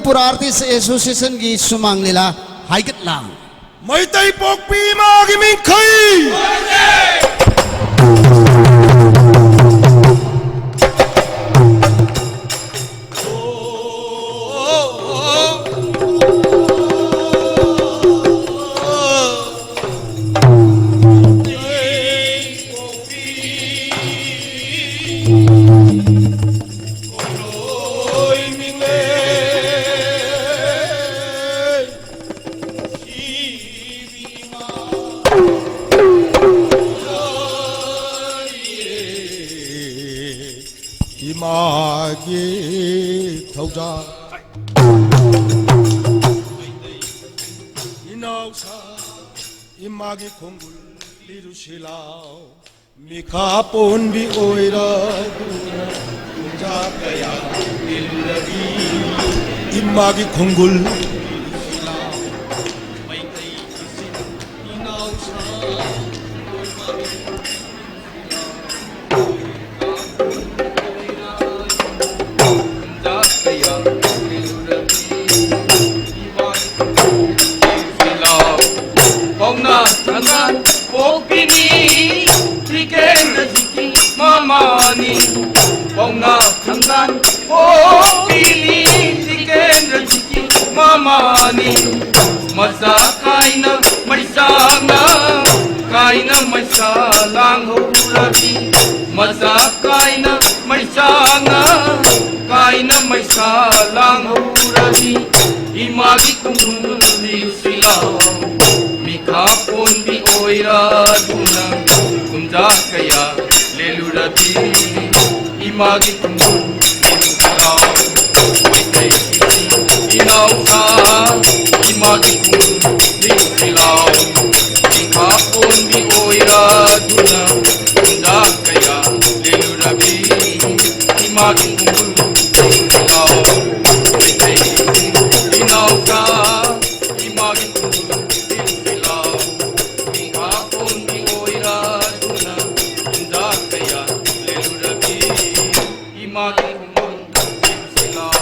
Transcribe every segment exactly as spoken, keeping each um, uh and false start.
Manipur artist ꯑꯦꯁꯣꯁꯤꯌꯦꯁꯟꯒꯤ ꯁꯨꯃꯥꯡ ꯂꯤꯂꯥ ꯍꯥꯏꯒꯠꯂꯥꯡ꯫ ꯃꯩꯇꯩ ꯄꯣꯛꯄꯤ ꯏꯃꯥꯒꯤ ꯃꯤꯡꯈꯩ! ꯏꯃꯥꯒꯤ ꯊꯧꯖꯥꯜ ꯏꯅꯥꯎꯁꯥ ꯏꯃꯥꯒꯤ ꯈꯣꯡꯒꯨꯜ ꯂꯤꯔꯨꯁꯤ ꯂꯥꯎ꯫ ꯃꯤꯈꯥ ꯄꯣꯟꯕꯤ ꯑꯣꯏꯔꯗꯨꯅ ꯄꯨꯡꯖꯥ ꯀꯌꯥ ꯏꯜꯂꯕꯤ ꯏꯃꯥꯒꯤ ꯈꯣꯡꯒꯨꯜ ꯃꯩꯇꯩ ꯏꯆꯤꯟ ꯏꯅꯥꯎ ꯁꯥ ꯄꯥꯎꯅꯥ ꯊꯪꯒꯥꯟ ꯄꯣꯛꯄꯤꯅꯤ ꯇꯤꯀꯦꯟꯗ꯭ꯔꯖꯤꯠꯀꯤ ꯃꯃꯥꯅꯤ꯫ ꯄꯥꯎꯅꯥ ꯊꯪꯒꯥꯟ ꯄꯣꯛꯄꯤꯅꯤ ꯇꯤꯀꯦꯟꯗ꯭ꯔꯖꯤꯠꯀꯤ ꯃꯃꯥꯅꯤ꯫ ꯃꯆꯥ ꯀꯥꯏꯅ ꯃꯩꯁꯥꯅ ꯀꯥꯏꯅ ꯃꯩꯁꯥ ꯂꯥꯡꯍꯧꯔꯕꯤ꯫ ꯃꯆꯥ ꯀꯥꯏꯅ ꯃꯩꯁꯥꯅ ꯀꯥꯏꯅ ꯃꯩꯁꯥ ꯂꯥꯡꯍꯧꯔꯕꯤ꯫ ꯏꯃꯥꯒꯤ ꯈꯣꯡꯒꯨꯜ ꯂꯤꯔꯨꯁꯤ ꯂꯥꯎ꯫ ꯃꯤꯈꯥ ꯄꯣꯟꯕꯤ ꯑꯣꯏꯔꯗꯨꯅ ꯀꯨꯝꯖꯥ ꯀꯌꯥ ꯂꯦꯜꯂꯨꯔꯕꯤ꯫ ꯏꯃꯥꯒꯤ ꯈꯣꯡꯒꯨꯜ ꯂꯤꯔꯨꯁꯤ ꯂꯥꯎ꯫ ꯃꯩꯇꯩ ꯏꯆꯤꯟ ꯏꯅꯥꯎ ꯁꯥ ꯏꯃꯥꯒꯤ ꯈꯣꯡꯒꯨꯜ ꯂꯤꯔꯨꯁꯤ ꯂꯥꯎ꯫ ꯃꯤꯈꯥ ꯄꯣꯟꯕꯤ ꯑꯣꯏꯔꯗꯨꯅ ꯀꯨꯝꯖꯥ ꯀꯌꯥ ꯂꯦꯜꯂꯨꯔꯕꯤ꯫ ꯏꯃꯥꯒꯤ ꯈꯣꯡꯒꯨꯜ ꯂꯤꯔꯨꯁꯤ ꯂꯥꯎ꯫ ꯃꯩꯇꯩ ꯏꯆꯤꯟ ꯏꯅꯥꯎ ꯁꯥ ꯏꯃꯥꯒꯤ ꯈꯣꯡꯒꯨꯜ ꯂꯤꯔꯨꯁꯤ ꯂꯥꯎ꯫ ꯃꯤꯈꯥ ꯄꯣꯟꯕꯤ ꯑꯣꯏꯔꯗꯨꯅ ꯀꯨꯝꯖꯥ ꯀꯌꯥ ꯂꯦꯜꯂꯨꯔꯕꯤ꯫ ꯏꯃꯥꯒꯤ ꯈꯣꯡꯒꯨꯜ ꯂꯤꯔꯨꯁꯤ ꯂꯥꯎ꯫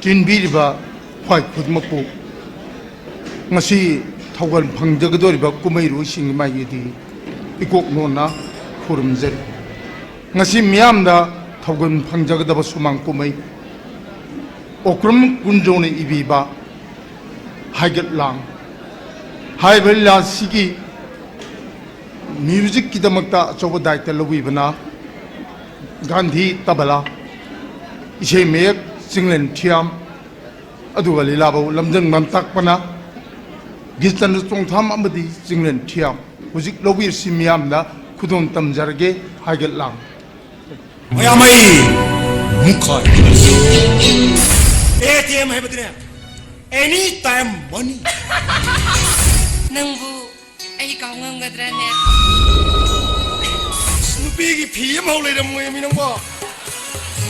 ꯇꯤꯟꯕꯤꯔꯤꯕ ꯈ꯭ꯋꯥꯏ ꯈꯨꯗꯤꯡꯃꯛꯄꯨ ꯉꯁꯤ ꯊꯧꯒꯜ ꯐꯪꯖꯒꯗꯧꯔꯤꯕ ꯀꯨꯝꯍꯩꯔꯣꯏꯁꯤꯡꯒꯤ ꯃꯥꯏꯀꯩꯗꯒꯤ ꯏꯀꯣꯛ ꯅꯣꯟꯅ ꯈꯨꯔꯨꯝꯖꯔꯤ꯫ ꯉꯁꯤ ꯃꯤꯌꯥꯝꯗ ꯊꯧꯒꯜ ꯐꯪꯖꯒꯗꯕ ꯁꯨꯃꯥꯡ ꯀꯨꯝꯍꯩ ꯑꯣꯀ꯭ꯔꯝ ꯀꯨꯟꯖꯧꯅ ꯏꯕꯤꯕ ꯍꯥꯏꯒꯠ ꯂꯥꯡ ꯍꯥꯏꯔꯤꯕ ꯂꯤꯂꯥꯁꯤꯒꯤ ꯃ꯭ꯌꯨꯖꯤꯛꯀꯤꯗꯃꯛꯇ ꯑꯆꯧꯕ ꯗꯥꯏꯇ ꯂꯧꯕꯤꯕꯅ ꯒꯥꯟꯙꯤ ꯇꯕꯂꯥ, ꯏꯁꯩ ꯃꯌꯦꯛ ꯆꯤꯡꯂꯦꯟ ꯊꯤꯌꯥꯝ, ꯑꯗꯨꯒ ꯂꯤꯂꯥꯕꯨ ꯂꯝꯖꯤꯡ ꯂꯝꯇꯥꯛꯄꯅ ꯒꯤꯔꯆꯟꯗ꯭ꯔ ꯆꯣꯡꯊꯥꯝ ꯑꯃꯗꯤ ꯆꯤꯡꯂꯦꯟ ꯊꯤꯌꯥꯝ꯫ ꯍꯧꯖꯤꯛ ꯂꯧꯕꯤꯔꯁꯤ ꯃꯤꯌꯥꯝꯗ ꯈꯨꯗꯣꯜ ꯇꯝꯖꯔꯒꯦ ꯍꯥꯏꯒꯠ ꯂꯥꯡ꯫ ꯃꯌꯥꯃꯩ ꯃꯨꯈꯥꯏ꯫ ꯑꯦ ꯇꯤ ꯑꯦꯝ ꯍꯥꯏꯕꯗꯨꯅꯦ, ꯑꯦꯅꯤ ꯇꯥꯏꯝ ꯃꯅꯤ꯫ ꯅꯪꯕꯨ ꯑꯩ ꯀꯥꯎ ꯉꯝꯒꯗ꯭ꯔꯅꯦ? ꯑꯁ, ꯅꯨꯄꯤꯒꯤ ꯐꯤ ꯑꯃꯐꯥꯎ ꯂꯩꯔꯝꯃꯣꯏ ꯃꯤ ꯅꯪꯕꯣ꯫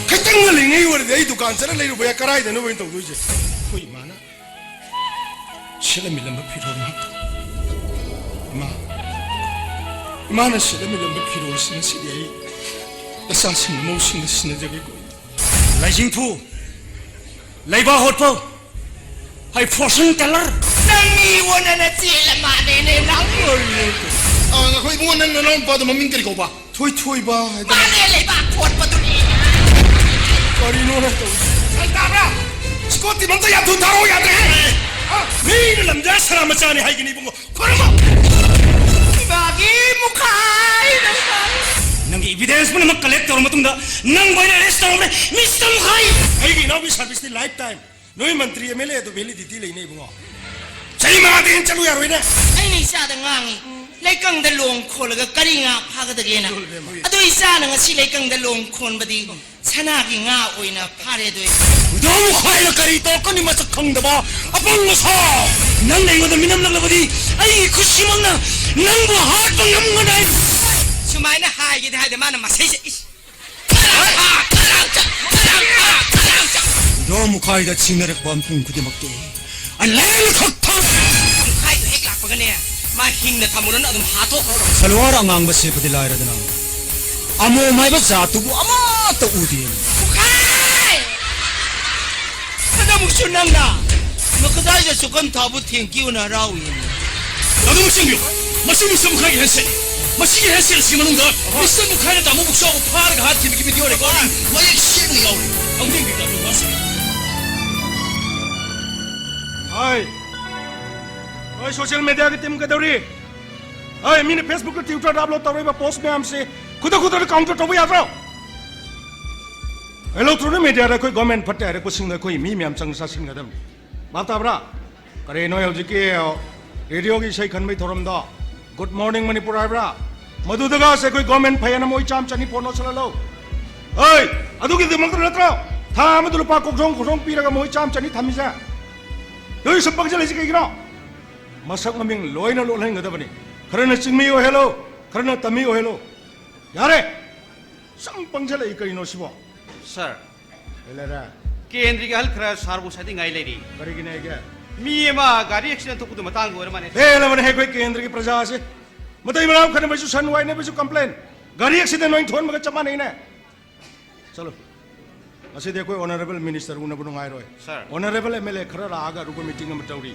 ꯈꯤꯇꯪ ꯉꯜꯂꯤꯉꯩ ꯑꯣꯏꯔꯗꯤ ꯑꯩ ꯗꯨꯀꯥꯟ ꯆꯠꯂ ꯂꯩꯔꯨꯕ ꯌꯥꯏ꯫ ꯀꯔꯥꯏꯗꯅꯣ ꯑꯩꯅ ꯇꯧꯗꯣꯏꯁꯦ? ꯑꯩꯈꯣꯏ ꯏꯃꯥꯅ ꯁꯦꯠꯂꯝꯃꯤꯂꯝꯕ ꯐꯤꯔꯣꯜ ꯉꯥꯛꯇ꯫ ꯏꯃꯥ, ꯏꯃꯥꯅ ꯁꯦꯠꯂꯝꯃꯤꯂꯝꯕ ꯐꯤꯔꯣꯜꯁꯤꯡ ꯑꯁꯤꯗꯤ ꯑꯩ ꯏꯆꯥꯁꯤꯡ ꯃꯧꯁꯤꯡꯅ ꯁꯤꯟꯅꯖꯒꯦꯀꯣ꯫ ꯂꯥꯏꯖꯤꯡꯊꯨ, ꯂꯩꯕꯥꯛ ꯍꯣꯠꯄ, ꯍꯩ ꯐꯣꯔꯁꯟ ꯇꯦꯂꯔ꯫ ꯅꯪ ꯃꯤ ꯑꯣꯟꯅꯅ ꯆꯦꯜꯂ ꯃꯥꯜꯂꯦꯅꯦ ꯅꯪ꯫ ꯑ, ꯉꯥꯏꯈꯣ ꯏꯕꯨꯡꯉꯣ, ꯅꯪ ꯅꯅꯥꯎ ꯅꯨꯄꯥꯗꯣ ꯃꯃꯤꯡ ꯀꯔꯤ ꯀꯧꯕ? ꯊꯣꯏꯊꯣꯏꯕ ꯍꯥꯏꯗꯅ꯫ ꯃꯥꯅꯦ, ꯂꯩꯕꯥꯛ ꯀꯣꯠꯄꯗꯨꯅꯤ꯫ ꯀꯔꯤꯅꯣ ꯅꯪ ꯇꯧꯔꯤꯁꯦ? ꯅꯪ ꯇꯥꯕ꯭ꯔꯥ? ꯁ꯭ꯀꯣꯠꯇꯤ ꯑꯝꯇ ꯌꯥꯝ ꯊꯨꯅ ꯊꯥꯔꯛꯑꯣ ꯌꯥꯗ꯭ꯔꯦ꯫ ꯑ, ꯃꯤꯅ ꯂꯝꯖꯥ ꯁꯔꯥ ꯃꯆꯥꯅꯤ ꯍꯥꯏꯒꯅꯤ ꯏꯕꯨꯡꯉꯣ꯫ ꯈꯣꯔꯝꯃꯣ꯫ ꯏꯃꯥꯒꯤ ꯃꯨꯈꯥꯏ ꯅꯪ ꯇꯥꯔꯦ꯫ ꯅꯪꯒꯤ ꯏꯕꯤꯗꯦꯟꯁ ꯄꯨꯝꯅꯃꯛ ꯀꯂꯦꯛ ꯇꯧꯔꯕ ꯃꯇꯨꯡꯗ ꯅꯪꯕꯨ ꯑꯩꯅ ꯑꯦꯔꯦꯁ ꯇꯧꯔꯕꯅꯦ, ꯃꯤꯁꯇꯔ ꯃꯨꯈꯥꯏ꯫ ꯑꯩꯒꯤ ꯏꯅꯥꯎꯒꯤ ꯁꯥꯔꯚꯤꯁꯇꯤ ꯂꯥꯏꯐ ꯇꯥꯏꯝ꯫ ꯅꯣꯏ ꯃꯟꯇ꯭ꯔꯤ ꯑꯦꯝ ꯑꯦꯜ ꯑꯦ ꯑꯗꯨ ꯚꯦꯂꯤꯗꯤꯇꯤ ꯂꯩꯅꯦ ꯏꯕꯨꯡꯉꯣ꯫ ꯆꯍꯤ ꯃꯉꯥꯗꯤ ꯍꯦꯟꯅ ꯆꯠꯂꯨ ꯌꯥꯔꯣꯏꯅꯦ꯫ ꯑꯩꯅ ꯏꯆꯥꯗ ꯉꯥꯡꯉꯤ, ꯂꯩꯀꯪꯗ ꯂꯣꯡ ꯈꯣꯜꯂꯒ ꯀꯔꯤ ꯉꯥ ꯐꯥꯒꯗꯒꯦꯅ꯫ ꯑꯗꯣ ꯏꯆꯥꯅ ꯉꯁꯤ ꯂꯩꯀꯪꯗ ꯂꯣꯡ ꯈꯣꯟꯕꯗꯤ ꯁꯅꯥꯒꯤ ꯉꯥ ꯑꯣꯏꯅ ꯐꯥꯔꯦ ꯑꯗꯣ꯫ ꯏꯗꯣꯝ ꯃꯨꯈꯥꯏꯅ ꯀꯔꯤ ꯇꯧꯔꯛꯀꯅꯤ ꯃꯁꯛ ꯈꯪꯗꯕ ꯑꯄꯪꯕ ꯁꯥ! ꯅꯪꯅ ꯑꯩꯉꯣꯟꯗ ꯃꯤꯅꯝꯂꯛꯂꯕꯗꯤ ꯑꯩꯒꯤ ꯈꯨꯠꯁꯤꯃꯛꯅ ꯅꯪꯕꯨ ꯍꯥꯠꯄ ꯉꯝꯒꯅꯤ꯫ ꯁꯨꯃꯥꯏꯅ ꯍꯥꯏꯒꯦꯗꯤ ꯍꯥꯏꯗꯦ, ꯃꯥꯅ ꯃꯁꯩꯁꯦ, ꯏꯁ꯫ ꯏꯗꯣꯝ ꯃꯨꯈꯥꯏꯗ ꯆꯤꯡꯅꯔꯛꯄ ꯃꯐꯝ ꯈꯨꯗꯤꯡꯃꯛꯇꯤ ꯑꯂꯦꯟ ꯈꯛꯇ꯫ ꯃꯨꯈꯥꯏꯗꯣ ꯍꯦꯛ ꯂꯥꯛꯄꯒꯅꯦ, ꯃꯥ ꯍꯤꯡꯅ ꯊꯝꯃꯨꯔꯅꯨ, ꯑꯗꯨꯝ ꯍꯥꯠꯇꯣꯛꯈ꯭ꯔꯣ꯫ ꯁꯜꯋꯥꯔ ꯑꯉꯥꯡꯕ ꯁꯦꯠꯄꯗꯤ ꯂꯥꯏꯔꯗꯅ, ꯑꯃꯣꯝ ꯍꯥꯏꯕ ꯖꯥꯠꯇꯨꯕꯨ ꯑꯃꯠꯇ ꯎꯗꯦ꯫ ꯃꯨꯈꯥꯏ! ꯅꯪꯅ ꯃꯈꯗꯥꯏꯗ ꯆꯨꯀꯝ ꯊꯥꯕꯨ ꯊꯦꯡꯀꯤꯌꯨꯅ ꯍꯔꯥꯎꯏ꯫ ꯑꯗꯨꯝ ꯆꯤꯡꯕꯤꯌꯨ꯫ ꯃꯁꯤ ꯃꯤꯁꯇꯔ ꯃꯨꯈꯥꯏꯒꯤ ꯍꯦꯟꯁꯦꯠ꯫ ꯃꯁꯤꯒꯤ ꯍꯦꯟꯁꯦꯠ ꯑꯁꯤꯒꯤ ꯃꯅꯨꯡꯗ ꯃꯤꯁꯇꯔ ꯃꯨꯈꯥꯏꯅ ꯇꯥꯃꯣ ꯕꯨꯛꯁꯥꯎꯕ ꯐꯥꯔꯒ ꯍꯥꯠꯈꯤꯕꯒꯤ ꯚꯤꯗꯤꯑꯣ ꯔꯦꯀꯣꯔꯗꯤꯡ ꯃꯌꯦꯛ ꯁꯦꯡꯅ ꯌꯥꯎꯔꯤ꯫ ꯑꯃꯨꯛ ꯌꯦꯡꯕꯤꯌꯨ, ꯇꯥꯃꯣ, ꯃꯁꯤ꯫ ꯍꯥꯏ꯫ ꯍꯣꯏ, ꯁꯣꯁꯤꯌꯦꯜ ꯃꯦꯗꯤꯌꯥꯒꯤ ꯇꯤꯝ ꯀꯩꯗꯧꯔꯤ? ꯍꯣꯏ, ꯃꯤꯅ ꯐꯦꯁꯕꯨꯛꯇ, ꯇ꯭ꯋꯤꯇꯔꯗ ꯑꯞꯂꯣꯗ ꯇꯧꯔꯛꯏꯕ ꯄꯣꯁ ꯃꯌꯥꯝꯁꯦ ꯈꯨꯗꯛ ꯈꯨꯗꯛꯇ ꯀꯥꯎꯟꯇꯔ ꯇꯧꯕ ꯌꯥꯗ꯭ꯔꯣ? ꯏꯂꯦꯛꯇ꯭ꯔꯣꯅꯤꯛ ꯃꯦꯗꯤꯌꯥꯗ ꯑꯩꯈꯣꯏ ꯒꯣꯔꯃꯦꯟ ꯐꯠꯇꯦ ꯍꯥꯏꯔꯛꯄꯁꯤꯡꯗ ꯑꯩꯈꯣꯏ ꯃꯤ ꯃꯌꯥꯝ ꯆꯪ ꯆꯥꯁꯤꯟꯒꯗꯕꯅꯤ꯫ ꯚꯥꯞ ꯇꯥꯕ꯭ꯔꯥ? ꯀꯔꯤ ꯅꯣꯏ ꯍꯧꯖꯤꯛꯀꯤ ꯔꯦꯗꯤꯑꯣꯒꯤ ꯏꯁꯩ ꯈꯟꯕꯒꯤ ꯊꯧꯔꯝꯗꯣ, ꯒꯨꯗ ꯃꯣꯔꯅꯤꯡ ꯃꯅꯤꯄꯨꯔ ꯍꯥꯏꯕ꯭ꯔꯥ? ꯃꯗꯨꯗꯒꯁꯦ ꯑꯩꯈꯣꯏ ꯒꯣꯔꯃꯦꯟ ꯐꯩ ꯍꯥꯏꯅ ꯃꯣꯏ ꯆꯥꯝ ꯆꯅꯤ ꯐꯣꯟ ꯅꯣꯠꯁꯜꯍꯜꯂꯣ꯫ ꯍꯣꯏ, ꯑꯗꯨꯒꯤꯗꯃꯛꯇ ꯅꯠꯇ꯭ꯔꯣ ꯊꯥ ꯑꯃꯗ ꯂꯨꯄꯥ ꯀꯣꯛꯊꯣꯡ ꯀꯣꯛꯊꯣꯡ ꯄꯤꯔꯒ ꯃꯣꯏ ꯆꯥꯝ ꯆꯅꯤ ꯊꯝꯃꯤꯁꯦ? ꯅꯣꯏ ꯁꯨꯝ ꯄꯪꯁꯤꯜꯂꯤꯁꯦ ꯀꯩꯒꯤꯅꯣ? ꯃꯁꯛ ꯃꯃꯤꯡ ꯂꯣꯏꯅ ꯂꯣꯠꯍꯟꯒꯗꯕꯅꯤ꯫ ꯈꯔꯅ ꯆꯤꯡꯃꯤ ꯑꯣꯏꯍꯜꯂꯣ, ꯈꯔꯅ ꯇꯝꯃꯤ ꯑꯣꯏꯍꯜꯂꯣ꯫ ꯌꯥꯔꯦ! ꯁꯨꯝ ꯄꯪꯁꯤꯜꯂꯛꯏ ꯀꯔꯤꯅꯣ ꯁꯤꯕꯣ? ꯁꯥꯔ, ꯀꯩ ꯂꯩꯔꯦ? ꯀꯦꯟꯗ꯭ꯔꯒꯤ ꯑꯍꯜ ꯈꯔ ꯁꯥꯔꯕꯨ ꯁꯥꯗꯤꯡꯉꯥꯏ ꯂꯩꯔꯤ꯫ ꯀꯔꯤꯒꯤꯅꯦ ꯑꯩꯒꯤ? ꯃꯤ ꯑꯃ ꯒꯥꯔꯤ ꯑꯦꯛꯁꯤꯗꯦꯟ ꯊꯣꯛꯄꯗꯨ ꯃꯇꯥꯡꯗ ꯑꯣꯏꯔ ꯃꯥꯜꯂꯦ꯫ ꯄꯦꯜꯂꯕꯅꯦ ꯑꯩꯈꯣꯏ ꯀꯦꯟꯗ꯭ꯔꯒꯤ ꯄ꯭ꯔꯖꯥꯁꯦ꯫ ꯃꯇꯩ ꯃꯅꯥꯎ ꯈꯠꯅꯕꯁꯨ ꯁꯟ ꯋꯥꯏꯅꯕꯁꯨ ꯀꯝꯄ꯭ꯂꯦꯟ꯫ ꯒꯥꯔꯤ ꯑꯦꯛꯁꯤꯗꯦꯟ ꯑꯣꯏꯅ ꯊꯣꯛꯍꯟꯕꯒ ꯆꯞ ꯃꯥꯟꯅꯩꯅꯦ꯫ ꯆꯠꯂꯣ꯫ ꯉꯁꯤꯗꯤ ꯑꯩꯈꯣꯏ ꯑꯣꯅꯔꯦꯕꯜ ꯃꯤꯅꯤꯁꯇꯔ ꯎꯅꯕ ꯅꯨꯡꯉꯥꯏꯔꯣꯏ꯫ ꯁꯥꯔ꯫ ꯑꯣꯅꯔꯦꯕꯜ ꯑꯦꯝ ꯑꯦꯜ ꯑꯦ ꯈꯔ ꯂꯥꯛꯑꯒ ꯑꯔꯨꯕ ꯃꯤꯇꯤꯡ ꯑꯃ ꯇꯧꯔꯤ꯫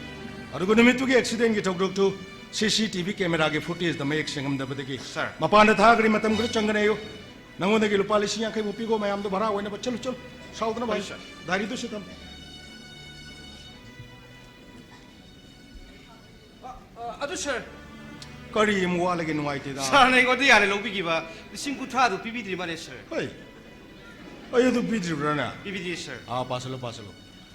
ꯑꯗꯨꯒ ꯅꯨꯃꯤꯠꯇꯨꯒꯤ ꯑꯦꯛꯁꯤꯗꯦꯟꯒꯤ ꯊꯧꯗꯣꯛꯇꯨ ꯁꯤ ꯁꯤ ꯇꯤ ꯚꯤ ꯀꯦꯃꯦꯔꯥꯒꯤ ꯐꯨꯇꯦꯖꯇ ꯃꯌꯦꯛ ꯁꯦꯡꯉꯝꯗꯕꯗꯒꯤ ꯁꯥꯔ꯫ ꯃꯄꯥꯟꯗ ꯊꯥꯈ꯭ꯔꯤ꯫ ꯃꯇꯝ ꯈꯔ ꯆꯪꯒꯅꯤ ꯍꯥꯏꯌꯨ꯫ ꯅꯪꯉꯣꯟꯗꯒꯤ ꯂꯨꯄꯥ ꯂꯤꯁꯤꯡ ꯌꯥꯡꯈꯩꯃꯨꯛ ꯄꯤꯈꯣ ꯃꯌꯥꯝꯗꯣ ꯚꯔꯥ ꯑꯣꯏꯅꯕ꯫ ꯆꯠꯂꯨ, ꯆꯠꯂꯨ꯫ ꯁꯥꯎꯗꯅꯕ ꯍꯣꯏ, ꯍꯥꯏꯌꯨ꯫ ꯁꯥꯔ꯫ ꯗꯥꯏꯔꯤꯗꯨꯁꯨ ꯊꯝꯃꯨ꯫ ꯑ, ꯑ, ꯑꯗꯨ ꯁꯥꯔ꯫ ꯀꯔꯤ ꯑꯃꯨꯛ ꯋꯥꯠꯂꯒꯦ? ꯅꯨꯡꯉꯥꯏꯇꯦꯗ꯫ ꯁꯥꯔꯅ ꯑꯩꯉꯣꯟꯗ ꯌꯥꯅ ꯂꯧꯕꯤꯈꯤꯕ ꯂꯤꯁꯤꯡ ꯀꯨꯟꯊ꯭ꯔꯥꯗꯨ ꯄꯤꯕꯤꯗ꯭ꯔꯤ ꯃꯥꯜꯂꯦ ꯁꯥꯔ꯫ ꯍꯣꯏ꯫ ꯑꯩ ꯑꯗꯨ ꯄꯤꯗ꯭ꯔꯤꯕ꯭ꯔꯥꯅꯦ? ꯄꯤꯕꯤꯗ꯭ꯔꯤ ꯁꯥꯔ꯫ ꯑꯥ, ꯄꯥꯁꯜꯂꯣ, ꯄꯥꯁꯜꯂꯣ꯫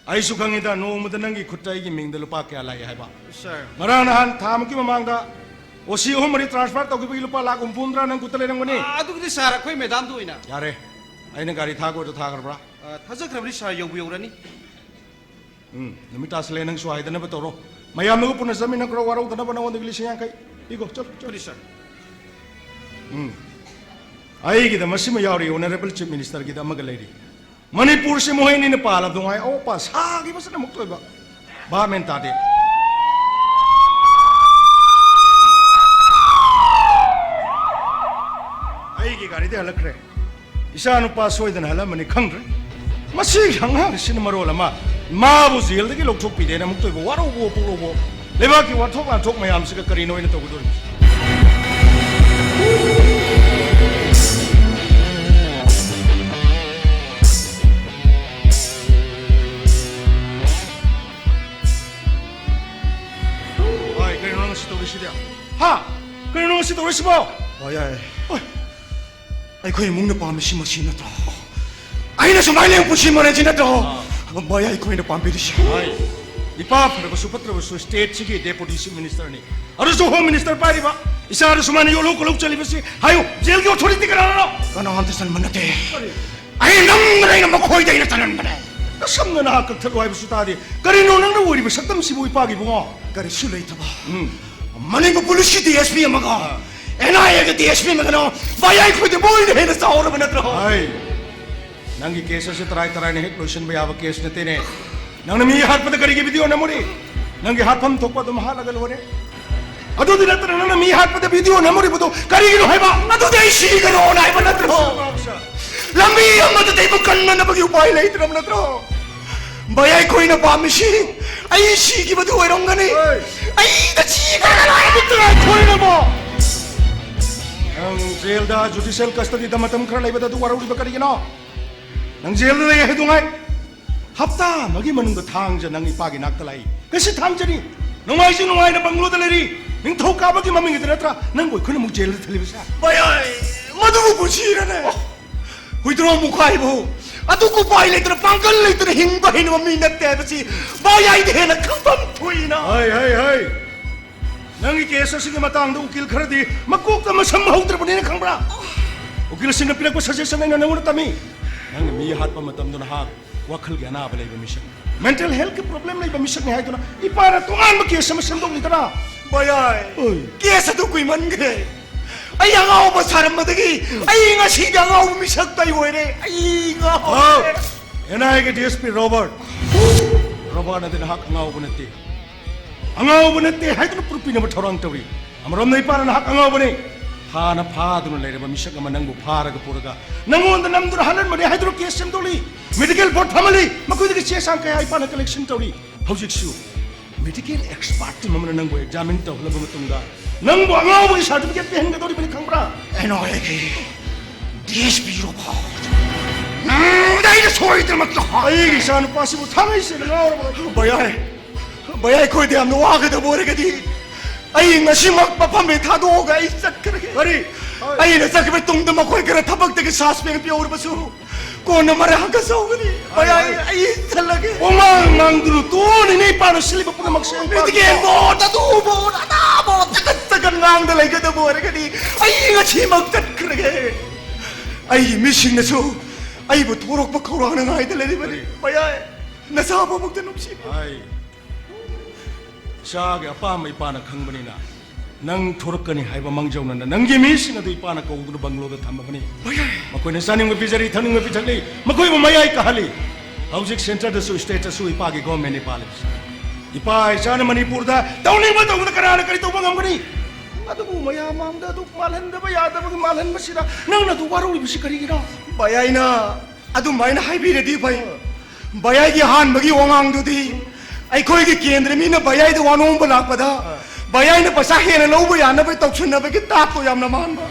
ꯑꯩꯁꯨ ꯈꯪꯉꯤꯗ, ꯅꯣꯡꯃꯗ ꯅꯪꯒꯤ ꯈꯨꯠꯇ ꯑꯩꯒꯤ ꯃꯤꯡꯗ ꯂꯨꯄꯥ ꯀꯌꯥ ꯂꯥꯛꯏ ꯍꯥꯏꯕ꯫ ꯁꯥꯔ꯫ ꯉꯔꯥꯡ ꯅꯍꯥꯟ ꯊꯥꯃꯨꯛꯀꯤ ꯃꯃꯥꯡꯗ ꯑꯣ ꯁꯤ ꯑꯍꯨꯝ ꯃꯔꯤ ꯇ꯭ꯔꯥꯟꯁꯐꯔ ꯇꯧꯈꯤꯕꯒꯤ ꯂꯨꯄꯥ ꯂꯥꯈ ꯍꯨꯝꯐꯨ ꯍꯨꯝꯗ꯭ꯔꯥ ꯅꯪ ꯈꯨꯠꯇ ꯂꯩꯔꯝꯒꯅꯤ꯫ ꯑ, ꯑꯗꯨꯒꯤꯗꯤ ꯁꯥꯔ, ꯑꯩꯈꯣꯏ ꯃꯦꯗꯥꯝꯗ ꯑꯣꯏꯅ꯫ ꯌꯥꯔꯦ, ꯑꯩꯅ ꯒꯥꯔꯤ ꯊꯥꯈꯣꯗꯣ ꯊꯥꯈ꯭ꯔꯕ꯭ꯔꯥ? ꯑ, ꯊꯥꯖꯈ꯭ꯔꯕꯅꯤ ꯁꯥꯔ, ꯌꯧꯕꯨ ꯌꯧꯔꯅꯤ꯫ ꯎꯝ, ꯅꯨꯃꯤꯠ ꯇꯥꯁꯜꯂꯦ, ꯅꯪꯁꯨ ꯍꯥꯏꯗꯅꯕ ꯇꯧꯔꯣ꯫ ꯃꯌꯥꯝꯅꯒ ꯄꯨꯟꯅ ꯆꯠꯃꯤꯟꯅꯈ꯭ꯔꯣ, ꯋꯥꯔꯧꯗꯅꯕ꯫ ꯅꯉꯣꯟꯗꯒꯤ ꯂꯤꯁꯤꯡ ꯌꯥꯡꯈꯩ ꯄꯤꯈꯣ, ꯆꯠꯂꯣ, ꯆꯠꯂꯣ꯫ ꯁꯥꯔ꯫ ꯎꯝ, ꯑꯩꯒꯤꯗ ꯃꯁꯤꯃ ꯌꯥꯎꯔꯤ, ꯑꯣꯅꯔꯦꯕꯜ ꯆꯤꯐ ꯃꯤꯅꯤꯁꯇꯔꯒꯤꯗ ꯑꯃꯒ ꯂꯩꯔꯤ꯫ ꯃꯅꯤꯄꯨꯔꯁꯤ ꯃꯣꯍꯤꯅꯤꯅ ꯄꯥꯜꯂꯕꯗꯨ ꯉꯥꯏ, ꯑꯋꯣꯠꯄ ꯁꯥꯈꯤꯕꯁꯤꯅ ꯑꯃꯨꯛꯇ ꯑꯣꯏꯕ꯫ ꯚꯥꯞ ꯃꯦꯟ ꯇꯥꯗꯦ꯫ ꯑꯩꯒꯤ ꯒꯥꯔꯤꯗꯤ ꯍꯜꯂꯛꯈ꯭ꯔꯦ꯫ ꯏꯆꯥ ꯅꯨꯄꯥ ꯁꯣꯏꯗꯅ ꯍꯜꯂꯝꯃꯅꯤ ꯈꯪꯗ꯭ꯔꯦ꯫ ꯃꯁꯤꯒꯤ ꯑꯉꯥꯡꯁꯤꯅ ꯃꯔꯣꯜ ꯑꯃ ꯃꯥꯕꯨ ꯖꯦꯜꯗꯒꯤ ꯂꯧꯊꯣꯛꯄꯤꯗꯦꯅ ꯑꯃꯨꯛꯇ ꯑꯣꯏꯕ ꯋꯥꯔꯧꯕ ꯄꯣꯛꯂꯧꯕ ꯂꯩꯕꯥꯛꯀꯤ ꯋꯥꯊꯣꯛ ꯂꯥꯟꯊꯣꯛ ꯃꯌꯥꯝꯁꯤꯒ ꯀꯔꯤꯅꯣ ꯑꯩꯅ ꯇꯧꯒꯗꯧꯔꯤꯕꯁꯤ? ꯍꯣꯏ, ꯀꯔꯤꯅꯣ ꯅꯪ ꯁꯤ ꯇꯧꯔꯤꯁꯤꯗꯤ? ꯍꯥ? ꯀꯔꯤꯅꯣ ꯅꯪ ꯁꯤ ꯇꯧꯔꯤꯁꯤꯕꯣ? ꯍꯣꯏ, ꯌꯥꯏ꯫ ꯍꯣꯏ꯫ ꯑꯩꯈꯣꯏ ꯏꯃꯨꯡꯅ ꯄꯥꯝꯃꯤꯁꯤ ꯃꯁꯤ ꯅꯠꯇ꯭ꯔꯣ? ꯑꯩꯅ ꯁꯨꯃꯥꯏꯅ ꯂꯦꯡ ꯄꯨꯟꯁꯤ ꯃꯔꯦꯟꯁꯤ ꯅꯠꯇ꯭ꯔꯣ? ꯑꯥ꯫ ꯃꯌꯥꯏ ꯑꯩꯈꯣꯏꯅ ꯄꯥꯝꯕꯤꯔꯤꯁꯤ꯫ ꯍꯣꯏ꯫ ꯏꯄꯥ ꯐꯔꯕꯁꯨ ꯐꯠꯇ꯭ꯔꯕꯁꯨ stateꯁꯤꯒꯤ Deputy Chief Ministerꯅꯤ꯫ ꯑꯗꯨꯁꯨ Home Minister ꯄꯥꯏꯔꯤꯕ꯫ ꯏꯆꯥꯗꯨ ꯁꯨꯃꯥꯏꯅ ꯌꯣꯜꯍꯧ ꯈꯣꯠꯍꯧ ꯆꯠꯂꯤꯕꯁꯤ ꯍꯥꯏꯌꯨ, ꯖꯦꯜꯒꯤ authority ꯀꯅꯥꯅꯣ? ꯀꯅꯥꯝꯇ ꯆꯟꯕ ꯅꯠꯇꯦ꯫ ꯀꯔꯤ? ꯑꯩ ꯅꯝꯗꯅ ꯑꯩꯅ ꯃꯈꯣꯏꯗ ꯑꯩꯅ ꯆꯟꯍꯟꯕꯅꯦ꯫ ꯅꯁꯝꯅ ꯅꯍꯥꯛ ꯀꯛꯊꯠꯂꯣ ꯍꯥꯏꯕꯁꯨ ꯇꯥꯗꯦ꯫ ꯀꯔꯤꯅꯣ ꯅꯪꯅ ꯑꯣꯏꯔꯤꯕ ꯁꯛꯇꯝꯁꯤꯕꯨ ꯏꯄꯥꯒꯤ ꯏꯕꯨꯡꯉꯣ? ꯀꯔꯤꯁꯨ ꯂꯩꯇꯕ꯫ ꯎꯝ꯫ ꯃꯅꯤꯄꯨꯔ ꯄꯨꯂꯤꯁꯀꯤ DSP ꯑꯃꯒ ꯑꯥ꯫ NIAꯒꯤ DSP ꯑꯃꯒꯅ ꯃꯌꯥꯏ ꯑꯩꯈꯣꯏꯗ ꯃꯣꯏꯅ ꯍꯦꯟꯅ ꯆꯥꯎꯔꯕ ꯅꯠꯇ꯭ꯔꯣ? ꯍꯥꯏ꯫ ꯅꯪꯒꯤ case ꯑꯁꯤ ꯇꯔꯥꯏ ꯇꯔꯥꯏꯅ ꯍꯦꯛ ꯂꯣꯏꯁꯤꯟꯕ ꯌꯥꯕ case ꯅꯠꯇꯦꯅꯦ꯫ ꯅꯪꯅ ꯃꯤ ꯍꯥꯠꯄꯗ ꯀꯔꯤꯒꯤ video ꯅꯝꯃꯨꯔꯤ? ꯅꯪꯒꯤ ꯍꯥꯠꯐꯝ ꯊꯣꯛꯄ ꯑꯗꯨꯝ ꯍꯥꯠꯂꯒ ꯂꯣꯏꯔꯦ꯫ ꯑꯗꯨꯗꯤ ꯅꯠꯇꯅ ꯅꯪꯅ ꯃꯤ ꯍꯥꯠꯄꯗ video ꯅꯝꯃꯨꯔꯤꯕꯗꯣ ꯀꯔꯤꯒꯤꯅꯣ ꯍꯥꯏꯕ? ꯑꯗꯨꯗꯤ ꯑꯩ ꯁꯤꯒꯅꯣꯅ ꯍꯥꯏꯕ ꯅꯠꯇ꯭ꯔꯣ? ꯂꯝꯕꯤ ꯑꯃꯗ ꯇꯩꯕ ꯀꯟꯅꯅꯕꯒꯤ ꯎꯄꯥꯏ ꯂꯩꯇ꯭ꯔꯕ ꯅꯠꯇ꯭ꯔꯣ? ꯃꯌꯥꯏ ꯑꯩꯈꯣꯏꯅ ꯄꯥꯝꯃꯤꯁꯤ ꯑꯩ ꯁꯤꯈꯤꯕꯗꯨ ꯑꯣꯏꯔꯝꯒꯅꯤ꯫ ꯍꯣꯏ꯫ ꯑꯩꯗ ꯆꯤꯈ꯭ꯔꯒ ꯂꯣꯏꯔꯦ꯫ ꯅꯪ ꯖꯦꯜꯗ judicial custodyꯗ ꯃꯇꯝ ꯈꯔ ꯂꯩꯕꯗ ꯑꯗꯨ ꯋꯥꯔꯧꯔꯤꯕ ꯀꯔꯤꯒꯤꯅꯣ? ꯅꯪ ꯖꯦꯜꯗ ꯂꯩ ꯍꯥꯏꯗꯨꯉꯥꯏ ꯍꯞꯇꯥ ꯑꯃꯒꯤ ꯃꯅꯨꯡꯗ ꯊꯥꯡꯖ ꯅꯪ ꯏꯄꯥꯒꯤ ꯅꯥꯛꯇ ꯂꯥꯛꯏ꯫ ꯉꯁꯤ ꯊꯥꯡꯖꯅꯤ꯫ ꯅꯨꯡꯉꯥꯏꯁꯨ ꯅꯨꯡꯉꯥꯏꯅ ꯕꯪꯒ꯭ꯂꯣꯗ ꯂꯩꯔꯤ꯫ ꯅꯤꯡꯊꯧꯀꯥꯕꯒꯤ ꯃꯃꯤꯡꯒꯤꯗ ꯅꯠꯇ꯭ꯔꯥ ꯅꯪꯕꯨ ꯑꯩꯈꯣꯏꯅ ꯑꯃꯨꯛ ꯖꯦꯜꯗ ꯊꯜꯂꯤꯕꯁꯦ? ꯃꯌꯥꯏ, ꯃꯗꯨꯕꯨ ꯄꯨꯟꯁꯤꯔꯅꯦ? ꯍꯨꯏꯗ꯭ꯔꯣꯝ ꯃꯨꯈꯥꯏꯕꯨ ꯑꯗꯨ ꯎꯄꯥꯏ ꯂꯩꯇꯅ ꯄꯥꯡꯒꯜ ꯂꯩꯇꯅ ꯍꯤꯡꯕ ꯍꯩꯅꯕ ꯃꯤ ꯅꯠꯇꯦ ꯍꯥꯏꯕꯁꯤ ꯃꯌꯥꯏꯗ ꯍꯦꯟꯅ ꯈꯪꯐꯝ ꯊꯣꯛꯏꯅ꯫ ꯍꯥꯏ, ꯍꯥꯏ, ꯍꯥꯏ꯫ ꯅꯪꯒꯤ case ꯑꯁꯤꯒꯤ ꯃꯇꯥꯡꯗ ꯎꯀꯤꯜ ꯈꯔꯗꯤ ꯃꯀꯣꯛꯇ ꯃꯁꯝ ꯍꯧꯗ꯭ꯔꯕꯅꯤꯅ ꯈꯪꯕ꯭ꯔꯥ? ꯎꯀꯤꯜꯁꯤꯡꯅ ꯄꯤꯔꯛꯄ suggestion ꯑꯩꯅ ꯅꯪꯉꯣꯟꯗ ꯇꯝꯃꯤ꯫ ꯅꯪꯅ ꯃꯤ ꯍꯥꯠꯄ ꯃꯇꯝꯗ ꯅꯍꯥꯛ ꯋꯥꯈꯜꯒꯤ ꯑꯅꯥꯕ ꯂꯩꯕ ꯃꯤꯁꯛ, mental healthꯀꯤ problem ꯂꯩꯕ ꯃꯤꯁꯛꯅꯤ ꯍꯥꯏꯗꯨꯅ ꯏꯄꯥꯅ ꯇꯣꯉꯥꯟꯕ case ꯑꯃ ꯁꯦꯝꯗꯣꯛꯂꯤꯗꯅ꯫ ꯃꯌꯥꯏ꯫ ꯑꯣꯏ꯫ Case ꯑꯗꯨ ꯀꯨꯏꯃꯟꯈ꯭ꯔꯦ꯫ ꯑꯩ ꯑꯉꯥꯎꯕ ꯁꯥꯔꯝꯕꯗꯒꯤ ꯑꯩ ꯉꯁꯤꯗꯤ ꯑꯉꯥꯎꯕ ꯃꯤꯁꯛꯇ ꯑꯩ ꯑꯣꯏꯔꯦ꯫ ꯑꯩ ꯉꯥꯎꯔꯦ꯫ ꯍꯥꯎ꯫ NIAꯒꯤ DSP ꯔꯣꯕꯔꯠ꯫ ꯔꯣꯕꯔꯠ ꯑꯗꯨ ꯅꯍꯥꯛ ꯑꯉꯥꯎꯕ ꯅꯠꯇꯦ꯫ ꯑꯉꯥꯎꯕ ꯅꯠꯇꯦ ꯍꯥꯏꯗꯨꯅ proof ꯄꯤꯅꯕ ꯊꯧꯔꯥꯡ ꯇꯧꯔꯤ꯫ ꯑꯃꯔꯣꯝꯗ ꯏꯄꯥꯅ ꯅꯍꯥꯛ ꯑꯉꯥꯎꯕꯅꯤ꯫ ꯐꯥꯅ ꯐꯥꯗꯨꯅ ꯂꯩꯔꯕ ꯃꯤꯁꯛ ꯑꯃ ꯅꯪꯕꯨ ꯐꯥꯔꯒ ꯄꯨꯔꯒ ꯅꯪꯉꯣꯟꯗ ꯅꯝꯗꯨꯅ ꯍꯥꯠꯍꯟꯕꯅꯤ ꯍꯥꯏꯗꯨꯅ ꯀꯦꯁ ꯁꯦꯝꯗꯣꯛꯂꯤ꯫ ꯃꯦꯗꯤꯀꯦꯜ ꯕꯣꯔꯗ ꯐꯝꯍꯜꯂꯤ꯫ ꯃꯈꯣꯏꯗꯒꯤ ꯆꯦ ꯆꯥꯡ ꯀꯌꯥ ꯏꯄꯥꯅ ꯀꯂꯦꯛꯁꯟ ꯇꯧꯔꯤ꯫ ꯍꯧꯖꯤꯛꯁꯨ ꯃꯦꯗꯤꯀꯦꯜ ꯑꯦꯛꯁꯄꯥꯔꯠ ꯇꯤꯝ ꯑꯃꯅ ꯅꯪꯕꯨ ꯑꯦꯛꯖꯥꯃꯤꯟ ꯇꯧꯍꯜꯂꯕ ꯃꯇꯨꯡꯗ ꯅꯪꯕꯨ ꯑꯉꯥꯎꯕꯒꯤ ꯁꯥꯔꯇꯤꯐꯤꯀꯦꯠ ꯄꯤꯍꯟꯒꯗꯧꯔꯤꯕꯅꯤ, ꯈꯪꯕ꯭ꯔꯥ? ꯑꯩꯅ ꯍꯥꯏꯒꯦ, ꯗꯤ ꯑꯦꯁ ꯄꯤ ꯔꯣꯕꯥꯔꯠ, ꯅꯪꯗ ꯑꯩꯅ ꯁꯣꯏꯗꯅꯃꯛꯇ ꯍꯥꯏ꯫ ꯑꯩꯒꯤ ꯏꯆꯥꯅꯨꯄꯥꯁꯤꯕꯨ ꯊꯥꯡꯉꯩ ꯁꯦꯡꯅ ꯉꯥꯎꯔꯕ? ꯚꯌꯥꯏ, ꯚꯌꯥꯏ, ꯑꯩꯈꯣꯏꯗ ꯌꯥꯝꯅ ꯋꯥꯒꯗꯕ ꯑꯣꯏꯔꯒꯗꯤ ꯑꯩ ꯉꯁꯤꯃꯛ ꯃꯐꯝ ꯍꯦꯛ ꯊꯥꯗꯣꯛꯑꯒ ꯑꯩ ꯆꯠꯈ꯭ꯔꯒꯦ꯫ ꯀꯔꯤ? ꯑꯩꯅ ꯆꯠꯈꯤꯕ ꯇꯨꯡꯗ ꯃꯈꯣꯏ ꯈꯔ ꯊꯕꯛꯇꯒꯤ ꯁꯁꯄꯦꯟ ꯄꯤꯍꯧꯔꯕꯁꯨ ꯀꯣꯟꯅ ꯃꯔꯥ ꯍꯪꯒꯠꯆꯍꯧꯒꯅꯤ꯫ ꯚꯌꯥꯏ, ꯑꯩ ꯆꯠꯂꯒꯦ꯫ ꯋꯥꯉꯥꯡ ꯉꯥꯡꯗꯨꯅ ꯇꯣꯛꯑꯣꯅꯦ, ꯏꯄꯥꯅ ꯁꯤꯜꯂꯤꯕ ꯄꯨꯝꯅꯃꯛꯁꯦ꯫ ꯃꯤꯗꯤꯒꯦꯟ ꯕꯣꯔꯗ, ꯑꯗꯨ ꯕꯣꯔꯗ, ꯑꯗꯥ ꯕꯣꯔꯗ, ꯆꯒꯠ ꯆꯒꯠ ꯉꯥꯡꯗ ꯂꯩꯒꯗꯕ ꯑꯣꯏꯔꯒꯗꯤ ꯑꯩ ꯉꯁꯤꯃꯛ ꯆꯠꯈ꯭ꯔꯒꯦ꯫ ꯑꯩꯒꯤ ꯃꯤꯁꯤꯡꯅꯁꯨ ꯑꯩꯕꯨ ꯊꯣꯔꯛꯄ ꯈꯧꯔꯥꯡꯅ ꯉꯥꯏꯗ ꯂꯩꯔꯤꯕꯅꯤ꯫ ꯚꯌꯥꯏ, ꯅꯆꯥ ꯄꯣꯛꯄꯗ ꯅꯨꯡꯁꯤ꯫ ꯍꯥꯏ꯫ ꯏꯆꯥꯒꯤ ꯑꯄꯥꯝꯕ ꯏꯄꯥꯅ ꯈꯪꯕꯅꯤꯅ, ꯅꯪ ꯊꯣꯔꯛꯀꯅꯤ ꯍꯥꯏꯕ ꯃꯥꯡꯖꯧꯅꯅ ꯅꯪꯒꯤ ꯃꯤꯁꯤꯡ ꯑꯗꯨ ꯏꯄꯥꯅ ꯀꯧꯗꯨꯅ ꯕꯪꯒ꯭ꯂꯣꯗ ꯊꯝꯃꯕꯅꯤ꯫ ꯃꯈꯣꯏꯅ ꯆꯥꯅꯤꯡꯕ ꯄꯤꯖꯔꯤ, ꯊꯛꯅꯤꯡꯕ ꯄꯤꯊꯛꯂꯤ, ꯃꯈꯣꯏꯕꯨ ꯃꯌꯥꯏ ꯀꯥꯍꯜꯂꯤ꯫ ꯍꯧꯖꯤꯛ ꯁꯦꯟꯇꯔꯗꯁꯨ, ꯁ꯭ꯇꯦꯠꯇꯁꯨ ꯏꯄꯥꯒꯤ ꯒꯣꯔꯃꯦꯟꯅꯤ ꯄꯥꯜꯂꯤꯕꯁꯤ꯫ ꯏꯄꯥ ꯏꯆꯥꯅ ꯃꯅꯤꯄꯨꯔꯗ ꯇꯧꯅꯤꯡꯕ ꯇꯧꯕꯗ ꯀꯅꯥꯅ ꯀꯔꯤ ꯇꯧꯕ ꯉꯝꯒꯅꯤ? ꯑꯗꯨꯕꯨ ꯃꯌꯥꯝ ꯃꯥꯡꯗ ꯑꯗꯨ ꯃꯥꯜꯍꯟꯗꯕ ꯌꯥꯗꯕꯒꯤ ꯃꯥꯜꯍꯟꯕꯁꯤꯗ ꯅꯪꯅ ꯑꯗꯨ ꯋꯥꯔꯧꯔꯤꯕꯁꯤ ꯀꯔꯤꯒꯤꯅꯣ? ꯚꯌꯥꯏꯅ ꯑꯗꯨꯃꯥꯏꯅ ꯍꯥꯏꯕꯤꯔꯗꯤ ꯐꯩ꯫ ꯚꯌꯥꯏꯒꯤ ꯑꯍꯥꯟꯕꯒꯤ ꯋꯥꯉꯥꯡꯗꯨꯗꯤ ꯑꯩꯈꯣꯏꯒꯤ ꯀꯦꯟꯗ꯭ꯔ ꯃꯤꯅ ꯚꯌꯥꯏꯗ ꯋꯥꯅꯣꯡꯕ ꯂꯥꯛꯄꯗ ꯚꯌꯥꯏꯅ ꯄꯩꯁꯥ ꯍꯦꯟꯅ ꯂꯧꯕ ꯌꯥꯅꯕ ꯇꯧꯁꯤꯟꯅꯕꯒꯤ ꯇꯥꯛꯄ ꯌꯥꯝꯅ ꯃꯥꯟꯕ꯫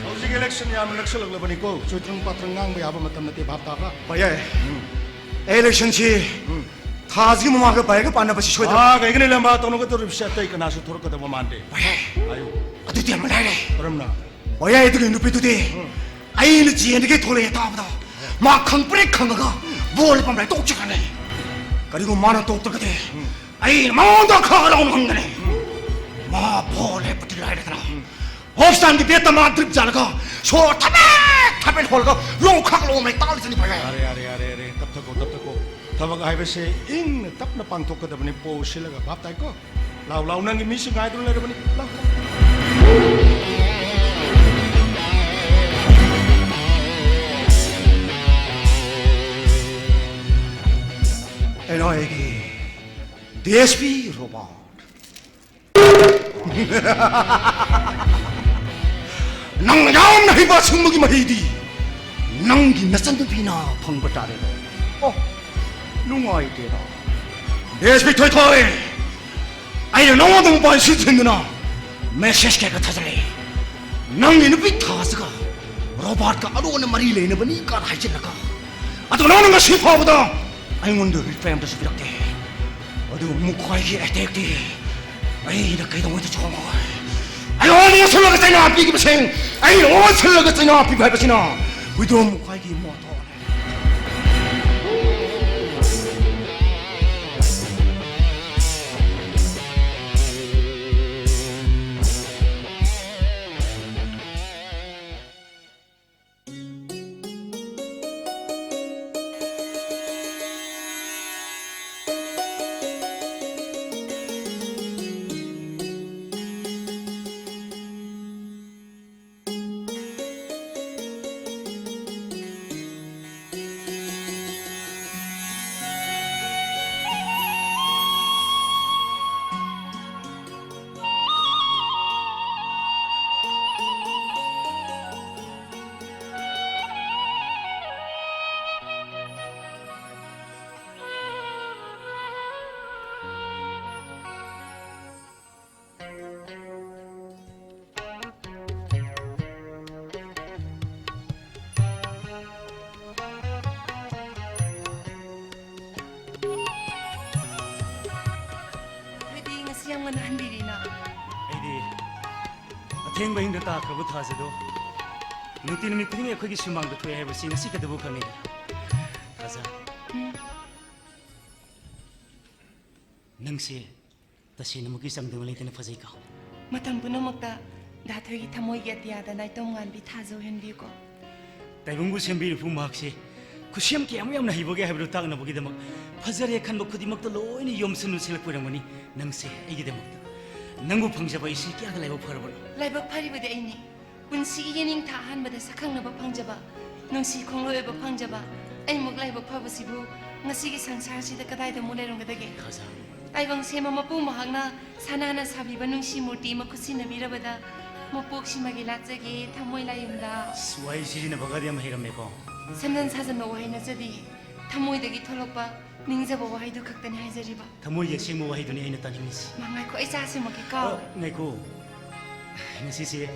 ꯍꯧꯖꯤꯛ ꯏꯂꯦꯛꯁꯟ ꯌꯥꯝꯅ ꯅꯛꯁꯜꯂꯛꯂꯕꯅꯤꯀꯣ꯫ ꯆꯣꯏꯇ꯭ꯔꯪ ꯄꯥꯇ꯭ꯔꯪ ꯉꯥꯡꯕ ꯌꯥꯕ ꯃꯇꯝ ꯅꯠꯇꯦ, ꯚꯥꯞ ꯇꯥꯕ꯭ꯔꯥ? ꯚꯌꯥꯏ, ꯎꯝ꯫ ꯏꯂꯦꯛꯁꯟꯁꯤ ꯎꯝ꯫ ꯊꯥꯁꯤꯒꯤ ꯃꯃꯥꯡꯗ ꯚꯌꯥꯏꯒ ꯄꯥꯟꯅꯕꯁꯤ ꯁꯣꯏꯗ꯭ꯔꯦ꯫ ꯃꯥꯒ ꯑꯩꯒꯅ ꯂꯝꯕꯥ ꯇꯧꯅꯒꯗꯧꯔꯤꯕꯁꯦ ꯑꯇꯩ ꯀꯅꯥꯁꯨ ꯊꯣꯔꯛꯀꯗꯕ ꯃꯥꯟꯗꯦ꯫ ꯚꯌꯥꯏ, ꯍꯥꯏꯌꯨ꯫ ꯑꯗꯨꯗꯤ ꯑꯃ ꯂꯩꯔꯦ꯫ ꯀꯔꯝꯅ? ꯚꯌꯥꯏ, ꯑꯗꯨꯒꯤ ꯅꯨꯄꯤꯗꯨꯗꯤ ꯎꯝ꯫ ꯑꯩꯅ ꯖꯦꯜꯗꯒꯤ ꯊꯣꯛꯂꯛꯑꯦ ꯇꯥꯕꯗ ꯃꯥ ꯈꯪꯄ꯭ꯔꯦꯛ ꯈꯪꯉꯒ ꯕꯣꯜ ꯄꯝꯂꯦ ꯇꯣꯛꯆꯈ꯭ꯔꯅꯤ꯫ ꯀꯔꯤꯒꯨꯝꯕ ꯃꯥꯅ ꯇꯣꯛꯇ꯭ꯔꯒꯗꯤ ꯎꯝ꯫ ꯑꯩꯅ ꯃꯉꯣꯟꯗ ꯈꯔ ꯂꯥꯎꯅ ꯍꯪꯒꯅꯤ꯫ ꯎꯝ꯫ ꯃꯥ ꯕꯣꯜ ꯍꯦꯛꯄꯗꯤ ꯂꯥꯏꯔꯗꯅ ꯎꯝ꯫ ꯍꯣꯞꯁꯇꯥꯟꯒꯤ ꯕꯦꯠꯇ ꯃꯥ ꯗ꯭ꯔꯤꯞ ꯆꯥꯔꯒ ꯁꯣꯔ ꯊꯕꯦꯠ ꯊꯕꯦꯠ ꯍꯣꯜꯂꯒ ꯂꯣꯡꯈꯥꯛ ꯂꯣꯡꯃꯩ ꯇꯥꯜꯂꯤꯁꯤꯅꯤ ꯚꯌꯥꯏ꯫ ꯌꯥꯔꯦ, ꯌꯥꯔꯦ, ꯌꯥꯔꯦ, ꯌꯥꯔꯦ꯫ ꯇꯞꯊꯀꯣ, ꯇꯞꯊꯀꯣ꯫ ꯊꯕꯛ ꯍꯥꯏꯕꯁꯦ ꯏꯪꯅ ꯇꯞꯅ ꯄꯥꯡꯊꯣꯛꯀꯗꯕꯅꯤ꯫ ꯄꯣ ꯁꯤꯜꯂꯒ, ꯚꯥꯞ ꯇꯥꯏꯀꯣ? ꯂꯥꯎ, ꯂꯥꯎ, ꯅꯪꯒꯤ ꯃꯤꯁꯤꯡ ꯉꯥꯏꯗꯨꯅ ꯂꯩꯔꯕꯅꯤ꯫ ꯂꯥꯎ, ꯂꯥꯎ꯫ ꯑꯩꯅ ꯑꯩꯒꯤ ꯗꯤ ꯑꯦꯁ ꯄꯤ ꯔꯣꯕꯥꯔꯠ꯫ ꯅꯪꯅ ꯌꯥꯝꯅ ꯍꯩꯕ ꯑꯁꯨꯝꯕꯒꯤ ꯃꯍꯩꯗꯤ ꯅꯪꯒꯤ ꯅꯆꯟꯅꯨꯄꯤꯅ ꯐꯪꯕ ꯇꯥꯔꯦ꯫ ꯑꯣ, ꯅꯨꯡꯉꯥꯏꯇꯦꯗ꯫ ꯑꯦꯁ ꯄꯤ ꯊꯣꯏꯊꯣꯏ, ꯑꯩꯅ ꯅꯉꯣꯟꯗ ꯃꯣꯕꯥꯏꯜ ꯁꯤꯖꯤꯟꯅꯗꯨꯅ ꯃꯦꯁꯦꯖ ꯀꯌꯥꯒ ꯊꯥꯖꯤꯜꯂꯦ꯫ ꯅꯪꯒꯤ ꯅꯨꯄꯤ ꯊꯥꯖꯒ ꯔꯣꯕꯥꯔꯠꯀ ꯑꯔꯣꯟꯅ ꯃꯔꯤ ꯂꯩꯅꯕꯅꯤ ꯀꯥꯏꯅ ꯍꯥꯏꯖꯤꯜꯂꯒ, ꯑꯗꯨꯒ ꯅꯪꯅ ꯉꯁꯤ ꯐꯥꯎꯕꯗ ꯑꯩꯉꯣꯟꯗ ꯔꯤꯄ꯭ꯂꯥꯏ ꯑꯝꯇꯁꯨ ꯄꯤꯔꯛꯇꯦ꯫ ꯑꯗꯨ ꯃꯈꯣꯏꯒꯤ ꯑꯦꯇꯦꯛꯇꯤ ꯑꯩꯅ ꯀꯩꯗꯧꯉꯩꯗꯁꯨ ꯈꯪꯉꯣꯏ꯫ ꯑꯩꯉꯣꯟꯗ ꯑꯣꯟꯁꯤꯜꯂꯒ ꯆꯩꯅꯥ ꯄꯤꯈꯤꯕꯁꯤꯡ, ꯑꯩꯅ ꯑꯣꯟꯁꯤꯜꯂꯒ ꯆꯩꯅꯥ ꯄꯤꯕ ꯍꯥꯏꯕꯁꯤꯅ ꯋꯤꯗ꯭ꯔꯣ ꯃꯈꯣꯏꯒꯤ ꯃꯣꯇꯣꯅꯤ꯫ ꯅꯣꯏꯗꯤ ꯉꯁꯤ ꯌꯥꯝ ꯉꯟꯅ ꯍꯟꯕꯤꯔꯤꯅ꯫ ꯑꯩꯗꯤ ꯑꯊꯦꯡꯕ ꯑꯍꯤꯡꯗ ꯇꯥꯈ꯭ꯔꯕ ꯊꯥꯖꯗꯣ ꯅꯨꯡꯇꯤ ꯅꯨꯃꯤꯠ ꯈꯨꯗꯤꯡꯒꯤ ꯑꯩꯈꯣꯏꯒꯤ ꯁꯨꯃꯥꯡꯗ ꯊꯣꯛꯑꯦ ꯍꯥꯏꯕꯁꯤ ꯉꯁꯤ ꯈꯛꯇꯕꯨ ꯈꯪꯉꯤ꯫ ꯊꯥꯖ, ꯎꯝ꯫ ꯅꯪꯁꯦ ꯇꯁꯦꯡꯅꯃꯛꯀꯤ ꯆꯥꯡꯗꯝ ꯂꯩꯇꯅ ꯐꯖꯩꯀꯣ꯫ ꯃꯇꯝ ꯄꯨꯝꯅꯃꯛꯇ ꯗꯥ ꯊꯣꯏꯒꯤ ꯊꯃꯣꯏꯒꯤ ꯑꯇꯤꯌꯥꯗ ꯅꯥꯏꯇꯣꯝ ꯉꯥꯟꯕꯤ ꯊꯥꯖ ꯑꯣꯏꯍꯟꯕꯤꯌꯨꯀꯣ꯫ ꯇꯥꯏꯕꯪꯕꯨ ꯁꯦꯝꯕꯤꯔꯤꯕ ꯃꯍꯥꯛꯁꯦ ꯈꯨꯠꯁꯦꯝ ꯀꯌꯥꯃꯨꯛ ꯌꯥꯝꯅ ꯍꯩꯕꯒꯦ ꯍꯥꯏꯕꯗꯨ ꯇꯥꯛꯅꯕꯒꯤꯗꯃꯛ ꯐꯖꯔꯦ ꯈꯟꯕ ꯈꯨꯗꯤꯡꯃꯛꯇ ꯂꯣꯏꯅ ꯌꯣꯝꯁꯤꯟ ꯅꯨꯡꯁꯤꯜꯂꯛꯄ ꯑꯣꯏꯔꯝꯒꯅꯤ ꯅꯪꯁꯦ ꯑꯩꯒꯤꯗꯃꯛꯇ꯫ ꯅꯪꯕꯨ ꯐꯪꯖꯕ ꯑꯩꯁꯤ ꯀꯌꯥꯗ ꯂꯥꯏꯕꯛ ꯐꯔꯕꯅꯣ? ꯂꯥꯏꯕꯛ ꯐꯔꯤꯕꯗꯤ ꯑꯩꯅꯤ꯫ ꯄꯨꯟꯁꯤꯒꯤ ꯌꯦꯅꯤꯡꯊꯥ ꯑꯍꯥꯟꯕꯗ ꯁꯛꯈꯪꯅꯕ ꯐꯪꯖꯕ, ꯅꯨꯡꯁꯤ ꯈꯣꯡꯂꯣꯏ ꯑꯣꯏꯕ ꯐꯪꯖꯕ ꯑꯩꯃꯨꯛ ꯂꯥꯏꯕꯛ ꯐꯕꯁꯤꯕꯨ ꯉꯁꯤꯒꯤ ꯁꯪꯁꯥꯔꯁꯤꯗ ꯀꯗꯥꯏꯗ ꯑꯃꯨꯛ ꯂꯩꯔꯝꯒꯗꯒꯦ? ꯈꯖꯥ, ꯇꯥꯏꯕꯪ ꯁꯦꯝꯕ ꯃꯄꯨ ꯃꯍꯥꯛꯅ ꯁꯅꯥꯅ ꯁꯥꯕꯤꯕ ꯅꯨꯡꯁꯤ ꯃꯨꯔꯇꯤ ꯑꯃ ꯈꯨꯠꯁꯤꯟꯅꯕꯤꯔꯕꯗ ꯃꯄꯣꯛꯁꯤꯃꯒꯤ ꯂꯥꯠꯆꯒꯦ ꯊꯃꯣꯏ ꯂꯥꯏꯌꯨꯝꯗ꯫ ꯑꯁ, ꯋꯥꯍꯩ ꯁꯤꯖꯤꯟꯅꯕꯒꯗꯤ ꯌꯥꯝ ꯍꯩꯔꯝꯃꯦꯀꯣ꯫ ꯁꯦꯝꯖꯤꯟ ꯁꯥꯖꯟꯕ ꯋꯥꯍꯩ ꯅꯠꯆꯗꯤꯌꯦ꯫ ꯊꯃꯣꯏꯗꯒꯤ ꯊꯣꯛꯂꯛꯄ ꯅꯤꯡꯖꯕ ꯋꯥꯍꯩꯗꯨ ꯈꯛꯇꯅꯤ ꯍꯥꯏꯖꯔꯤꯕ꯫ ꯊꯃꯣꯏꯒꯤ ꯑꯁꯦꯡꯕ ꯋꯥꯍꯩꯗꯨꯅꯤ ꯑꯩꯅ ꯇꯥꯅꯤꯡꯉꯤꯁꯤ꯫ ꯃꯥ, ꯉꯥꯏꯈꯣ, ꯑꯩ ꯆꯥ ꯁꯦꯝꯃꯛꯀꯦ, ꯀꯥꯎ꯫ ꯑ, ꯉꯥꯏꯈꯣ꯫ ꯉꯁꯤꯁꯦ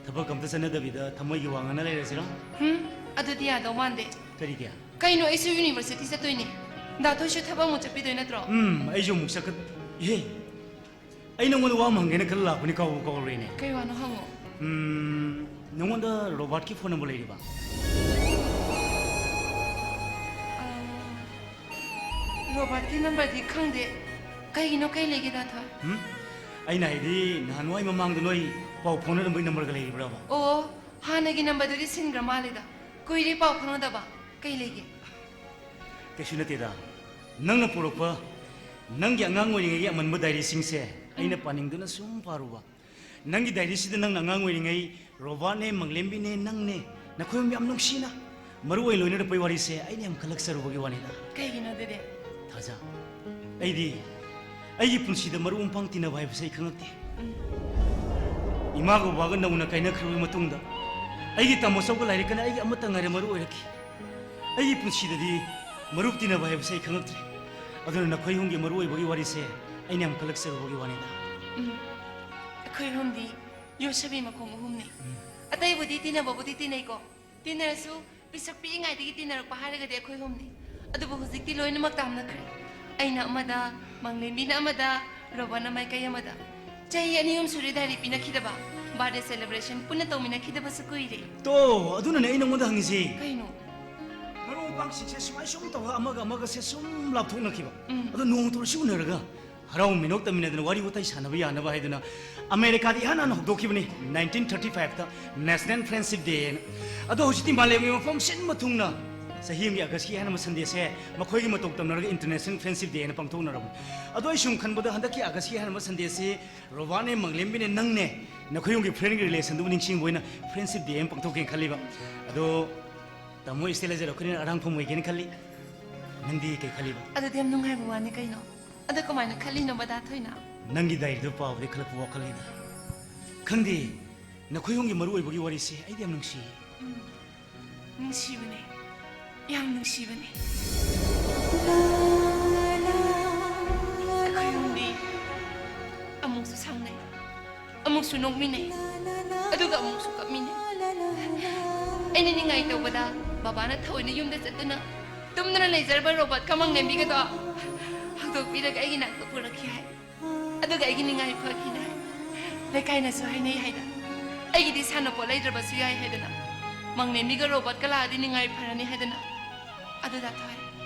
ꯊꯕꯛ ꯑꯝꯇ ꯆꯠꯅꯗꯕꯤꯗ ꯊꯃꯣꯏꯒꯤ ꯋꯥ ꯉꯥꯡꯅ ꯂꯩꯔꯁꯤꯔꯣ? ꯍꯨꯝ, ꯑꯗꯨꯗꯤ ꯌꯥꯗꯧ ꯃꯥꯟꯗꯦ꯫ ꯀꯔꯤꯒꯤ? ꯀꯩꯅꯣ, ꯑꯩꯁꯨ ꯌꯨꯅꯤꯚꯔꯁꯤꯇꯤ ꯆꯠꯇꯣꯏꯅꯦ꯫ ꯗꯥ ꯊꯣꯏꯁꯨ ꯊꯕꯛ ꯑꯃꯨꯛ ꯆꯠꯄꯤꯗꯣꯏ ꯅꯠꯇ꯭ꯔꯣ? ꯎꯝ, ꯑꯩꯁꯨ ꯑꯃꯨꯛ ꯆꯠꯀ-, ꯏꯍꯦ, ꯑꯩ ꯅꯉꯣꯟꯗ ꯋꯥ ꯑꯃ ꯍꯪꯒꯦꯅ ꯈꯜꯂ ꯂꯥꯛꯄꯅꯤ, ꯀꯥꯎꯕꯨ ꯀꯥꯎꯔꯨꯔꯦꯅꯦ꯫ ꯀꯩ ꯋꯥꯅꯣ, ꯍꯪꯉꯣ꯫ ꯎꯝ, ꯅꯉꯣꯟꯗ ꯔꯣꯕꯥꯔꯠꯀꯤ ꯐꯣꯟ ꯅꯝꯕꯔ ꯂꯩꯔꯤꯕ? ꯑ, ꯔꯣꯕꯥꯔꯠꯀꯤ ꯅꯝꯕꯔꯗꯤ ꯈꯪꯗꯦ꯫ ꯀꯩꯒꯤꯅꯣ, ꯀꯩ ꯂꯩꯒꯦ, ꯗꯥ ꯊꯣꯏ? ꯎꯝ? ꯑꯩꯅ ꯍꯥꯏꯗꯤ, ꯅꯍꯥꯟꯋꯥꯏ ꯃꯃꯥꯡꯗ ꯅꯣꯏ ꯄꯥꯎ ꯐꯥꯎꯅꯔꯝꯕꯒꯤ ꯅꯝꯕꯔꯒ ꯂꯩꯔꯤꯕ꯭ꯔꯕ? ꯑꯣ, ꯍꯥꯟꯅꯒꯤ ꯅꯝꯕꯔꯗꯨꯗꯤ ꯁꯤꯟꯈ꯭ꯔ ꯃꯥꯜꯂꯦꯗ꯫ ꯀꯨꯏꯔꯦ ꯄꯥꯎ ꯐꯥꯎꯅꯗꯕ꯫ ꯀꯩ ꯂꯩꯒꯦ? ꯀꯩꯁꯨ ꯅꯠꯇꯦꯗ꯫ ꯅꯪꯅ ꯄꯨꯔꯛꯄ ꯅꯪꯒꯤ ꯑꯉꯥꯡ ꯑꯣꯏꯔꯤꯉꯩꯒꯤ ꯑꯃꯟꯕ ꯗꯥꯏꯔꯤꯁꯤꯡꯁꯦ ꯑꯩꯅ ꯎꯝ꯫ ꯄꯥꯅꯤꯡꯗꯨꯅ ꯁꯨꯝ ꯄꯥꯔꯨꯕ꯫ ꯅꯪꯒꯤ ꯗꯥꯏꯔꯤꯁꯤꯗ ꯅꯪꯅ ꯑꯉꯥꯡ ꯑꯣꯏꯔꯤꯉꯩ ꯔꯣꯕꯥꯔꯠꯅꯦ, ꯃꯪꯂꯦꯝꯕꯤꯅꯦ, ꯅꯪꯅꯦ, ꯅꯈꯣꯏ ꯑꯍꯨꯝ ꯌꯥꯝ ꯅꯨꯡꯁꯤꯅ ꯃꯔꯨ ꯑꯣꯏ ꯂꯣꯏꯅꯔꯛꯄꯩ ꯋꯥꯔꯤꯁꯦ ꯑꯩꯅ ꯌꯥꯝ ꯈꯜꯂꯛꯆꯔꯨꯕꯒꯤ ꯋꯥꯅꯤꯗ꯫ ꯀꯩꯒꯤꯅꯣ ꯑꯗꯨꯗꯤ? ꯊꯥꯖ, ꯑꯩꯗꯤ ꯑꯩꯒꯤ ꯄꯨꯟꯁꯤꯗ ꯃꯔꯨꯞ ꯃꯄꯥꯡ ꯇꯤꯟꯅꯕ ꯍꯥꯏꯕꯁꯦ ꯑꯩ ꯈꯪꯉꯛꯇꯦ꯫ ꯎꯝ꯫ ꯏꯃꯥꯒ ꯕꯕꯥꯒ ꯅꯧꯅ ꯀꯥꯏꯅꯈ꯭ꯔꯕ ꯃꯇꯨꯡꯗ ꯑꯩꯒꯤ ꯇꯥꯃꯣ ꯆꯧꯒ ꯂꯥꯏꯔꯤꯛꯀꯅ ꯑꯩꯒꯤ ꯑꯃꯠꯇ ꯉꯥꯏꯔꯦ ꯃꯔꯨ ꯑꯣꯏꯔꯛꯈꯤ꯫ ꯑꯩꯒꯤ ꯄꯨꯟꯁꯤꯗꯗꯤ ꯃꯔꯨꯞ ꯇꯤꯟꯅꯕ ꯍꯥꯏꯕꯁꯦ ꯑꯩ ꯈꯪꯉꯛꯇ꯭ꯔꯦ꯫ ꯑꯗꯨꯅ ꯅꯈꯣꯏ ꯑꯍꯨꯝꯒꯤ ꯃꯔꯨ ꯑꯣꯏꯕꯒꯤ ꯋꯥꯔꯤꯁꯦ ꯑꯩꯅ ꯌꯥꯝ ꯈꯜꯂꯛꯆꯔꯨꯕꯒꯤ ꯋꯥꯅꯤꯗ꯫ ꯎꯝ꯫ ꯑꯩꯈꯣꯏ ꯑꯍꯨꯝꯗꯤ ꯌꯣꯠꯁꯕꯤ ꯃꯈꯣꯡ ꯑꯍꯨꯝꯅꯤ꯫ ꯎꯝ꯫ ꯑꯇꯩꯕꯨꯗꯤ ꯇꯤꯟꯅꯕꯕꯨꯗꯤ ꯇꯤꯟꯅꯩꯀꯣ꯫ ꯇꯤꯟꯅꯔꯁꯨ ꯄꯤꯁꯛ ꯄꯤꯛꯏꯉꯩꯗꯒꯤ ꯇꯤꯟꯅꯔꯛꯄ ꯍꯥꯏꯔꯒꯗꯤ ꯑꯩꯈꯣꯏ ꯑꯍꯨꯝꯅꯤ꯫ ꯑꯗꯨꯕꯨ ꯍꯧꯖꯤꯛꯇꯤ ꯂꯣꯏꯅꯃꯛ ꯇꯥꯝꯅꯈ꯭ꯔꯦ꯫ ꯑꯩꯅ ꯑꯃꯗ, ꯃꯪꯂꯦꯝꯕꯤꯅ ꯑꯃꯗ, ꯔꯣꯕꯟꯅ ꯃꯥꯏꯀꯩ ꯑꯃꯗ꯫ ꯆꯍꯤ ꯑꯅꯤ ꯑꯍꯨꯝ ꯁꯨꯔꯦ ꯗꯥꯏꯔꯤ ꯄꯤꯅꯈꯤꯗꯕ꯫ ꯕꯥꯔꯗꯦ ꯁꯦꯂꯦꯕ꯭ꯔꯦꯁꯟ ꯄꯨꯟꯅ ꯇꯧꯃꯤꯟꯅꯈꯤꯗꯕꯁꯨ ꯀꯨꯏꯔꯦ꯫ ꯇꯣ, ꯑꯗꯨꯅꯅꯦ ꯑꯩ ꯅꯉꯣꯟꯗ ꯍꯪꯉꯤꯁꯦ꯫ ꯀꯩꯅꯣ? ꯃꯔꯨꯞ ꯃꯄꯥꯡꯁꯤꯡꯁꯦ ꯁꯨꯃꯥꯏ ꯁꯨꯝ ꯇꯧꯔꯒ ꯑꯃꯒ ꯑꯃꯒꯁꯦ ꯁꯨꯝ ꯂꯥꯞꯊꯣꯛꯅꯈꯤꯕ꯫ ꯎꯝ꯫ ꯑꯗꯣ ꯅꯣꯡꯃꯇ ꯑꯣꯏꯔꯁꯨ ꯎꯅꯔꯒ ꯍꯔꯥꯎ ꯃꯤꯅꯣꯛ ꯇꯝꯃꯤꯟꯅꯗꯅ ꯋꯥꯔꯤ ꯋꯥꯇꯥꯏ ꯁꯥꯟꯅꯕ ꯌꯥꯅꯕ ꯍꯥꯏꯗꯨꯅ ꯑꯃꯦꯔꯤꯀꯥꯗ ꯏꯍꯥꯟ ꯍꯥꯟꯅ ꯍꯧꯗꯣꯛꯈꯤꯕꯅꯤ, ꯅꯥꯏꯟꯇꯤꯟ ꯊꯥꯔꯇꯤ ꯐꯥꯏꯚꯇ National Friendship Day ꯍꯥꯏꯅ꯫ ꯑꯗꯣ ꯍꯧꯖꯤꯛꯇꯤ ꯃꯥꯂꯦꯝꯒꯤ ꯃꯐꯝ ꯁꯤꯟꯕ ꯊꯨꯡꯅ ꯆꯍꯤ ꯑꯃꯒꯤ ꯑꯥꯒꯁꯀꯤ ꯑꯍꯥꯟꯕ ꯁꯟꯗꯦꯁꯦ ꯃꯈꯣꯏꯒꯤ ꯃꯇꯧ ꯇꯝꯅꯔꯒ International Friendship Day ꯍꯥꯏꯅ ꯄꯥꯡꯊꯣꯛꯅꯔꯕꯅꯤ꯫ ꯑꯗꯣ ꯑꯩ ꯁꯨꯝ ꯈꯟꯕꯗ ꯍꯟꯗꯛꯀꯤ ꯑꯥꯒꯁꯀꯤ ꯑꯍꯥꯟꯕ ꯁꯟꯗꯦꯁꯤ ꯔꯣꯕꯥꯔꯠꯅꯦ, ꯃꯪꯂꯦꯝꯕꯤꯅꯦ, ꯅꯪꯅꯦ, ꯅꯈꯣꯏ ꯑꯍꯨꯝꯒꯤ ꯐ꯭ꯔꯦꯟꯒꯤ ꯔꯤꯂꯦꯁꯟꯗꯨꯕꯨ ꯅꯤꯡꯁꯤꯡꯕ ꯑꯣꯏꯅ Friendship Day ꯑꯃ ꯄꯥꯡꯊꯣꯛꯀꯦꯅ ꯈꯜꯂꯤꯕ꯫ ꯑꯗꯣ ꯇꯥꯃꯣ ꯏꯁꯇꯦꯂꯥꯏꯖꯔ ꯑꯩꯈꯣꯏꯅ ꯑꯔꯥꯡꯐꯝ ꯑꯣꯏꯒꯦꯅ ꯈꯜꯂꯤ꯫ ꯅꯪꯗꯤ ꯀꯩ ꯈꯜꯂꯤꯕ? ꯑꯗꯨꯗꯤ ꯌꯥꯝ ꯅꯨꯡꯉꯥꯏꯕ ꯋꯥꯅꯤ ꯀꯩꯅꯣ꯫ ꯑꯗꯣ ꯀꯃꯥꯏꯅ ꯈꯜꯂꯤꯅꯣ ꯃꯗꯥ ꯊꯣꯏꯅ? ꯅꯪꯒꯤ ꯗꯥꯏꯔꯤꯗꯣ ꯄꯥꯕꯗꯤ ꯈꯜꯂꯛꯄ ꯋꯥꯈꯜꯅꯤꯗ꯫ ꯈꯪꯗꯦ, ꯅꯈꯣꯏ ꯑꯍꯨꯝꯒꯤ ꯃꯔꯨ ꯑꯣꯏꯕꯒꯤ ꯋꯥꯔꯤꯁꯦ ꯑꯩꯗꯤ ꯌꯥꯝ ꯅꯨꯡꯁꯤꯌꯦ꯫ ꯎꯝ, ꯅꯨꯡꯁꯤꯕꯅꯦ, ꯌꯥꯝ ꯅꯨꯡꯁꯤꯕꯅꯦ꯫ ꯑꯩꯈꯣꯏ ꯑꯍꯨꯝꯗꯤ ꯑꯃꯨꯛꯁꯨ ꯁꯥꯎꯅꯩ, ꯑꯃꯨꯛꯁꯨ ꯅꯣꯛꯃꯤꯟꯅꯩ, ꯑꯗꯨꯒ ꯑꯃꯨꯛꯁꯨ ꯀꯞꯃꯤꯟꯅꯩ꯫ ꯑꯩꯅ ꯅꯤꯡꯉꯥꯏ ꯇꯧꯕꯗ ꯕꯕꯥꯅ ꯊꯑꯣꯏꯅ ꯌꯨꯝꯗ ꯆꯠꯇꯨꯅ ꯇꯨꯝꯗꯨꯅ ꯂꯩꯖꯔꯕ ꯔꯣꯕꯣꯠꯀ ꯃꯪꯂꯦꯝꯕꯤꯒꯗꯣ ꯍꯧꯗꯣꯛꯄꯤꯔꯒ ꯑꯩꯒꯤ ꯅꯥꯛꯇ ꯄꯨꯔꯛꯈꯤ ꯍꯥꯏ꯫ ꯑꯗꯨꯒ ꯑꯩꯒꯤ ꯅꯤꯡꯉꯥꯏ ꯐꯈꯤꯅꯦ ꯍꯥꯏ꯫ ꯂꯩꯀꯥꯏꯅꯁꯨ ꯍꯥꯏꯅꯩ ꯍꯥꯏꯗ, ꯑꯩꯒꯤꯗꯤ ꯁꯥꯟꯅꯄꯣꯠ ꯂꯩꯗ꯭ꯔꯕꯁꯨ ꯌꯥꯏ ꯍꯥꯏꯗꯅ꯫ ꯃꯪꯂꯦꯝꯕꯤꯒ ꯔꯣꯕꯣꯠꯀ ꯂꯥꯛꯑꯗꯤ ꯅꯤꯡꯉꯥꯏ ꯐꯔꯅꯤ ꯍꯥꯏꯗꯅ꯫ ꯑꯗꯨꯗ ꯊꯣꯏ,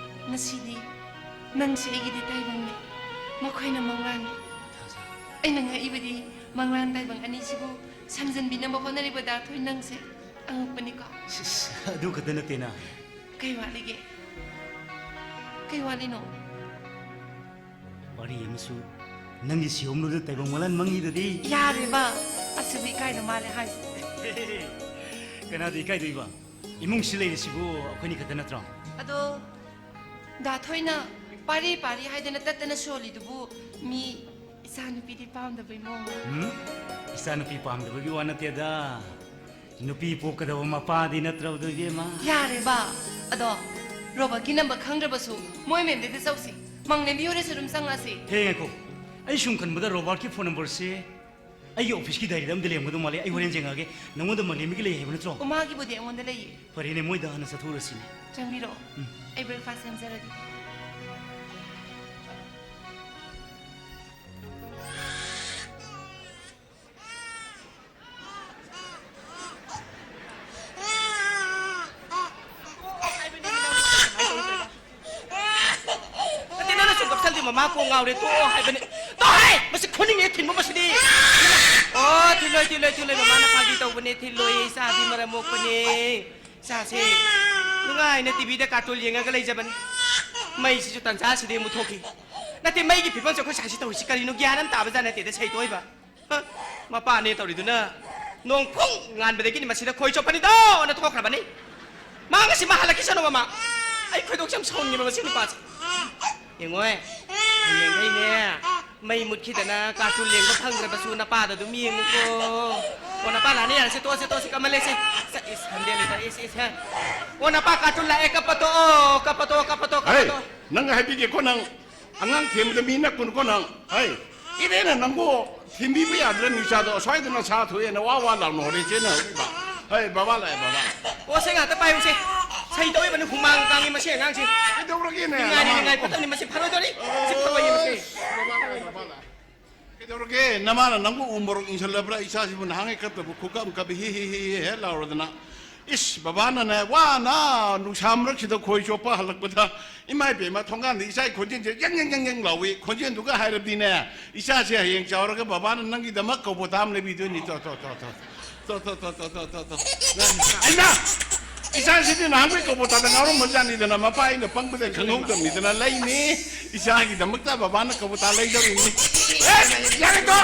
ꯉꯁꯤꯗꯤ ꯅꯪꯁꯦ ꯑꯩꯒꯤꯗꯤ ꯇꯥꯏꯕꯪꯅꯦ, ꯃꯈꯣꯏꯅ ꯃꯪꯂꯥꯟꯅꯤ꯫ ꯑꯩꯅ ꯉꯛꯏꯕꯗꯤ ꯃꯪꯂꯥꯟ ꯇꯥꯏꯕꯪ ꯑꯅꯤꯁꯤꯕꯨ ꯁꯝꯖꯤꯟꯕꯤꯅꯕ ꯍꯣꯠꯅꯔꯤꯕ ꯗꯥ ꯊꯣꯏ ꯅꯪꯁꯦ ꯑꯉꯛꯄꯅꯤꯀꯣ꯫ ꯁꯤꯁ, ꯑꯗꯨ ꯈꯛꯇ ꯅꯠꯇꯦꯅ꯫ ꯀꯩ ꯋꯥꯠꯂꯤꯒꯦ? ꯀꯩ ꯋꯥꯠꯂꯤꯅꯣ? ꯋꯥꯔꯤ ꯑꯃꯁꯨ ꯅꯪꯒꯤ ꯁꯤꯍꯣꯝꯂꯨꯗ ꯇꯥꯏꯕꯪ ꯃꯪꯂꯥꯟ ꯃꯪꯉꯤꯗꯨꯗꯤ꯫ ꯌꯥꯔꯦꯕ, ꯑꯁꯤꯕꯨ ꯏꯀꯥꯏꯅ ꯃꯥꯜꯂꯦ ꯍꯥꯏꯁꯦ꯫ ꯀꯅꯥꯗ ꯏꯀꯥꯏꯗꯣꯏꯕ? ꯏꯃꯨꯡꯁꯤ ꯂꯩꯔꯤꯁꯤꯕꯨ ꯑꯩꯈꯣꯏꯅꯤ ꯈꯛꯇ ꯅꯠꯇ꯭ꯔꯣ? ꯑꯗꯣ ꯗꯥ ꯊꯣꯏꯅ ꯄꯥꯔꯤ ꯄꯥꯔꯤ ꯍꯥꯏꯗꯅ ꯇꯠꯇꯅ ꯁꯣꯜꯂꯤꯗꯨꯕꯨ ꯃꯤ ꯏꯆꯥꯅꯨꯄꯤꯗꯤ ꯄꯥꯝꯗꯕꯩ ꯃꯑꯣꯡ? ꯎꯝ? ꯏꯆꯥꯅꯨꯄꯤ ꯄꯥꯝꯗꯕꯒꯤ ꯋꯥ ꯅꯠꯇꯦꯗ꯫ ꯅꯨꯄꯤ ꯄꯣꯛꯀꯗꯕ ꯃꯄꯥꯗꯤ ꯅꯠꯇ꯭ꯔꯕꯗꯣ, ꯏꯕꯦꯝꯃ? ꯌꯥꯔꯦꯕ꯫ ꯑꯗꯣ ꯔꯣꯕꯣꯠꯀꯤ ꯅꯝꯕ ꯈꯪꯗ꯭ꯔꯕꯁꯨ ꯃꯣꯏ ꯃꯦꯝꯗꯨꯗ ꯆꯧꯁꯤ꯫ ꯃꯪꯂꯦꯝꯕꯤ ꯍꯣꯏꯗꯁꯨ ꯑꯗꯨꯝ ꯆꯪꯉꯁꯤ꯫ ꯍꯦ, ꯉꯥꯏꯈꯣ꯫ ꯑꯩ ꯁꯨꯝ ꯈꯟꯕꯗ ꯔꯣꯕꯣꯠꯀꯤ ꯐꯣꯟ ꯅꯝꯕꯔꯁꯦ ꯑꯩꯒꯤ ꯑꯣꯐꯤꯁꯀꯤ ꯗꯥꯏꯔꯤꯗ ꯑꯝꯗ ꯂꯩꯔꯝꯒꯗꯧ ꯃꯥꯜꯂꯦ꯫ ꯑꯩ ꯍꯣꯔꯦꯟ ꯌꯦꯡꯉꯛꯑꯒꯦ꯫ ꯅꯉꯣꯟꯗ ꯃꯪꯂꯦꯝꯕꯤꯒꯤ ꯂꯩ ꯍꯥꯏꯕ ꯅꯠꯇ꯭ꯔꯣ? ꯎꯃꯥꯒꯤꯕꯨꯗꯤ ꯑꯩꯉꯣꯟꯗ ꯂꯩꯌꯦ꯫ ꯐꯔꯦꯅꯦ, ꯃꯣꯏꯗ ꯍꯥꯟꯅ ꯆꯠꯊꯣꯛꯎꯔꯁꯤꯅꯦ꯫ ꯆꯪꯕꯤꯔꯛꯑꯣ꯫ ꯎꯝ꯫ ꯑꯩ ꯕ꯭ꯔꯦꯛꯐꯥꯁ ꯁꯦꯝꯖꯔꯒꯦ꯫ ꯅꯠꯇꯦ, ꯅꯪꯅ ꯁꯨꯝ ꯀꯞꯁꯜꯂꯤ, ꯃꯃꯥ ꯀꯣꯛ ꯉꯥꯎꯔꯦ, ꯇꯣꯛꯑꯣ ꯍꯥꯏꯕꯅꯦ꯫ ꯇꯣꯛꯑꯣꯍꯦ! ꯃꯁꯤ ꯈꯨꯅꯤꯡꯉꯦ ꯊꯤꯟꯕ ꯃꯁꯤꯗꯤ꯫ ꯑꯣ, ꯊꯤꯜꯂꯣꯏ, ꯊꯤꯜꯂꯣꯏ, ꯊꯤꯜꯂꯣꯏ, ꯃꯃꯥꯅ ꯐꯥꯒꯤ ꯇꯧꯕꯅꯦ, ꯊꯤꯜꯂꯣꯏ, ꯏꯆꯥꯗꯤ ꯃꯔꯝ ꯃꯣꯛꯄꯅꯦ꯫ ꯏꯆꯥꯁꯦ ꯅꯨꯡꯉꯥꯏꯅ ꯇꯤꯚꯤꯗ ꯀꯥꯔꯇꯨꯟ ꯌꯦꯡꯉꯒ ꯂꯩꯖꯕꯅꯤ꯫ ꯃꯩꯁꯤꯁꯨ ꯇꯟꯖꯥꯁꯤꯗꯤ ꯑꯃꯨꯛ ꯊꯣꯛꯈꯤ꯫ ꯅꯠꯇꯦ, ꯃꯩꯒꯤ ꯐꯤꯕꯝꯁꯦ ꯑꯩꯈꯣꯏ ꯁ꯭ꯋꯥꯏꯁꯤ ꯇꯧꯔꯤꯁꯤ ꯀꯔꯤꯅꯣ? ꯒ꯭ꯌꯥꯟ ꯑꯃ ꯇꯥꯕ ꯖꯥꯠ ꯅꯠꯇꯦꯗ, ꯁꯩꯇꯣꯏꯕ꯫ ꯍ? ꯃꯄꯥꯅꯦ ꯇꯧꯔꯤꯗꯨꯅ ꯅꯣꯡ ꯐꯨꯡ ꯉꯥꯟꯕꯗꯒꯤꯅꯤ ꯃꯁꯤꯗ ꯈꯣꯏ ꯆꯣꯞꯄꯅꯤꯗꯣꯅ ꯊꯣꯛꯈ꯭ꯔꯕꯅꯤ꯫ ꯃꯥ ꯉꯁꯤ ꯃꯥ ꯍꯜꯂꯛꯈꯤꯁꯅꯨ, ꯃꯃꯥ꯫ ꯑꯩ ꯈꯣꯏꯗꯧꯁꯦ ꯌꯥꯝ ꯁꯥꯎꯅꯤꯡꯉꯦꯕ ꯃꯁꯤ ꯅꯨꯄꯥꯁꯦ꯫ ꯌꯦꯡꯉꯣꯏ, ꯌꯦꯡꯈꯩꯅꯦ꯫ ꯃꯩ ꯃꯨꯠꯈꯤꯗꯅ ꯀꯥꯔꯇꯨꯟ ꯂꯦꯡꯕ ꯐꯪꯗ꯭ꯔꯕꯁꯨ ꯅꯄꯥꯗ ꯑꯗꯨꯝ ꯌꯦꯡꯉꯨꯀꯣ꯫ ꯑꯣ, ꯅꯄꯥ ꯂꯥꯛꯑꯅꯤ, ꯌꯥꯔꯦꯁꯦ, ꯇꯣꯛꯑꯁꯦ, ꯇꯣꯛꯑꯁꯦ, ꯀꯝꯃꯜꯂꯦꯁꯦ꯫ ꯁꯦ, ꯏꯁ, ꯍꯟꯗꯦ ꯂꯩꯇ, ꯏꯁ, ꯏꯁ, ꯍꯦ꯫ ꯑꯣ, ꯅꯄꯥ ꯀꯥꯔꯇꯨꯟ ꯂꯥꯛꯑꯦ, ꯀꯞꯄ ꯇꯣꯛꯑꯣ, ꯀꯞꯄ ꯇꯣꯛꯑꯣ, ꯀꯞꯄ ꯇꯣꯛꯑꯣ, ꯀꯞꯄ ꯍꯩ, ꯇꯣꯛꯑꯣ꯫ ꯅꯪ ꯍꯥꯏꯕꯤꯒꯦꯀꯣ, ꯅꯪ ꯑꯉꯥꯡ ꯊꯦꯝꯕꯗ ꯃꯤ ꯅꯛꯀꯨꯅꯨꯀꯣ ꯅꯪ꯫ ꯍꯩ, ꯏꯔꯦꯅ ꯅꯪꯕꯨ ꯊꯦꯝꯕꯤꯕ ꯌꯥꯗ꯭ꯔ ꯅꯤꯆꯥꯗꯣ? ꯑꯁ꯭ꯋꯥꯏꯗꯅ ꯁꯥ ꯊꯣꯛꯑꯦꯅ ꯋꯥ ꯋꯥ ꯂꯥꯎꯅ ꯍꯣꯔꯦꯟ ꯆꯦꯟꯅ ꯍꯧꯔꯤꯕ꯫ ꯍꯩ, ꯕꯕꯥ ꯂꯥꯛꯑꯦ, ꯕꯕꯥ꯫ ꯑꯣ, ꯁꯦ, ꯉꯥꯛꯇ ꯄꯥꯏꯌꯨꯁꯦ꯫ ꯁꯩ ꯇꯧꯔꯤꯕꯅꯤ, ꯍꯨꯃꯥꯡ ꯀꯥꯡꯉꯤ ꯃꯁꯤ ꯑꯉꯥꯡꯁꯦ꯫ ꯀꯩꯗꯧꯔꯒꯦꯅꯦ, ꯅꯤꯡꯉꯥꯏꯅꯤ, ꯅꯃꯥꯅ? ꯅꯤꯡꯉꯥꯏ ꯐꯠꯇꯕꯅꯤ, ꯃꯁꯤ ꯐꯔꯣꯏꯗꯣꯔꯤ꯫ ꯁꯤ ꯐꯔꯣꯏꯌꯦ ꯃꯁꯤ꯫ ꯕꯕꯥ ꯂꯥꯛꯑꯦ, ꯕꯕꯥ ꯂꯥꯛꯑꯦ꯫ ꯀꯩꯗꯧꯔꯒꯦ? ꯅꯃꯥꯅ ꯅꯪꯕꯨ ꯎ ꯃꯣꯔꯣꯛ ꯏꯟꯁꯤꯜꯂꯕ꯭ꯔꯥ? ꯏꯆꯥꯁꯤꯕꯨ ꯅꯍꯥꯟꯒꯩ ꯀꯞꯇꯕ ꯈꯨꯀꯞ ꯑꯃ ꯀꯞꯄꯤ, ꯍꯤ, ꯍꯤ, ꯍꯤ, ꯍꯤ, ꯍꯦ ꯂꯥꯎꯔꯗꯅ꯫ ꯏꯁ, ꯕꯕꯥꯅꯅꯦ ꯋꯥꯅ ꯅꯨꯡꯁꯥ ꯃꯔꯛꯁꯤꯗ ꯈꯣꯏ ꯆꯣꯞꯄ ꯍꯜꯂꯛꯄꯗ, ꯏꯃꯥ ꯏꯕꯦꯝꯃ, ꯊꯣꯡꯒꯥꯟꯗ ꯏꯆꯥꯒꯤ ꯈꯣꯟꯖꯦꯜꯁꯦ ꯌꯪ, ꯌꯪ, ꯌꯪ, ꯌꯪ ꯂꯥꯎꯏ꯫ ꯈꯣꯟꯖꯦꯜꯗꯨꯒ ꯍꯥꯏꯔꯕꯗꯤꯅꯦ, ꯏꯆꯥꯁꯦ ꯍꯌꯦꯡ ꯆꯥꯎꯔꯒ ꯕꯕꯥꯅ ꯅꯪꯒꯤꯗꯃꯛ ꯀꯧꯕꯣꯇꯥ ꯑꯃ ꯂꯩꯕꯤꯗꯣꯏꯅꯤ꯫ ꯇꯣ, ꯇꯣ, ꯇꯣ, ꯇꯣ꯫ ꯇꯣ, ꯇꯣ, ꯇꯣ꯫ ꯍꯩꯃꯥ! ꯏꯆꯥꯁꯤꯗꯤ ꯅꯍꯥꯟꯈꯩ ꯀꯕꯣꯇꯥꯗ ꯉꯥꯎꯔꯝꯕ ꯖꯥꯠꯅꯤꯗꯅ, ꯃꯄꯥ ꯑꯩꯅ ꯄꯪꯕꯗ ꯈꯪꯍꯧꯗꯕꯅꯤꯗꯅ꯫ ꯂꯩꯅꯤ, ꯏꯆꯥꯒꯤꯗꯃꯛꯇ ꯕꯕꯥꯅ ꯀꯕꯣꯇꯥ ꯂꯩꯗꯧꯔꯤꯅꯤ꯫ ꯑꯦ, ꯌꯥꯔꯦꯀꯣ!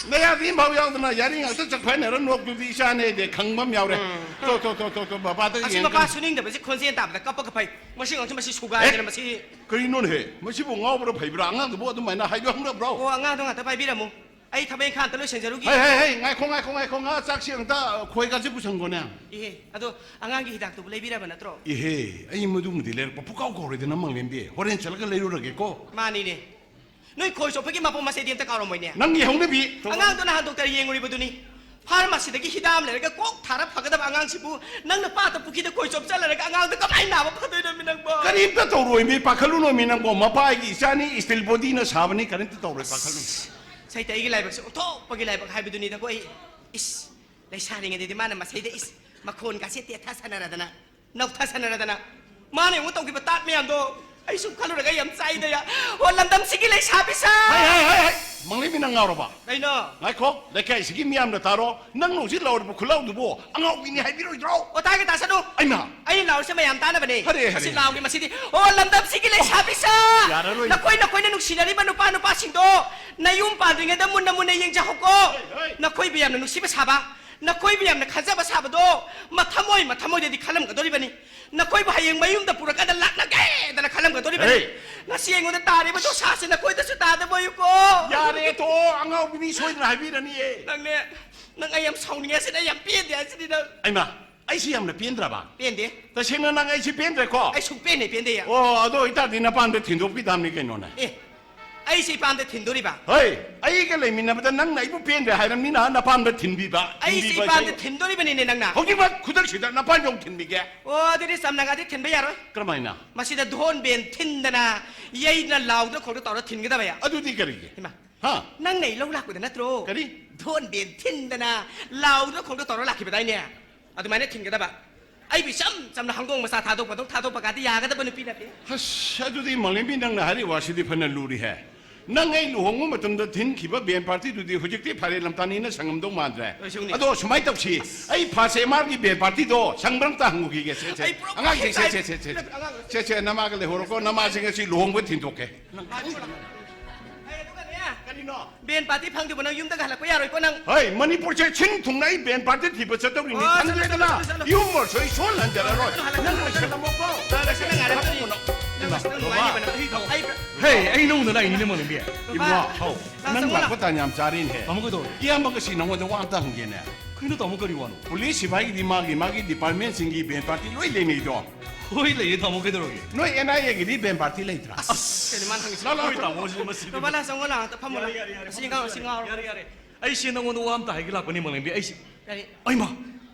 ꯅꯌꯥꯗꯤ ꯑꯝꯐꯥꯎ ꯌꯥꯎꯗꯅ ꯌꯥꯔꯤ ꯉꯥꯛꯇ ꯆꯠꯈꯥꯏꯅꯔ ꯅꯣꯛꯇꯨꯗꯤ ꯏꯆꯥꯅꯦ ꯑꯩꯗꯤ ꯈꯪꯕ ꯑꯃ ꯌꯥꯎꯔꯦ꯫ ꯎꯝ꯫ ꯇꯣ, ꯇꯣ, ꯇꯣ, ꯇꯣ, ꯇꯣ, ꯕꯕꯥꯗ ꯑꯁꯤ ꯌꯦꯡꯉꯒ꯫ ꯃꯄꯥ ꯁꯨꯅꯤꯡꯗꯕꯁꯤ ꯈꯣꯟꯖꯦꯜ ꯇꯥꯕꯗ ꯀꯞꯄꯒ ꯐꯩ꯫ ꯃꯁꯤ ꯑꯉꯥꯡꯁꯤ ꯃꯁꯤ ꯁꯨꯒꯥꯏꯗꯅ ꯑꯦ, ꯃꯁꯤ꯫ ꯀꯔꯤꯅꯣꯅꯦꯍꯦ? ꯃꯁꯤꯕꯨ ꯉꯥꯎꯕ꯭ꯔꯥ ꯐꯩꯕ꯭ꯔꯥ? ꯑꯉꯥꯡꯗꯨꯕꯨ ꯑꯗꯨꯃꯥꯏꯅ ꯍꯥꯏꯕ ꯍꯧꯅꯕ꯭ꯔꯣ? ꯑꯣ, ꯑꯉꯥꯡꯗꯣ ꯉꯥꯛꯇ ꯄꯥꯏꯕꯤꯔꯝꯃꯨ꯫ ꯑꯩ ꯊꯕꯛ ꯏꯪꯈꯥꯡ ꯑꯝꯇ ꯂꯣꯏꯁꯤꯟꯖꯔꯨꯒꯦ꯫ ꯍꯩ, ꯍꯩ, ꯍꯩ, ꯉꯥꯏꯈꯣ, ꯉꯥꯏꯈꯣ, ꯉꯥꯏꯈꯣ, ꯉꯥ ꯆꯥꯛꯁꯤ ꯑꯝꯇ ꯈꯣꯏꯒꯁꯤ ꯄꯨꯁꯟꯈꯣꯅꯦ꯫ ꯏꯍꯦ, ꯑꯗꯣ ꯑꯉꯥꯡꯒꯤ ꯍꯤꯗꯥꯛꯇꯨꯕꯨ ꯂꯩꯕꯤꯔꯕ ꯅꯠꯇ꯭ꯔꯣ? ꯏꯍꯦ, ꯑꯩ ꯃꯗꯨꯃꯗꯤ ꯂꯩꯔꯛꯄ ꯄꯨꯀꯥꯎ ꯀꯥꯎꯔꯦꯗꯅ, ꯃꯪꯂꯦꯝꯕꯤ꯫ ꯍꯣꯔꯦꯟ ꯆꯠꯂꯒ ꯂꯩꯔꯨꯔꯒꯦꯀꯣ꯫ ꯃꯥꯅꯤꯅꯦ꯫ ꯅꯣꯏ ꯈꯣꯏ ꯆꯣꯞꯄꯒꯤ ꯃꯄꯣ ꯃꯆꯩꯗꯤ ꯑꯝꯇ ꯀꯥꯎꯔꯝꯃꯣꯏꯅꯦ꯫ ꯅꯪꯒꯤ ꯍꯧꯅꯕꯤ꯫ ꯑꯉꯥꯡꯗꯣ ꯅꯍꯥꯟ ꯗꯣꯛꯇꯔ ꯌꯦꯡꯉꯨꯔꯤꯕꯗꯨꯅꯤ꯫ ꯐꯥꯔꯃꯥꯁꯤꯗꯒꯤ ꯍꯤꯗꯥꯛ ꯑꯃ ꯂꯩꯔꯒ ꯀꯣꯛ ꯊꯥꯔ ꯐꯒꯗꯕ ꯑꯉꯥꯡꯁꯤꯕꯨ ꯅꯪꯅ ꯄꯥꯠꯇ ꯄꯨꯈ꯭ꯔꯤꯗ ꯈꯣꯏ ꯆꯣꯞ ꯆꯠꯂꯔꯒ ꯑꯉꯥꯡꯗꯣ ꯀꯃꯥꯏꯅ ꯅꯥꯕ ꯐꯗꯣꯏꯅꯣꯃꯤ ꯅꯪꯕꯣ? ꯀꯔꯤꯝꯇ ꯇꯧꯔꯣꯏꯃꯤ, ꯄꯥꯈꯠꯂꯨꯅꯣꯃꯤ ꯅꯪꯕꯣ꯫ ꯃꯄꯥ ꯑꯩꯒꯤ ꯏꯆꯥꯅꯤ, ꯏꯁꯇꯤꯜ ꯕꯣꯗꯤꯅ ꯁꯥꯕꯅꯤ, ꯀꯔꯤꯝꯇ ꯇꯧꯔꯣꯏ, ꯄꯥꯈꯠꯂꯨꯅꯨ꯫ ꯁꯩꯇ ꯑꯩꯒꯤ ꯂꯥꯏꯕꯛꯁꯦ ꯑꯣꯟꯊꯣꯛꯄꯒꯤ ꯂꯥꯏꯕꯛ ꯍꯥꯏꯕꯗꯨꯅꯤꯗꯀꯣ ꯑꯩ꯫ ꯏꯁ, ꯂꯩꯁꯥꯔꯤꯉꯩꯗꯗꯤ ꯃꯥꯅ ꯃꯁꯩꯗ ꯏꯁ, ꯃꯈꯣꯟꯒꯥꯁꯦ ꯇꯦꯊ ꯁꯥꯟꯅꯔꯗꯅ, ꯅꯧꯊ ꯁꯥꯟꯅꯔꯗꯅ꯫ ꯃꯥꯅ ꯌꯦꯡꯉꯨ ꯇꯧꯈꯤꯕ ꯇꯥꯠ ꯃꯌꯥꯝꯗꯣ ꯑꯩ ꯁꯨꯝ ꯈꯜꯂꯨꯔꯒ ꯑꯩ ꯌꯥꯝ ꯆꯥꯛꯏꯗ ꯌꯥ-, ꯑꯣ, ꯂꯝꯗꯝꯁꯤꯒꯤ ꯂꯩꯁꯥꯕꯤ ꯁꯥ! ꯍꯥꯏ, ꯍꯥꯏ, ꯍꯥꯏ, ꯍꯥꯏ! ꯃꯪꯂꯩꯕꯤ ꯅꯪ ꯉꯥꯎꯔꯕ? ꯀꯩꯅꯣ? ꯉꯥꯏꯈꯣ, ꯂꯩꯀꯥꯏꯁꯤꯒꯤ ꯃꯤꯌꯥꯝꯅ ꯇꯥꯔꯣ, ꯅꯪꯅ ꯍꯧꯖꯤꯛ ꯂꯥꯎꯔꯤꯕ ꯈꯨꯠꯂꯥꯎꯗꯨꯕꯨ ꯑꯉꯥꯎꯕꯤꯅꯤ ꯍꯥꯏꯕꯤꯔꯣꯏꯗ꯭ꯔꯣ? ꯑꯣ, ꯇꯥꯒꯦ ꯇꯥꯁꯅꯨ! ꯑꯩꯃ! ꯑꯩ ꯂꯥꯎꯔꯤꯁꯦ ꯃꯌꯥꯝ ꯇꯥꯅꯕꯅꯦ꯫ ꯍꯔꯦ, ꯍꯔꯦ, ꯃꯁꯤ ꯂꯥꯎꯒꯦ, ꯍꯔꯦ꯫ ꯃꯁꯤꯗꯤ꯫ ꯑꯣ, ꯂꯝꯗꯝꯁꯤꯒꯤ ꯂꯩꯁꯥꯕꯤ ꯁꯥ! ꯌꯥꯔꯔꯣꯏ꯫ ꯅꯈꯣꯏ, ꯅꯈꯣꯏꯅ ꯅꯨꯡꯁꯤꯅꯔꯤꯕ ꯅꯨꯄꯥ, ꯅꯨꯄꯥꯁꯤꯡꯗꯣ ꯅꯌꯨꯝ ꯄꯥꯟꯗ꯭ꯔꯤꯉꯩꯗ ꯃꯨꯟꯅ, ꯃꯨꯟꯅ ꯌꯦꯡꯖꯍꯧꯀꯣ꯫ ꯍꯣꯏ, ꯍꯣꯏ꯫ ꯅꯈꯣꯏꯕꯨ ꯌꯥꯝꯅ ꯅꯨꯡꯁꯤꯕ ꯁꯥꯕ, ꯅꯈꯣꯏꯕꯨ ꯌꯥꯝꯅ ꯈꯟꯖꯕ ꯁꯥꯕꯗꯣ ꯃꯊꯃꯣꯏ, ꯃꯊꯃꯣꯏꯗꯗꯤ ꯈꯜꯂꯝꯒꯗꯣꯔꯤꯕꯅꯤ꯫ ꯅꯈꯣꯏꯕꯨ ꯍꯌꯦꯡ ꯃꯌꯨꯝꯗ ꯄꯨꯔꯀꯥꯟꯗ ꯂꯥꯛꯅꯒꯦꯗꯅ ꯈꯜꯂꯝꯒꯗꯣꯔꯤꯕꯅꯤ꯫ ꯍꯦ! ꯉꯁꯤ ꯑꯩꯉꯣꯟꯗ ꯇꯥꯔꯤꯕ ꯗꯣꯁꯥꯁꯤ ꯅꯈꯣꯏꯗꯁꯨ ꯇꯥꯗꯕ ꯑꯣꯏꯌꯨꯀꯣ꯫ ꯌꯥꯔꯦ, ꯇꯣ, ꯑꯉꯥꯎꯕꯤ ꯃꯤ ꯁꯣꯏꯗꯅ ꯍꯥꯏꯕꯤꯔꯅꯤꯌꯦ꯫ ꯅꯪꯅꯦ, ꯅꯪ ꯑꯩ ꯌꯥꯝ ꯁꯥꯎꯅꯤꯡꯉꯦ ꯁꯤꯅꯦ, ꯑꯩ ꯌꯥꯝ ꯄꯦꯟꯗꯦ ꯍꯥꯏꯁꯤꯗꯤ ꯅꯪ꯫ ꯑꯩꯃ, ꯑꯩꯁꯤ ꯌꯥꯝꯅ ꯄꯦꯟꯗ꯭ꯔꯕ? ꯄꯦꯟꯗꯦ꯫ ꯇꯁꯦꯡꯅ ꯅꯪ ꯑꯩꯁꯤ ꯄꯦꯟꯗ꯭ꯔꯦꯀꯣ? ꯑꯩ ꯁꯨꯡ ꯄꯦꯟ ꯍꯦꯛ ꯄꯦꯟꯗꯦ꯫ ꯑꯣ, ꯑꯗꯨ ꯑꯣꯏꯇꯥꯔꯗꯤ ꯅꯄꯥꯝꯗ ꯊꯤꯟꯗꯣꯛꯄꯤꯗꯕꯅꯤ ꯀꯩꯅꯣꯅꯦ꯫ ꯑꯦ, ꯑꯩꯁꯦ ꯏꯄꯥꯝꯗ ꯊꯤꯟꯗꯣꯔꯤꯕ? ꯍꯣꯏ, ꯑꯩꯒ ꯂꯩꯃꯤꯟꯅꯕꯗ ꯅꯪꯅ ꯑꯩꯕꯨ ꯄꯦꯟꯗ꯭ꯔꯦ ꯍꯥꯏꯔꯕꯅꯤꯅ ꯅꯄꯥꯝꯗ ꯊꯤꯟꯕꯤꯕ, ꯑꯩꯁꯦ ꯊꯤꯟꯕꯤꯕ ꯏꯄꯥꯝꯗ ꯍꯥꯏꯁꯦ꯫ ꯊꯤꯟꯗꯣꯔꯤꯕꯅꯤꯅꯦ ꯅꯪꯅ꯫ ꯍꯧꯖꯤꯛꯃꯛ ꯈꯨꯗꯛꯁꯤꯗ ꯅꯄꯥꯝꯗ ꯑꯃꯨꯛ ꯊꯤꯟꯕꯤꯒꯦ꯫ ꯑꯣ, ꯑꯗꯨꯗꯤ ꯆꯝꯅꯒꯗꯤ ꯊꯤꯟꯕ ꯌꯥꯔꯣꯏ꯫ ꯀꯔꯝꯍꯥꯏꯅ? ꯃꯁꯤꯗ ꯙꯣꯟ ꯕꯦꯟ ꯊꯤꯟꯗꯅ, ꯌꯩꯗꯅ, ꯂꯥꯎꯗꯅ ꯈꯣꯡꯗ ꯇꯧꯔ ꯊꯤꯟꯒꯗꯕ ꯌꯥ꯫ ꯑꯗꯨꯗꯤ ꯀꯔꯤꯒꯤ? ꯏꯃꯥ, ꯍꯥ? ꯅꯪꯅ ꯑꯩ ꯂꯧ ꯂꯥꯛꯄꯗ ꯅꯠꯇ꯭ꯔꯣ? ꯀꯔꯤ? ꯙꯣꯟ ꯕꯦꯟ ꯊꯤꯟꯗꯅ, ꯂꯥꯎꯗꯅ ꯈꯣꯡꯗ ꯇꯧꯔ ꯂꯥꯛꯈꯤꯕꯗꯥꯏꯅꯦ? ꯑꯗꯨꯃꯥꯏꯅ ꯊꯤꯟꯒꯗꯕ꯫ ꯑꯩꯕꯨ ꯏꯆꯝ ꯆꯝꯅ ꯍꯪꯗꯣꯡ ꯃꯆꯥ ꯊꯥꯗꯣꯛꯄꯗꯧ ꯊꯥꯗꯣꯛꯄ ꯀꯥꯗꯤ ꯌꯥꯒꯗꯕ ꯅꯨꯄꯤ ꯅꯠꯇꯦ꯫ ꯑꯁ, ꯑꯗꯨꯗꯤ ꯃꯥꯂꯦꯝꯕꯤ, ꯅꯪꯅ ꯍꯥꯏꯔꯤꯕ ꯋꯥꯁꯤꯗꯤ ꯐꯅ ꯂꯨꯔꯤꯍꯦ꯫ ꯅꯪ ꯑꯩ ꯂꯨꯍꯣꯡꯕ ꯃꯇꯝꯗ ꯊꯤꯟꯈꯤꯕ ꯕꯦꯟ ꯄꯥꯔꯇꯤꯗꯨꯗꯤ ꯍꯧꯖꯤꯛꯇꯤ ꯐꯥꯏꯔꯦꯟ ꯂꯝꯇꯥꯅꯤꯅ ꯁꯪꯉꯝꯗꯧ ꯃꯥꯟꯗ꯭ꯔꯦ꯫ ꯍꯣꯏ, ꯁꯨꯝꯅꯤ꯫ ꯑꯗꯣ ꯁꯨꯃꯥꯏꯅ ꯇꯧꯁꯤ, ꯑꯩ ꯐꯥꯁ ꯑꯦꯝ ꯑꯥꯔꯒꯤ ꯕꯦꯟ ꯄꯥꯔꯇꯤꯗꯣ ꯁꯪꯕ꯭ꯔꯥ ꯑꯝꯇ ꯍꯪꯉꯨꯈꯤꯒꯦ꯫ ꯁꯦ, ꯁꯦ꯫ ꯑꯩ ꯄꯨꯔꯥ ꯑꯉꯥꯡꯁꯤꯡ, ꯁꯦ, ꯁꯦ, ꯁꯦ, ꯁꯦ꯫ ꯑꯉꯥꯡ ꯁꯦ, ꯁꯦ, ꯅꯃꯥꯒ ꯂꯩꯍꯧꯔꯣꯀꯣ, ꯅꯃꯥꯁꯤꯡ ꯑꯁꯤ ꯂꯨꯍꯣꯡꯕ ꯊꯤꯟꯗꯣꯛꯀꯦ꯫ ꯑꯩ ꯑꯗꯨꯒꯅꯦ, ꯀꯔꯤꯅꯣ? ꯕꯦꯟ ꯄꯥꯔꯇꯤ ꯐꯪꯗ꯭ꯔꯤꯕ ꯅꯪ ꯌꯨꯝꯗꯒ ꯍꯜꯂꯛꯄ ꯌꯥꯔꯣꯏꯀꯣ ꯅꯪ꯫ ꯍꯣꯏ, ꯃꯅꯤꯄꯨꯔꯁꯦ ꯁꯤꯟ ꯊꯨꯡꯅ ꯑꯩ ꯕꯦꯟ ꯄꯥꯔꯇꯤ ꯊꯤꯕ ꯆꯠꯇꯧꯔꯤꯅꯤ꯫ ꯑꯣ, ꯆꯠꯂꯣ, ꯈꯪꯗꯦꯗꯅ, ꯆꯠꯂꯣ, ꯆꯠꯂꯣ, ꯆꯠꯂꯣ꯫ ꯌꯨꯝ ꯃꯣꯔꯁꯨ ꯑꯩ ꯁꯣꯜꯍꯟꯖꯔꯔꯣꯏ꯫ ꯆꯠꯂꯣ, ꯆꯠꯂꯣ, ꯅꯪ ꯆꯠꯂꯣ꯫ ꯂꯣꯏꯁꯜꯂꯝꯃꯣꯀꯣ꯫ ꯆꯠꯂꯣ, ꯆꯠꯂꯣ, ꯉꯥꯏꯔꯝꯃꯣ꯫ ꯅꯪ ꯅꯨꯡꯉꯥꯏꯅꯤ ꯕꯅ꯫ ꯑꯩ ꯍꯦ, ꯑꯩ ꯅꯧꯅ ꯂꯥꯛꯏꯅꯤꯅꯦ, ꯃꯣꯂꯦꯝꯕꯤ꯫ ꯏꯕꯨꯡꯉꯣ, ꯍꯥꯎ, ꯅꯪ ꯂꯥꯛꯄ ꯇꯥꯟ ꯌꯥꯝ ꯆꯥꯔꯦꯅꯦꯍꯦ꯫ ꯇꯥꯃꯣ ꯀꯩꯗꯧꯔꯦ? ꯏꯌꯥꯝꯕ, ꯉꯁꯤ ꯅꯉꯣꯟꯗ ꯋꯥ ꯑꯝꯇ ꯍꯪꯒꯦꯅꯦ꯫ ꯀꯩꯅꯣ ꯇꯥꯃꯣ, ꯀꯔꯤ ꯋꯥꯅꯣ? ꯄꯨꯂꯤꯁ ꯁꯤꯐꯥꯏꯒꯤꯗꯤ ꯃꯥꯒꯤ ꯃꯥꯒꯤ ꯗꯤꯄꯥꯔꯠꯃꯦꯟꯁꯤꯡꯒꯤ ꯕꯦꯟ ꯄꯥꯔꯇꯤ ꯂꯣꯏ ꯂꯩꯅꯩꯗꯣ꯫ ꯍꯣꯏ, ꯂꯩꯌꯦ ꯇꯥꯃꯣ, ꯀꯩꯗꯧꯔꯒꯦ? ꯅꯣꯏ ꯑꯦꯟ ꯑꯥꯏ ꯑꯦꯒꯤꯗꯤ ꯕꯦꯟ ꯄꯥꯔꯇꯤ ꯂꯩꯇ꯭ꯔꯥ? ꯑꯁ, ꯀꯩꯅꯣ ꯃꯥꯅ ꯍꯪꯉꯤꯁꯤꯕꯣ? ꯂꯥꯛꯑꯣ, ꯂꯥꯛꯑꯣ, ꯇꯥꯃꯣ, ꯁꯤꯗ ꯃꯁꯤꯗꯤ꯫ ꯕꯕꯥ, ꯂꯥꯛꯑꯣ, ꯆꯪꯉꯣ, ꯂꯥꯛꯑꯣ, ꯑꯝꯇ ꯐꯝꯃꯣ, ꯌꯥꯔꯦ, ꯂꯥꯛꯑꯣ꯫ ꯌꯥꯔꯦ, ꯌꯥꯔꯦ, ꯑꯁꯤ ꯌꯥꯔꯦ, ꯉꯥꯎꯔꯣ, ꯌꯥꯔꯦ, ꯑꯁꯤ ꯉꯥꯎꯔꯣ꯫ ꯌꯥꯔꯦ, ꯌꯥꯔꯦ꯫ ꯑꯩꯁꯦ ꯅꯪꯉꯣꯟꯗ ꯋꯥ ꯑꯝꯇ ꯍꯥꯏꯒꯦ ꯂꯥꯛꯄꯅꯤ, ꯃꯣꯂꯦꯝꯕꯤ, ꯑꯩꯁꯦ꯫ ꯀꯔꯤ? ꯑꯩꯃ,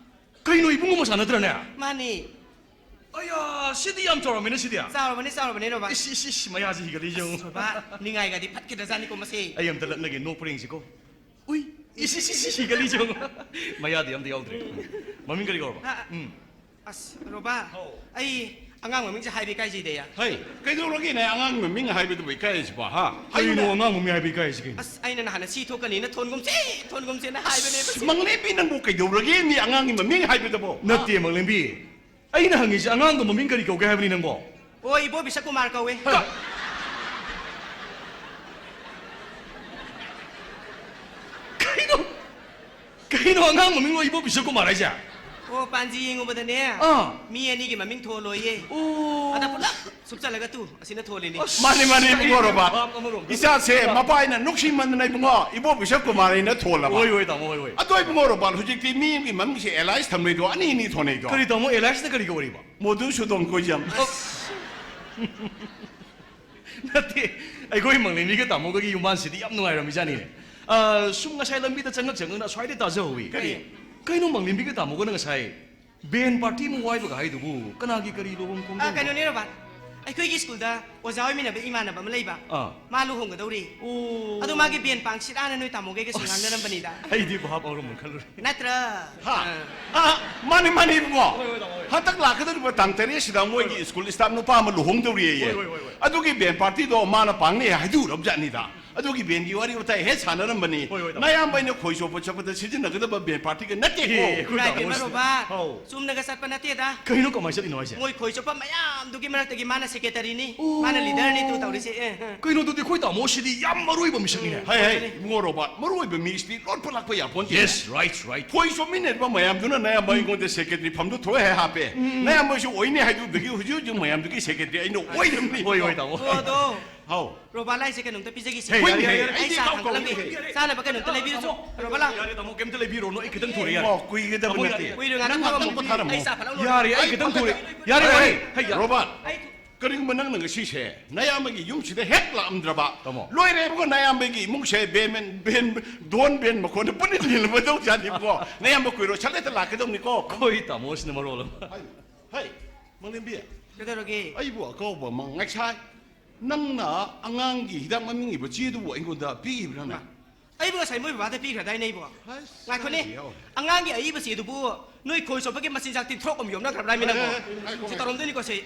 ꯀꯩꯅꯣ, ꯏꯕꯨꯡꯉꯣ ꯃꯁꯥ ꯅꯠꯇ꯭ꯔꯅꯦ? ꯃꯥꯅꯤ꯫ ꯑꯌꯥ, ꯁꯤꯗꯤ ꯌꯥꯝ ꯆꯥꯎꯔꯝꯃꯤꯅ, ꯁꯤꯗꯤ꯫ ꯆꯥꯎꯔꯕꯅꯤ, ꯆꯥꯎꯔꯕꯅꯤ, ꯔꯣꯕꯥ꯫ ꯏꯁ, ꯏꯁ, ꯏꯁ, ꯃꯌꯥꯁꯤ ꯍꯤꯒꯠꯂꯤꯁꯦ ꯌꯦꯡꯉꯨ꯫ ꯑꯁ, ꯔꯣꯕꯥ, ꯅꯤꯡꯉꯥꯏꯒꯗꯤ ꯐꯠꯈꯤꯗ꯭ꯔꯖꯥꯠꯅꯤꯀꯣ ꯃꯁꯤ꯫ ꯑꯩ ꯑꯝꯇ ꯂꯛꯅꯒꯦ, ꯅꯣꯛꯄ꯭ꯔꯥ ꯌꯦꯡꯁꯤꯀꯣ꯫ ꯎꯏ, ꯏꯁ, ꯏꯁ, ꯏꯁ, ꯏꯁ, ꯍꯤꯒꯠꯂꯤꯁꯦ ꯌꯦꯡꯉꯨ꯫ ꯃꯌꯥꯗꯤ ꯑꯝꯇ ꯌꯥꯎꯗ꯭ꯔꯦ꯫ ꯃꯃꯤꯡ ꯀꯔꯤ ꯀꯧꯔꯕ? ꯑ, ꯎꯝ꯫ ꯑꯁ, ꯔꯣꯕꯥ, ꯍꯥꯎ꯫ ꯑꯩ ꯑꯉꯥꯡ ꯃꯃꯤꯡꯁꯦ ꯍꯥꯏꯕ ꯏꯀꯥꯏꯖꯩꯗ, ꯑꯩ꯫ ꯍꯩ, ꯀꯩꯗꯧꯔꯒꯦꯅꯦ ꯑꯉꯥꯡ ꯃꯃꯤꯡ ꯍꯥꯏꯕꯗꯨꯕꯨ ꯏꯀꯥꯏꯁꯤꯕꯣ, ꯍꯥ? ꯀꯩꯅꯣ ꯍꯥꯏꯌꯨꯅꯦ꯫ ꯑꯉꯥꯡ ꯃꯃꯤꯡ ꯍꯥꯏꯕ ꯏꯀꯥꯏꯁꯤ ꯀꯩꯅꯣ? ꯑꯁ, ꯑꯩꯅ ꯅꯍꯥꯟ ꯁꯤ ꯊꯣꯛꯀꯅꯤꯅ ꯊꯣꯟꯒꯨꯝꯁꯦ, ꯊꯣꯟꯒꯨꯝꯁꯦꯅ ꯍꯥꯏꯕꯅꯦꯕ, ꯑꯁ, ꯁꯤ꯫ ꯃꯪꯂꯦꯝꯕꯤ, ꯅꯪꯕꯨ ꯀꯩꯗꯧꯔꯒꯦ ꯃꯤ ꯑꯉꯥꯡꯒꯤ ꯃꯃꯤꯡ ꯍꯥꯏꯕꯗꯕꯣ? ꯅꯠꯇꯦ, ꯃꯪꯂꯦꯝꯕꯤ꯫ ꯑꯩꯅ ꯍꯪꯉꯤꯁꯦ ꯑꯉꯥꯡꯗꯣ ꯃꯃꯤꯡ ꯀꯔꯤ ꯀꯧꯒꯦ ꯍꯥꯏꯕꯅꯤ ꯅꯪꯕꯣ? ꯑꯣ, ꯏꯕꯣ ꯕꯤꯁꯀꯨꯃꯥꯔ ꯀꯧꯋꯦ꯫ ꯀ-, ꯀꯩꯅꯣ? ꯀꯩꯅꯣ ꯑꯉꯥꯡ ꯃꯃꯤꯡ ꯑꯣꯏ ꯏꯕꯣ ꯕꯤꯁꯀꯨꯃꯥꯔ ꯍꯥꯏꯁꯦ? ꯑꯣ, ꯄꯥꯟꯖꯤ ꯌꯦꯡꯉꯨꯕꯗꯅꯦ, ꯑꯥ꯫ ꯃꯤ ꯑꯅꯤꯒꯤ ꯃꯃꯤꯡ ꯊꯣꯜꯂꯣꯏꯌꯦ꯫ ꯑꯣ꯫ ꯑꯗ ꯄꯨꯂꯞ ꯁꯨꯞꯆꯜꯂꯒ ꯇꯨ, ꯑꯁꯤꯅ ꯊꯣꯜꯂꯤꯅꯤ꯫ ꯑꯁ, ꯃꯥꯅꯤ, ꯃꯥꯅꯤ, ꯏꯕꯨꯡꯉꯣ ꯔꯣꯕꯥꯔꯠ꯫ ꯚꯥꯞ ꯑꯃꯔꯣꯝꯗ ꯏꯆꯥꯁꯦ ꯈꯜꯂꯒ꯫ ꯃꯄꯥ ꯑꯩꯅ ꯅꯨꯡꯁꯤꯃꯟꯗꯅ, ꯏꯕꯨꯡꯉꯣ, ꯏꯕꯣꯕꯤꯁꯛ ꯀꯨꯃꯥꯔ ꯑꯩꯅ ꯊꯣꯜꯂꯕ꯫ ꯍꯣꯏ, ꯍꯣꯏ, ꯇꯥꯃꯣ, ꯍꯣꯏ, ꯍꯣꯏ꯫ ꯑꯗꯣ, ꯏꯕꯨꯡꯉꯣ ꯔꯣꯕꯥꯔꯠ, ꯍꯧꯖꯤꯛꯇꯤ ꯃꯤ ꯑꯃꯒꯤ ꯃꯃꯤꯡꯁꯦ ꯑꯦꯂꯥꯏꯁ ꯊꯝꯅꯩꯗꯣ, ꯑꯅꯤ ꯑꯅꯤ ꯊꯣꯟꯅꯩꯗꯣ꯫ ꯀꯔꯤ, ꯇꯥꯃꯣ, ꯑꯦꯂꯥꯏꯁꯅ ꯀꯔꯤ ꯀꯧꯔꯤꯕ? ꯃꯣꯗꯨ ꯁꯨꯗꯣꯟ ꯀꯣꯏꯖꯝ꯫ ꯑꯣ꯫ ꯅꯠꯇꯦ, ꯑꯩꯈꯣꯏ ꯃꯪꯂꯦꯝꯕꯤꯒ ꯇꯥꯃꯣꯒꯒꯤ ꯌꯨꯝꯕꯥꯟꯁꯤꯗꯤ ꯌꯥꯝ ꯅꯨꯡꯉꯥꯏꯔꯝꯃꯤꯖꯥꯠꯅꯤꯅꯦ꯫ ꯑ, ꯁꯨꯝ ꯉꯁꯥꯏ ꯂꯝꯕꯤꯗ ꯆꯪꯉꯛ ꯆꯪꯉꯛꯅ ꯑꯁ꯭ꯋꯥꯏꯗ ꯇꯥꯖꯍꯧꯋꯤ꯫ ꯀꯔꯤ? ꯀꯩꯅꯣ, ꯃꯪꯂꯦꯝꯕꯤꯒ ꯇꯥꯃꯣꯒꯅ ꯉꯁꯥꯏ ꯕꯦꯟ ꯄꯥꯔꯇꯤ ꯑꯃ ꯋꯥꯏꯕꯒ ꯍꯥꯏꯗꯨꯕꯨ ꯀꯅꯥꯒꯤ ꯀꯔꯤ ꯂꯨꯍꯣꯡ ꯑ, ꯈꯣꯡꯗꯣꯡꯕ? ꯀꯩꯅꯣꯅꯦ ꯔꯣꯕꯥꯔꯠ, ꯑꯩꯈꯣꯏꯒꯤ ꯁ꯭ꯀꯨꯜꯗ ꯑꯣꯖꯥ ꯑꯣꯏꯃꯤꯟꯅꯕ ꯏꯃꯥꯟꯅꯕ ꯑꯃ ꯂꯩꯕ꯫ ꯑꯥ꯫ ꯃꯥ ꯂꯨꯍꯣꯡꯒꯗꯧꯔꯤ꯫ ꯑꯣ꯫ ꯑꯗꯣ ꯃꯥꯒꯤ ꯕꯦꯟ ꯄꯥꯡ ꯁꯤꯔꯥꯅ ꯅꯣꯏ ꯇꯥꯃꯣꯒꯩꯒꯁꯨ ꯑꯁ, ꯉꯥꯡꯅꯔꯝꯕꯅꯤꯗ꯫ ꯑꯩꯗꯤ ꯚꯥꯞ ꯑꯣꯏꯔꯝꯃꯣꯏ ꯈꯜꯂꯨꯔꯦ꯫ ꯅꯠꯇ꯭ꯔꯥ? ꯍꯥ? ꯑ꯫ ꯑ, ꯃꯥꯅꯤ, ꯃꯥꯅꯤ, ꯏꯕꯨꯡꯉꯣ꯫ ꯍꯣꯏ, ꯍꯣꯏ, ꯇꯥꯃꯣ, ꯍꯣꯏ꯫ ꯍꯟꯗꯛ ꯂꯥꯛꯀꯗꯧꯔꯤꯕ ꯇꯥꯡ ꯇꯔꯦꯠꯁꯤꯗ ꯃꯣꯏꯒꯤ ꯍꯣꯏ, ꯍꯣꯏ꯫ ꯁ꯭ꯀꯨꯜ ꯁ꯭ꯇꯥꯐ ꯅꯨꯄꯥ ꯑꯃ ꯂꯨꯍꯣꯡꯗꯧꯔꯤꯌꯦ꯫ ꯍꯣꯏ, ꯍꯣꯏ, ꯍꯣꯏ, ꯍꯣꯏ꯫ ꯑꯗꯨꯒꯤ ꯕꯦꯟ ꯄꯥꯔꯇꯤꯗꯣ ꯃꯥꯅ ꯄꯥꯡꯅꯤ ꯍꯥꯏꯗꯣꯛꯎꯔꯕꯖꯥꯠꯅꯤꯗ꯫ ꯑꯗꯨꯒꯤ ꯕꯦꯟꯒꯤ ꯋꯥꯔꯤ ꯋꯥꯇꯥꯏ ꯍꯦꯛ ꯁꯥꯟꯅꯔꯝꯕꯅꯤ꯫ ꯍꯣꯏ, ꯍꯣꯏ, ꯇꯥꯃꯣ꯫ ꯅꯌꯥꯝꯕ ꯑꯩꯅ ꯈꯣꯏ ꯆꯣꯞꯄ ꯆꯠꯄꯗ ꯁꯤꯖꯤꯟꯅꯒꯗꯕ ꯕꯦꯟ ꯄꯥꯔꯇꯤꯒ ꯅꯠꯇꯦꯀꯣ꯫ ꯑꯦ, ꯑꯩꯈꯣꯏ ꯏꯃꯥꯏ ꯄꯦꯝꯃ, ꯇꯥꯃꯣꯁꯤꯗꯤ꯫ ꯔꯣꯕꯥꯔꯠ꯫ ꯑꯧ꯫ ꯆꯨꯝꯅꯒ ꯆꯠꯄ ꯅꯠꯇꯦꯗ꯫ ꯀꯩꯅꯣ, ꯀꯃꯥꯏꯅ ꯆꯠꯂꯤꯅꯣ ꯍꯥꯏꯁꯦ? ꯃꯣꯏ ꯈꯣꯏ ꯆꯣꯞꯄ ꯃꯌꯥꯝꯗꯨꯒꯤ ꯃꯔꯛꯇꯒꯤ ꯃꯥꯅ ꯁꯦꯀ꯭ꯔꯦꯇꯔꯤꯅꯤ꯫ ꯑꯣ꯫ ꯃꯥꯅ ꯂꯤꯗꯔꯅꯤ ꯇꯨ ꯇꯧꯔꯤꯁꯦ꯫ ꯑꯦ, ꯑꯦ꯫ ꯀꯩꯅꯣ, ꯑꯗꯨꯗꯤ ꯑꯩꯈꯣꯏ ꯇꯥꯃꯣꯁꯤꯗꯤ ꯌꯥꯝ ꯃꯔꯨ ꯑꯣꯏꯕ ꯃꯤꯁꯛꯅꯤꯅꯦ꯫ ꯍꯩ, ꯍꯩ, ꯑꯗꯨꯅꯤ꯫ ꯏꯕꯨꯡꯉꯣ ꯔꯣꯕꯥꯔꯠ, ꯃꯔꯨ ꯑꯣꯏꯕ ꯃꯤꯁꯤꯗꯤ ꯂꯣꯠꯄ ꯂꯥꯛꯄ ꯌꯥꯄꯣꯟꯇꯦ꯫ Yes, right, right. ꯈꯣꯏ ꯆꯣꯞꯃꯤꯟꯅꯔꯤꯕ ꯃꯌꯥꯝꯗꯨꯅ ꯅꯌꯥꯝꯕ ꯑꯩꯉꯣꯟꯗ ꯁꯦꯀ꯭ꯔꯦꯇꯔꯤ ꯐꯝꯗꯨ ꯊꯣꯛꯑꯦ ꯍꯥꯏ ꯍꯥꯞꯄꯦ꯫ ꯎꯝ꯫ ꯅꯌꯥꯝꯕꯁꯨ ꯑꯣꯏꯅꯤ ꯍꯥꯏꯗꯨꯗꯒꯤ ꯍꯧꯖꯤꯛ ꯍꯧꯖꯤꯛ ꯃꯌꯥꯝꯗꯨꯒꯤ ꯁꯦꯀ꯭ꯔꯦꯇꯔꯤ ꯑꯩꯅ ꯑꯣꯏꯔꯝꯅꯤ꯫ ꯍꯣꯏ, ꯍꯣꯏ, ꯇꯥꯃꯣ꯫ ꯑꯣ, ꯑꯗꯣ꯫ ꯍꯥꯎ꯫ ꯔꯣꯕꯥ ꯂꯥꯏꯁꯦ ꯀꯩꯅꯣꯝꯇ ꯄꯤꯖꯒꯦꯁꯦ꯫ ꯍꯦ, ꯍꯣꯏꯅꯦ, ꯌꯥꯔꯦ, ꯌꯥꯔꯦ, ꯑꯩ ꯑꯩꯗꯤ ꯆꯥ ꯏꯀꯥꯎ ꯊꯥꯡꯒꯠꯂꯝꯒꯦ꯫ ꯀꯥꯎꯏꯅꯦ꯫ ꯆꯥꯅꯕ ꯀꯩꯅꯣꯝꯇ ꯂꯩꯕꯤꯔꯨꯆꯣ꯫ ꯔꯣꯕꯥ ꯂꯥꯎ꯫ ꯌꯥꯔꯦ, ꯇꯥꯃꯣ, ꯀꯩꯝꯇ ꯂꯩꯕꯤꯔꯨꯔꯅꯨ, ꯑꯩ ꯈꯤꯇꯪ ꯊꯨꯔꯦ, ꯌꯥꯔꯦ꯫ ꯏꯃꯥ, ꯀꯨꯏꯒꯗꯕ ꯇꯥꯃꯣ, ꯅꯠꯇꯦ꯫ ꯌꯥꯔꯦ꯫ ꯀꯨꯏꯔꯣꯏ, ꯉꯥꯛꯇꯪ ꯉꯥꯛꯇꯪ ꯐꯝꯃꯣ꯫ ꯄꯣꯊꯥꯔꯝꯃꯣ꯫ ꯑꯩ ꯆꯥ ꯐꯠ ꯂꯥꯎ ꯌꯥꯔꯦ, ꯑꯩ ꯂꯣꯏꯔꯦ꯫ ꯈꯤꯇꯪ ꯊꯨꯔꯦ꯫ ꯌꯥꯔꯦ, ꯌꯥꯔꯦ, ꯌꯥꯔꯦ꯫ ꯍꯩ, ꯌꯥꯔꯦ꯫ ꯔꯣꯕꯥꯔꯠ, ꯑꯩ ꯊꯨ- ꯀꯔꯤꯒꯨꯝꯕ ꯅꯪꯅ ꯉꯁꯤꯁꯦ ꯅꯌꯥꯝꯕꯒꯤ ꯌꯨꯝꯁꯤꯗ ꯍꯦꯛ ꯂꯥꯛꯑꯝꯗ꯭ꯔꯕ, ꯇꯥꯃꯣ꯫ ꯂꯣꯏꯔꯦꯕꯀꯣ, ꯅꯌꯥꯝꯕꯒꯤ ꯏꯃꯨꯡꯁꯦ ꯕꯦꯟ, ꯕꯦꯟ, ꯗꯣꯟ ꯕꯦꯟ ꯃꯈꯣꯟꯗ ꯄꯨꯅꯤꯟ ꯅꯤꯜꯂꯝꯃꯗꯧ ꯖꯥꯠꯅꯤꯕꯀꯣ꯫ ꯅꯌꯥꯝꯕ ꯀꯨꯏꯔꯣꯏ, ꯁꯠ ꯍꯦꯛꯇ ꯂꯥꯛꯀꯗꯧꯅꯤꯀꯣ꯫ ꯑꯩꯈꯣꯏ ꯇꯥꯃꯣꯁꯤꯅ ꯃꯔꯣꯜ ꯑꯃ꯫ ꯍꯩ, ꯍꯩ, ꯃꯪꯂꯦꯝꯕꯤ꯫ ꯀꯩꯗꯧꯔꯒꯦ? ꯑꯩꯕꯨ ꯑꯀꯧꯕ ꯑꯃ ꯉꯁꯥꯏ ꯅꯪꯅ ꯑꯉꯥꯡꯒꯤ ꯍꯤꯗꯥꯛ ꯃꯃꯤꯡ ꯏꯕ ꯆꯦꯗꯨꯕꯨ ꯑꯩꯉꯣꯟꯗ ꯄꯤꯈꯤꯕ꯭ꯔꯥꯅꯦ? ꯃꯥ, ꯑꯩꯕꯨ ꯉꯁꯥꯏ ꯃꯣꯏ ꯕꯕꯥꯗ ꯄꯤꯈ꯭ꯔꯗꯥꯏꯅꯦ ꯑꯩꯕꯨ? ꯑꯁ, ꯉꯥꯏꯈꯣꯅꯦ, ꯌꯥꯎꯔꯦ꯫ ꯑꯉꯥꯡꯒꯤ ꯑꯏꯕ ꯆꯦꯗꯨꯕꯨ ꯅꯣꯏ ꯈꯣꯏ ꯆꯣꯞꯄꯒꯤ ꯃꯆꯤꯟꯖꯥꯛ ꯇꯤꯟꯊ꯭ꯔꯣꯛ ꯑꯃ ꯌꯣꯝꯅꯈ꯭ꯔꯕ꯭ꯔꯥ ꯍꯥꯏꯃꯤ ꯅꯪꯕꯨ? ꯑꯦ, ꯑꯦ, ꯑꯦ, ꯉꯥꯏꯈꯣ, ꯁꯤ ꯉꯥꯏꯈꯣ꯫ ꯇꯧꯔꯝꯗꯣꯏꯅꯤꯀꯣ ꯁꯤ꯫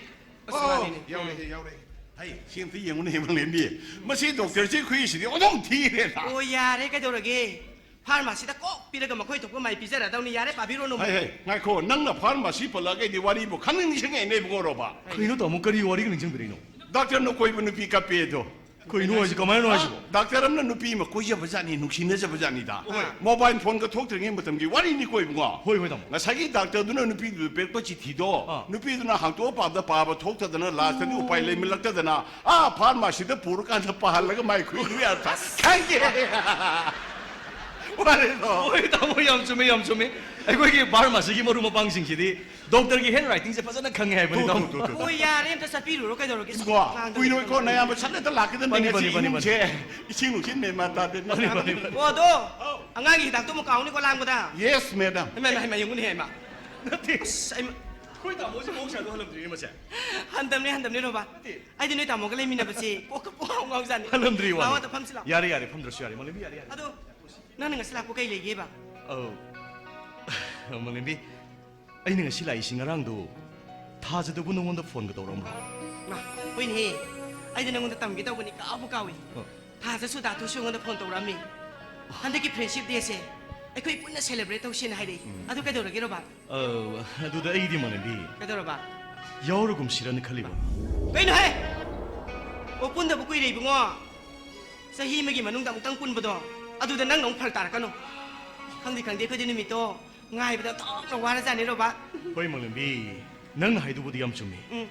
ꯑꯁ, ꯑꯣ, ꯃꯥꯅꯤꯅꯦ꯫ ꯌꯥꯎꯔꯦ, ꯌꯥꯎꯔꯦ꯫ ꯍꯩ, ꯁꯤ ꯑꯝꯇ ꯌꯦꯡꯉꯨꯅꯦ, ꯃꯪꯂꯦꯝꯕꯤ꯫ ꯃꯁꯤ ꯗꯣꯛꯇꯔꯁꯤ ꯈꯨꯏꯁꯤꯗꯤ ꯑꯣꯟꯊꯣꯛ ꯊꯤꯔꯦꯗ꯫ ꯑꯣ, ꯌꯥꯔꯦ, ꯀꯩꯗꯧꯔꯒꯦ? ꯐꯥꯔꯃꯥꯁꯤꯗ ꯀꯣꯛ ꯄꯤꯔꯒ ꯃꯈꯣꯏ ꯊꯣꯛꯄ ꯃꯥꯏ ꯄꯤꯖꯔꯗꯧꯅꯤ꯫ ꯌꯥꯔꯦ, ꯄꯥꯕꯤꯔꯣꯅꯨ꯫ ꯍꯩ, ꯍꯩ, ꯉꯥꯏꯈꯣ, ꯅꯪꯅ ꯐꯥꯔꯃꯥꯁꯤ ꯄꯜꯂꯛꯑꯒ ꯑꯩꯗꯤ ꯋꯥꯔꯤꯕꯨ ꯈꯪꯅꯤꯡ ꯅꯤꯡꯁꯤꯡꯉꯛꯑꯦꯅꯦ, ꯏꯕꯨꯡꯉꯣ ꯔꯣꯕꯥ꯫ ꯀꯩꯅꯣ, ꯇꯥꯃꯣ, ꯀꯔꯤ ꯋꯥꯔꯤꯒ ꯅꯤꯡꯁꯤꯡꯕꯤꯔꯛꯏꯅꯣ? ꯗꯥꯛꯇꯔꯅ ꯀꯣꯏꯕ ꯅꯨꯄꯤ ꯀꯞꯄꯦ ꯑꯗꯣ꯫ ꯀꯩꯅꯣ ꯍꯥꯏꯁꯦ? ꯀꯃꯥꯏꯅꯣ ꯍꯥꯏꯁꯤꯕꯣ? ꯗꯥꯛꯇꯔ ꯑꯃꯅ ꯅꯨꯄꯤ ꯑꯃ ꯀꯣꯏꯖꯕ ꯖꯥꯠꯅꯤ, ꯅꯨꯡꯁꯤꯅꯖꯕ ꯖꯥꯠꯅꯤꯗ꯫ ꯍꯣꯏ꯫ ꯃꯣꯕꯥꯏꯜ ꯐꯣꯟꯒ ꯊꯣꯛꯇ꯭ꯔꯤꯉꯩ ꯃꯇꯝꯒꯤ ꯋꯥꯔꯤꯅꯤꯀꯣ, ꯏꯕꯨꯡꯉꯣ꯫ ꯍꯣꯏ, ꯍꯣꯏ, ꯇꯥꯃꯣ꯫ ꯉꯁꯥꯏꯒꯤ ꯗꯥꯛꯇꯔꯗꯨꯅ ꯅꯨꯄꯤꯗꯨꯗ ꯄꯤꯔꯛꯄ ꯆꯤꯊꯤꯗꯣ, ꯑꯥ꯫ ꯅꯨꯄꯤꯗꯨꯅ ꯍꯥꯡꯇꯣꯛꯑ ꯄꯥꯕꯗ ꯄꯥꯕ ꯊꯣꯛꯇꯗꯅ, ꯂꯥꯁꯇꯗꯤ ꯎꯄꯥꯏ ꯂꯩꯃꯜꯂꯛꯇꯗꯅ, ꯑꯥ, ꯐꯥꯔꯃꯥꯁꯤꯗ ꯄꯨꯔꯀꯥꯟꯗ ꯄꯥꯍꯜꯂꯒ ꯃꯥꯏ ꯈꯨꯏꯗꯨ ꯌꯥꯔ ꯊ-, ꯈꯪꯉꯦ꯫ ꯋꯥꯔꯤꯗꯣ꯫ ꯍꯣꯏ, ꯇꯥꯃꯣ, ꯌꯥꯝ ꯆꯨꯝꯃꯦ, ꯌꯥꯝ ꯆꯨꯝꯃꯦ꯫ ꯑꯩꯈꯣꯏꯒꯤ ꯐꯥꯔꯃꯥꯁꯤꯒꯤ ꯃꯔꯨꯞ ꯃꯄꯥꯡꯁꯤꯡꯁꯤꯗꯤ ꯗꯣꯛꯇꯔꯒꯤ ꯍꯦꯟ ꯔꯥꯏꯇꯤꯡꯁꯦ ꯐꯖꯅ ꯈꯪꯉꯦ ꯍꯥꯏꯕꯅꯤ, ꯇꯨ, ꯇꯥꯃꯣ꯫ Two, two, two. ꯍꯣꯏ, ꯌꯥꯔꯦ, ꯑꯝꯇ ꯆꯠꯄꯤꯔꯨꯔꯣ, ꯀꯩꯗꯧꯔꯒꯦ? ꯏꯕꯨꯡꯉꯣ, ꯀꯨꯏꯔꯣꯏꯀꯣ, ꯅꯌꯥꯝꯕ ꯁꯠ ꯍꯦꯛꯇ ꯂꯥꯛꯀꯗꯕꯅꯤ꯫ ꯃꯥꯅꯤ, ꯉꯁꯤ ꯃꯥꯅꯤ, ꯃꯥꯅꯤ, ꯃꯥꯅꯤ꯫ ꯏꯃꯨꯡꯁꯦ, ꯏꯁꯤꯡ ꯅꯨꯡꯁꯤꯠ ꯃꯦꯟ ꯃꯥꯟ ꯇꯥꯗꯦ꯫ ꯃꯥꯅꯤ, ꯃꯥꯅꯤ, ꯃꯥꯅꯤ꯫ ꯑꯣ, ꯑꯗꯣ, ꯑꯧ꯫ ꯑꯉꯥꯡꯒꯤ ꯍꯤꯗꯥꯛꯇꯣ ꯑꯃꯨꯛ ꯀꯥꯎꯅꯤꯀꯣ, ꯂꯥꯡꯕꯗ꯫ Yes, madam꯫ ꯏꯃꯥ, ꯏꯃꯥ, ꯏꯃꯥ, ꯌꯦꯡꯉꯨꯅꯦ, ꯏꯃꯥ꯫ ꯅꯠꯇꯦ꯫ ꯑꯁ, ꯑꯩ ꯃ- ꯑꯩꯈꯣꯏ ꯇꯥꯃꯣꯁꯦ ꯃꯍꯧꯁꯥꯗꯣ ꯍꯜꯂꯝꯗ꯭ꯔꯤꯅꯦ, ꯃꯁꯦ꯫ ꯍꯟꯗꯝꯅꯦ, ꯍꯟꯗꯝꯅꯦ, ꯔꯣꯕꯥ꯫ ꯅꯠꯇꯦ꯫ ꯑꯩꯗꯤ ꯅꯣꯏ ꯇꯥꯃꯣꯒ ꯂꯩꯃꯤꯟꯅꯕꯁꯦ ꯀꯣꯛꯀ ꯄꯨꯡꯉꯥꯎ ꯉꯥꯎꯖꯥꯠꯅꯤ꯫ ꯍꯜꯂꯝꯗ꯭ꯔꯤ ꯋꯥꯅꯤ꯫ ꯂꯥꯛꯑꯣ, ꯑꯗ ꯐꯝꯁꯤ ꯂꯥꯛꯑꯣ꯫ ꯌꯥꯔꯦ, ꯌꯥꯔꯦ, ꯐꯝꯗ꯭ꯔꯁꯨ ꯌꯥꯔꯦ, ꯃꯥꯂꯦꯝꯕꯤ, ꯌꯥꯔꯦ, ꯌꯥꯔꯦ꯫ ꯑꯗꯣ, ꯅꯪꯅ ꯉꯁꯤ ꯂꯥꯛꯄ ꯀꯩ ꯂꯩꯒꯦꯕ? ꯑꯧ꯫ ꯃꯥꯂꯦꯝꯕꯤ, ꯑꯩꯅ ꯉꯁꯤ ꯂꯥꯛꯏꯁꯤ ꯉꯔꯥꯡꯗꯣ ꯊꯥꯖꯗꯕꯨ ꯅꯉꯣꯟꯗ ꯐꯣꯟꯒ ꯇꯧꯔꯛꯑꯝꯕ꯭ꯔꯣ? ꯃꯥ, ꯍꯣꯏꯅꯦꯍꯦ꯫ ꯑꯩꯗꯤ ꯅꯉꯣꯟꯗ ꯇꯝꯒꯦ ꯇꯧꯕꯅꯤ, ꯀꯥꯎꯕꯨ ꯀꯥꯎꯏ꯫ ꯑ꯫ ꯊꯥꯖꯁꯨ ꯗꯥꯇꯨꯁꯨ ꯑꯩꯉꯣꯟꯗ ꯐꯣꯟ ꯇꯧꯔꯛꯑꯝꯃꯤ꯫ ꯍꯟꯗꯛꯀꯤ friendship dayꯁꯦ ꯑꯩꯈꯣꯏ ꯄꯨꯟꯅ celebrate ꯇꯧꯁꯦꯅ ꯍꯥꯏꯔꯛꯏ꯫ ꯎꯝ꯫ ꯑꯗꯨ ꯀꯩꯗꯧꯔꯒꯦ, ꯔꯣꯕꯥꯔꯠ? ꯑ, ꯑꯗꯨꯗ ꯑꯩꯗꯤ ꯃꯥꯂꯦꯝꯕꯤ꯫ ꯀꯩꯗꯧꯔꯕ? ꯌꯥꯎꯔꯒꯨꯝꯁꯤꯔꯅ ꯈꯜꯂꯤꯕ꯫ ꯀꯩꯅꯣꯍꯦ? ꯑꯣ, ꯄꯨꯟꯗꯕ ꯀꯨꯏꯔꯦ, ꯏꯕꯨꯡꯉꯣ꯫ ꯆꯍꯤ ꯑꯃꯒꯤ ꯃꯅꯨꯡꯗ ꯑꯃꯨꯛꯇꯪ ꯄꯨꯟꯕꯗꯣ, ꯑꯗꯨꯗ ꯅꯪꯅ ꯑꯃꯨꯛ ꯐꯔꯛ ꯇꯥꯔꯛꯀꯅꯨ꯫ ꯈꯪꯗꯤ ꯈꯪꯗꯦ, ꯑꯩꯈꯣꯏꯗꯤ ꯅꯨꯃꯤꯠꯇꯣ ꯉꯥꯏꯕꯗ ꯑꯣꯟꯊꯣꯛꯅ ꯋꯥꯔꯖꯥꯠꯅꯤ, ꯔꯣꯕꯥꯔꯠ꯫ ꯍꯣꯏ, ꯃꯥꯂꯦꯝꯕꯤ, ꯅꯪꯅ ꯍꯥꯏꯗꯨꯕꯨꯗꯤ ꯌꯥꯝ ꯆꯨꯝꯃꯤ꯫ ꯎꯝ꯫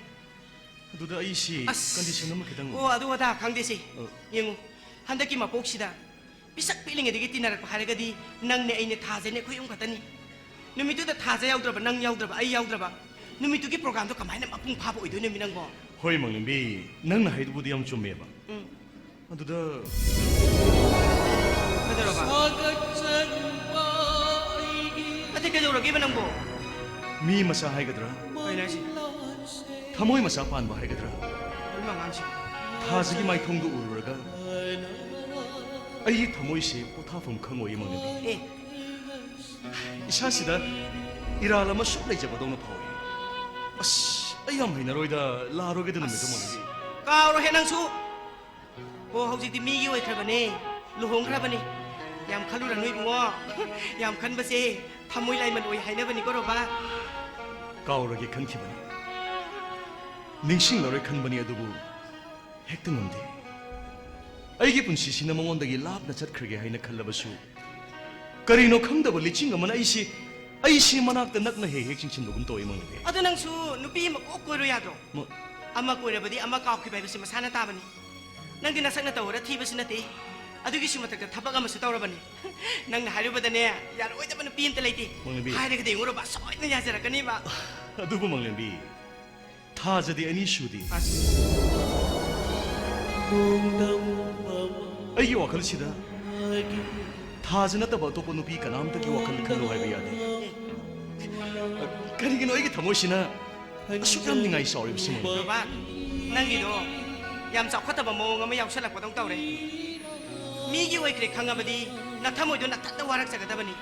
ꯑꯗꯨꯗ ꯑꯩꯁꯤ ꯑꯁ꯫ Condition ꯑꯃꯈꯤꯇꯪ ꯑꯣ, ꯑꯗꯨ ꯑꯗꯥ ꯈꯪꯗꯦꯁꯦ꯫ ꯑ꯫ ꯌꯦꯡꯉꯨ, ꯍꯟꯗꯛꯀꯤ ꯃꯄꯣꯛꯁꯤꯗ ꯄꯤꯁꯛ ꯄꯤꯛꯂꯤꯉꯩꯗꯒꯤ ꯇꯤꯟꯅꯔꯛꯄ ꯍꯥꯏꯔꯒꯗꯤ ꯅꯪꯅꯦ, ꯑꯩꯅꯦ, ꯊꯥꯖꯅꯦ, ꯑꯩꯈꯣꯏ ꯑꯍꯨꯝ ꯈꯛꯇꯅꯤ꯫ ꯅꯨꯃꯤꯠꯇꯨꯗ ꯊꯥꯖ ꯌꯥꯎꯗ꯭ꯔꯕ, ꯅꯪ ꯌꯥꯎꯗ꯭ꯔꯕ, ꯑꯩ ꯌꯥꯎꯗ꯭ꯔꯕ, ꯅꯨꯃꯤꯠꯇꯨꯒꯤ programꯗꯣ ꯀꯃꯥꯏꯅ ꯃꯄꯨꯡ ꯐꯥꯕ ꯑꯣꯏꯗꯣꯏꯅꯣꯃꯤ ꯅꯪꯕꯣ? ꯍꯣꯏ, ꯃꯥꯂꯦꯝꯕꯤ, ꯅꯪꯅ ꯍꯥꯏꯗꯨꯕꯨꯗꯤ ꯌꯥꯝ ꯆꯨꯝꯃꯦꯕ꯫ ꯎꯝ꯫ ꯑꯗꯨꯗ ꯀꯩꯗꯧꯔꯕ? ꯁꯥꯒꯠꯆꯔꯨꯕ ꯑꯩꯒꯤ ꯑꯇꯩ ꯀꯩꯗꯧꯔꯒꯦꯕ ꯅꯪꯕꯣ? ꯃꯤ ꯃꯆꯥ ꯍꯥꯏꯒꯗ꯭ꯔꯥ? ꯀꯩꯅꯣ ꯍꯥꯏꯁꯦ? ꯊꯃꯣꯏ ꯃꯆꯥ ꯄꯥꯟꯕ ꯍꯥꯏꯒꯗ꯭ꯔꯥ? ꯀꯔꯝꯕ ꯑꯉꯥꯡꯁꯦ? ꯊꯥꯖꯒꯤ ꯃꯥꯏꯊꯣꯡꯗꯨ ꯎꯔꯨꯔꯒ ꯑꯩꯒꯤ ꯊꯃꯣꯏꯁꯦ ꯄꯣꯊꯥꯐꯝ ꯈꯪꯉꯣꯏ, ꯏꯃꯥꯟꯅꯕꯤ꯫ ꯑꯦ꯫ ꯏꯁꯥꯁꯤꯗ ꯏꯔꯥꯜ ꯑꯃ ꯁꯨꯝ ꯂꯩꯖꯕꯗꯧꯅ ꯐꯥꯎꯏ꯫ ꯑꯁ, ꯑꯩ ꯌꯥꯝ ꯍꯩꯅꯔꯣꯏꯗ, ꯂꯥꯛꯑꯔꯣꯏꯒꯦꯗ ꯅꯨꯃꯤꯠꯇꯨ, ꯏꯃꯥꯟꯅꯕꯤ꯫ ꯀꯥꯎꯔꯣꯍꯦ ꯅꯪꯁꯨ꯫ ꯑꯣ, ꯍꯧꯖꯤꯛꯇꯤ ꯃꯤꯒꯤ ꯑꯣꯏꯈ꯭ꯔꯕꯅꯦ, ꯂꯨꯍꯣꯡꯈ꯭ꯔꯕꯅꯦ꯫ ꯌꯥꯝ ꯈꯜꯂꯨꯔꯅꯨ ꯏꯕꯨꯡꯉꯣ, ꯌꯥꯝ ꯈꯟꯕꯁꯦ ꯊꯃꯣꯏ ꯂꯥꯏꯃꯟ ꯑꯣꯏ ꯍꯥꯏꯅꯕꯅꯤꯀꯣ, ꯔꯣꯕꯥ꯫ ꯀꯥꯎꯔꯒꯦ ꯈꯟꯈꯤꯕꯅꯤ, ꯅꯤꯡꯁꯤꯡꯂꯔꯣꯏ ꯈꯟꯕꯅꯤ, ꯑꯗꯨꯕꯨ ꯍꯦꯛꯇ ꯉꯝꯗꯦ꯫ ꯑꯩꯒꯤ ꯄꯨꯟꯁꯤꯁꯤꯅ ꯃꯉꯣꯟꯗꯒꯤ ꯂꯥꯞꯅ ꯆꯠꯈ꯭ꯔꯒꯦ ꯍꯥꯏꯅ ꯈꯜꯂꯕꯁꯨ, ꯀꯔꯤꯅꯣ ꯈꯪꯗꯕ ꯂꯤꯆꯤꯡ ꯑꯃꯅ ꯑꯩꯁꯤ, ꯑꯩꯁꯤ ꯃꯅꯥꯛꯇ ꯅꯛꯅ ꯍꯦꯛ ꯍꯦꯛ ꯆꯤꯡꯁꯤꯟꯕꯒꯨꯝ ꯇꯧꯏ, ꯏꯃꯥꯟꯅꯕꯤ꯫ ꯑꯗꯨ ꯅꯪꯁꯨ ꯅꯨꯄꯤ ꯑꯃ ꯀꯣꯛ ꯀꯣꯏꯔꯨ ꯌꯥꯗ꯭ꯔꯣ? ꯃ- ꯑꯃ ꯀꯣꯏꯔꯕꯗꯤ ꯑꯃ ꯀꯥꯎꯈꯤꯕ ꯍꯥꯏꯕꯁꯤ ꯃꯁꯥꯅ ꯇꯥꯕꯅꯤ꯫ ꯅꯪꯗꯤ ꯅꯁꯛ ꯅꯇꯧ ꯈꯔ ꯊꯤꯕꯁꯨ ꯅꯠꯇꯦ, ꯑꯗꯨꯒꯤꯁꯨ ꯃꯊꯛꯇ ꯊꯕꯛ ꯑꯃꯁꯨ ꯇꯧꯔꯕꯅꯤ꯫ ꯅꯪꯅ ꯍꯥꯏꯔꯨꯕꯗꯅꯦ, ꯌꯥꯔꯣꯏꯗꯕ ꯅꯨꯄꯤ ꯑꯝꯇ ꯂꯩꯇꯦ꯫ ꯃꯥꯡꯂꯦꯝꯕꯤ꯫ ꯍꯥꯏꯔꯒꯗꯤ ꯌꯦꯡꯉꯨꯔꯕ, ꯁꯣꯏꯗꯅ ꯌꯥꯖꯔꯛꯀꯅꯤꯕ꯫ ꯑꯗꯨꯕꯨ ꯃꯥꯡꯂꯦꯝꯕꯤ, ꯊꯥꯖꯗꯤ ꯑꯅꯤ ꯁꯨꯗꯦ꯫ ꯑꯁ꯫ ꯑꯩꯒꯤ ꯋꯥꯈꯜꯁꯤꯗ ꯊꯥꯖ ꯅꯠꯇꯕ ꯑꯇꯣꯞꯄ ꯅꯨꯄꯤ ꯀꯅꯥꯝꯇꯒꯤ ꯋꯥꯈꯜ ꯈꯜꯂꯨ ꯍꯥꯏꯕ ꯌꯥꯗꯦ꯫ ꯀꯔꯤꯒꯤꯅꯣ ꯑꯩꯒꯤ ꯊꯃꯣꯏꯁꯤꯅ ꯑꯁꯨꯛ ꯌꯥꯝ ꯅꯤꯡꯉꯥꯏ ꯆꯥꯎꯔꯤꯕꯁꯤ? ꯔꯣꯕꯥꯔꯠ, ꯅꯪꯒꯤꯗꯣ ꯌꯥꯝ ꯆꯥꯎꯈꯠꯇꯕ ꯃꯑꯣꯡ ꯑꯃ ꯌꯥꯎꯁꯜꯂꯛꯄꯗꯧ ꯇꯧꯔꯦ꯫ ꯃꯤꯒꯤ ꯑꯣꯏꯈ꯭ꯔꯦ ꯈꯪꯉꯕꯗꯤ ꯅꯊꯃꯣꯏꯗꯣ ꯅꯊꯟꯇ ꯋꯥꯔꯛꯆꯒꯗꯕꯅꯤ꯫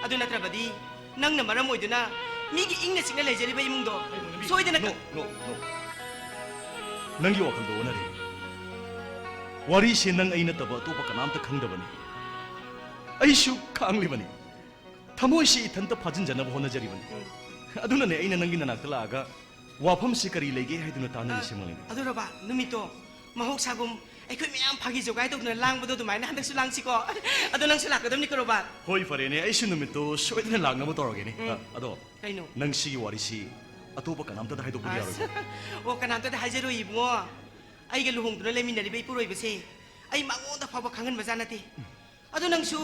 ꯑꯗꯨ ꯅꯠꯇ꯭ꯔꯕꯗꯤ ꯅꯪꯅ ꯃꯔꯝ ꯑꯣꯏꯗꯨꯅ ꯃꯤꯒꯤ ꯏꯪꯅ ꯆꯤꯛꯅ ꯂꯩꯖꯔꯤꯕ ꯏꯃꯨꯡꯗꯣ ꯁꯣꯏꯗꯅ ꯅꯣ, ꯅꯣ, ꯅꯣ꯫ ꯅꯪꯒꯤ ꯋꯥꯈꯜꯗꯣ ꯑꯣꯟꯅꯔꯦ꯫ ꯋꯥꯔꯤꯁꯦ ꯅꯪ ꯑꯩ ꯅꯠꯇꯕ ꯑꯇꯣꯞꯄ ꯀꯅꯥꯝꯇ ꯈꯪꯗꯕꯅꯤ꯫ ꯑꯩꯁꯨ ꯈꯥꯡꯂꯤꯕꯅꯤ꯫ ꯊꯃꯣꯏꯁꯤ ꯏꯊꯟꯇ ꯐꯥꯖꯤꯟꯖꯅꯕ ꯍꯣꯠꯅꯖꯔꯤꯕꯅꯤ꯫ ꯑꯗꯨꯅꯅꯦ ꯑꯩꯅ ꯅꯪꯒꯤ ꯅꯅꯥꯛꯇ ꯂꯥꯛꯑꯒ ꯋꯥꯐꯝꯁꯤ ꯀꯔꯤ ꯂꯩꯒꯦ ꯍꯥꯏꯗꯨꯅ ꯇꯥꯟꯅꯔꯤꯁꯤ, ꯃꯥꯂꯦꯝ꯫ ꯑꯗꯨ ꯔꯣꯕꯥꯔꯠ, ꯅꯨꯃꯤꯠꯇꯣ ꯃꯍꯧꯁꯥꯒꯨꯝ ꯑꯩꯈꯣꯏ ꯃꯌꯥꯝ ꯐꯥꯒꯤ ꯖꯣꯒꯥꯏ ꯇꯧꯗꯨꯅ ꯂꯥꯡꯕꯗꯣ ꯑꯗꯨꯃꯥꯏꯅ ꯍꯟꯗꯛꯁꯨ ꯂꯥꯡꯁꯤꯀꯣ꯫ ꯑꯗꯣ ꯅꯪꯁꯨ ꯂꯥꯛꯀꯗꯕꯅꯤꯀꯣ ꯔꯣꯕꯥꯔꯠ꯫ ꯍꯣꯏ, ꯐꯔꯦꯅꯦ, ꯑꯩꯁꯨ ꯅꯨꯃꯤꯠꯇꯣ ꯁꯣꯏꯗꯅ ꯂꯥꯛꯅꯕ ꯇꯧꯔꯒꯦꯅꯦ꯫ ꯎꯝ꯫ ꯑ, ꯑꯗꯣ ꯀꯩꯅꯣ? ꯅꯪ ꯁꯤꯒꯤ ꯋꯥꯔꯤꯁꯤ ꯑꯇꯣꯞꯄ ꯀꯅꯥꯝꯇꯗ ꯍꯥꯏꯗꯣꯛꯄꯗꯤ ꯑꯁ, ꯌꯥꯔꯣꯏꯀꯣ? ꯑꯣ, ꯀꯅꯥꯝꯇꯗ ꯍꯥꯏꯖꯔꯣꯏ ꯏꯕꯨꯡꯉꯣ꯫ ꯑꯩꯒ ꯂꯨꯍꯣꯡꯗꯨꯅ ꯂꯩꯃꯤꯟꯅꯔꯤꯕ ꯏꯄꯨꯔꯣꯏꯕꯁꯦ ꯑꯩ ꯃꯉꯣꯟꯗ ꯐꯥꯎꯕ ꯈꯪꯍꯟꯕꯖꯥꯠ ꯅꯠꯇꯦ꯫ ꯑꯗꯣ ꯅꯪꯁꯨ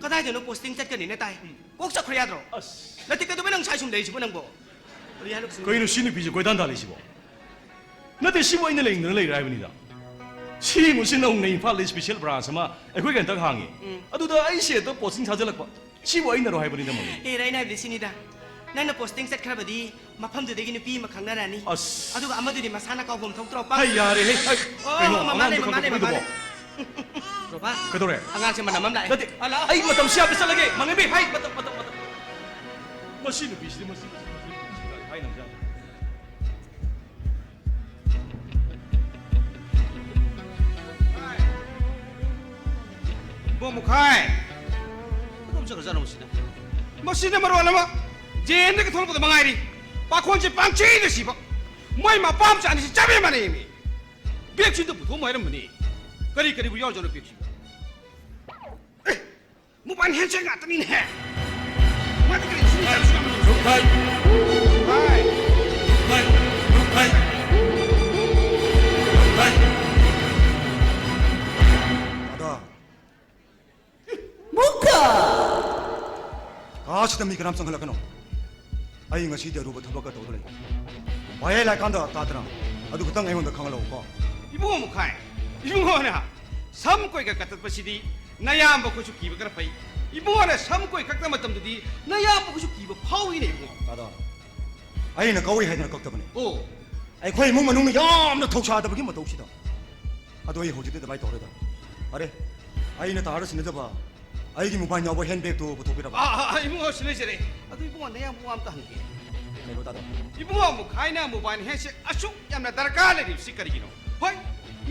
ꯀꯗꯥꯏꯗꯅꯣ ꯄꯣꯁꯇꯤꯡ ꯆꯠꯀꯅꯤꯅ ꯇꯥꯏ꯫ ꯀꯣꯛ ꯆꯠꯈ꯭ꯔꯣ ꯌꯥꯗ꯭ꯔꯣ? ꯑꯁ꯫ ꯅꯠꯇꯦ, ꯀꯩꯗꯧꯕꯩ ꯅꯪ ꯁ꯭ꯋꯥꯏ ꯁꯨꯝ ꯂꯩꯔꯤꯁꯤꯕꯣ ꯅꯪꯕꯣ? ꯀꯔꯤ ꯍꯥꯏꯅꯣ? ꯀꯩꯅꯣ ꯁꯤ ꯅꯨꯄꯤꯁꯦ ꯀꯣꯏꯇꯥꯟ ꯇꯥꯜꯂꯤꯁꯤꯕꯣ? ꯅꯠꯇꯦ, ꯁꯤꯕꯨ ꯑꯩꯅ ꯂꯩꯅꯤꯡꯗꯅ ꯂꯩꯔꯤꯔꯥ ꯍꯥꯏꯕꯅꯤꯗ꯫ ꯁꯤ ꯌꯦꯡꯉꯨ, ꯁꯤ ꯅꯧꯅ ꯏꯝꯐꯥꯜꯗ ꯏꯁꯄꯤꯁꯦꯜ ꯕ꯭ꯔꯥꯟꯁ ꯑꯃ ꯑꯩꯈꯣꯏꯒꯤ ꯍꯟꯗꯛ ꯍꯥꯡꯉꯤ꯫ ꯎꯝ꯫ ꯑꯗꯨꯗ ꯑꯩꯁꯦ ꯍꯦꯛꯇ ꯄꯣꯁꯇꯤꯡ ꯊꯥꯖꯤꯜꯂꯛꯄ꯫ ꯁꯤꯕꯨ ꯑꯩꯅꯔꯣ ꯍꯥꯏꯕꯅꯤꯗ, ꯃꯃꯤ꯫ ꯑꯦ, ꯑꯩꯅ ꯍꯥꯏꯕꯗꯤ ꯁꯤꯅꯤꯗ, ꯅꯪꯅ ꯄꯣꯁꯇꯤꯡ ꯆꯠꯈ꯭ꯔꯕꯗꯤ ꯃꯐꯝꯗꯨꯗꯒꯤ ꯅꯨꯄꯤ ꯑꯃ ꯈꯪꯅꯔꯅꯤ꯫ ꯑꯁ꯫ ꯑꯗꯨꯒ ꯑꯃꯗꯨꯗꯤ ꯃꯁꯥꯅ ꯀꯥꯎꯐꯝ ꯊꯣꯛꯇ꯭ꯔꯣ? ꯍꯩ, ꯌꯥꯔꯦꯍꯦ꯫ ꯍꯩ, ꯑꯣ, ꯀꯩꯅꯣ, ꯃꯃꯥꯅꯦ, ꯑꯉꯥꯡꯗꯣ ꯃꯃꯥꯅꯦ, ꯀꯞꯄ ꯃꯃꯥꯅꯦ꯫ ꯀꯞꯄꯤꯗꯨꯕꯣ? ꯔꯣꯕꯥ, ꯀꯩꯗꯧꯔꯦ? ꯑꯉꯥꯡꯁꯦ ꯃꯅꯝ ꯑꯃ ꯂꯥꯛꯑꯦ꯫ ꯅꯠꯇꯦ, ꯍꯜꯂꯣ? ꯑꯩ ꯃꯇꯝꯁꯤ ꯌꯥꯝꯅ ꯆꯠꯂꯒꯦ, ꯃꯥꯂꯦꯝꯕꯤ꯫ ꯍꯩ, ꯃꯇꯝ, ꯃꯇꯝ, ꯃꯇꯝ꯫ ꯃꯁꯤ ꯅꯨꯄꯤꯁꯤꯗꯤ, ꯃꯁꯤ, ꯃꯁꯤ, ꯃꯁꯤ, ꯃꯁꯤ ꯀꯥꯏ ꯅꯝꯖꯥꯠꯅꯣ? ꯏꯕꯣ ꯃꯨꯈꯥꯏ! ꯀꯗꯣꯝ ꯆꯠꯈ꯭ꯔꯖꯥꯠꯅꯣ ꯃꯁꯤꯅ? ꯃꯁꯤꯅ ꯃꯔꯣꯜ ꯑꯃ ꯖꯦꯟꯗꯒꯤ ꯊꯣꯛꯂꯛꯄꯗ ꯃꯉꯥꯏꯔꯤ꯫ ꯄꯥꯈꯣꯟꯁꯦ ꯄꯥꯡꯆꯩꯗ ꯁꯤꯕ꯫ ꯃꯣꯏ ꯃꯄꯥ ꯃꯆꯥ ꯑꯅꯤꯁꯤ ꯆꯞ ꯃꯥꯟꯅꯩꯃꯤ꯫ ꯕꯦꯒꯁꯤꯗ ꯄꯨꯊꯣꯛꯑꯝꯃꯣ ꯍꯥꯏꯔꯝꯕꯅꯤ꯫ ꯀꯔꯤ ꯀꯔꯤꯕꯨ ꯌꯥꯎꯖꯥꯠꯅꯣ ꯄꯦꯞꯁꯤꯕꯣ? ꯑꯦ, ꯃꯣꯕꯥꯏꯜ ꯍꯦꯟꯁꯦꯠ ꯉꯥꯛꯇꯅꯤꯅꯦꯍꯦ꯫ ꯃꯥꯗꯤ ꯀꯔꯤ ꯏꯁꯤꯡ ꯏꯆꯥꯎ ꯏꯆꯥꯎ ꯂꯨꯝꯃꯤ? ꯍꯥꯏ꯫ ꯍꯥꯏ꯫ ꯍꯥꯏ꯫ ꯍꯥꯏ꯫ ꯗꯥꯗꯥ꯫ ꯃꯨꯛꯀ! ꯀꯥꯁꯤꯗ ꯃꯤ ꯀꯅꯥꯝ ꯆꯪꯍꯜꯂꯛꯀꯅꯨ꯫ ꯑꯩ ꯉꯁꯤꯗꯤ ꯑꯔꯨꯕ ꯊꯕꯛ ꯈꯔ ꯇꯧꯗꯣꯔꯦ꯫ ꯚꯥꯏ, ꯑꯩ ꯂꯥꯛꯀꯥꯟꯗ ꯇꯥꯗꯅ ꯑꯗꯨ ꯈꯛꯇꯪ ꯑꯩꯉꯣꯟꯗ ꯈꯪꯍꯜꯂꯛꯎꯀꯣ꯫ ꯏꯕꯨꯡꯉꯣ ꯃꯨꯈꯥꯏ, ꯏꯕꯨꯡꯉꯣꯅ ꯁꯝ ꯀꯣꯏꯒ ꯀꯛꯊꯠꯄꯁꯤꯗꯤ ꯅꯌꯥꯝꯕ ꯑꯩꯈꯣꯏꯁꯨ ꯀꯤꯕ ꯈꯔ ꯐꯩ꯫ ꯏꯕꯨꯡꯉꯣꯅ ꯁꯝ ꯀꯣꯏ ꯀꯛꯇ ꯃꯇꯝꯗꯗꯤ ꯅꯌꯥꯝꯕ ꯑꯩꯈꯣꯏꯁꯨ ꯀꯤꯕ ꯐꯥꯎꯏꯅꯦ ꯏꯕꯨꯡꯉꯣ꯫ ꯗꯥꯗꯥ, ꯑꯩꯅ ꯀꯛꯎꯏ ꯍꯥꯏꯗꯅ ꯀꯛꯇꯕꯅꯤ꯫ ꯑꯣ꯫ ꯑꯩꯈꯣꯏ ꯏꯃꯨꯡ ꯃꯅꯨꯡꯅ ꯌꯥꯝꯅ ꯊꯧꯁꯥꯗꯕꯒꯤ ꯃꯇꯧꯁꯤꯗ꯫ ꯑꯗꯣ ꯑꯩ ꯍꯧꯖꯤꯛꯇꯤ ꯑꯗꯨꯃꯥꯏꯅ ꯇꯧꯔꯦꯗ꯫ ꯑꯔꯦ, ꯑꯩꯅ ꯇꯥꯔ ꯁꯤꯟꯅꯖꯕ ꯑꯩꯒꯤ ꯃꯣꯕꯥꯏꯜ ꯌꯥꯎꯕ ꯍꯦꯟ ꯕꯦꯒꯇꯨ ꯄꯨꯊꯣꯛꯄꯤꯔꯕ? ꯑꯥ, ꯑꯥ, ꯑꯥ, ꯏꯕꯨꯡꯉꯣ, ꯁꯤꯟꯅꯖꯔꯦ꯫ ꯑꯗꯨ ꯏꯕꯨꯡꯉꯣ, ꯅꯌꯥꯝꯕ ꯋꯥ ꯑꯝꯇ ꯍꯪꯒꯦ꯫ ꯀꯩꯅꯣ ꯇꯥꯗꯣ? ꯏꯕꯨꯡꯉꯣ, ꯃꯨꯈꯥꯏꯅ ꯃꯣꯕꯥꯏꯜ ꯍꯦꯟꯁꯦꯠ ꯑꯁꯨꯛ ꯌꯥꯝꯅ ꯗꯔꯀꯥꯔ ꯂꯩꯔꯤꯕꯁꯤ ꯀꯔꯤꯒꯤꯅꯣ? ꯍꯣꯏ,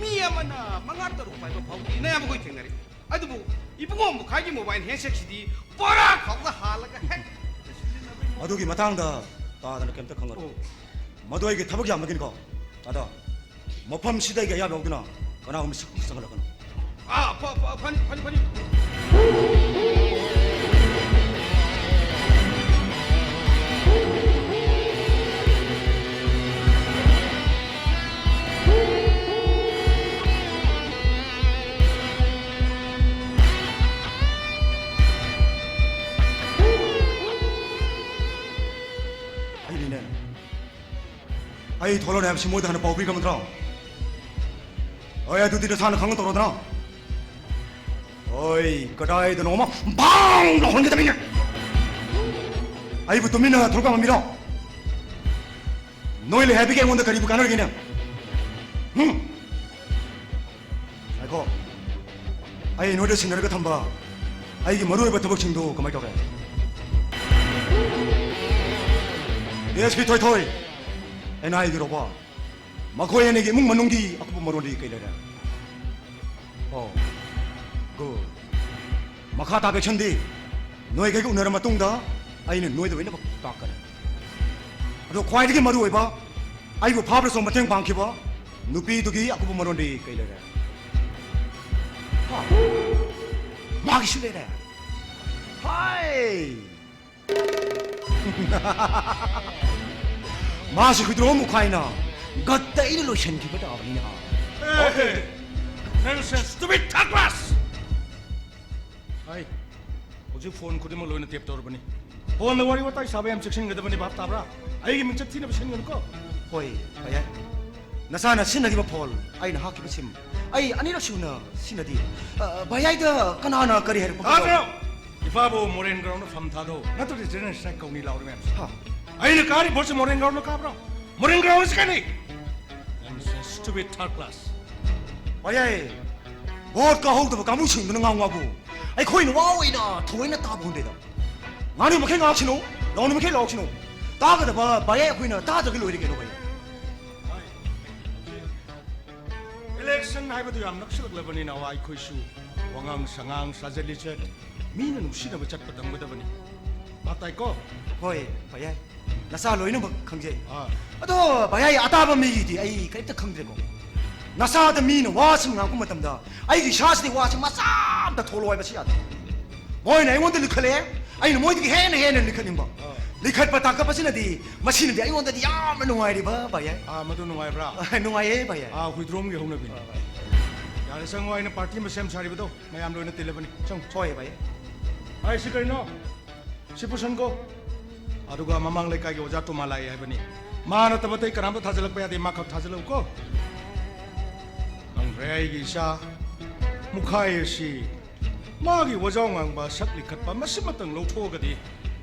ꯃꯤ ꯑꯃꯅ ꯃꯉꯥ ꯇꯔꯨꯛ ꯄꯥꯏꯕ ꯐꯥꯎꯗꯤ ꯅꯌꯥꯝꯕ ꯍꯣꯏ ꯊꯦꯡꯅꯔꯦ꯫ ꯑꯗꯨꯕꯨ ꯏꯕꯨꯡꯉꯣ ꯃꯨꯈꯥꯏꯒꯤ ꯃꯣꯕꯥꯏꯜ ꯍꯦꯟꯁꯦꯠꯁꯤꯗꯤ ꯕꯣꯔꯥ ꯈꯥꯎꯗ ꯍꯥꯜꯂꯒ ꯍꯦꯛ ꯁꯤꯖꯤꯟꯅꯕ ꯏꯕꯨꯡꯉꯣ꯫ ꯑꯗꯨꯒꯤ ꯃꯇꯥꯡꯗ ꯇꯥꯗꯅ ꯀꯩꯝꯇ ꯈꯪꯉꯔꯣꯏ꯫ ꯑꯣ꯫ ꯃꯗꯨ ꯑꯩꯒꯤ ꯊꯕꯛ ꯌꯥꯝꯕꯒꯤꯅꯤꯀꯣ꯫ ꯑꯗꯣ ꯃꯐꯝꯁꯤꯗ ꯑꯩꯒꯤ ꯑꯌꯥꯕ ꯌꯥꯎꯗꯅ ꯀꯅꯥꯒꯨꯝꯕ ꯁꯛ ꯆꯪꯍꯜꯂꯛꯀꯅꯨ꯫ ꯑꯥ, ꯐ-, ꯐ-, ꯐꯅꯤ, ꯐꯅꯤ, ꯐꯅꯤ꯫ ꯑꯩꯅꯅꯦ, ꯑꯩ ꯊꯣꯛꯂꯛꯑꯣꯅꯦ ꯍꯥꯏꯕꯁꯤ ꯃꯣꯏꯗ ꯍꯥꯟꯅ ꯄꯥꯎ ꯄꯤꯈ꯭ꯔꯕ ꯅꯠꯇ꯭ꯔꯣ? ꯍꯣꯏ, ꯑꯗꯨꯗꯤ ꯅꯁꯥꯅ ꯈꯪꯅ ꯇꯧꯔꯣꯗꯅ꯫ ꯍꯣꯏ, ꯀꯗꯥꯏꯗꯅꯣꯃ ꯕꯥꯡ ꯂꯥꯎꯍꯟꯒꯗꯕꯅꯤꯅꯦ꯫ ꯑꯩꯕꯨ ꯇꯨꯃꯤꯟꯅ ꯊꯣꯛꯂꯛꯄ ꯉꯝꯃꯤꯔꯣ? ꯅꯣꯏ ꯂꯩ ꯍꯥꯏꯕꯒꯤ ꯑꯩꯉꯣꯟꯗ ꯀꯔꯤꯕꯨ ꯀꯥꯟꯅꯔꯤꯒꯦꯅꯦ? ꯍꯨꯝ? ꯉꯥꯏꯈꯣ꯫ ꯑꯩ ꯅꯣꯏꯗ ꯁꯤꯟꯅꯔꯒ ꯊꯝꯕ ꯑꯩꯒꯤ ꯃꯔꯨꯑꯣꯏꯕ ꯊꯕꯛꯁꯤꯡꯗꯨ ꯀꯃꯥꯏ ꯇꯧꯔꯦ? ꯑꯦꯁ ꯄꯤ ꯊꯣꯏꯊꯣꯏ, ꯑꯦꯟ ꯑꯥꯏ ꯒꯤꯔꯣꯕ? ꯃꯈꯣꯏ ꯑꯅꯤꯒꯤ ꯏꯃꯨꯡ ꯃꯅꯨꯡꯒꯤ ꯑꯀꯨꯞꯄ ꯃꯔꯣꯜꯗꯤ ꯀꯩ ꯂꯩꯔꯦ? ꯑꯣ, ꯒꯨꯗ꯫ ꯃꯈꯥ ꯇꯥꯕ ꯑꯦꯛꯁꯟꯗꯤ ꯅꯣꯏ ꯀꯩꯒ ꯎꯅꯔ ꯃꯇꯨꯡꯗ ꯑꯩꯅ ꯅꯣꯏꯗ ꯂꯣꯏꯅꯃꯛ ꯇꯥꯛꯀꯅꯤ꯫ ꯑꯗꯣ ꯈ꯭ꯋꯥꯏꯗꯒꯤ ꯃꯔꯨꯑꯣꯏꯕ, ꯑꯩꯕꯨ ꯐꯥꯕꯗꯁꯨ ꯃꯇꯦꯡ ꯄꯥꯡꯈꯤꯕ ꯅꯨꯄꯤꯗꯨꯒꯤ ꯑꯀꯨꯞꯄ ꯃꯔꯣꯜꯗꯤ ꯀꯩ ꯂꯩꯔꯦ? ꯃꯥꯒꯤꯁꯨ ꯂꯩꯔꯦ꯫ ꯍꯥꯏ! ꯃꯥꯁꯤ ꯍꯨꯏꯗ꯭ꯔꯣꯝ ꯃꯨꯈꯥꯏꯅ ꯒꯠꯇ ꯑꯩꯅ ꯂꯣꯏꯁꯤꯟꯈꯤꯕ ꯇꯥꯕꯅꯤꯅ꯫ Okay. Nonsense, stupid, third class! ꯍꯥꯏ, ꯍꯧꯖꯤꯛ ꯐꯣꯟ ꯈꯨꯗꯤꯡꯃꯛ ꯂꯣꯏꯅ ꯇꯦꯞ ꯇꯧꯔꯕꯅꯤ꯫ ꯐꯣꯟꯗ ꯋꯥꯔꯤ ꯋꯥꯇꯥꯏ ꯁꯥꯕ ꯌꯥꯝ ꯆꯦꯛꯁꯤꯟꯒꯗꯕꯅꯤ, ꯚꯥꯞ ꯇꯥꯕ꯭ꯔꯥ? ꯑꯩꯒꯤ ꯃꯤꯡꯆꯠ ꯊꯤꯅꯕ ꯁꯤꯖꯤꯟꯅꯒꯅꯨꯀꯣ꯫ ꯍꯣꯏ, ꯚꯌꯥꯏ꯫ ꯅꯆꯥꯅ ꯁꯤꯖꯤꯟꯅꯈꯤꯕ ꯐꯣꯟ, ꯑꯩꯅ ꯍꯥꯞꯈꯤꯕ ꯁꯤꯝ, ꯑꯩ ꯑꯅꯤꯔꯛ ꯁꯨꯅ ꯁꯤꯖꯤꯟꯅꯗꯦ꯫ ꯑ, ꯚꯌꯥꯏꯗ ꯀꯅꯥꯅ ꯀꯔꯤ ꯍꯥꯏꯔꯛꯄꯒꯦ? ꯇꯥꯗ꯭ꯔꯣ? ꯏꯄꯥꯕꯨ ꯃꯣꯔꯦꯟ ꯒ꯭ꯔꯥꯎꯟꯗ ꯐꯝ ꯊꯥꯗꯣ, ꯅꯠꯇ꯭ꯔꯗꯤ ꯖꯦꯅꯦꯔꯦꯜ ꯁ꯭ꯇ꯭ꯔꯥꯏꯛ ꯀꯧꯅꯤ ꯂꯥꯎꯔꯤ ꯃꯌꯥꯝꯁꯦ꯫ ꯍꯥ? ꯑꯩꯅ ꯀꯥꯔꯤ ꯚꯣꯠꯁꯦ ꯃꯣꯔꯦꯟ ꯒ꯭ꯔꯥꯎꯟꯗ ꯀꯥꯕ꯭ꯔꯣ? ꯃꯣꯔꯦꯟ ꯒ꯭ꯔꯥꯎꯟꯁꯦ ꯀꯩꯅꯤ? Nonsense, stupid, third class. ꯚꯌꯥꯏ, ꯚꯣꯠ ꯀꯥꯍꯧꯗꯕ ꯀꯥꯡꯕꯨꯁꯤꯡꯗꯨꯅ ꯉꯥꯡ ꯉꯥꯕꯨ ꯑꯩꯈꯣꯏꯅ ꯋꯥ ꯑꯣꯏꯅ ꯊꯑꯣꯏꯅ ꯇꯥꯕ ꯍꯨꯟꯗꯦꯗ꯫ ꯉꯥꯅꯨ ꯃꯈꯩ ꯉꯥꯛꯁꯤꯅꯨ, ꯂꯥꯎꯅꯨ ꯃꯈꯩ ꯂꯥꯎꯁꯤꯅꯨ꯫ ꯇꯥꯒꯗꯕ ꯚꯌꯥꯏ ꯑꯩꯈꯣꯏꯅ ꯇꯥꯗ꯭ꯔꯒ ꯂꯣꯏꯔꯦ ꯀꯩꯅꯣ ꯚꯌꯥꯏ꯫ ꯏꯂꯦꯛꯁꯟ ꯍꯥꯏꯕꯗꯨ ꯌꯥꯝ ꯅꯛꯁꯤꯜꯂꯛꯂꯕꯅꯤꯅ ꯋꯥ ꯑꯩꯈꯣꯏꯁꯨ ꯋꯥꯉꯥꯡ ꯁꯉꯥꯡ, ꯁꯥꯖꯠ ꯂꯤꯆꯠ, ꯃꯤꯅ ꯅꯨꯡꯁꯤꯅꯕ ꯆꯠꯄ ꯇꯝꯒꯗꯕꯅꯤ꯫ ꯚꯥꯞ ꯇꯥꯏꯀꯣ? ꯍꯣꯏ, ꯚꯌꯥꯏ꯫ ꯅꯆꯥ ꯂꯣꯏꯅꯃꯛ ꯈꯪꯖꯩ꯫ ꯑꯥ꯫ ꯑꯗꯣ ꯚꯌꯥꯏ, ꯑꯇꯥꯕ ꯃꯤꯒꯤꯗꯤ ꯑꯩ ꯀꯔꯤꯝꯇ ꯈꯪꯗ꯭ꯔꯦꯀꯣ꯫ ꯅꯆꯥꯗ ꯃꯤꯅ ꯋꯥ ꯁꯨꯝ ꯉꯥꯡꯉꯛꯄ ꯃꯇꯝꯗ ꯑꯩꯒꯤ ꯏꯁꯥꯁꯤꯗꯤ ꯋꯥꯁꯤ ꯃꯆꯥ ꯑꯝꯇ ꯊꯣꯛꯂꯣ ꯍꯥꯏꯕꯁꯤ ꯌꯥꯗꯦ꯫ ꯃꯣꯏꯅ ꯑꯩꯉꯣꯟꯗ ꯂꯤꯈꯠꯂꯛꯑꯦ, ꯑꯩꯅ ꯃꯣꯏꯗꯒꯤ ꯍꯦꯟꯅ ꯍꯦꯟꯅ ꯂꯤꯈꯠꯅꯤꯡꯕ꯫ ꯑꯥ꯫ ꯂꯤꯈꯠꯄ ꯇꯥꯈꯠꯄꯁꯤꯅꯗꯤ, ꯃꯁꯤꯅꯗꯤ ꯑꯩꯉꯣꯟꯗꯗꯤ ꯌꯥꯝꯅ ꯅꯨꯡꯉꯥꯏꯔꯤꯕ ꯚꯌꯥꯏ꯫ ꯑꯥ, ꯃꯗꯨ ꯅꯨꯡꯉꯥꯏꯕ꯭ꯔꯥ? ꯅꯨꯡꯉꯥꯏꯌꯦ ꯚꯌꯥꯏ꯫ ꯑꯥ, ꯍꯨꯏꯗ꯭ꯔꯣꯝꯒꯤ ꯍꯧꯅꯕꯤꯅꯤ꯫ ꯑꯥ, ꯚꯌꯥꯏ꯫ ꯌꯥꯔꯦ, ꯆꯪꯉꯣ, ꯑꯩꯅ ꯄꯥꯔꯇꯤ ꯑꯃ ꯁꯦꯝ ꯁꯥꯔꯤꯕꯗꯣ ꯃꯌꯥꯝ ꯂꯣꯏꯅ ꯇꯤꯜꯂꯕꯅꯤ꯫ ꯆꯪꯉꯣ꯫ ꯍꯣꯏ ꯚꯌꯥꯏ꯫ ꯑꯩ ꯁꯤ ꯀꯔꯤꯅꯣ? ꯁꯤ ꯄꯨꯁꯟꯀꯣ꯫ ꯑꯗꯨꯒ ꯃꯃꯥꯡ ꯂꯩꯀꯥꯏꯒꯤ ꯑꯣꯖꯥ ꯇꯣꯃꯥ ꯂꯥꯛꯑꯦ ꯍꯥꯏꯕꯅꯤ꯫ ꯃꯥ ꯅꯠꯇꯕ ꯑꯇꯩ ꯀꯅꯥꯝꯇ ꯊꯥꯖꯤꯜꯂꯛꯄ ꯌꯥꯗꯦ, ꯃꯥ ꯈꯛ ꯊꯥꯖꯤꯜꯂꯛꯎꯀꯣ꯫ ꯈꯪꯗ꯭ꯔꯦ, ꯑꯩꯒꯤ ꯏꯆꯥ ꯃꯨꯈꯥꯏ ꯑꯁꯤ ꯃꯥꯒꯤ ꯋꯥꯖꯥꯎ ꯉꯥꯡꯕ, ꯁꯛ ꯂꯤꯈꯠꯄ ꯃꯁꯤꯃꯇꯪ ꯂꯧꯊꯣꯛꯑꯒꯗꯤ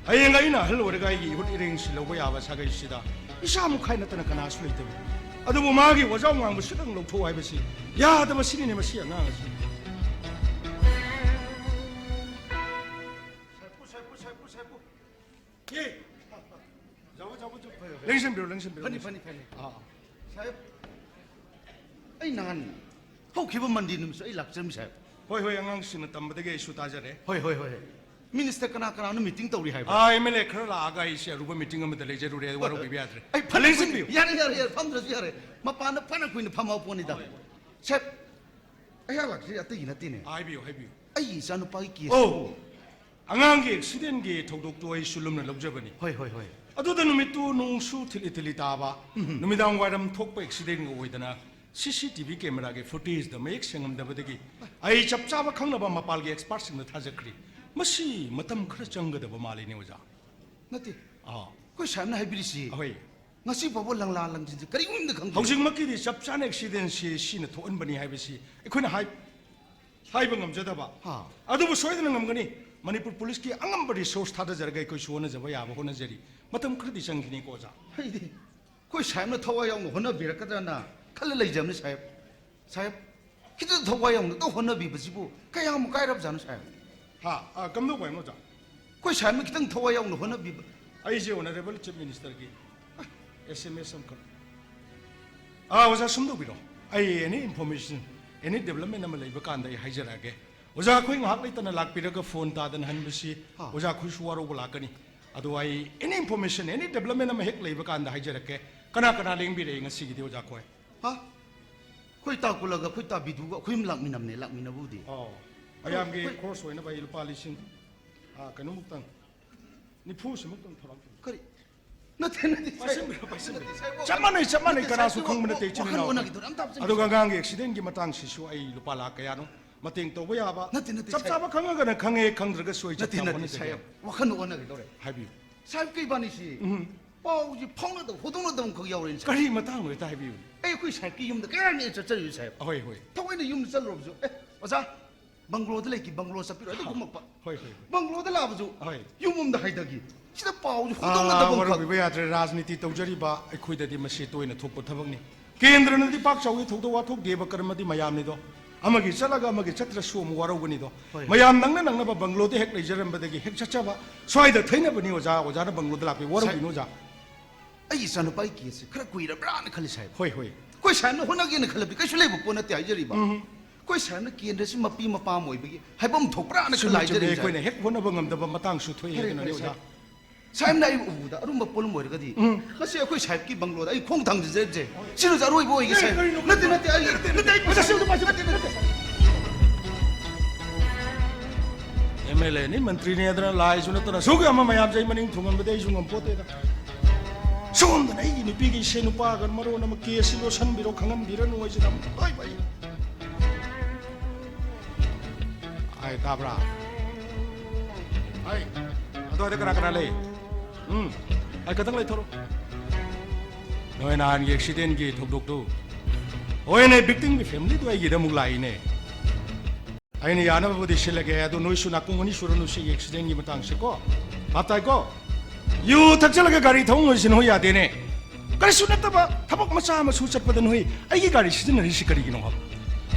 ꯍꯌꯦꯡ ꯑꯩꯅ ꯑꯍꯜ ꯑꯣꯏꯔꯒ ꯑꯩꯒꯤ ꯏꯍꯨꯠ ꯏꯔꯦꯡꯁꯤ ꯂꯧꯕ ꯌꯥꯕ ꯁꯥꯒꯩꯁꯤꯗ ꯏꯆꯥ ꯃꯨꯈꯥꯏ ꯅꯠꯇꯅ ꯀꯅꯥꯁꯨ ꯂꯩꯇꯕꯅꯤ꯫ ꯑꯗꯨꯕꯨ ꯃꯥꯒꯤ ꯋꯥꯖꯥꯎ ꯉꯥꯡꯕꯁꯤꯗꯪ ꯂꯧꯊꯣꯛꯑꯣ ꯍꯥꯏꯕꯁꯤ ꯌꯥꯗꯕ ꯁꯤꯅꯤꯅꯦ ꯃꯁꯤ ꯑꯉꯥꯡ ꯑꯁꯤ꯫ ꯁꯦꯞꯄꯨ, ꯁꯦꯞꯄꯨ, ꯁꯦꯞꯄꯨ, ꯁꯦꯞꯄꯨ꯫ ꯑꯦ! ꯖꯥꯎ, ꯖꯥꯎ, ꯖꯥꯎ, ꯐꯔꯦ, ꯐꯔꯦ꯫ ꯂꯦꯡꯁꯤꯟꯕꯤꯔꯣ, ꯂꯦꯡꯁꯤꯟꯕꯤꯔꯣ, ꯐꯅꯤ, ꯂꯦꯡꯁꯤꯟ-, ꯐꯅꯤ, ꯐꯅꯤ꯫ ꯑꯥ, ꯑꯥ꯫ ꯁꯥꯍꯦꯕ, ꯑꯩ ꯅꯍꯥꯟ ꯍꯧꯈꯤꯕ ꯃꯟꯗꯦ ꯅꯨꯃꯤꯠꯁꯨ ꯑꯩ ꯂꯥꯛꯆꯔꯝꯃꯤ, ꯁꯥꯍꯦꯕ꯫ ꯍꯣꯏ, ꯍꯣꯏ, ꯑꯉꯥꯡꯁꯤꯡꯅ ꯇꯝꯕꯗꯒꯤ ꯑꯩꯁꯨ ꯇꯥꯖꯔꯦ꯫ ꯍꯣꯏ, ꯍꯣꯏ, ꯍꯣꯏ, ꯍꯣꯏ꯫ ꯃꯤꯅꯤꯁꯇꯔ ꯀꯅꯥ ꯀꯅꯥꯅꯣ ꯃꯤꯇꯤꯡ ꯇꯧꯔꯤ ꯍꯥꯏꯕ? ꯑꯥ, ꯑꯦꯝ ꯑꯦꯜ ꯑꯦ ꯈꯔ ꯂꯥꯛꯑꯒ ꯑꯩꯁꯦ ꯑꯔꯨꯕ ꯃꯤꯇꯤꯡ ꯑꯃꯗ ꯂꯩꯖꯔꯨꯔꯦ, ꯋꯥꯔꯧꯕꯤꯕ ꯌꯥꯗ꯭ꯔꯦ꯫ ꯑꯩ ꯐꯅ ꯂꯦꯡꯁꯤꯟꯕꯤꯌꯨ꯫ ꯌꯥꯔꯦ, ꯌꯥꯔꯦ, ꯌꯥꯔꯦ, ꯐꯝꯗ꯭ꯔꯁꯨ ꯌꯥꯔꯦ꯫ ꯃꯄꯥꯟꯗ ꯐꯅ ꯀꯨꯏꯅ ꯐꯝꯃꯕ ꯄꯣꯠꯅꯤꯗ꯫ ꯍꯣꯏ꯫ ꯁꯦꯞ, ꯑꯩꯍꯥꯛ ꯂꯥꯛꯆꯔꯤ ꯑꯇꯩꯒꯤ ꯅꯠꯇꯦꯅꯦ꯫ ꯍꯥꯏꯕꯤꯌꯨ, ꯍꯥꯏꯕꯤꯌꯨ꯫ ꯑꯩꯒꯤ ꯏꯆꯥꯅꯨꯄꯥꯒꯤ case ꯑꯣ, ꯇꯨ꯫ ꯑꯉꯥꯡꯒꯤ ꯑꯦꯛꯁꯤꯗꯦꯟꯒꯤ ꯊꯧꯗꯣꯛꯇꯨ ꯑꯩꯁꯨ ꯂꯨꯝꯅ ꯂꯧꯖꯕꯅꯤ꯫ ꯍꯣꯏ, ꯍꯣꯏ, ꯍꯣꯏ꯫ ꯑꯗꯨꯗ ꯅꯨꯃꯤꯠꯇꯨ ꯅꯣꯡꯁꯨ ꯊꯤꯠꯂꯤ ꯊꯤꯠꯂꯤ ꯇꯥꯕ, ꯅꯨꯃꯤꯗꯥꯡ ꯋꯥꯏꯔꯝ ꯊꯣꯛꯄ ꯑꯦꯛꯁꯤꯗꯦꯟꯒ ꯑꯣꯏꯗꯅ ꯁꯤ ꯁꯤ ꯇꯤ ꯚꯤ ꯀꯦꯃꯦꯔꯥꯒꯤ ꯐꯨꯇꯦꯖꯇ ꯃꯌꯦꯛ ꯁꯦꯡꯉꯝꯗꯕꯗꯒꯤ ꯑꯩ ꯆꯞ ꯆꯥꯕ ꯈꯪꯅꯕ ꯃꯄꯥꯜꯒꯤ ꯑꯦꯛꯁꯄꯥꯔꯠꯁꯤꯡꯗ ꯊꯥꯖꯈ꯭ꯔꯤ꯫ ꯃꯁꯤ ꯃꯇꯝ ꯈꯔ ꯆꯪꯒꯗꯕ ꯃꯥꯜꯂꯤꯅꯦ, ꯑꯣꯖꯥ꯫ ꯅꯠꯇꯦ꯫ ꯑꯥ꯫ ꯑꯩꯈꯣꯏ ꯁꯥꯍꯦꯕꯅ ꯍꯥꯏꯕꯤꯔꯤꯁꯤ ꯑꯍꯣꯏ꯫ ꯉꯁꯤ ꯐꯥꯎꯕ ꯂꯪꯂꯥ ꯂꯪꯁꯤꯟꯁꯦ ꯀꯔꯤꯒꯨꯝꯕꯗ ꯈꯪꯗꯦ꯫ ꯍꯧꯖꯤꯛꯃꯛꯀꯤꯗꯤ ꯆꯞ ꯆꯥꯅ ꯑꯦꯛꯁꯤꯗꯦꯟꯁꯤ ꯁꯤꯅ ꯊꯣꯛꯍꯟꯕꯅꯤ ꯍꯥꯏꯕꯁꯤ ꯑꯩꯈꯣꯏꯅ ꯍꯥꯏ-, ꯍꯥꯏꯕ ꯉꯝꯖꯗꯕ꯫ ꯍꯥ꯫ ꯑꯗꯨꯕꯨ ꯁꯣꯏꯗꯅ ꯉꯝꯒꯅꯤ꯫ ꯃꯅꯤꯄꯨꯔ ꯄꯨꯂꯤꯁꯀꯤ ꯑꯉꯝꯕ ꯔꯤꯁꯣꯔꯁ ꯊꯥꯗꯖꯔꯒ ꯑꯩꯈꯣꯏꯁꯨ ꯍꯣꯠꯅꯖꯕ ꯌꯥꯕ ꯍꯣꯠꯅꯖꯔꯤ꯫ ꯃꯇꯝ ꯈꯔꯗꯤ ꯆꯪꯈꯤꯅꯤꯀꯣ, ꯑꯣꯖꯥ꯫ ꯑꯩꯗꯤ ꯑꯩꯈꯣꯏ ꯁꯥꯍꯦꯕꯅ ꯊꯋꯥꯏ ꯌꯥꯎꯅ ꯍꯣꯠꯅꯕꯤꯔꯛꯀꯗ꯭ꯔꯅ ꯈꯜꯂ ꯂꯩꯖꯕꯅꯤ ꯁꯥꯍꯦꯕ꯫ ꯁꯥꯍꯦꯕ, ꯈꯤꯇꯪ ꯊꯋꯥꯏ ꯌꯥꯎꯅ ꯇꯧ ꯍꯣꯠꯅꯕꯤꯕꯁꯤꯕꯨ ꯀꯌꯥꯃꯨꯛ ꯀꯥꯏꯔꯕꯖꯥꯠꯅꯣ ꯁꯥꯍꯦꯕ? ꯍꯥ, ꯑ, ꯀꯝꯗꯧꯕ ꯍꯥꯏꯅꯣ, ꯑꯣꯖꯥ? ꯑꯩꯈꯣꯏ ꯁꯥꯍꯦꯕꯅ ꯈꯤꯇꯪ ꯊꯋꯥꯏ ꯌꯥꯎꯅ ꯍꯣꯠꯅꯕꯤꯕ꯫ ꯑꯩꯁꯦ ꯑꯣꯅꯔꯦꯕꯜ ꯆꯤꯐ ꯃꯤꯅꯤꯁꯇꯔꯒꯤ ꯑꯦꯁ ꯑꯦꯝ ꯑꯦꯁ ꯑꯃꯈꯛ꯫ ꯑꯥ, ꯑꯣꯖꯥ, ꯁꯨꯝ ꯇꯧꯕꯤꯔꯣ꯫ ꯑꯩ ꯑꯦꯅꯤ ꯏꯟꯐꯣꯔꯃꯦꯁꯟ, ꯑꯦꯅꯤ ꯗꯦꯕꯂꯞꯃꯦꯟ ꯑꯃ ꯂꯩꯕ ꯀꯥꯟꯗ ꯑꯩ ꯍꯥꯏꯖꯔꯛꯑꯒꯦ꯫ ꯑꯣꯖꯥ, ꯑꯩꯈꯣꯏ ꯉꯥꯏꯍꯥꯛ ꯂꯩꯇꯅ ꯂꯥꯛꯄꯤꯔꯒ ꯐꯣꯟ ꯇꯥꯗꯅ ꯍꯟꯕꯁꯤ ꯍꯥ꯫ ꯑꯣꯖꯥ ꯑꯩꯈꯣꯏꯁꯨ ꯋꯥꯔꯧꯕ ꯂꯥꯛꯀꯅꯤ꯫ ꯑꯗꯣ ꯑꯩ ꯑꯦꯅꯤ ꯏꯟꯐꯣꯔꯃꯦꯁꯟ, ꯑꯦꯅꯤ ꯗꯦꯕꯂꯞꯃꯦꯟ ꯑꯃ ꯍꯦꯛ ꯂꯩꯕ ꯀꯥꯟꯗ ꯍꯥꯏꯖꯔꯛꯀꯦ꯫ ꯀꯅꯥ ꯀꯅꯥ ꯂꯦꯡꯕꯤꯔꯛꯏ ꯉꯁꯤꯒꯤꯗꯤ, ꯑꯣꯖꯥ ꯈꯣꯏ? ꯍꯥ? ꯑꯩꯈꯣꯏ ꯇꯥ ꯀꯨꯂꯒ ꯑꯩꯈꯣꯏ ꯇꯥ ꯕꯤꯗꯨꯒ ꯑꯩꯈꯣꯏ ꯑꯍꯨꯝ ꯂꯥꯛꯃꯤꯟꯅꯕꯅꯦ, ꯂꯥꯛꯃꯤꯟꯅꯕꯕꯨꯗꯤ꯫ ꯑꯣ, ꯃꯌꯥꯝꯒꯤ ꯑꯩꯈꯣꯏ ꯈꯣꯔꯁ ꯑꯣꯏꯅꯕ ꯑꯩ ꯂꯨꯄꯥ ꯂꯤꯁꯤꯡ, ꯑꯥ, ꯀꯩꯅꯣꯃꯨꯛꯇꯪ, ꯅꯤꯐꯨ ꯁꯤꯃꯨꯛꯇꯪ ꯊꯧꯔꯥꯡ ꯇꯧꯕꯤꯌꯨ꯫ ꯀꯔꯤ? ꯅꯠꯇꯦ, ꯅꯠꯇꯦ, ꯁꯥꯍꯦꯕ꯫ ꯄꯥꯏꯁꯤꯟꯕꯤꯔꯣ, ꯄꯥꯏꯁꯤꯟꯕꯤꯔꯣ꯫ ꯅꯠꯇꯦ, ꯁꯥꯍꯦꯕ, ꯆꯞ ꯃꯥꯟꯅꯩ, ꯆꯞ ꯃꯥꯟꯅꯩ, ꯅꯠꯇꯦ, ꯀꯅꯥꯁꯨ ꯁꯥꯍꯦꯕ, ꯈꯪꯕ ꯅꯠꯇꯦ, ꯋꯥꯈꯜ ꯏꯆꯤꯟ ꯏꯅꯥꯎ꯫ ꯑꯣꯟꯅꯈꯤꯗꯣꯔꯦ, ꯑꯝꯇ ꯍꯥꯞꯆꯤꯟꯕꯤꯌꯨ꯫ ꯑꯗꯨꯒ ꯑꯉꯥꯡꯒꯤ ꯑꯦꯛꯁꯤꯗꯦꯟꯒꯤ ꯃꯇꯥꯡꯁꯤꯁꯨ ꯑꯩ ꯂꯨꯄꯥ ꯂꯥꯈ ꯀꯌꯥꯅꯣ ꯃꯇꯦꯡ ꯇꯧꯕ ꯌꯥꯕ꯫ ꯅꯠꯇꯦ, ꯅꯠꯇꯦ, ꯆꯞ ꯁꯥꯍꯦꯕ꯫ ꯆꯥꯕ ꯈꯪꯉꯒꯅ ꯈꯪꯉꯦ, ꯈꯪꯗ꯭ꯔꯒꯁꯨ ꯑꯩ ꯆꯞ ꯅꯠꯇꯦ, ꯆꯥꯕ ꯅꯠꯇꯦ, ꯍꯣꯠꯅꯖꯒꯦ꯫ ꯁꯥꯍꯦꯕ, ꯋꯥꯈꯜ ꯑꯣꯟꯅꯈꯤꯗꯣꯔꯦ꯫ ꯍꯥꯏꯕꯤꯌꯨ꯫ ꯁꯥꯍꯦꯕ, ꯀꯩ ꯏꯕꯥꯅꯤꯁꯤ ꯄꯥꯎꯁꯤ ꯐꯥꯎꯅꯗꯕ ꯍꯣꯗꯣꯛꯅꯗꯕ ꯑꯃꯈꯛ ꯌꯥꯎꯔꯦꯅꯦ, ꯁꯥꯍꯦꯕ꯫ ꯀꯔꯤ ꯃꯇꯥꯡ ꯑꯣꯏꯇ ꯍꯥꯏꯕꯤꯌꯨ꯫ ꯑꯩ ꯑꯩꯈꯣꯏ ꯁꯥꯍꯦꯕꯀꯤ ꯌꯨꯝꯗ ꯀꯌꯥꯅꯤ ꯆꯠꯆꯔꯤꯕ, ꯁꯥꯍꯦꯕ? ꯍꯣꯏ, ꯍꯣꯏ꯫ ꯊꯑꯣꯏꯅ ꯌꯨꯝꯗ ꯆꯠꯂꯨꯔꯕꯁꯨ, "ꯑꯦ, ꯑꯣꯖꯥ, ꯕꯪꯒ꯭ꯂꯣꯗ ꯂꯩꯈꯤ, ꯕꯪꯒ꯭ꯂꯣ ꯆꯠꯄꯤꯔꯣ", ꯑꯗꯨ ꯀꯨꯝꯃꯛꯄ꯫ ꯍꯣꯏ, ꯍꯣꯏ, ꯍꯣꯏ꯫ ꯕꯪꯒ꯭ꯂꯣꯗ ꯂꯥꯛꯑꯕꯁꯨ ꯍꯣꯏ꯫ ꯌꯨꯝ ꯑꯃꯗ ꯍꯥꯏꯗꯒꯤ꯫ ꯁꯤꯗ ꯄꯥꯎꯁꯨ ꯑꯥ, ꯍꯣꯗꯣꯛꯅꯗꯕ ꯑꯃꯈꯛ꯫ ꯋꯥꯔꯧꯕꯤꯕ ꯌꯥꯗ꯭ꯔꯦ꯫ ꯔꯥꯖꯅꯤꯇꯤ ꯇꯧꯖꯔꯤꯕ ꯑꯩꯈꯣꯏꯗꯗꯤ ꯃꯁꯤ ꯇꯣꯏꯅ ꯊꯣꯛꯄ ꯊꯕꯛꯅꯤ꯫ ꯀꯦꯟꯗ꯭ꯔꯅꯗꯤ ꯄꯥꯛ ꯆꯥꯎꯏ ꯊꯧꯗꯣꯛ ꯋꯥꯊꯣꯛ ꯗꯦꯕ ꯀꯔꯃꯗꯤ ꯃꯌꯥꯝꯅꯤꯗꯣ꯫ ꯑꯃꯒꯤ ꯆꯠꯂꯒ ꯑꯃꯒꯤ ꯆꯠꯇ꯭ꯔꯁꯨ ꯑꯃꯨꯛ ꯋꯥꯔꯧꯒꯅꯤꯗꯣ꯫ ꯍꯣꯏ꯫ ꯃꯌꯥꯝ ꯅꯪꯅ ꯅꯪꯅꯕ ꯕꯪꯒ꯭ꯂꯣꯗ ꯍꯦꯛ ꯂꯩꯖꯔꯝꯕꯗꯒꯤ ꯍꯦꯛ ꯆꯠꯆꯕ꯫ ꯁ꯭ꯋꯥꯏꯗ ꯊꯩꯅꯕꯅꯤ ꯑꯣꯖꯥ, ꯑꯣꯖꯥꯅ ꯕꯪꯒ꯭ꯂꯣꯗ ꯂꯥꯛꯄꯤ ꯋꯥꯔꯧꯕꯤꯅꯨ ꯑꯣꯖꯥ꯫ ꯑꯩꯒꯤ ꯏꯆꯥꯅꯨꯄꯥꯒꯤ ꯀꯦꯁꯁꯦ ꯈꯔ ꯀꯨꯏꯔꯕ꯭ꯔꯥꯅ ꯈꯜꯂꯤ, ꯁꯥꯍꯦꯕ꯫ ꯍꯣꯏ, ꯍꯣꯏ꯫ ꯑꯩꯈꯣꯏ ꯁꯥꯍꯦꯕꯅ ꯍꯣꯠꯅꯒꯦꯅ ꯈꯜꯂꯕꯗꯤ ꯀꯩꯁꯨ ꯂꯩꯕ ꯄꯣꯠ ꯅꯠꯇꯦ ꯍꯥꯏꯖꯔꯤꯕ꯫ ꯎꯝ꯫ ꯑꯩꯈꯣꯏ ꯁꯥꯍꯦꯕꯅ ꯀꯦꯟꯗ꯭ꯔꯁꯤ ꯃꯄꯤ ꯃꯄꯥ ꯑꯃ ꯑꯣꯏꯕꯒꯤ ꯍꯥꯏꯐꯝ ꯊꯣꯛꯄ꯭ꯔꯥꯅ ꯈꯜꯂ ꯆꯨꯝꯃꯤ, ꯆꯨꯝꯃꯤ꯫ ꯍꯥꯏꯖꯔꯤꯕ, ꯑꯩꯈꯣꯏꯅ ꯁꯥꯍꯦꯕ꯫ ꯍꯦꯛ ꯍꯣꯠꯅꯕ ꯉꯝꯗꯕ ꯃꯇꯥꯡꯁꯨ ꯊꯣꯛꯏ ꯐꯔꯦ, ꯑꯗꯨꯅꯅꯤ ꯐꯔꯦ, ꯑꯣꯖꯥ꯫ ꯁꯥꯍꯦꯕ꯫ ꯁꯥꯍꯦꯕꯅ ꯑꯩ ꯎꯕꯗ ꯑꯔꯨꯝꯕ ꯄꯣꯠꯂꯨꯝ ꯑꯣꯏꯔꯒꯗꯤ, ꯎꯝ꯫ ꯉꯁꯤ ꯑꯩꯈꯣꯏ ꯁꯥꯍꯦꯕꯀꯤ ꯕꯪꯒ꯭ꯂꯣꯗ ꯑꯩ ꯈꯣꯡ ꯊꯥꯡꯖꯤꯟꯖꯔꯤꯕꯁꯦ, ꯁꯤꯅꯁꯨ ꯑꯔꯣꯏꯕ ꯑꯣꯏꯒꯦ, ꯁꯥꯍꯦꯕ꯫ ꯀꯔꯤꯅꯣ? ꯅꯠꯇꯦ, ꯅꯠꯇꯦ, ꯑꯩ, ꯅꯠꯇꯦ, ꯑꯩ ꯄꯩꯁꯥ ꯁꯦꯝꯗꯣ ꯄꯥꯏꯁꯦ, ꯅꯠꯇꯦ, ꯅꯠꯇꯦ꯫ ꯑꯦꯝ ꯑꯦꯜ ꯑꯦꯅꯤ, ꯃꯟꯇ꯭ꯔꯤꯅꯤ ꯍꯥꯏꯗꯅ ꯂꯥꯏꯁꯨ ꯅꯠꯇꯅ ꯑꯁꯨꯛ ꯌꯥꯝꯕ ꯃꯌꯥꯝꯁꯦ ꯑꯩ ꯃꯅꯤꯡ ꯊꯨꯡꯍꯟꯕꯗꯤ ꯑꯩꯁꯨ ꯉꯝꯄꯣꯠꯇꯦꯗ꯫ ꯁꯣꯝꯗꯅ ꯑꯩꯒꯤ ꯅꯨꯄꯤꯒꯤ ꯏꯁꯦ ꯅꯨꯄꯥꯒ ꯃꯔꯣꯟ ꯑꯃ ꯀꯦꯁꯁꯤ ꯂꯣꯠꯁꯟꯕꯤꯔꯣ, ꯈꯪꯍꯟꯕꯤꯔꯅꯨ ꯍꯥꯏꯁꯤꯅ ꯑꯃꯨꯛ ꯍꯥꯏꯕ ꯑꯩ꯫ ꯑꯩ ꯇꯥꯕ꯭ꯔꯥ? ꯑꯩ ꯑꯗꯨꯋꯥꯏꯗ ꯀꯅꯥ ꯀꯅꯥ ꯂꯩ? ꯎꯝ, ꯑꯩ ꯈꯇꯪ ꯂꯩꯊꯣꯔꯛꯑꯣ꯫ ꯅꯣꯏ ꯅꯍꯥꯟꯒꯤ ꯑꯦꯛꯁꯤꯗꯦꯟꯒꯤ ꯊꯧꯗꯣꯛꯇꯨ, ꯍꯣꯏꯅꯦ, ꯚꯤꯛꯇꯤꯝꯒꯤ ꯐꯦꯃꯤꯂꯤꯗꯨ ꯑꯩꯒꯤꯗ ꯑꯃꯨꯛ ꯂꯥꯛꯏꯅꯦ꯫ ꯑꯩꯅ ꯌꯥꯅꯕꯕꯨꯗꯤ ꯁꯤꯜꯂꯒꯦ, ꯑꯗꯨ ꯅꯣꯏꯁꯨ ꯅꯥꯀꯣꯡ ꯑꯅꯤ ꯁꯨꯔꯅꯨ ꯁꯤꯒꯤ ꯑꯦꯛꯁꯤꯗꯦꯟꯒꯤ ꯃꯇꯥꯡꯁꯦꯀꯣ꯫ ꯚꯥꯞ ꯇꯥꯏꯀꯣ? ꯌꯨ ꯊꯛꯆꯜꯂꯒ ꯒꯥꯔꯤ ꯊꯧꯕꯁꯤ ꯅꯣꯏ ꯌꯥꯗꯦꯅꯦ꯫ ꯀꯔꯤꯁꯨ ꯅꯠꯇꯕ ꯊꯕꯛ ꯃꯆꯥ ꯑꯃꯁꯨ ꯆꯠꯄꯗ ꯅꯣꯏ ꯑꯩꯒꯤ ꯒꯥꯔꯤ ꯁꯤꯖꯤꯟꯅꯔꯤꯁꯤ ꯀꯔꯤꯒꯤꯅꯣ ꯍꯥꯏꯕ?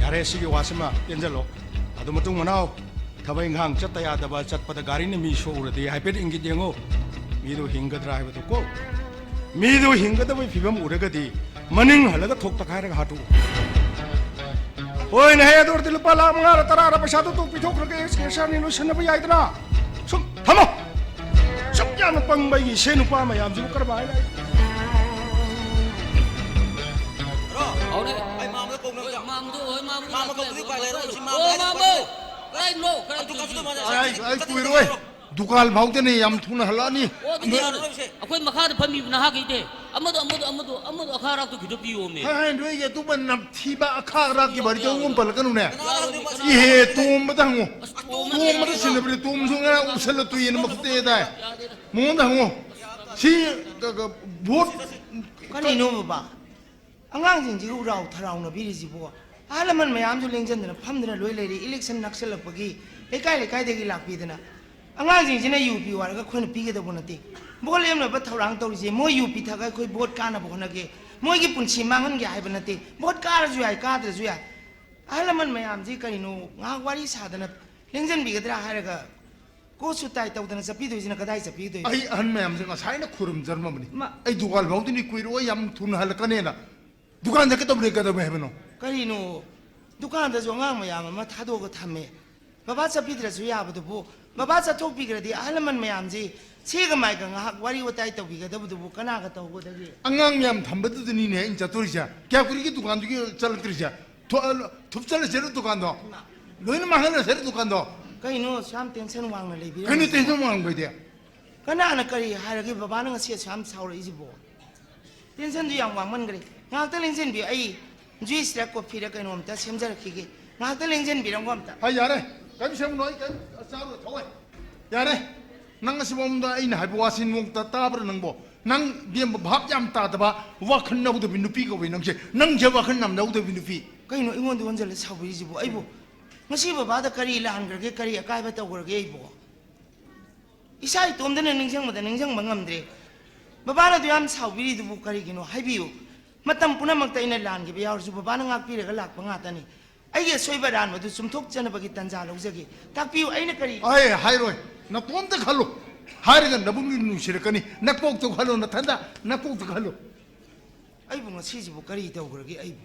ꯌꯥꯔꯦ, ꯁꯤꯒꯤ ꯋꯥꯁꯤꯃ ꯄꯦꯟꯖꯜꯂꯣ꯫ ꯑꯗꯨ ꯃꯇꯨꯡ ꯃꯅꯥꯎ ꯊꯕꯛ ꯏꯪꯈꯥꯡ ꯆꯠꯇ ꯌꯥꯗꯕ ꯆꯠꯄꯗ ꯒꯥꯔꯤꯅ ꯃꯤ ꯁꯣꯛꯎꯔꯗꯤ ꯍꯥꯏꯐꯦꯠ ꯏꯪꯒꯤꯠ ꯌꯦꯡꯉꯨ꯫ ꯃꯤꯗꯨ ꯍꯤꯡꯒꯗ꯭ꯔꯥ ꯍꯥꯏꯕꯗꯨ ꯀꯣ꯫ ꯃꯤꯗꯨ ꯍꯤꯡꯒꯗꯕꯒꯤ ꯐꯤꯕꯝ ꯎꯔꯒꯗꯤ ꯃꯅꯤꯡ ꯍꯜꯂꯒ ꯊꯣꯛ ꯇꯛꯈꯥꯏꯔꯒ ꯍꯥꯠꯇꯣꯛꯎ꯫ ꯍꯣꯏꯅꯦ, ꯍꯦ, ꯑꯗꯨ ꯑꯣꯏꯔꯗꯤ ꯂꯨꯄꯥ ꯂꯥꯈ ꯃꯉꯥꯔ ꯇꯔꯥꯔ ꯄꯩꯁꯥꯗꯨ ꯇꯣꯛ ꯄꯤꯊꯣꯛꯈ꯭ꯔꯒ ꯑꯦꯛꯁ ꯀꯦꯁꯤꯌꯥꯔꯅꯤ ꯂꯣꯏꯁꯟꯅꯕ ꯌꯥꯏꯗꯅ꯫ ꯁꯨꯝ ꯊꯝꯃꯣ꯫ ꯁꯨꯛ ꯌꯥꯝꯅ ꯄꯪꯕ ꯑꯩꯒꯤ ꯏꯁꯦ ꯅꯨꯄꯥ ꯃꯌꯥꯝꯁꯤꯕꯨ ꯀꯔꯝꯍꯥꯏꯅ ꯑꯩ ꯍꯧꯔꯦ꯫ ꯑꯩ ꯃꯥꯝꯗ ꯀꯧꯅꯕ ꯍꯣꯏ, ꯃꯥꯝꯗꯣ, ꯍꯣꯏ, ꯃꯥꯝꯗꯣ ꯃꯥꯝꯗ ꯂꯥꯛꯑꯦ, ꯀꯧꯕꯗꯤ ꯎꯄꯥꯏ ꯂꯩꯔꯣꯏ꯫ ꯍꯣꯏ, ꯁꯤ ꯃꯥꯝꯗ ꯑꯣ, ꯍꯥꯏꯔꯤꯁꯤ ꯃꯥꯝꯗꯣ꯫ ꯀꯩꯅꯣ? ꯀꯥꯏꯗꯅꯣ? ꯀꯥꯏꯗꯅꯣ? ꯑꯗꯨ ꯀꯥꯞꯁꯤꯗ ꯃꯥꯅ ꯑꯩ, ꯑꯩ ꯀꯨꯏꯔꯣꯏ꯫ ꯗꯨꯀꯥꯟ ꯐꯥꯎꯗꯅꯦ ꯌꯥꯝ ꯊꯨꯅ ꯍꯜꯂꯛꯑꯅꯤ꯫ ꯑꯣ, ꯑꯗꯨꯗꯤ ꯅꯣꯏ ꯌꯥꯔꯣꯏ꯫ ꯑꯩꯈꯣꯏ ꯃꯈꯥꯗ ꯐꯝꯃꯤꯕ ꯅꯍꯥꯈꯩꯗꯤ ꯑꯃꯗꯣ, ꯑꯃꯗꯣ, ꯑꯃꯗꯣ, ꯑꯃꯗꯣ ꯑꯈꯥ ꯑꯔꯥꯛꯇꯣ ꯈꯤꯇ ꯄꯤꯌꯣꯃꯦ꯫ ꯍꯥꯏ, ꯍꯥꯏ, ꯅꯣꯏꯒꯤ ꯑꯗꯨꯝꯕ ꯅꯝꯊꯤꯕ ꯑꯈꯥ ꯑꯔꯥꯛꯀꯤ ꯋꯥꯔꯤꯗꯣ ꯑꯃꯨꯛ ꯄꯜꯂꯛꯀꯅꯨꯅꯦ꯫ ꯌꯥꯔꯣꯏ, ꯀꯅꯥ ꯏꯍꯦ, ꯇꯣꯝꯕꯗ ꯍꯪꯉꯨ꯫ ꯑꯁ, ꯇꯣꯝꯕꯗ ꯇꯣꯝꯕꯗ ꯁꯤꯟꯅꯕꯅꯦ, ꯇꯣꯝꯕꯁꯨ ꯉꯔꯥꯡ ꯎꯁꯜꯂ ꯇꯣꯛꯑꯦꯅ ꯃꯈꯨꯠꯇ ꯇꯦꯛꯑꯦꯗꯥꯏ꯫ ꯌꯥꯗꯦꯗ꯫ ꯃꯉꯣꯟꯗ ꯍꯪꯉꯨ꯫ ꯁꯤ, ꯀ-, ꯀ-, ꯚꯣꯠ ꯀꯔꯤꯅꯣ ꯕꯕꯥ? ꯑꯉꯥꯡꯁꯤꯡꯁꯤꯒ ꯎꯔꯥꯎ ꯊꯔꯥꯎꯅꯕꯤꯔꯤꯁꯤꯕꯨ? ꯑꯍꯜ ꯂꯃꯟ ꯃꯌꯥꯝꯁꯨ ꯂꯦꯡꯖꯟꯗꯅ ꯐꯝꯗꯅ ꯂꯣꯏ ꯂꯩꯔꯦ꯫ ꯏꯂꯦꯛꯁꯟ ꯅꯛꯁꯜꯂꯛꯄꯒꯤ ꯂꯩꯀꯥꯏ ꯂꯩꯀꯥꯏꯗꯒꯤ ꯂꯥꯛꯄꯤꯗꯅ꯫ ꯑꯉꯥꯡꯁꯤꯡꯁꯤꯅ ꯌꯨ ꯄꯤꯌꯨ ꯍꯥꯏꯔꯒ ꯑꯩꯈꯣꯏꯅ ꯄꯤꯒꯗꯧꯕ ꯅꯠꯇꯦ꯫ ꯚꯣꯠ ꯂꯦꯝꯅꯕ ꯊꯧꯔꯥꯡ ꯇꯧꯔꯤꯁꯦ, ꯃꯣꯏ ꯌꯨ ꯄꯤꯊꯛꯑꯒ ꯑꯩꯈꯣꯏ ꯚꯣꯠ ꯀꯥꯅꯕ ꯍꯣꯠꯅꯒꯦ, ꯃꯣꯏꯒꯤ ꯄꯨꯟꯁꯤ ꯃꯥꯡꯍꯟꯒꯦ ꯍꯥꯏꯕ ꯅꯠꯇꯦ꯫ ꯚꯣꯠ ꯀꯥꯔꯁꯨ ꯌꯥꯏ, ꯀꯥꯗ꯭ꯔꯁꯨ ꯌꯥꯏ꯫ ꯑꯍꯜ ꯂꯃꯟ ꯃꯌꯥꯝꯁꯤ ꯀꯔꯤꯅꯣ, ꯉꯥꯏꯍꯥꯛ ꯋꯥꯔꯤ ꯁꯥꯗꯅ ꯂꯦꯡꯖꯟꯕꯤꯒꯗ꯭ꯔꯥ ꯍꯥꯏꯔꯒ ꯀꯣꯠꯁꯨ ꯇꯥꯏ ꯇꯧꯗꯅ ꯆꯠꯄꯤꯗꯣꯏꯁꯤꯅ ꯀꯗꯥꯏ ꯆꯠꯄꯤꯗꯣꯏꯅꯣ? ꯑꯩ ꯑꯍꯟ ꯃꯌꯥꯝꯁꯦ ꯉꯁꯥꯏꯅ ꯈꯨꯔꯨꯝꯖꯔꯝꯃꯕꯅꯤ꯫ ꯃ- ꯑꯩ ꯗꯨꯀꯥꯟ ꯐꯥꯎꯗꯅꯤ ꯀꯨꯏꯔꯣꯏ, ꯌꯥꯝ ꯊꯨꯅ ꯍꯜꯂꯛꯀꯅꯦꯅ꯫ ꯗꯨꯀꯥꯟ ꯆꯠꯀꯗꯧꯕꯅꯦ, ꯀꯩꯗꯧꯕ ꯍꯥꯏꯕꯅꯣ? ꯀꯔꯤꯅꯣ? ꯗꯨꯀꯥꯟꯗꯁꯨ ꯑꯉꯥꯡ ꯃꯌꯥꯝ ꯑꯃ ꯊꯥꯗꯣꯛꯑꯒ ꯊꯝꯃꯦ꯫ ꯕꯕꯥ ꯆꯠꯄꯤꯗ꯭ꯔꯁꯨ ꯌꯥꯕꯗꯨꯕꯨ ꯕꯕꯥ ꯆꯠꯊꯣꯛꯄꯤꯈ꯭ꯔꯗꯤ ꯑꯍꯜ ꯂꯃꯟ ꯃꯌꯥꯝꯁꯤ ꯁꯤꯒ ꯃꯥꯏꯒ ꯉꯥꯏꯍꯥꯛ ꯋꯥꯔꯤ ꯋꯥꯇꯥꯏ ꯇꯧꯕꯤꯒꯗꯕꯗꯨꯕꯨ ꯀꯅꯥꯒ ꯇꯧꯒꯗꯒꯦ? ꯑꯉꯥꯡ ꯃꯌꯥꯝ ꯊꯝꯕꯗꯨꯗꯅꯤꯅꯦ ꯑꯩꯅ ꯆꯠꯇꯣꯔꯤꯁꯦ꯫ ꯀꯌꯥ ꯀꯨꯏꯔꯒꯦ ꯗꯨꯀꯥꯟꯗꯨꯒꯤ ꯆꯠꯂꯛꯇ꯭ꯔꯤꯁꯦ? ꯊꯨ-, ꯑ, ꯊꯨꯞꯆꯜꯂꯁꯤꯔ ꯗꯨꯀꯥꯟꯗꯣ? ꯂꯣꯏꯅ ꯃꯥꯡꯍꯜꯂꯁꯤꯔ ꯗꯨꯀꯥꯟꯗꯣ? ꯀꯩꯅꯣ ꯑꯁꯨꯛ ꯌꯥꯝ ꯇꯦꯟꯁꯟ ꯋꯥꯡꯅ ꯂꯩꯕꯤꯔꯝꯃꯤꯁꯦ? ꯀꯩꯅꯣ ꯇꯦꯟꯁꯟ ꯋꯥꯡꯕꯩꯗꯤ? ꯀꯅꯥꯅ ꯀꯔꯤ ꯍꯥꯏꯔꯒꯦ? ꯕꯕꯥꯅ ꯉꯁꯤ ꯑꯁꯨꯛ ꯌꯥꯝ ꯁꯥꯎꯔꯛꯏꯁꯤꯕꯣ? ꯇꯦꯟꯁꯟꯗꯨ ꯌꯥꯝ ꯋꯥꯡꯃꯟꯈ꯭ꯔꯦ꯫ ꯉꯥꯏꯍꯥꯛꯇ ꯂꯦꯡꯁꯤꯟꯕꯤꯌꯨ, ꯑꯩ ꯖꯨꯏꯁꯔ ꯀꯣꯐꯤꯔ ꯀꯩꯅꯣꯝꯇ ꯁꯦꯝꯖꯔꯛꯈꯤꯒꯦ꯫ ꯉꯥꯏꯍꯥꯛꯇ ꯂꯦꯡꯁꯤꯟꯕꯤꯔꯝꯃꯣ ꯑꯝꯇ꯫ ꯍꯥꯏ, ꯌꯥꯔꯦ, ꯀꯔꯤꯝ ꯁꯦꯝꯒꯅꯨ, ꯑꯩ ꯀꯔꯤꯝ ꯆꯥꯔꯣꯏ, ꯊꯧꯋꯥꯏ꯫ ꯌꯥꯔꯦ, ꯅꯪ ꯑꯁꯤꯐꯥꯎꯗ ꯑꯩꯅ ꯍꯥꯏꯕ ꯋꯥꯁꯤ ꯅꯣꯡꯇ ꯇꯥꯕ꯭ꯔꯥ ꯅꯪꯕꯣ? ꯅꯪ ꯏꯕꯦꯝꯃ ꯚꯥꯞ ꯌꯥꯝ ꯇꯥꯗꯕ, ꯋꯥꯈꯜ ꯂꯧꯗꯕꯤ ꯅꯨꯄꯤ ꯀꯧꯋꯦ ꯅꯪꯁꯦ꯫ ꯅꯪꯁꯦ ꯋꯥꯈꯜ ꯌꯥꯝ ꯂꯧꯗꯕꯤ ꯅꯨꯄꯤ꯫ ꯀꯩꯅꯣ ꯑꯩꯉꯣꯟꯗ ꯑꯣꯟꯁꯤꯜꯂ ꯁꯥꯎꯕꯤꯔꯤꯁꯤꯕꯣ? ꯑꯩꯕꯨ ꯉꯁꯤ ꯕꯕꯥꯗ ꯀꯔꯤ ꯂꯥꯟꯈ꯭ꯔꯒꯦ, ꯀꯔꯤ ꯑꯀꯥꯏꯕ ꯇꯧꯈ꯭ꯔꯒꯦ ꯑꯩꯕꯨ? ꯏꯁꯥ ꯏꯇꯣꯝꯇꯅ ꯅꯤꯡꯁꯤꯡꯕꯗ ꯅꯤꯡꯁꯤꯡꯕ ꯉꯝꯗ꯭ꯔꯦ꯫ ꯕꯕꯥꯅ ꯑꯗꯨ ꯌꯥꯝ ꯁꯥꯎꯕꯤꯔꯤꯗꯨꯕꯨ ꯀꯔꯤꯒꯤꯅꯣ ꯍꯥꯏꯕꯤꯌꯨ꯫ ꯃꯇꯝ ꯄꯨꯝꯅꯃꯛꯇ ꯑꯩꯅ ꯂꯥꯟꯈꯤꯕ ꯌꯥꯎꯔꯁꯨ ꯕꯕꯥꯅ ꯉꯥꯛꯄꯤꯔꯒ ꯂꯥꯛꯄ ꯉꯥꯛꯇꯅꯤ꯫ ꯑꯩꯒꯤ ꯑꯁꯣꯏꯕ ꯑꯔꯥꯟꯕꯗꯨ ꯆꯨꯝꯊꯣꯛꯆꯅꯕꯒꯤ ꯇꯥꯟꯖꯥ ꯂꯧꯖꯒꯦ꯫ ꯇꯥꯛꯄꯤꯌꯨ, ꯑꯩꯅ ꯀꯔꯤ ꯑꯩ ꯍꯥꯏꯔꯣꯏ, ꯅꯇꯣꯝꯇ ꯈꯜꯂꯨ꯫ ꯍꯥꯏꯔꯒ ꯅꯕꯨꯡꯗꯨ ꯅꯨꯡꯁꯤꯔꯛꯀꯅꯤ꯫ ꯅꯀꯣꯛꯇꯣ ꯈꯜꯂꯨ, ꯅꯊꯟꯗ ꯅꯀꯣꯛꯇꯣ ꯈꯜꯂꯨ꯫ ꯑꯩꯕꯨ ꯉꯁꯤꯁꯤꯕꯨ ꯀꯔꯤ ꯇꯧꯈ꯭ꯔꯒꯦ ꯑꯩꯕꯨ?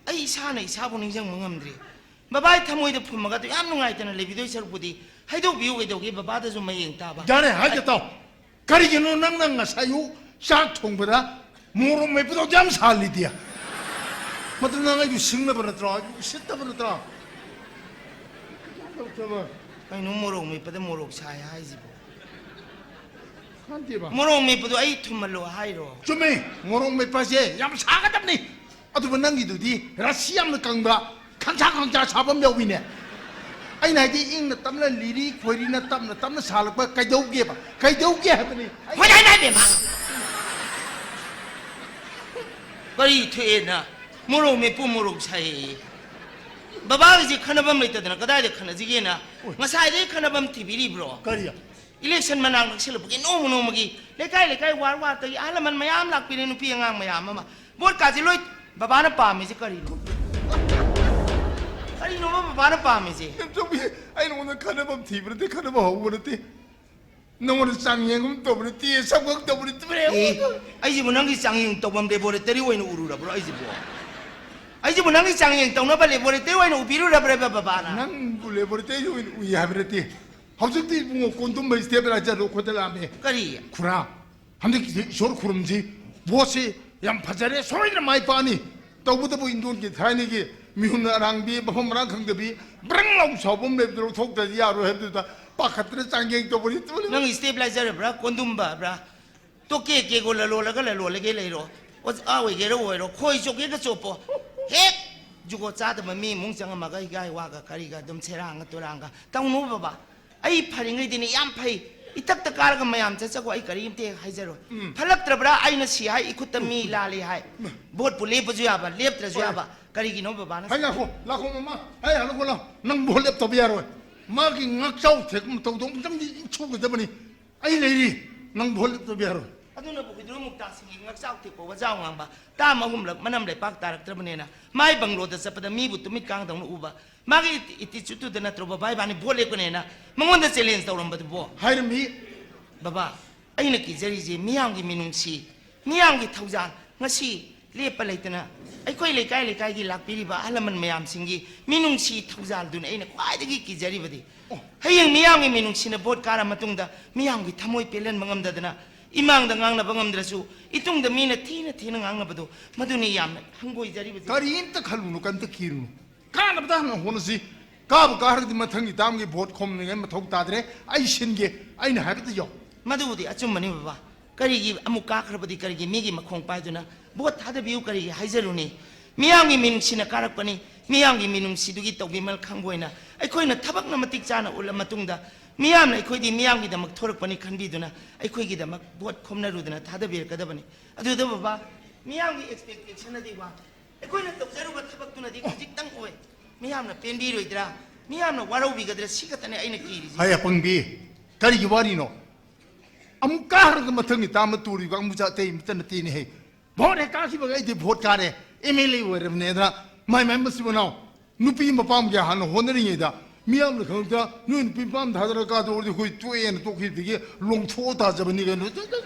ꯑꯩ ꯏꯁꯥꯅ ꯏꯁꯥꯕꯨ ꯅꯤꯡꯁꯤꯡꯕ ꯉꯝꯗ꯭ꯔꯦ꯫ ꯕꯕꯥꯒꯤ ꯊꯃꯣꯏꯗ ꯐꯨꯝꯃꯒ ꯑꯗꯨ ꯌꯥꯝ ꯅꯨꯡꯉꯥꯏꯇꯅ ꯂꯩꯕꯤꯗꯣꯏ ꯁꯔꯨꯛꯄꯨꯗꯤ ꯍꯥꯏꯗꯣꯛꯄꯤꯌꯨ ꯀꯩꯗꯧꯒꯦ, ꯕꯕꯥꯗꯁꯨ ꯃꯌꯦꯡ ꯇꯥꯕ꯫ ꯌꯥꯔꯦ, ꯍꯥꯏꯒꯦ ꯇꯥꯎ꯫ ꯀꯔꯤꯒꯤꯅꯣ ꯅꯪꯅ ꯉꯁꯥꯏ ꯑꯌꯨꯛ ꯆꯥꯛ ꯊꯣꯡꯕꯗ ꯃꯣꯔꯣꯛ ꯃꯦꯠꯄꯗꯣ ꯑꯗꯨ ꯌꯥꯝ ꯁꯥꯍꯜꯂꯤꯗꯤ? ꯃꯗꯨ ꯅꯪ ꯑꯩꯕꯨ ꯁꯤꯡꯅꯕ ꯅꯠꯇ꯭ꯔꯣ? ꯑꯩꯕꯨ ꯎꯁꯤꯠꯇꯕ ꯅꯠꯇ꯭ꯔꯣ? ꯇꯧꯗꯕ꯫ ꯀꯩꯅꯣ ꯃꯣꯔꯣꯛ ꯃꯦꯠꯄꯗ ꯃꯣꯔꯣꯛ ꯁꯥꯏ ꯍꯥꯏꯁꯤꯕꯣ? ꯈꯪꯗꯦꯕ꯫ ꯃꯣꯔꯣꯛ ꯃꯦꯠꯄꯗꯣ ꯑꯩ ꯊꯨꯝꯍꯜꯂꯣ ꯍꯥꯏꯔꯣ? ꯆꯨꯝꯃꯤ, ꯃꯣꯔꯣꯛ ꯃꯦꯠꯄꯁꯦ ꯌꯥꯝ ꯁꯥꯒꯗꯕꯅꯤ꯫ ꯑꯗꯨꯕꯨ ꯅꯪꯒꯤꯗꯨꯗꯤ ꯔꯥꯁꯤ ꯌꯥꯝꯅ ꯀꯪꯕ, ꯈꯪꯁꯥ ꯈꯪꯁꯥ ꯁꯥꯕ ꯑꯃ ꯌꯥꯎꯏꯅꯦ꯫ ꯑꯩꯅ ꯍꯥꯏꯗꯤ ꯏꯪꯅ ꯇꯞꯅ, ꯂꯤꯔꯤ ꯈꯣꯏꯔꯤꯅ ꯇꯞꯅ ꯇꯞꯅ ꯁꯥꯍꯜꯂꯛꯄ ꯀꯩꯗꯧꯒꯦꯕ? ꯀꯩꯗꯧꯒꯦ ꯍꯥꯏꯕꯅꯤ꯫ ꯍꯣꯏ, ꯍꯥꯏ, ꯍꯥꯏ, ꯏꯕꯦꯝꯃ꯫ ꯀꯔꯤ ꯊꯣꯛꯑꯦꯅ? ꯃꯣꯔꯣꯛ ꯃꯦꯠꯄꯨ ꯃꯣꯔꯣꯛ ꯁꯥꯏꯌꯦ꯫ ꯕꯕꯥꯒꯤꯁꯤ ꯈꯟꯅꯐꯝ ꯂꯩꯇꯗꯅ ꯀꯗꯥꯏꯗ ꯈꯟꯅꯁꯤꯒꯦꯅ? ꯉꯁꯥꯏꯗꯒꯤ ꯈꯟꯅꯐꯝ ꯊꯤꯕꯤꯔꯤꯕ꯭ꯔꯣ? ꯀꯔꯤ? ꯏꯂꯦꯛꯁꯟ ꯃꯅꯥꯛ ꯅꯛꯁꯤꯜꯂꯛꯄꯒꯤ ꯅꯣꯡꯃ ꯅꯣꯡꯃꯒꯤ ꯂꯩꯀꯥꯏ ꯂꯩꯀꯥꯏ, ꯋꯥꯔꯗ ꯋꯥꯔꯗꯇꯒꯤ ꯑꯍꯜ ꯂꯃꯟ ꯃꯌꯥꯝ ꯂꯥꯛꯄꯤꯔꯦ, ꯅꯨꯄꯤ ꯑꯉꯥꯡ ꯃꯌꯥꯝ ꯑꯃ꯫ ꯚꯣꯠꯀꯥꯁꯦ ꯂꯣꯏ ꯕꯕꯥꯅ ꯄꯥꯝꯃꯤꯁꯦ ꯀꯔꯤꯅꯣ? ꯀꯔꯤꯅꯣꯕ ꯕꯕꯥꯅ ꯄꯥꯝꯃꯤꯁꯦ? ꯏꯆꯧꯕꯤ, ꯑꯩ ꯅꯉꯣꯟꯗ ꯈꯟꯅꯐꯝ ꯊꯤꯕ ꯅꯠꯇꯦ, ꯈꯟꯅꯕ ꯍꯧꯕ ꯅꯠꯇꯦ꯫ ꯅꯉꯣꯟꯗ ꯆꯥꯡ ꯌꯦꯡꯒꯨꯝ ꯇꯧꯕ ꯅꯠꯇꯦ, ꯁꯛꯐꯝ ꯇꯧꯕ ꯅꯠꯇꯦ꯫ ꯑꯦ, ꯑꯩꯁꯤꯕꯨ ꯅꯪꯒꯤ ꯆꯥꯡꯌꯦꯡ ꯇꯧꯐꯝ ꯂꯦꯕꯣꯔꯦꯇꯔꯤ ꯑꯣꯏꯅ ꯎꯔꯨꯔꯕ꯭ꯔꯣ ꯑꯩꯁꯤꯕꯨ? ꯑꯩꯁꯤꯕꯨ ꯅꯪꯒꯤ ꯆꯥꯡꯌꯦꯡ ꯇꯧꯅꯕ ꯂꯦꯕꯣꯔꯦꯇꯔꯤ ꯑꯣꯏꯅ ꯎꯕꯤꯔꯨꯔꯕ꯭ꯔꯕ ꯕꯕꯥꯅ? ꯅꯪꯕꯨ ꯂꯦꯕꯣꯔꯦꯇꯔꯤ ꯑꯣꯏꯅ ꯎꯏ ꯍꯥꯏꯕ ꯅꯠꯇꯦ꯫ ꯍꯧꯖꯤꯛꯇꯤ ꯏꯕꯨꯡꯉꯣ, ꯀꯣꯟꯗꯨꯝꯕ stabilizer ꯗꯣ ꯑꯩꯈꯣꯏꯗ ꯂꯥꯛꯑꯝꯃꯦ꯫ ꯀꯔꯤ? ꯈꯨꯔꯥ, ꯍꯟꯗꯛꯀꯤꯁꯦ ꯏꯁꯣꯔ ꯈꯨꯔꯨꯝꯁꯤ, vote ꯁꯤ ꯌꯥꯝ ꯐꯖꯔꯦ, ꯁꯣꯏꯗꯅ ꯃꯥꯏ ꯄꯥꯛꯑꯅꯤ꯫ ꯇꯧꯕꯇꯕꯨ ꯏꯟꯗꯣꯟꯒꯤ ꯊꯥꯏꯅꯒꯤ ꯃꯤꯍꯨꯟ ꯑꯔꯥꯡꯕꯤ, ꯃꯐꯝ ꯃꯔꯥꯡ ꯈꯪꯗꯕꯤ, ꯕ꯭ꯔꯪ ꯂꯥꯎ ꯁꯥꯎꯕ ꯑꯃ ꯂꯩꯕꯗꯣ ꯂꯧꯊꯣꯛꯇ꯭ꯔꯗꯤ ꯌꯥꯔꯣꯏ ꯍꯥꯏꯕꯗꯨꯗ ꯄꯥꯈꯠꯇꯅ ꯆꯥꯡꯌꯦꯡ ꯇꯧꯕꯅꯤ, ꯇꯧꯕꯅꯤ꯫ ꯅꯪ stabilizer ꯕ꯭ꯔꯥ, ꯀꯣꯟꯗꯨꯝꯕ ꯕ꯭ꯔꯥ? ꯇꯣ ꯀꯦ ꯀꯦꯒꯣ ꯂꯂꯣꯜꯂꯒ ꯂꯂꯣꯜꯂꯒꯦ ꯂꯩꯔꯣ꯫ ꯑꯣꯖꯥ ꯑꯣꯏꯒꯦꯔꯥ ꯑꯣꯏꯔꯣ, ꯈꯣꯏ ꯆꯣꯞꯀꯦꯒ ꯆꯣꯞꯄꯣ꯫ ꯍꯦꯛ ꯖꯨꯒꯣꯠ ꯆꯥꯗꯕ ꯃꯤ ꯏꯃꯨꯡ ꯆꯪꯉꯝꯃꯒ ꯍꯤꯒꯥꯏ ꯋꯥꯒ ꯀꯔꯤꯒ ꯑꯗꯨꯝ ꯁꯦꯔꯥꯡꯒ ꯇꯨꯔꯥꯡꯒ ꯇꯧꯅꯨ ꯕꯕꯥ꯫ ꯑꯩ ꯐꯔꯤꯉꯩꯗꯤꯅꯦ ꯌꯥꯝ ꯐꯩ꯫ ꯏꯊꯛꯇ ꯀꯥꯔꯒ ꯃꯌꯥꯝ ꯆꯠꯆꯈꯣ, ꯑꯩ ꯀꯔꯤꯝꯇ ꯍꯦꯛ ꯍꯥꯏꯖꯔꯣꯏ꯫ ꯎꯝ꯫ ꯐꯠꯂꯛꯇ꯭ꯔꯕ꯭ꯔꯥ? ꯑꯩꯅ ꯁꯤ ꯍꯥꯏ, ꯏꯈꯨꯠꯇ ꯃꯤ ꯂꯥꯜꯂꯤ ꯍꯥꯏ꯫ ꯎꯝ꯫ ꯚꯣꯠꯄꯨ ꯂꯦꯞꯄꯁꯨ ꯌꯥꯕ, ꯂꯦꯞꯇ꯭ꯔꯁꯨ ꯍꯣꯏ꯫ ꯌꯥꯕ꯫ ꯀꯔꯤꯒꯤꯅꯣ ꯕꯕꯥꯅ ꯍꯥꯏ, ꯉꯥꯏꯈꯣ, ꯂꯥꯛꯈꯣ ꯃꯃꯥ꯫ ꯍꯥꯏ, ꯍꯜꯂꯛꯈꯣ, ꯂꯥꯛ꯫ ꯅꯪ ꯚꯣꯠ ꯂꯦꯞꯇꯕ ꯌꯥꯔꯣꯏ꯫ ꯃꯥꯒꯤ ꯉꯥꯛꯆꯥꯎ ꯊꯦꯛꯄ ꯃꯇꯧꯗꯣ ꯑꯃꯨꯛꯇꯪꯗꯤ ꯏꯟꯊꯣꯛꯀꯗꯕꯅꯤ꯫ ꯑꯩ ꯂꯩꯔꯤ, ꯅꯪ ꯚꯣꯠ ꯂꯦꯞꯇꯕ ꯌꯥꯔꯣꯏ꯫ ꯑꯗꯨꯅꯕꯨ ꯍꯨꯏꯗ꯭ꯔꯣꯝ ꯃꯨꯛꯇꯥꯁꯤꯡꯒꯤ ꯉꯛꯆꯥꯎ ꯊꯦꯛꯄ ꯋꯥꯖꯥꯎ ꯉꯥꯡꯕ, ꯇꯥꯝ ꯑꯍꯨꯝꯂꯛ ꯃꯅꯝ ꯂꯩꯄꯥꯛ ꯇꯥꯔꯛꯇ꯭ꯔꯕꯅꯦꯅ, ꯃꯥꯏ ꯕꯪꯒ꯭ꯂꯣꯗ ꯆꯠꯄꯗ ꯃꯤꯕꯨ ꯇꯨꯃꯤꯠ ꯀꯥꯡꯗꯧꯅ ꯎꯕ, ꯃꯥꯒꯤ attitude ꯇꯨꯗ ꯅꯠꯇ꯭ꯔꯣ ꯕꯕꯥ ꯏꯕꯥꯅꯤ ꯚꯣꯠ ꯂꯦꯞꯀꯅꯦꯅ ꯃꯉꯣꯟꯗ challenge ꯇꯧꯔꯝꯕꯗꯨꯕꯣ? ꯍꯥꯏꯔꯝꯃꯤ꯫ ꯕꯕꯥ, ꯑꯩꯅ ꯀꯤꯖꯔꯤꯁꯦ ꯃꯤꯌꯥꯝꯒꯤ ꯃꯤꯅꯨꯡꯁꯤ, ꯃꯤꯌꯥꯝꯒꯤ ꯊꯧꯖꯥꯜ꯫ ꯉꯁꯤ ꯂꯦꯞꯄ ꯂꯩꯇꯅ ꯑꯩꯈꯣꯏ ꯂꯩꯀꯥꯏ ꯂꯩꯀꯥꯏꯒꯤ ꯂꯥꯛꯄꯤꯔꯤꯕ ꯑꯍꯜ ꯂꯃꯟ ꯃꯌꯥꯝꯁꯤꯡꯒꯤ ꯃꯤꯅꯨꯡꯁꯤ ꯊꯧꯖꯥꯜꯗꯨꯅꯤ ꯑꯩꯅ ꯈ꯭ꯋꯥꯏꯗꯒꯤ ꯀꯤꯖꯔꯤꯕꯗꯤ꯫ ꯑꯣ꯫ ꯍꯌꯦꯡ ꯃꯤꯌꯥꯝꯒꯤ ꯃꯤꯅꯨꯡꯁꯤꯅ ꯚꯣꯠ ꯀꯥꯔ ꯃꯇꯨꯡꯗ ꯃꯤꯌꯥꯝꯒꯤ ꯊꯃꯣꯏ ꯄꯦꯜꯍꯟꯕ ꯉꯝꯗꯗꯅ ꯏꯃꯥꯡꯗ ꯉꯥꯡꯅꯕ ꯉꯝꯗ꯭ꯔꯁꯨ ꯏꯇꯨꯡꯗ ꯃꯤꯅ ꯊꯤꯅ ꯊꯤꯅ ꯉꯥꯡꯅꯕꯗꯣ, ꯃꯗꯨꯅꯤ ꯌꯥꯝꯅ ꯍꯪꯒꯣꯏꯖꯔꯤꯕꯁꯤ꯫ ꯀꯔꯤꯝꯇ ꯈꯜꯂꯨꯅꯨ, ꯀꯔꯤꯝꯇ ꯀꯤꯔꯨꯅꯨ꯫ ꯀꯥꯅꯕꯗ ꯍꯥꯟꯅ ꯍꯣꯠꯅꯁꯤ꯫ ꯀꯥꯕ ꯀꯥꯔꯒꯗꯤ ꯃꯊꯪꯒꯤ ꯇꯥꯝꯒꯤ ꯚꯣꯠ ꯈꯣꯝꯅꯤꯡꯉꯥꯏ ꯃꯊꯧ ꯇꯥꯗ꯭ꯔꯦ꯫ ꯑꯩ ꯁꯤꯟꯒꯦ, ꯑꯩꯅ ꯍꯥꯏꯕꯗ ꯌꯥꯎ꯫ ꯃꯗꯨꯕꯨꯗꯤ ꯑꯆꯨꯝꯕꯅꯤ ꯕꯕꯥ꯫ ꯀꯔꯤꯒꯤ ꯑꯃꯨꯛ ꯀꯥꯈ꯭ꯔꯕꯗꯤ ꯀꯔꯤꯒꯤ ꯃꯤꯒꯤ ꯃꯈꯣꯡ ꯄꯥꯏꯗꯨꯅ ꯚꯣꯠ ꯊꯥꯗꯕꯤꯌꯨ ꯀꯔꯤꯒꯤ ꯍꯥꯏꯖꯔꯨꯅꯤ? ꯃꯤꯌꯥꯝꯒꯤ ꯃꯤꯅꯨꯡꯁꯤꯅ ꯀꯥꯔꯛꯄꯅꯤ꯫ ꯃꯤꯌꯥꯝꯒꯤ ꯃꯤꯅꯨꯡꯁꯤꯗꯨꯒꯤ ꯇꯧꯕꯤꯃꯜ ꯈꯪꯕ ꯑꯣꯏꯅ ꯑꯩꯈꯣꯏꯅ ꯊꯕꯛꯅ ꯃꯇꯤꯛ ꯆꯥꯅ ꯎꯠꯂ ꯃꯇꯨꯡꯗ ꯃꯤꯌꯥꯝꯅ ꯑꯩꯈꯣꯏꯗꯤ ꯃꯤꯌꯥꯝꯒꯤꯗꯃꯛ ꯊꯣꯔꯛꯄꯅꯤ ꯈꯟꯕꯤꯗꯨꯅ ꯑꯩꯈꯣꯏꯒꯤꯗꯃꯛ ꯚꯣꯠ ꯈꯣꯝꯅꯔꯨꯗꯅ ꯊꯥꯗꯕꯤꯔꯛꯀꯗꯕꯅꯤ꯫ ꯑꯗꯨꯗ ꯕꯕꯥ, ꯃꯤꯌꯥꯝꯒꯤ expectation ꯗꯤ ꯋꯥꯡ ꯑꯩꯈꯣꯏꯅ ꯇꯧꯖꯔꯨꯕ ꯊꯕꯛꯇꯨꯅꯗꯤ ꯈꯖꯤꯛꯇꯪ ꯑꯣꯏ꯫ ꯃꯤꯌꯥꯝꯅ ꯄꯦꯟꯕꯤꯔꯣꯏꯗ꯭ꯔꯥ? ꯃꯤꯌꯥꯝꯅ ꯋꯥꯔꯧꯕꯤꯒꯗ꯭ꯔꯥ? ꯁꯤ ꯈꯛꯇꯅꯦ ꯑꯩꯅ ꯀꯤꯔꯤꯁꯦ꯫ ꯍꯩ ꯑꯄꯪꯕꯤ, ꯀꯔꯤꯒꯤ ꯋꯥꯔꯤꯅꯣ? ꯑꯃꯨꯛ ꯀꯥꯔꯒ ꯃꯊꯪꯒꯤ ꯇꯥꯝ ꯇꯨꯔꯤ ꯀꯥꯡꯕꯨꯁꯦ ꯑꯇꯩ ꯑꯃꯠꯇ ꯅꯠꯇꯦꯅꯦꯍꯦ꯫ ꯚꯣꯠ ꯍꯦꯛ ꯀꯥꯈꯤꯕꯒ ꯑꯩꯗꯤ ꯚꯣꯠ ꯀꯥꯔꯦ, MLA ꯑꯣꯏꯔꯕꯅꯦꯗꯅ ꯃꯥꯏ ꯃꯥꯏ ꯃꯆꯤꯟ ꯃꯅꯥꯎ ꯅꯨꯄꯤ ꯃꯄꯥꯝꯒꯤ ꯍꯥꯟꯅ ꯍꯣꯠꯅꯔꯤꯉꯩꯗ ꯃꯤꯌꯥꯝꯅ ꯈꯪꯗ ꯅꯣꯏ ꯅꯨꯄꯤ ꯃꯄꯥꯝ ꯊꯥꯗꯔ ꯀꯥꯗꯧꯔꯗꯤ ꯑꯩꯈꯣꯏ ꯇꯣꯛꯑꯦꯅ ꯇꯣꯛꯈꯤꯕꯗꯒꯤ ꯂꯣꯡꯊꯣꯛꯑ ꯇꯥꯖꯕꯅꯤ ꯀꯩꯅꯣ꯫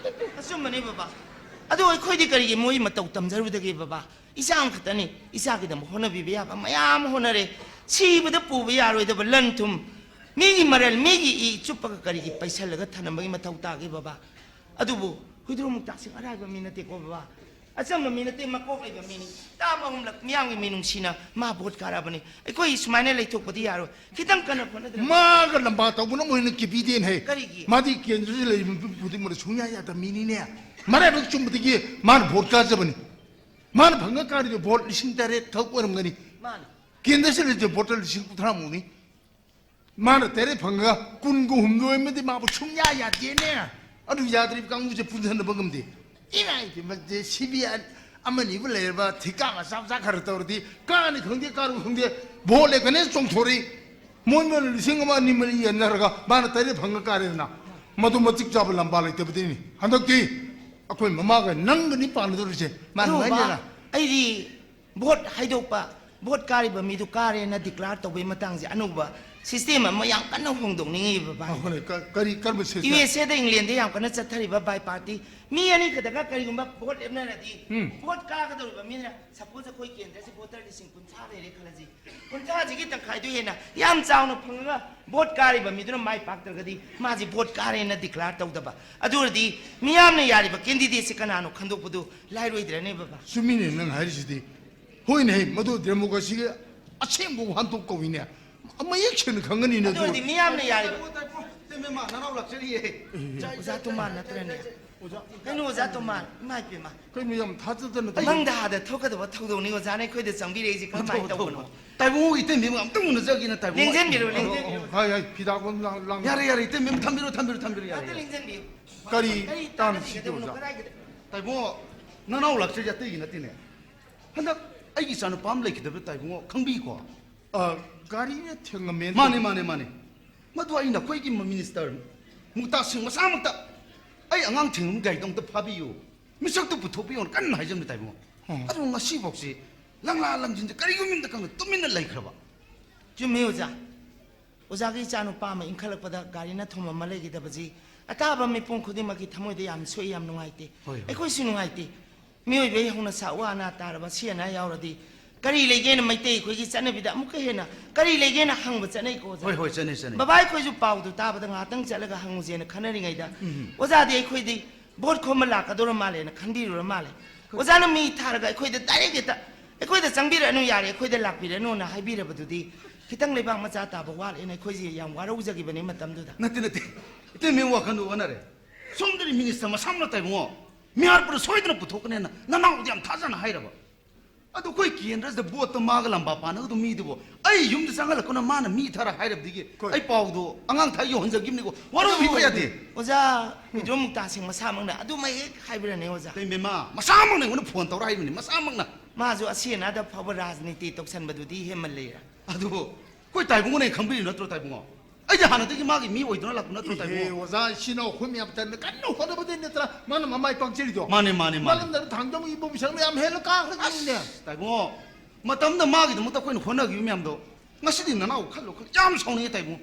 ꯑꯆꯨꯝꯕꯅꯤ ꯕꯕꯥ꯫ ꯑꯗꯣ ꯑꯩꯈꯣꯏꯗꯤ ꯀꯔꯤꯒꯤ ꯃꯣꯏ ꯃꯇꯧ ꯇꯝꯖꯔꯨꯗꯒꯦ ꯕꯕꯥ? ꯏꯆꯥ ꯑꯃꯈꯛꯇꯅꯤ, ꯏꯆꯥꯒꯤꯗꯃꯛ ꯍꯣꯠꯅꯕꯤꯕ ꯌꯥꯕ ꯃꯌꯥꯝ ꯍꯣꯠꯅꯔꯦ꯫ ꯁꯤꯕꯗ ꯄꯨꯕ ꯌꯥꯔꯣꯏꯗꯕ ꯂꯟ ꯊꯨꯝ, ꯃꯤꯒꯤ ꯃꯔꯜ, ꯃꯤꯒꯤ ꯏ ꯆꯨꯞꯄꯒ ꯀꯔꯤꯒꯤ ꯄꯩꯁꯜꯂꯒ ꯊꯅꯝꯕꯒꯤ ꯃꯊꯧ ꯇꯥꯒꯦ ꯕꯕꯥ? ꯑꯗꯨꯕꯨ ꯍꯨꯏꯗ꯭ꯔꯣꯝ ꯃꯨꯛꯇꯥꯛꯁꯤꯡ ꯑꯔꯥꯏꯕ ꯃꯤ ꯅꯠꯇꯦꯀꯣ ꯕꯕꯥ꯫ ꯑꯆꯝꯕ ꯃꯤ ꯅꯠꯇꯦ, ꯃꯀꯣꯛ ꯂꯩꯕ ꯃꯤꯅꯤ꯫ ꯇꯥꯝ ꯑꯍꯨꯝꯂꯛ ꯃꯤꯌꯥꯝꯒꯤ ꯃꯤꯅꯨꯡꯁꯤꯅ ꯃꯥ ꯚꯣꯠ ꯀꯥꯔꯕꯅꯤ꯫ ꯑꯩꯈꯣꯏ ꯁꯨꯃꯥꯏꯅ ꯂꯩꯊꯣꯛꯄꯗꯤ ꯌꯥꯔꯣꯏ꯫ ꯈꯤꯇꯪ ꯀꯟꯅ ꯍꯣꯠꯅꯗ꯭ꯔꯗꯤ꯫ ꯃꯥꯒ ꯂꯝꯕꯥ ꯇꯧꯕꯅ ꯃꯣꯏꯅ ꯀꯤꯕꯤꯗꯦꯅ ꯍꯦ꯫ ꯀꯔꯤꯒꯤ? ꯃꯥꯗꯤ ꯀꯦꯟꯗ꯭ꯔꯁꯤ ꯂꯩꯔꯤꯕ ꯃꯤꯄꯨꯝ ꯈꯨꯗꯤꯡꯃꯛꯅ ꯁꯨꯡꯌꯥ ꯌꯥꯗꯕ ꯃꯤꯅꯤꯅꯦ꯫ ꯃꯔꯥꯏꯕꯛ ꯆꯨꯝꯕꯗꯒꯤ ꯃꯥꯅ ꯚꯣꯠ ꯀꯥꯖꯕꯅꯤ꯫ ꯃꯥꯅ ꯐꯪꯉ ꯀꯥꯔꯤꯕ ꯚꯣꯠ ꯂꯤꯁꯤꯡ ꯇꯔꯦꯠ ꯈꯛ ꯑꯣꯏꯔꯝꯒꯅꯤ꯫ ꯃꯥꯅꯤ꯫ ꯀꯦꯟꯗ꯭ꯔꯁꯤ ꯂꯩꯔꯤꯕ ꯚꯣꯇꯔ ꯂꯤꯁꯤꯡ ꯀꯨꯟꯊ꯭ꯔꯥꯃꯨꯛꯅꯤ꯫ ꯃꯥꯅ ꯇꯔꯦꯠ ꯐꯪꯉꯒ ꯀꯨꯟꯒ ꯍꯨꯝꯗꯣꯏ ꯑꯃꯗꯤ ꯃꯥꯕꯨ ꯁꯨꯡꯌꯥ ꯌꯥꯗꯦꯅꯦ꯫ ꯑꯗꯨ ꯌꯥꯗ꯭ꯔꯤꯕ ꯀꯥꯡꯕꯨꯁꯦ ꯄꯨꯟꯁꯤꯟꯅꯕ ꯉꯝꯗꯦ꯫ ꯏꯃꯥ ꯏꯕꯦꯝꯃ, ꯖꯦ ꯁꯤ ꯕꯤ ꯑꯃꯅꯤꯕꯨ ꯂꯩꯔꯕ ꯊꯤꯀꯥ ꯃꯆꯥ ꯃꯆꯥ ꯈꯔ ꯇꯧꯔꯗꯤ ꯀꯥꯅꯤ ꯈꯪꯗꯦ, ꯀꯥꯔꯨ ꯈꯪꯗꯦ, ꯚꯣꯠ ꯂꯦꯞꯀꯅꯦ ꯆꯣꯡꯊꯣꯔꯛꯏ꯫ ꯃꯣꯏ ꯃꯣꯏꯅ ꯂꯤꯁꯤꯡ ꯑꯃ, ꯑꯅꯤ, ꯃꯔꯤ ꯌꯦꯟꯅꯔꯒ ꯃꯥꯅ ꯇꯔꯦꯠ ꯐꯪꯉ ꯀꯥꯔꯦꯗꯅ꯫ ꯃꯗꯨ ꯃꯇꯤꯛ ꯆꯥꯕ ꯂꯝꯕꯥ ꯂꯩꯇꯕꯗꯩꯅꯤ꯫ ꯍꯟꯗꯛꯇꯤ ꯑꯩꯈꯣꯏ ꯃꯃꯥꯒ ꯅꯪꯒꯅꯤ ꯄꯥꯟꯅꯗꯧꯔꯤꯁꯦ꯫ ꯃꯥ ꯑꯗꯨ ꯅꯨꯡꯉꯥꯏꯅꯦꯅ꯫ ꯕꯕꯥ, ꯑꯩꯗꯤ ꯚꯣꯠ ꯍꯥꯏꯗꯣꯛꯄ, ꯚꯣꯠ ꯀꯥꯔꯤꯕ ꯃꯤꯗꯨ ꯀꯥꯔꯦꯅ declare ꯇꯧꯕꯒꯤ ꯃꯇꯥꯡꯁꯦ ꯑꯅꯧꯕ system ꯑꯃ ꯌꯥꯝ ꯀꯟꯅ ꯍꯣꯡꯗꯣꯛꯅꯤꯡꯉꯤ ꯕꯕꯥ꯫ ꯑ, ꯍꯣꯏ, ꯀ-, ꯀꯔꯤ, ꯀꯔꯝꯕ system? ꯌꯨ ꯑꯦꯁ ꯑꯦꯗ, ꯏꯪꯂꯦꯟꯗ ꯌꯥꯝ ꯀꯟꯅ ꯆꯠꯊꯔꯤꯕ bi party꯫ ꯃꯤ ꯑꯅꯤꯈꯛꯇꯒ ꯀꯔꯤꯒꯨꯝꯕ ꯚꯣꯠ ꯂꯦꯞꯅꯔꯗꯤ, ꯎꯝ꯫ ꯚꯣꯠ ꯀꯥꯒꯗꯧꯔꯤꯕ ꯃꯤꯅ, suppose ꯑꯩꯈꯣꯏ ꯀꯦꯟꯗ꯭ꯔꯁꯤ ꯚꯣꯇꯔ ꯂꯤꯁꯤꯡ ꯀꯨꯟꯊ꯭ꯔꯥ ꯂꯩꯔꯦ ꯈꯜꯂꯁꯤ, ꯀꯨꯟꯊ꯭ꯔꯥꯁꯤꯒꯤ ꯇꯪꯈꯥꯏꯗꯨ ꯍꯦꯟꯅ ꯌꯥꯝ ꯆꯥꯎꯅ ꯐꯪꯉꯒ ꯚꯣꯠ ꯀꯥꯔꯤꯕ ꯃꯤꯗꯨꯅ ꯃꯥꯏ ꯄꯥꯛꯇ꯭ꯔꯒꯗꯤ ꯃꯥꯁꯤ ꯚꯣꯠ ꯀꯥꯔꯦꯅ declare ꯇꯧꯗꯕ꯫ ꯑꯗꯨ ꯑꯣꯏꯔꯗꯤ ꯃꯤꯌꯥꯝꯅ ꯌꯥꯔꯤꯕ candidateꯁꯤ ꯀꯅꯥꯅꯣ ꯈꯟꯗꯣꯛꯄꯗꯨ ꯂꯥꯏꯔꯣꯏꯗ꯭ꯔꯅꯦ ꯕꯕꯥ? ꯆꯨꯝꯃꯤꯅꯦ ꯅꯪ ꯍꯥꯏꯔꯤꯁꯤꯗꯤ꯫ ꯍꯣꯏꯅꯦ, ꯃꯗꯨ democracyꯒꯤ ꯑꯁꯦꯡꯕ ꯋꯥꯍꯟꯊꯣꯛ ꯀꯧꯏꯅꯦ꯫ ꯃꯌꯦꯛ ꯁꯦꯡꯅ ꯈꯪꯒꯅꯤꯅꯦ ꯑꯗꯨ ꯑꯗꯨ꯫ ꯑꯣꯏꯔꯗꯤ ꯃꯤꯌꯥꯝꯅ ꯌꯥꯔꯤꯕ ꯇꯥꯏꯕꯣ, ꯇꯥꯏꯕꯣ, ꯇꯦꯝꯕꯦꯝꯃ, ꯅꯅꯥꯎ ꯂꯥꯛꯆꯔꯤꯌꯦ꯫ ꯑꯦ, ꯆꯥꯏ, ꯑꯣꯖꯥ ꯆꯥꯏ, ꯇꯣꯃꯥꯟ ꯆꯥꯏ, ꯅꯠꯇ꯭ꯔꯅꯦ? ꯆꯥꯏ, ꯆꯥꯏ꯫ ꯑꯣꯖꯥ꯫ ꯀꯩꯅꯣ ꯑꯣꯖꯥ ꯇꯣꯃꯥꯟ, ꯏꯃꯥ ꯏꯄꯦꯝꯃ꯫ ꯀꯩꯅꯣ ꯌꯥꯝ ꯊꯥꯖꯗꯅ ꯇꯧ-, ꯃꯪꯗ ꯍꯥꯗ ꯊꯣꯛꯀꯗꯕ ꯊꯧꯗꯣꯛꯅꯤ ꯑꯣꯖꯥꯅ ꯑꯩꯈꯣꯏꯗ ꯆꯪꯕꯤꯔꯛꯏꯁꯦ, ꯀꯔꯝꯍꯥꯏꯅ ꯊꯧꯗꯣꯛ, ꯇꯧꯕꯅꯣ? ꯊꯧꯗꯣꯛ꯫ ꯇꯥꯏꯕꯪ ꯏꯇꯩꯃ ꯑꯃꯇꯪ ꯎꯅꯖꯒꯦꯅ ꯇꯥꯏꯕꯪ꯫ ꯂꯦꯡꯖꯟꯕꯤꯔꯣ, ꯑꯣ, ꯂꯦꯡꯖꯟꯕꯤꯔꯣ꯫ ꯑꯣ, ꯍꯥꯏ, ꯍꯥꯏ, ꯐꯤꯗꯥ ꯀꯣꯟ ꯂꯥꯡ-, ꯂꯥꯡ-꯫ ꯌꯥꯔꯦ, ꯌꯥꯔꯦ, ꯏꯇꯩꯃ ꯊꯝꯕꯤꯔꯣ, ꯊꯝꯕꯤꯔꯣ, ꯊꯝꯕꯤꯔꯣ, ꯌꯥꯔꯦ, ꯉꯥꯛꯇ ꯌꯥꯔꯦ꯫ ꯂꯦꯡꯖꯟꯕꯤꯌꯨ꯫ ꯀꯔꯤ ꯀꯔꯤ ꯇꯥꯟꯅꯁꯤꯒꯦ ꯇꯥꯟꯅꯁꯤꯒꯗꯕꯅꯣ, ꯑꯣꯖꯥ? ꯀꯗꯥꯏꯒꯤꯗ? ꯇꯥꯏꯕꯪ, ꯅꯅꯥꯎ ꯂꯥꯛꯆꯔꯤꯁꯦ ꯑꯇꯩꯒꯤ ꯅꯠꯇꯦꯅꯦ꯫ ꯍꯟꯗꯛ ꯑꯩꯒꯤ ꯏꯆꯥꯅꯨꯄꯥ ꯑꯃ ꯂꯩꯈꯤꯗꯕꯗꯣ ꯇꯥꯏꯕꯪ ꯈꯪꯕꯤꯀꯣ? ꯑ, ꯒꯥꯔꯤꯅ ꯊꯦꯡꯉꯝꯃꯦꯅ ꯃꯥꯅꯦ, ꯇꯧꯕ꯫ ꯃꯥꯅꯦ, ꯃꯥꯅꯦ꯫ ꯃꯗꯨ ꯑꯩ ꯅꯈꯣꯏꯒꯤ ꯃ-, minister ꯃꯨꯛꯇꯥ ꯁꯤꯡ ꯃꯁꯥꯃꯛꯇ ꯑꯩ ꯑꯉꯥꯡ ꯊꯦꯡꯉꯝ ꯒꯥꯔꯤꯗꯣ ꯑꯝꯇ ꯐꯥꯕꯤꯌꯨ, ꯃꯤꯁꯛꯇꯨ ꯄꯨꯊꯣꯛꯄꯤꯌꯣꯅ ꯀꯟꯅ ꯍꯥꯏꯖꯕꯅꯤ ꯇꯥꯏꯕꯪ꯫ ꯎꯝ꯫ ꯑꯗꯨ ꯉꯁꯤꯐꯥꯎꯁꯤ ꯂꯪꯂꯥ ꯂꯪꯖꯤꯟꯁꯦ ꯀꯔꯤꯒꯨꯝꯕ ꯑꯝꯇ ꯈꯪꯗꯦ ꯇꯨꯃꯤꯟꯅ ꯂꯩꯈ꯭ꯔꯕ꯫ ꯆꯨꯝꯃꯤ ꯑꯣꯖꯥ꯫ ꯑꯣꯖꯥꯒꯤ ꯏꯆꯥꯅꯨꯄꯥ ꯑꯃ ꯏꯟꯈꯠꯂꯛꯄꯗ ꯒꯥꯔꯤꯅ ꯊꯣꯝꯃꯝꯃ ꯂꯩꯈꯤꯗꯕꯁꯤ ꯑꯇꯥꯕ ꯃꯤꯄꯨꯝ ꯈꯨꯗꯤꯡꯃꯛꯀꯤ ꯊꯃꯣꯏꯗ ꯌꯥꯝ ꯁꯣꯛꯏ, ꯌꯥꯝ ꯅꯨꯡꯉꯥꯏꯇꯦ꯫ ꯍꯣꯏ, ꯍꯣꯏ꯫ ꯑꯩꯈꯣꯏꯁꯨ ꯅꯨꯡꯉꯥꯏꯇꯦ꯫ ꯃꯤꯑꯣꯏꯕꯒꯤ ꯍꯧꯅꯁꯥ ꯋꯥ ꯑꯅꯥ ꯇꯥꯔꯕ, ꯁꯤ ꯑꯅꯥ ꯌꯥꯎꯔꯗꯤ ꯀꯔꯤ ꯂꯩꯒꯦꯅ ꯃꯩꯇꯩ ꯑꯩꯈꯣꯏꯒꯤ ꯆꯠꯅꯕꯤꯗ ꯑꯃꯨꯛꯀ ꯍꯦꯟꯅ ꯀꯔꯤ ꯂꯩꯒꯦꯅ ꯍꯪꯕ ꯆꯠꯅꯩꯀꯣ ꯑꯣꯖꯥ꯫ ꯍꯣꯏ, ꯍꯣꯏ, ꯆꯠꯅꯩ, ꯆꯠꯅꯩ꯫ ꯕꯕꯥ ꯑꯩꯈꯣꯏꯁꯨ ꯄꯥꯎꯗꯨ ꯇꯥꯕꯗ ꯉꯥꯏꯍꯥꯛꯇꯪ ꯆꯠꯂꯒ ꯍꯪꯉꯨꯁꯦꯅ ꯈꯟꯅꯔꯤꯉꯩꯗ, ꯎꯝ꯫ ꯑꯣꯖꯥꯗꯤ ꯑꯩꯈꯣꯏꯗꯤ ꯚꯣꯠ ꯈꯣꯝꯕ ꯂꯥꯛꯀꯗꯧꯔ ꯃꯥꯜꯂꯦꯅ ꯈꯟꯕꯤꯔꯨꯔ ꯃꯥꯜꯂꯦ꯫ ꯑꯣꯖꯥꯅ ꯃꯤ ꯊꯥꯔꯒ ꯑꯩꯈꯣꯏꯗ ꯗꯥꯏꯔꯦꯛ ꯍꯦꯛꯇ "ꯑꯩꯈꯣꯏꯗ ꯆꯪꯕꯤꯔꯛꯑꯅꯨ, ꯌꯥꯔꯦ, ꯑꯩꯈꯣꯏꯗ ꯂꯥꯛꯄꯤꯔꯅꯨꯅ" ꯍꯥꯏꯕꯤꯔꯕꯗꯨꯗꯤ ꯈꯤꯇꯪ ꯂꯩꯕꯥꯛ ꯃꯆꯥ ꯇꯥꯕ ꯋꯥꯠꯂꯦꯅ ꯑꯩꯈꯣꯏꯁꯦ ꯌꯥꯝ ꯋꯥꯔꯧꯖꯈꯤꯕꯅꯤ ꯃꯇꯝꯗꯨꯗ꯫ ꯅꯠꯇꯦ, ꯅꯠꯇꯦ꯫ ꯏꯇꯩꯃ ꯋꯥꯈꯜꯗꯣ ꯑꯣꯟꯅꯔꯦ꯫ ꯁꯣꯝꯗꯗꯤ ꯃꯤꯅꯤꯁꯇꯔ ꯃꯁꯥꯃꯛꯅ ꯇꯥꯏꯕꯨꯡꯉꯣ, ꯃꯤꯍꯥꯠꯄꯗ ꯁꯣꯏꯗꯅ ꯄꯨꯊꯣꯛꯀꯅꯦꯅ ꯅꯅꯥꯎꯗꯤ ꯌꯥꯝ ꯊꯥꯖꯅ ꯍꯥꯏꯔꯕ꯫ ꯑꯗꯨ ꯑꯩꯈꯣꯏ ꯀꯦꯟꯗ꯭ꯔꯁꯤꯗ ꯚꯣꯠꯇ ꯃꯥꯒ ꯂꯝꯕꯥ ꯄꯥꯅꯒꯗꯧ ꯃꯤꯗꯨꯕꯣ, ꯑꯩ ꯌꯨꯝꯗ ꯆꯪꯍꯜꯂꯛꯀꯅꯣ ꯃꯥꯅ ꯃꯤ ꯊꯥꯔ ꯍꯥꯏꯔꯕꯗꯒꯤ ꯑꯩ ꯄꯥꯎꯗꯣ ꯑꯉꯥꯡ ꯊꯥ ꯌꯧꯍꯟꯖꯈꯤꯕꯅꯤꯀꯣ꯫ ꯋꯥꯔꯧꯕꯤꯕ ꯌꯥꯗꯦ꯫ ꯑꯣꯖꯥ ꯍꯨꯏꯗ꯭ꯔꯣꯝ ꯃꯨꯛꯇꯥ ꯁꯤꯡ ꯃꯁꯥꯃꯛꯅ ꯑꯗꯨꯃꯛ ꯍꯦꯛ ꯍꯥꯏꯕꯤꯔꯅꯦ ꯑꯣꯖꯥ꯫ ꯏꯇꯩꯃ, ꯃꯁꯥꯃꯛꯅ ꯑꯩꯉꯣꯟꯗ ꯐꯣꯟ ꯇꯧꯔ ꯍꯥꯏꯕꯅꯤ, ꯃꯁꯥꯃꯛꯅ꯫ ꯃꯥꯁꯨ ꯑꯁꯤ ꯑꯅꯥꯗ ꯐꯥꯎꯕ ꯔꯥꯖꯅꯤꯇꯤ ꯇꯧꯁꯟꯕꯗꯨꯗꯤ ꯍꯦꯟꯃꯜꯂꯦ꯫ ꯑꯗꯨꯕꯨ ꯑꯩꯈꯣꯏ ꯇꯥꯏꯕꯨꯡꯉꯣꯅ ꯈꯪꯕꯤꯔꯤ ꯅꯠꯇ꯭ꯔꯣ ꯇꯥꯏꯕꯨꯡꯉꯣ? ꯑꯩꯗꯤ ꯍꯥꯟꯅꯗꯒꯤ ꯃꯥꯒꯤ ꯃꯤ ꯑꯣꯏꯗꯨꯅ ꯂꯥꯛꯄ ꯅꯠꯇ꯭ꯔꯣ, ꯏꯍꯦ, ꯇꯥꯏꯕꯨꯡꯉꯣ? ꯑꯣꯖꯥ, ꯏꯆꯤꯟ ꯏꯅꯥꯎ ꯑꯩꯈꯣꯏ ꯃꯌꯥꯝ ꯇꯟꯅ ꯀꯟꯅ ꯍꯣꯠꯅꯕꯗꯩ ꯅꯠꯇ꯭ꯔꯥ ꯃꯥꯅ ꯃꯃꯥꯏ ꯄꯥꯛꯆꯔꯤꯗꯣ? ꯃꯥꯅꯦ, ꯃꯥꯅꯦ, ꯃꯥꯅꯦ꯫ ꯃꯔꯝꯗ ꯊꯥꯡꯖꯝ ꯏꯕꯣꯕꯤ ꯁꯔꯨꯛ ꯃꯌꯥꯝ ꯍꯦꯜꯂ ꯀꯥꯈ꯭ꯔꯒꯤꯅꯦ꯫ ꯑꯁ, ꯇꯥꯏꯕꯨꯡꯉꯣ, ꯃꯇꯝꯗ ꯃꯥꯒꯤꯗꯃꯛꯇ ꯑꯩꯈꯣꯏꯅ ꯍꯣꯠꯅꯈꯤꯕ ꯃꯌꯥꯝꯗꯣ ꯉꯁꯤꯗꯤ ꯅꯅꯥꯎ ꯈꯜꯂꯣ, ꯈꯜꯂꯣ꯫ ꯌꯥꯝ ꯁꯥꯎꯅꯤꯡꯉꯦ, ꯇꯥꯏꯕꯨꯡꯉꯣ꯫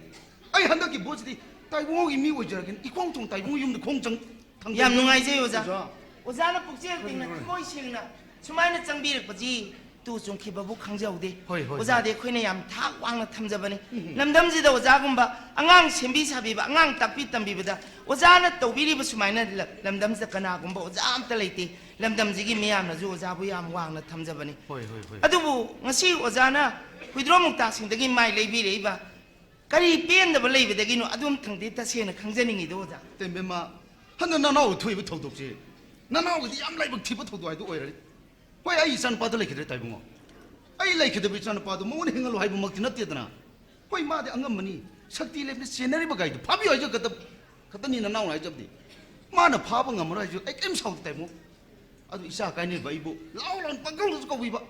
ꯑꯩ ꯍꯟꯗꯛꯀꯤ ꯚꯣꯠꯁꯤꯗꯤ ꯇꯥꯏꯕꯨꯡꯉꯣꯒꯤ ꯃꯤ ꯑꯣꯏꯖꯔꯒꯦ꯫ ꯏꯈꯣꯡ ꯊꯣꯡ ꯇꯥꯏꯕꯨꯡꯉꯣ ꯌꯨꯝꯗ ꯈꯣꯡ ꯆꯪ ꯊꯝꯖꯔꯒꯦ꯫ ꯌꯥꯝ ꯅꯨꯡꯉꯥꯏꯖꯩ, ꯑꯣꯖꯥ꯫ ꯑꯣꯖꯥ꯫ ꯑꯣꯖꯥꯅ ꯄꯨꯛꯆꯦꯜ ꯇꯤꯡꯅ, ꯍꯣꯏ, ꯍꯣꯏ꯫ ꯊꯃꯣꯏ ꯁꯦꯡꯅ ꯁꯨꯃꯥꯏꯅ ꯆꯪꯕꯤꯔꯛꯄꯁꯤ ꯇꯨ ꯆꯨꯡꯈꯤꯕꯕꯨ ꯈꯪꯖꯍꯧꯗꯦ꯫ ꯍꯣꯏ, ꯍꯣꯏ, ꯑꯣꯖꯥꯗꯤ ꯍꯣꯏ꯫ ꯑꯩꯈꯣꯏꯅ ꯌꯥꯝ ꯊꯥꯛ ꯋꯥꯡꯅ ꯊꯝꯖꯕꯅꯤ꯫ ꯎꯝ꯫ ꯂꯝꯗꯝꯁꯤꯗ ꯑꯣꯖꯥꯒꯨꯝꯕ ꯑꯉꯥꯡ ꯁꯦꯝꯕꯤ ꯁꯥꯕꯤꯕ, ꯑꯉꯥꯡ ꯇꯥꯛꯄꯤ ꯇꯝꯕꯤꯕꯗ ꯑꯣꯖꯥꯅ ꯇꯧꯕꯤꯔꯤꯕ ꯁꯨꯃꯥꯏꯅ ꯂ-, ꯂꯝꯗꯝꯁꯤꯗ ꯀꯅꯥꯒꯨꯝꯕ ꯑꯣꯖꯥ ꯑꯝꯇ ꯂꯩꯇꯦ꯫ ꯂꯝꯗꯝꯁꯤꯒꯤ ꯃꯤꯌꯥꯝꯅꯁꯨ ꯑꯣꯖꯥꯕꯨ ꯌꯥꯝ ꯋꯥꯡꯅ ꯊꯝꯖꯕꯅꯤ꯫ ꯍꯣꯏ, ꯍꯣꯏ, ꯍꯣꯏ꯫ ꯑꯗꯨꯕꯨ ꯉꯁꯤ ꯑꯣꯖꯥꯅ ꯍꯨꯏꯗ꯭ꯔꯣꯝ ꯃꯨꯛꯇꯥꯁꯤꯡꯗꯒꯤ ꯃꯥꯏ ꯂꯩꯕꯤꯔꯛꯏꯕ ꯀꯔꯤ ꯄꯦꯟꯗꯕ ꯂꯩꯕꯗꯒꯤꯅꯣ? ꯑꯗꯨꯝꯇꯪꯗꯤ ꯇꯁꯦꯡꯅ ꯈꯪꯖꯅꯤꯡꯉꯤꯗꯣ, ꯑꯣꯖꯥ꯫ ꯇꯦꯝꯕꯦꯝꯃ, ꯍꯟꯗꯛ ꯅꯅꯥꯎ ꯊꯣꯛꯏꯕ ꯊꯧꯗꯣꯛꯁꯤ ꯅꯅꯥꯎꯒꯤꯗꯤ ꯌꯥꯝ ꯂꯥꯏꯕꯛ ꯊꯤꯕ ꯊꯧꯗꯣꯛ ꯍꯥꯏꯗꯣ ꯑꯣꯏꯔꯅꯤ꯫ ꯍꯣꯏ, ꯑꯩ ꯏꯆꯥꯅꯨꯄꯥꯗꯣ ꯂꯩꯈꯤꯗ꯭ꯔꯦ, ꯇꯥꯏꯕꯨꯡꯉꯣ꯫ ꯑꯩ ꯂꯩꯈꯤꯗꯕ ꯏꯆꯥꯅꯨꯄꯥꯗꯣ ꯃꯉꯣꯟꯗ ꯍꯤꯡꯍꯜꯂꯨ ꯍꯥꯏꯕꯃꯛꯇꯤ ꯅꯠꯇꯦꯗꯅ꯫ ꯍꯣꯏ, ꯃꯥꯗꯤ ꯑꯉꯝꯕꯅꯤ, ꯁꯛꯇꯤ ꯂꯩꯕꯅꯤ, ꯆꯦꯟꯅꯔꯤꯕ ꯒꯥꯔꯤꯗꯣ ꯐꯥꯕꯤꯌꯨ ꯍꯥꯏꯖ ꯈꯛꯇ, ꯈꯛꯇꯅꯤ ꯅꯅꯥꯎꯅ ꯍꯥꯏꯖꯕꯗꯤ꯫ ꯃꯥꯅ ꯐꯥꯕ ꯉꯝꯃꯔꯣꯏ ꯍꯥꯏꯁꯨ ꯑꯩ ꯀꯔꯤꯝ ꯁꯥꯎꯗꯦ, ꯇꯥꯏꯕꯨꯡꯉꯣ꯫ ꯑꯗꯨ ꯏꯆꯥ ꯀꯥꯏꯅꯕ ꯑꯩꯕꯨ ꯂꯥꯎ ꯂꯥꯎꯅ ꯄꯪꯀꯧꯗꯁꯨ ꯀꯧꯕꯤꯕ꯫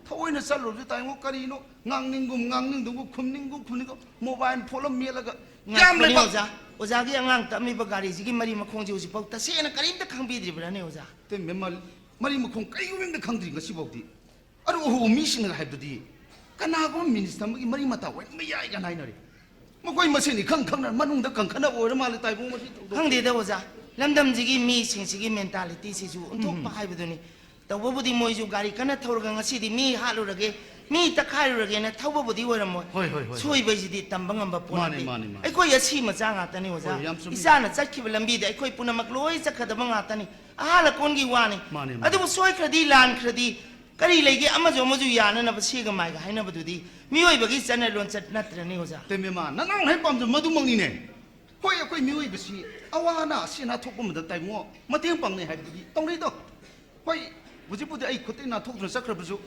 ꯊꯑꯣꯏꯅ ꯆꯠꯂꯨꯔꯁꯨ ꯇꯥꯏꯉꯣ, ꯀꯔꯤꯅꯣ ꯉꯥꯡꯅꯤꯡꯒꯨꯝ ꯉꯥꯡꯅꯤꯡꯗꯒꯨꯝ, ꯈꯨꯝꯅꯤꯡꯒꯨꯝ ꯈꯨꯝꯅꯤꯡꯒꯨꯝ, ꯃꯣꯕꯥꯏꯜ ꯐꯣꯟ ꯑꯃ ꯃꯦꯠꯂꯒ ꯌꯥꯝ ꯉꯥꯏꯈꯣꯅꯦ ꯂꯩꯕ꯫ ꯑꯣꯖꯥ꯫ ꯑꯣꯖꯥꯒꯤ ꯑꯉꯥꯡ ꯇꯝꯃꯤꯕ ꯒꯥꯔꯤꯁꯤꯒꯤ ꯃꯔꯤ ꯃꯈꯣꯡꯁꯦ ꯍꯧꯖꯤꯛꯐꯥꯎ ꯇꯁꯦꯡꯅ ꯀꯔꯤꯝꯇ ꯈꯪꯕꯤꯗ꯭ꯔꯤꯕ꯭ꯔꯥꯅꯦ ꯑꯣꯖꯥ? ꯇꯦꯝꯕꯦꯝꯃ, ꯃꯔꯤ ꯃꯈꯣꯡ ꯀꯩꯒꯨꯝꯕ ꯑꯝꯇ ꯈꯪꯗ꯭ꯔꯤ ꯉꯁꯤꯐꯥꯎꯗꯤ꯫ ꯑꯗꯨ ꯑꯍꯨ ꯃꯤꯁꯤꯡꯅ ꯍꯥꯏꯕꯗꯗꯤ ꯀꯅꯥꯒꯨꯝꯕ ꯃꯤꯅꯤꯁꯇꯔ ꯑꯃꯒꯤ ꯃꯔꯤ ꯃꯇꯥ ꯑꯣꯏꯅ ꯃꯌꯥꯏ ꯀꯥꯏꯅ ꯍꯥꯏꯅꯔꯤ꯫ ꯃꯈꯣꯏ ꯃꯁꯦꯟ ꯏꯈꯪ ꯈꯪꯅ ꯃꯅꯨꯡꯗ ꯀꯟꯈꯠꯅꯕ ꯑꯣꯏꯔ ꯃꯥꯜꯂꯦ, ꯇꯥꯏꯕꯨꯡ, ꯃꯁꯤ ꯊꯧꯗꯣꯛ꯫ ꯈꯪꯗꯦꯗ ꯑꯣꯖꯥ, ꯂꯝꯗꯝꯁꯤꯒꯤ ꯃꯤꯁꯤꯡꯁꯤꯒꯤ ꯃꯦꯟꯇꯥꯂꯤꯇꯤꯁꯤꯁꯨ ꯑꯣꯟꯊꯣꯛꯄ ꯎꯝ꯫ ꯍꯥꯏꯕꯗꯨꯅꯤ꯫ ꯇꯧꯕꯕꯨꯗꯤ ꯃꯣꯏꯁꯨ ꯒꯥꯔꯤ ꯀꯟꯅ ꯊꯧꯔꯒ ꯉꯁꯤꯗꯤ ꯃꯤ ꯍꯥꯠꯂꯨꯔꯒꯦ, ꯃꯤ ꯇꯛꯈꯥꯏꯔꯨꯔꯒꯦꯅ ꯊꯧꯕꯕꯨꯗꯤ ꯑꯣꯏꯔꯝꯃꯣꯏ꯫ ꯍꯣꯏ, ꯍꯣꯏ, ꯍꯣꯏ, ꯍꯣꯏ꯫ ꯁꯣꯏꯕ ꯍꯥꯏꯁꯤꯗꯤ ꯇꯝꯕ ꯉꯝꯕ ꯄꯣꯠ ꯃꯥꯅꯦ, ꯅꯠꯇꯦ꯫ ꯃꯥꯅꯦ, ꯃꯥꯅꯦ꯫ ꯑꯩꯈꯣꯏ ꯑꯁꯤ ꯃꯆꯥ ꯉꯥꯛꯇꯅꯤ ꯑꯣꯖꯥ꯫ ꯍꯣꯏ, ꯌꯥꯝ ꯆꯨꯝꯃꯤ꯫ ꯏꯆꯥꯅ ꯆꯠꯈꯤꯕ ꯂꯝꯕꯤꯗ ꯑꯩꯈꯣꯏ ꯄꯨꯝꯅꯃꯛ ꯂꯣꯏ ꯆꯠꯀꯗꯕ ꯉꯥꯛꯇꯅꯤ꯫ ꯑꯍꯥꯜ ꯑꯀꯣꯟꯒꯤ ꯋꯥꯅꯤ꯫ ꯃꯥꯅꯦ, ꯃꯥꯅꯦ꯫ ꯑꯗꯨꯕꯨ ꯁꯣꯏꯈ꯭ꯔꯗꯤ, ꯂꯥꯟꯈ꯭ꯔꯗꯤ ꯀꯔꯤ ꯂꯩꯒꯦ? ꯑꯃꯁꯨ ꯑꯃꯁꯨ ꯌꯥꯅꯅꯕ ꯁꯦꯒ ꯃꯥꯏꯒ ꯍꯥꯏꯅꯕꯗꯨꯗꯤ ꯃꯤꯑꯣꯏꯕꯒꯤ ꯆꯠꯅ ꯂꯣꯟꯆꯠ ꯅꯠꯇ꯭ꯔꯅꯦ ꯑꯣꯖꯥ? ꯇꯦꯃꯦꯃ, ꯅꯅꯥꯎꯅ ꯍꯦꯛ ꯄꯥꯝꯖꯕ ꯃꯗꯨꯃꯛꯅꯤꯅꯦ꯫ ꯍꯣꯏ, ꯑꯩꯈꯣꯏ ꯃꯤꯑꯣꯏꯕꯁꯤ ꯑꯋꯥ ꯑꯅꯥ ꯑꯁꯤ ꯑꯅꯥ ꯊꯣꯛꯄ ꯃꯇꯝꯗ ꯇꯥꯏꯕꯨꯡꯉꯣ ꯃꯇꯦꯡ ꯄꯥꯡꯅꯩ ꯍꯥꯏꯕꯗꯨꯗꯤ ꯇꯧꯅꯩꯗꯣ꯫ ꯍꯣꯏ, ꯍꯧꯖꯤꯛꯄꯨꯗꯤ ꯑꯩ ꯈꯨꯠꯇꯒꯤ ꯅꯥꯟꯊꯣꯛꯇꯨꯅ ꯆꯠꯈ꯭ꯔꯕꯁꯨ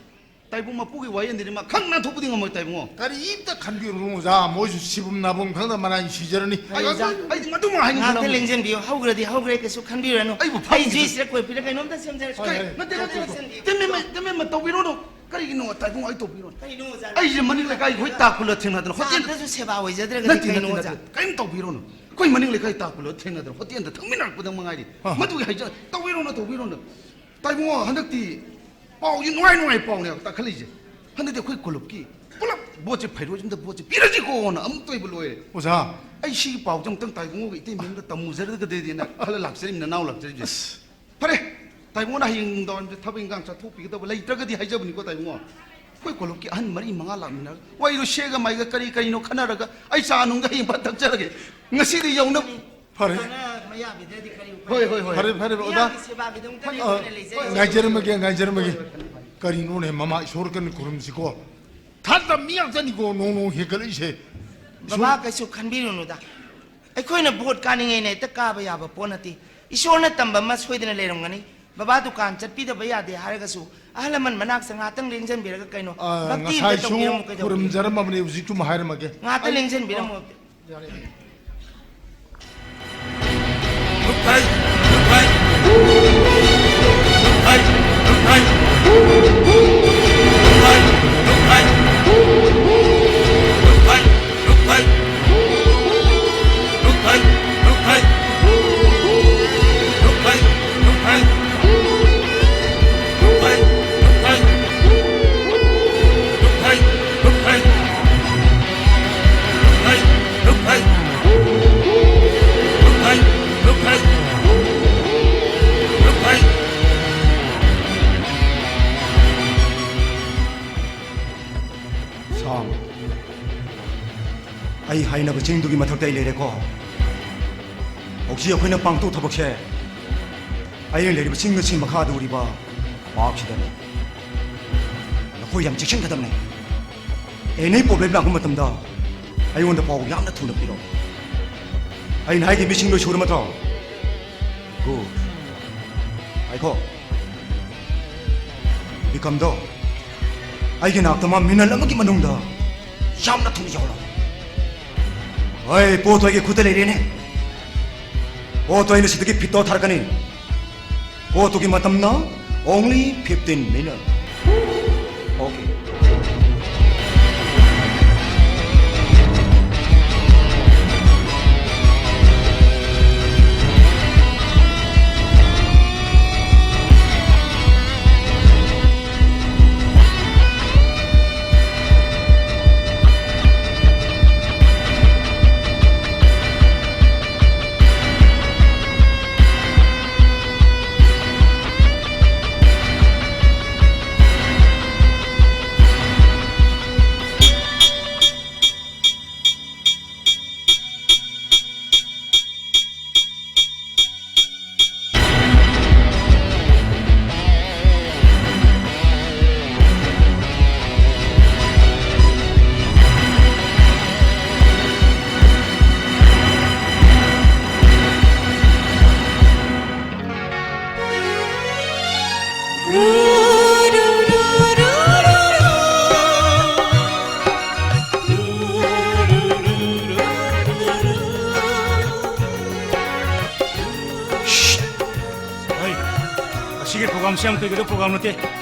ꯇꯥꯏꯕꯨꯡ ꯃꯄꯨꯒꯤ ꯋꯥꯌꯦꯜꯗꯗꯤ ꯃꯥ ꯈꯪ ꯅꯥꯟꯊꯣꯛꯄꯗꯤ ꯉꯝꯃꯣꯏ ꯇꯥꯏꯕꯨꯡꯉꯣ꯫ ꯀꯔꯤꯝꯇ ꯈꯟꯕꯤꯔꯨꯅꯨ ꯑꯣꯖꯥ, ꯃꯣꯏꯁꯨ ꯁꯤꯐꯝ ꯅꯥꯐꯝ ꯈꯪꯗ ꯃꯔꯥꯏ ꯁꯤꯖꯔꯅꯤ꯫ ꯑꯩ ꯑꯣꯖꯥ, ꯑꯩꯗꯤ ꯃꯗꯨꯃ ꯍꯥꯏꯅꯤꯡꯕ ꯉꯥꯛꯇ ꯂꯧꯅꯤ꯫ ꯂꯦꯡꯁꯤꯟꯕꯤꯌꯨ, ꯍꯧꯈ꯭ꯔꯗꯤ ꯍꯧꯈ꯭ꯔꯦ, ꯀꯩꯁꯨ ꯈꯟꯕꯤꯔꯅꯨ꯫ ꯑꯩꯕꯨ ꯑꯩ ꯐꯝꯈꯤꯁꯦ꯫ ꯖꯨꯏꯁ ꯔ ꯀꯣꯐꯤꯔ ꯀꯩꯅꯣꯝꯇ ꯁꯦꯝꯖꯔꯛꯀꯦ꯫ ꯍꯣꯏ, ꯍꯣꯏ꯫ ꯅꯠꯇꯦ, ꯅꯠꯇꯦ, ꯂꯦꯡꯁꯤꯟꯕꯤꯌꯨ꯫ ꯇꯦꯃꯦꯃ, ꯇꯦꯃꯦꯃ ꯇꯧꯕꯤꯔꯣꯅꯨ꯫ ꯀꯔꯤꯒꯤꯅꯣ ꯇꯥꯏꯕꯨꯡꯉꯣ ꯑꯩ ꯇꯧꯕꯤꯔꯣꯅꯨ? ꯀꯩꯅꯣ ꯑꯣꯖꯥ? ꯑꯩꯁꯦ ꯃꯅꯤꯡ ꯂꯩꯀꯥꯏꯒꯤ ꯍꯣꯏ ꯇꯥ ꯈꯨꯜꯂ ꯊꯦꯡꯅꯗꯅ ꯍꯣꯇꯦꯜ ꯆꯥꯗꯁꯨ ꯁꯦꯕꯥ ꯑꯣꯏꯖꯗ꯭ꯔꯒꯗꯤ ꯅꯠꯇꯦ, ꯀꯩꯅꯣ ꯅꯠꯇꯦ, ꯑꯣꯖꯥ? ꯅꯠꯇꯦ꯫ ꯀꯔꯤꯝ ꯇꯧꯕꯤꯔꯣꯅꯨ꯫ ꯑꯩꯈꯣꯏ ꯃꯅꯤꯡ ꯂꯩꯀꯥꯏ ꯇꯥ ꯈꯨꯜꯂ ꯊꯦꯡꯅꯗꯅ ꯍꯣꯇꯦꯜꯗ ꯊꯛꯃꯤꯟꯅꯔꯛꯄꯗ ꯃꯉꯥꯏꯔꯤ꯫ ꯑꯥ꯫ ꯃꯗꯨꯒꯤ ꯍꯥꯏꯖ ꯇꯧꯕꯤꯔꯣꯅꯨ, ꯇꯧꯕꯤꯔꯣꯅꯨ꯫ ꯇꯥꯏꯕꯨꯡꯉꯣ, ꯍꯟꯗꯛꯇꯤ ꯄꯥꯎꯁꯤ ꯅꯨꯡꯉꯥꯏ ꯅꯨꯡꯉꯥꯏ ꯄꯥꯎꯅꯦꯕ ꯇꯥꯈꯠꯂꯤꯁꯦ꯫ ꯍꯟꯗꯛꯇꯤ ꯑꯩꯈꯣꯏ ꯀꯣꯂꯨꯞꯀꯤ ꯄꯨꯂꯞ ꯚꯣꯠꯁꯦ ꯐꯩꯔꯣꯏꯁꯤꯝꯗ ꯚꯣꯠꯁꯦ ꯄꯤꯔꯁꯤꯀꯣꯅ ꯑꯃꯨꯛꯇ ꯑꯣꯏꯕ ꯂꯣꯏꯔꯦ꯫ ꯑꯣꯖꯥ, ꯑꯩ ꯁꯤꯒꯤ ꯄꯥꯎꯁꯦ ꯑꯃꯨꯛꯇꯪ ꯇꯥꯏꯕꯨꯡꯉꯣꯒ ꯏꯇꯩꯃ ꯑꯃꯗ ꯇꯝꯃꯨꯖꯔꯒꯗꯤꯅ ꯈꯜꯂ ꯂꯥꯛꯆꯔꯤꯕꯅꯤ, ꯅꯅꯥꯎ ꯂꯥꯛꯆꯔꯤꯕꯁꯦ꯫ ꯐꯔꯦ, ꯇꯥꯏꯕꯨꯡꯉꯣꯅ ꯍꯌꯦꯡ ꯅꯨꯡꯗꯥꯡꯋꯥꯏꯔꯝꯁꯦ ꯊꯕꯛ ꯏꯟꯈꯥꯡ ꯆꯠꯊꯣꯛꯄꯤꯒꯗꯕ ꯂꯩꯇ꯭ꯔꯒꯗꯤ ꯍꯥꯏꯖꯕꯅꯤꯀꯣ ꯇꯥꯏꯕꯨꯡꯉꯣ꯫ ꯑꯩꯈꯣꯏ ꯀꯣꯂꯨꯞꯀꯤ ꯑꯍꯟ ꯃꯔꯤ ꯃꯉꯥ ꯂꯥꯛꯃꯤꯟꯅꯔꯒ ꯋꯥꯔꯤꯗꯣ ꯁꯦꯒ ꯃꯥꯏꯒ ꯀꯔꯤ ꯀꯔꯤꯅꯣ ꯈꯟꯅꯔꯒ ꯑꯩ ꯆꯥ ꯅꯨꯡꯗ ꯍꯌꯦꯡ ꯐꯠ ꯊꯛꯆꯔꯒꯦ꯫ ꯉꯁꯤꯗꯤ ꯌꯧꯅ ꯐꯔꯦ꯫ ꯇꯥꯟꯅ ꯃꯌꯥꯕꯤꯗ꯭ꯔꯗꯤ ꯀꯔꯤ ꯎꯄꯥꯏ ꯍꯣꯏ, ꯂꯩ? ꯍꯣꯏ, ꯍꯣꯏ꯫ ꯐꯔꯦ, ꯐꯔꯦ, ꯑꯣꯖꯥ꯫ ꯃꯤꯌꯥꯝꯒꯤ ꯁꯦꯕꯥꯒꯤꯗꯃꯛꯇꯅꯤ ꯑ, ꯑꯩꯈꯣꯏꯅ ꯂꯩꯖꯔꯤꯁꯦ꯫ ꯉꯥꯏꯖꯔꯝꯃꯒꯦ, ꯉꯥꯏꯖꯔꯝꯃꯒꯦ꯫ ꯀꯔꯤꯅꯣꯅꯦ, ꯃꯃꯥ ꯏꯁꯣꯔ ꯀꯟꯅ ꯈꯨꯔꯨꯝꯁꯤꯀꯣ꯫ ꯊꯥꯖꯗꯕ ꯃꯤ ꯉꯥꯛꯇꯅꯤꯀꯣ ꯅꯣꯡ ꯅꯣꯡ ꯍꯦꯟꯒꯠꯂꯛꯏꯁꯦ꯫ ꯕꯕꯥ, ꯀꯩꯁꯨ ꯈꯟꯕꯤꯔꯨꯅꯨꯗ꯫ ꯑꯩꯈꯣꯏꯅ ꯚꯣꯠ ꯀꯥꯅꯤꯡꯉꯩꯅ ꯍꯦꯛꯇ ꯀꯥꯕ ꯌꯥꯕ ꯄꯣꯠ ꯅꯠꯇꯦ꯫ ꯏꯁꯣꯔꯅ ꯇꯝꯕ ꯑꯃ ꯁꯣꯏꯗꯅ ꯂꯩꯔꯝꯒꯅꯤ꯫ ꯕꯕꯥ, ꯗꯨꯀꯥꯟ ꯆꯠꯄꯤꯗꯕ ꯌꯥꯗꯦ ꯍꯥꯏꯔꯒꯁꯨ ꯑꯍꯜ ꯂꯃꯟ ꯃꯅꯥꯛꯇ ꯉꯥꯛꯇꯪ ꯂꯦꯡꯁꯤꯟꯕꯤꯔꯒ ꯀꯩꯅꯣ, ꯑ, ꯚꯛꯇꯤ ꯑꯝꯇ ꯉꯁꯥꯏꯁꯨ ꯇꯧꯕꯤꯔꯝꯃꯨ ꯀꯩꯗꯧꯒꯦ? ꯈꯨꯔꯨꯝꯖꯔꯝꯃꯕꯅꯤ, ꯍꯧꯖꯤꯛ ꯆꯨꯝ ꯍꯥꯏꯔꯝꯃꯒꯦ꯫ ꯉꯥꯛꯇ ꯂꯦꯡꯁꯤꯟꯕꯤꯔꯝꯃꯣ꯫ ꯑꯩ ꯍꯥꯏꯅꯕ ꯆꯤꯡꯗꯨꯒꯤ ꯃꯊꯛꯇ ꯑꯩ ꯂꯩꯔꯦꯀꯣ꯫ ꯍꯧꯖꯤꯛ ꯑꯩꯈꯣꯏꯅ ꯄꯥꯡꯊꯣꯛ ꯊꯕꯛꯁꯦ ꯑꯩꯅ ꯂꯩꯔꯤꯕ ꯆꯤꯡ ꯑꯁꯤ ꯃꯈꯥꯗ ꯎꯔꯤꯕ ꯄꯥꯔꯛꯁꯤꯗꯅꯤ꯫ ꯅꯈꯣꯏ ꯌꯥꯝ ꯆꯦꯛꯁꯤꯟꯒꯗꯕꯅꯤ꯫ ꯑꯦꯅꯤ ꯄ꯭ꯔꯣꯕ꯭ꯂꯦꯝ ꯂꯥꯛꯄ ꯃꯇꯝꯗ ꯑꯩꯉꯣꯟꯗ ꯄꯥꯎ ꯌꯥꯝꯅ ꯊꯨꯅ ꯄꯤꯔꯛꯑꯣ꯫ ꯑꯩꯅ ꯍꯥꯏꯈꯤꯕ ꯃꯤꯁꯤꯡ ꯂꯣꯏ ꯁꯨꯔ ꯅꯠꯇ꯭ꯔꯣ? ꯒꯨꯗ꯫ ꯉꯥꯏꯈꯣ꯫ ꯕꯤꯀꯝꯗꯣ ꯑꯩꯒꯤ ꯅꯥꯛꯇ ꯃꯥ ꯃꯤꯅꯠ ꯑꯃꯒꯤ ꯃꯅꯨꯡꯗ ꯌꯥꯝꯅ ꯊꯨꯅ ꯌꯧꯔꯛꯑꯣ꯫ ꯍꯣꯏ, ꯄꯣꯠꯇꯣ ꯑꯩꯒꯤ ꯈꯨꯠꯇ ꯂꯩꯔꯦꯅꯦ꯫ ꯄꯣꯠꯇꯣ ꯑꯩꯅ ꯁꯤꯗꯒꯤ ꯐꯤꯠꯇꯣ ꯊꯥꯔꯛꯀꯅꯤ꯫ ꯄꯣꯠꯇꯨꯒꯤ ꯃꯇꯝꯅ only fifteen minutes꯫ Okay꯫ ꯍꯣꯏ, ꯑꯁꯤꯒꯤ ꯄ꯭ꯔꯣꯒ꯭ꯔꯥꯝꯁꯦ ꯌꯥꯝ ꯀꯨꯏꯒꯗꯕ ꯄ꯭ꯔꯣꯒ꯭ꯔꯥꯝ ꯅꯠꯇꯦ꯫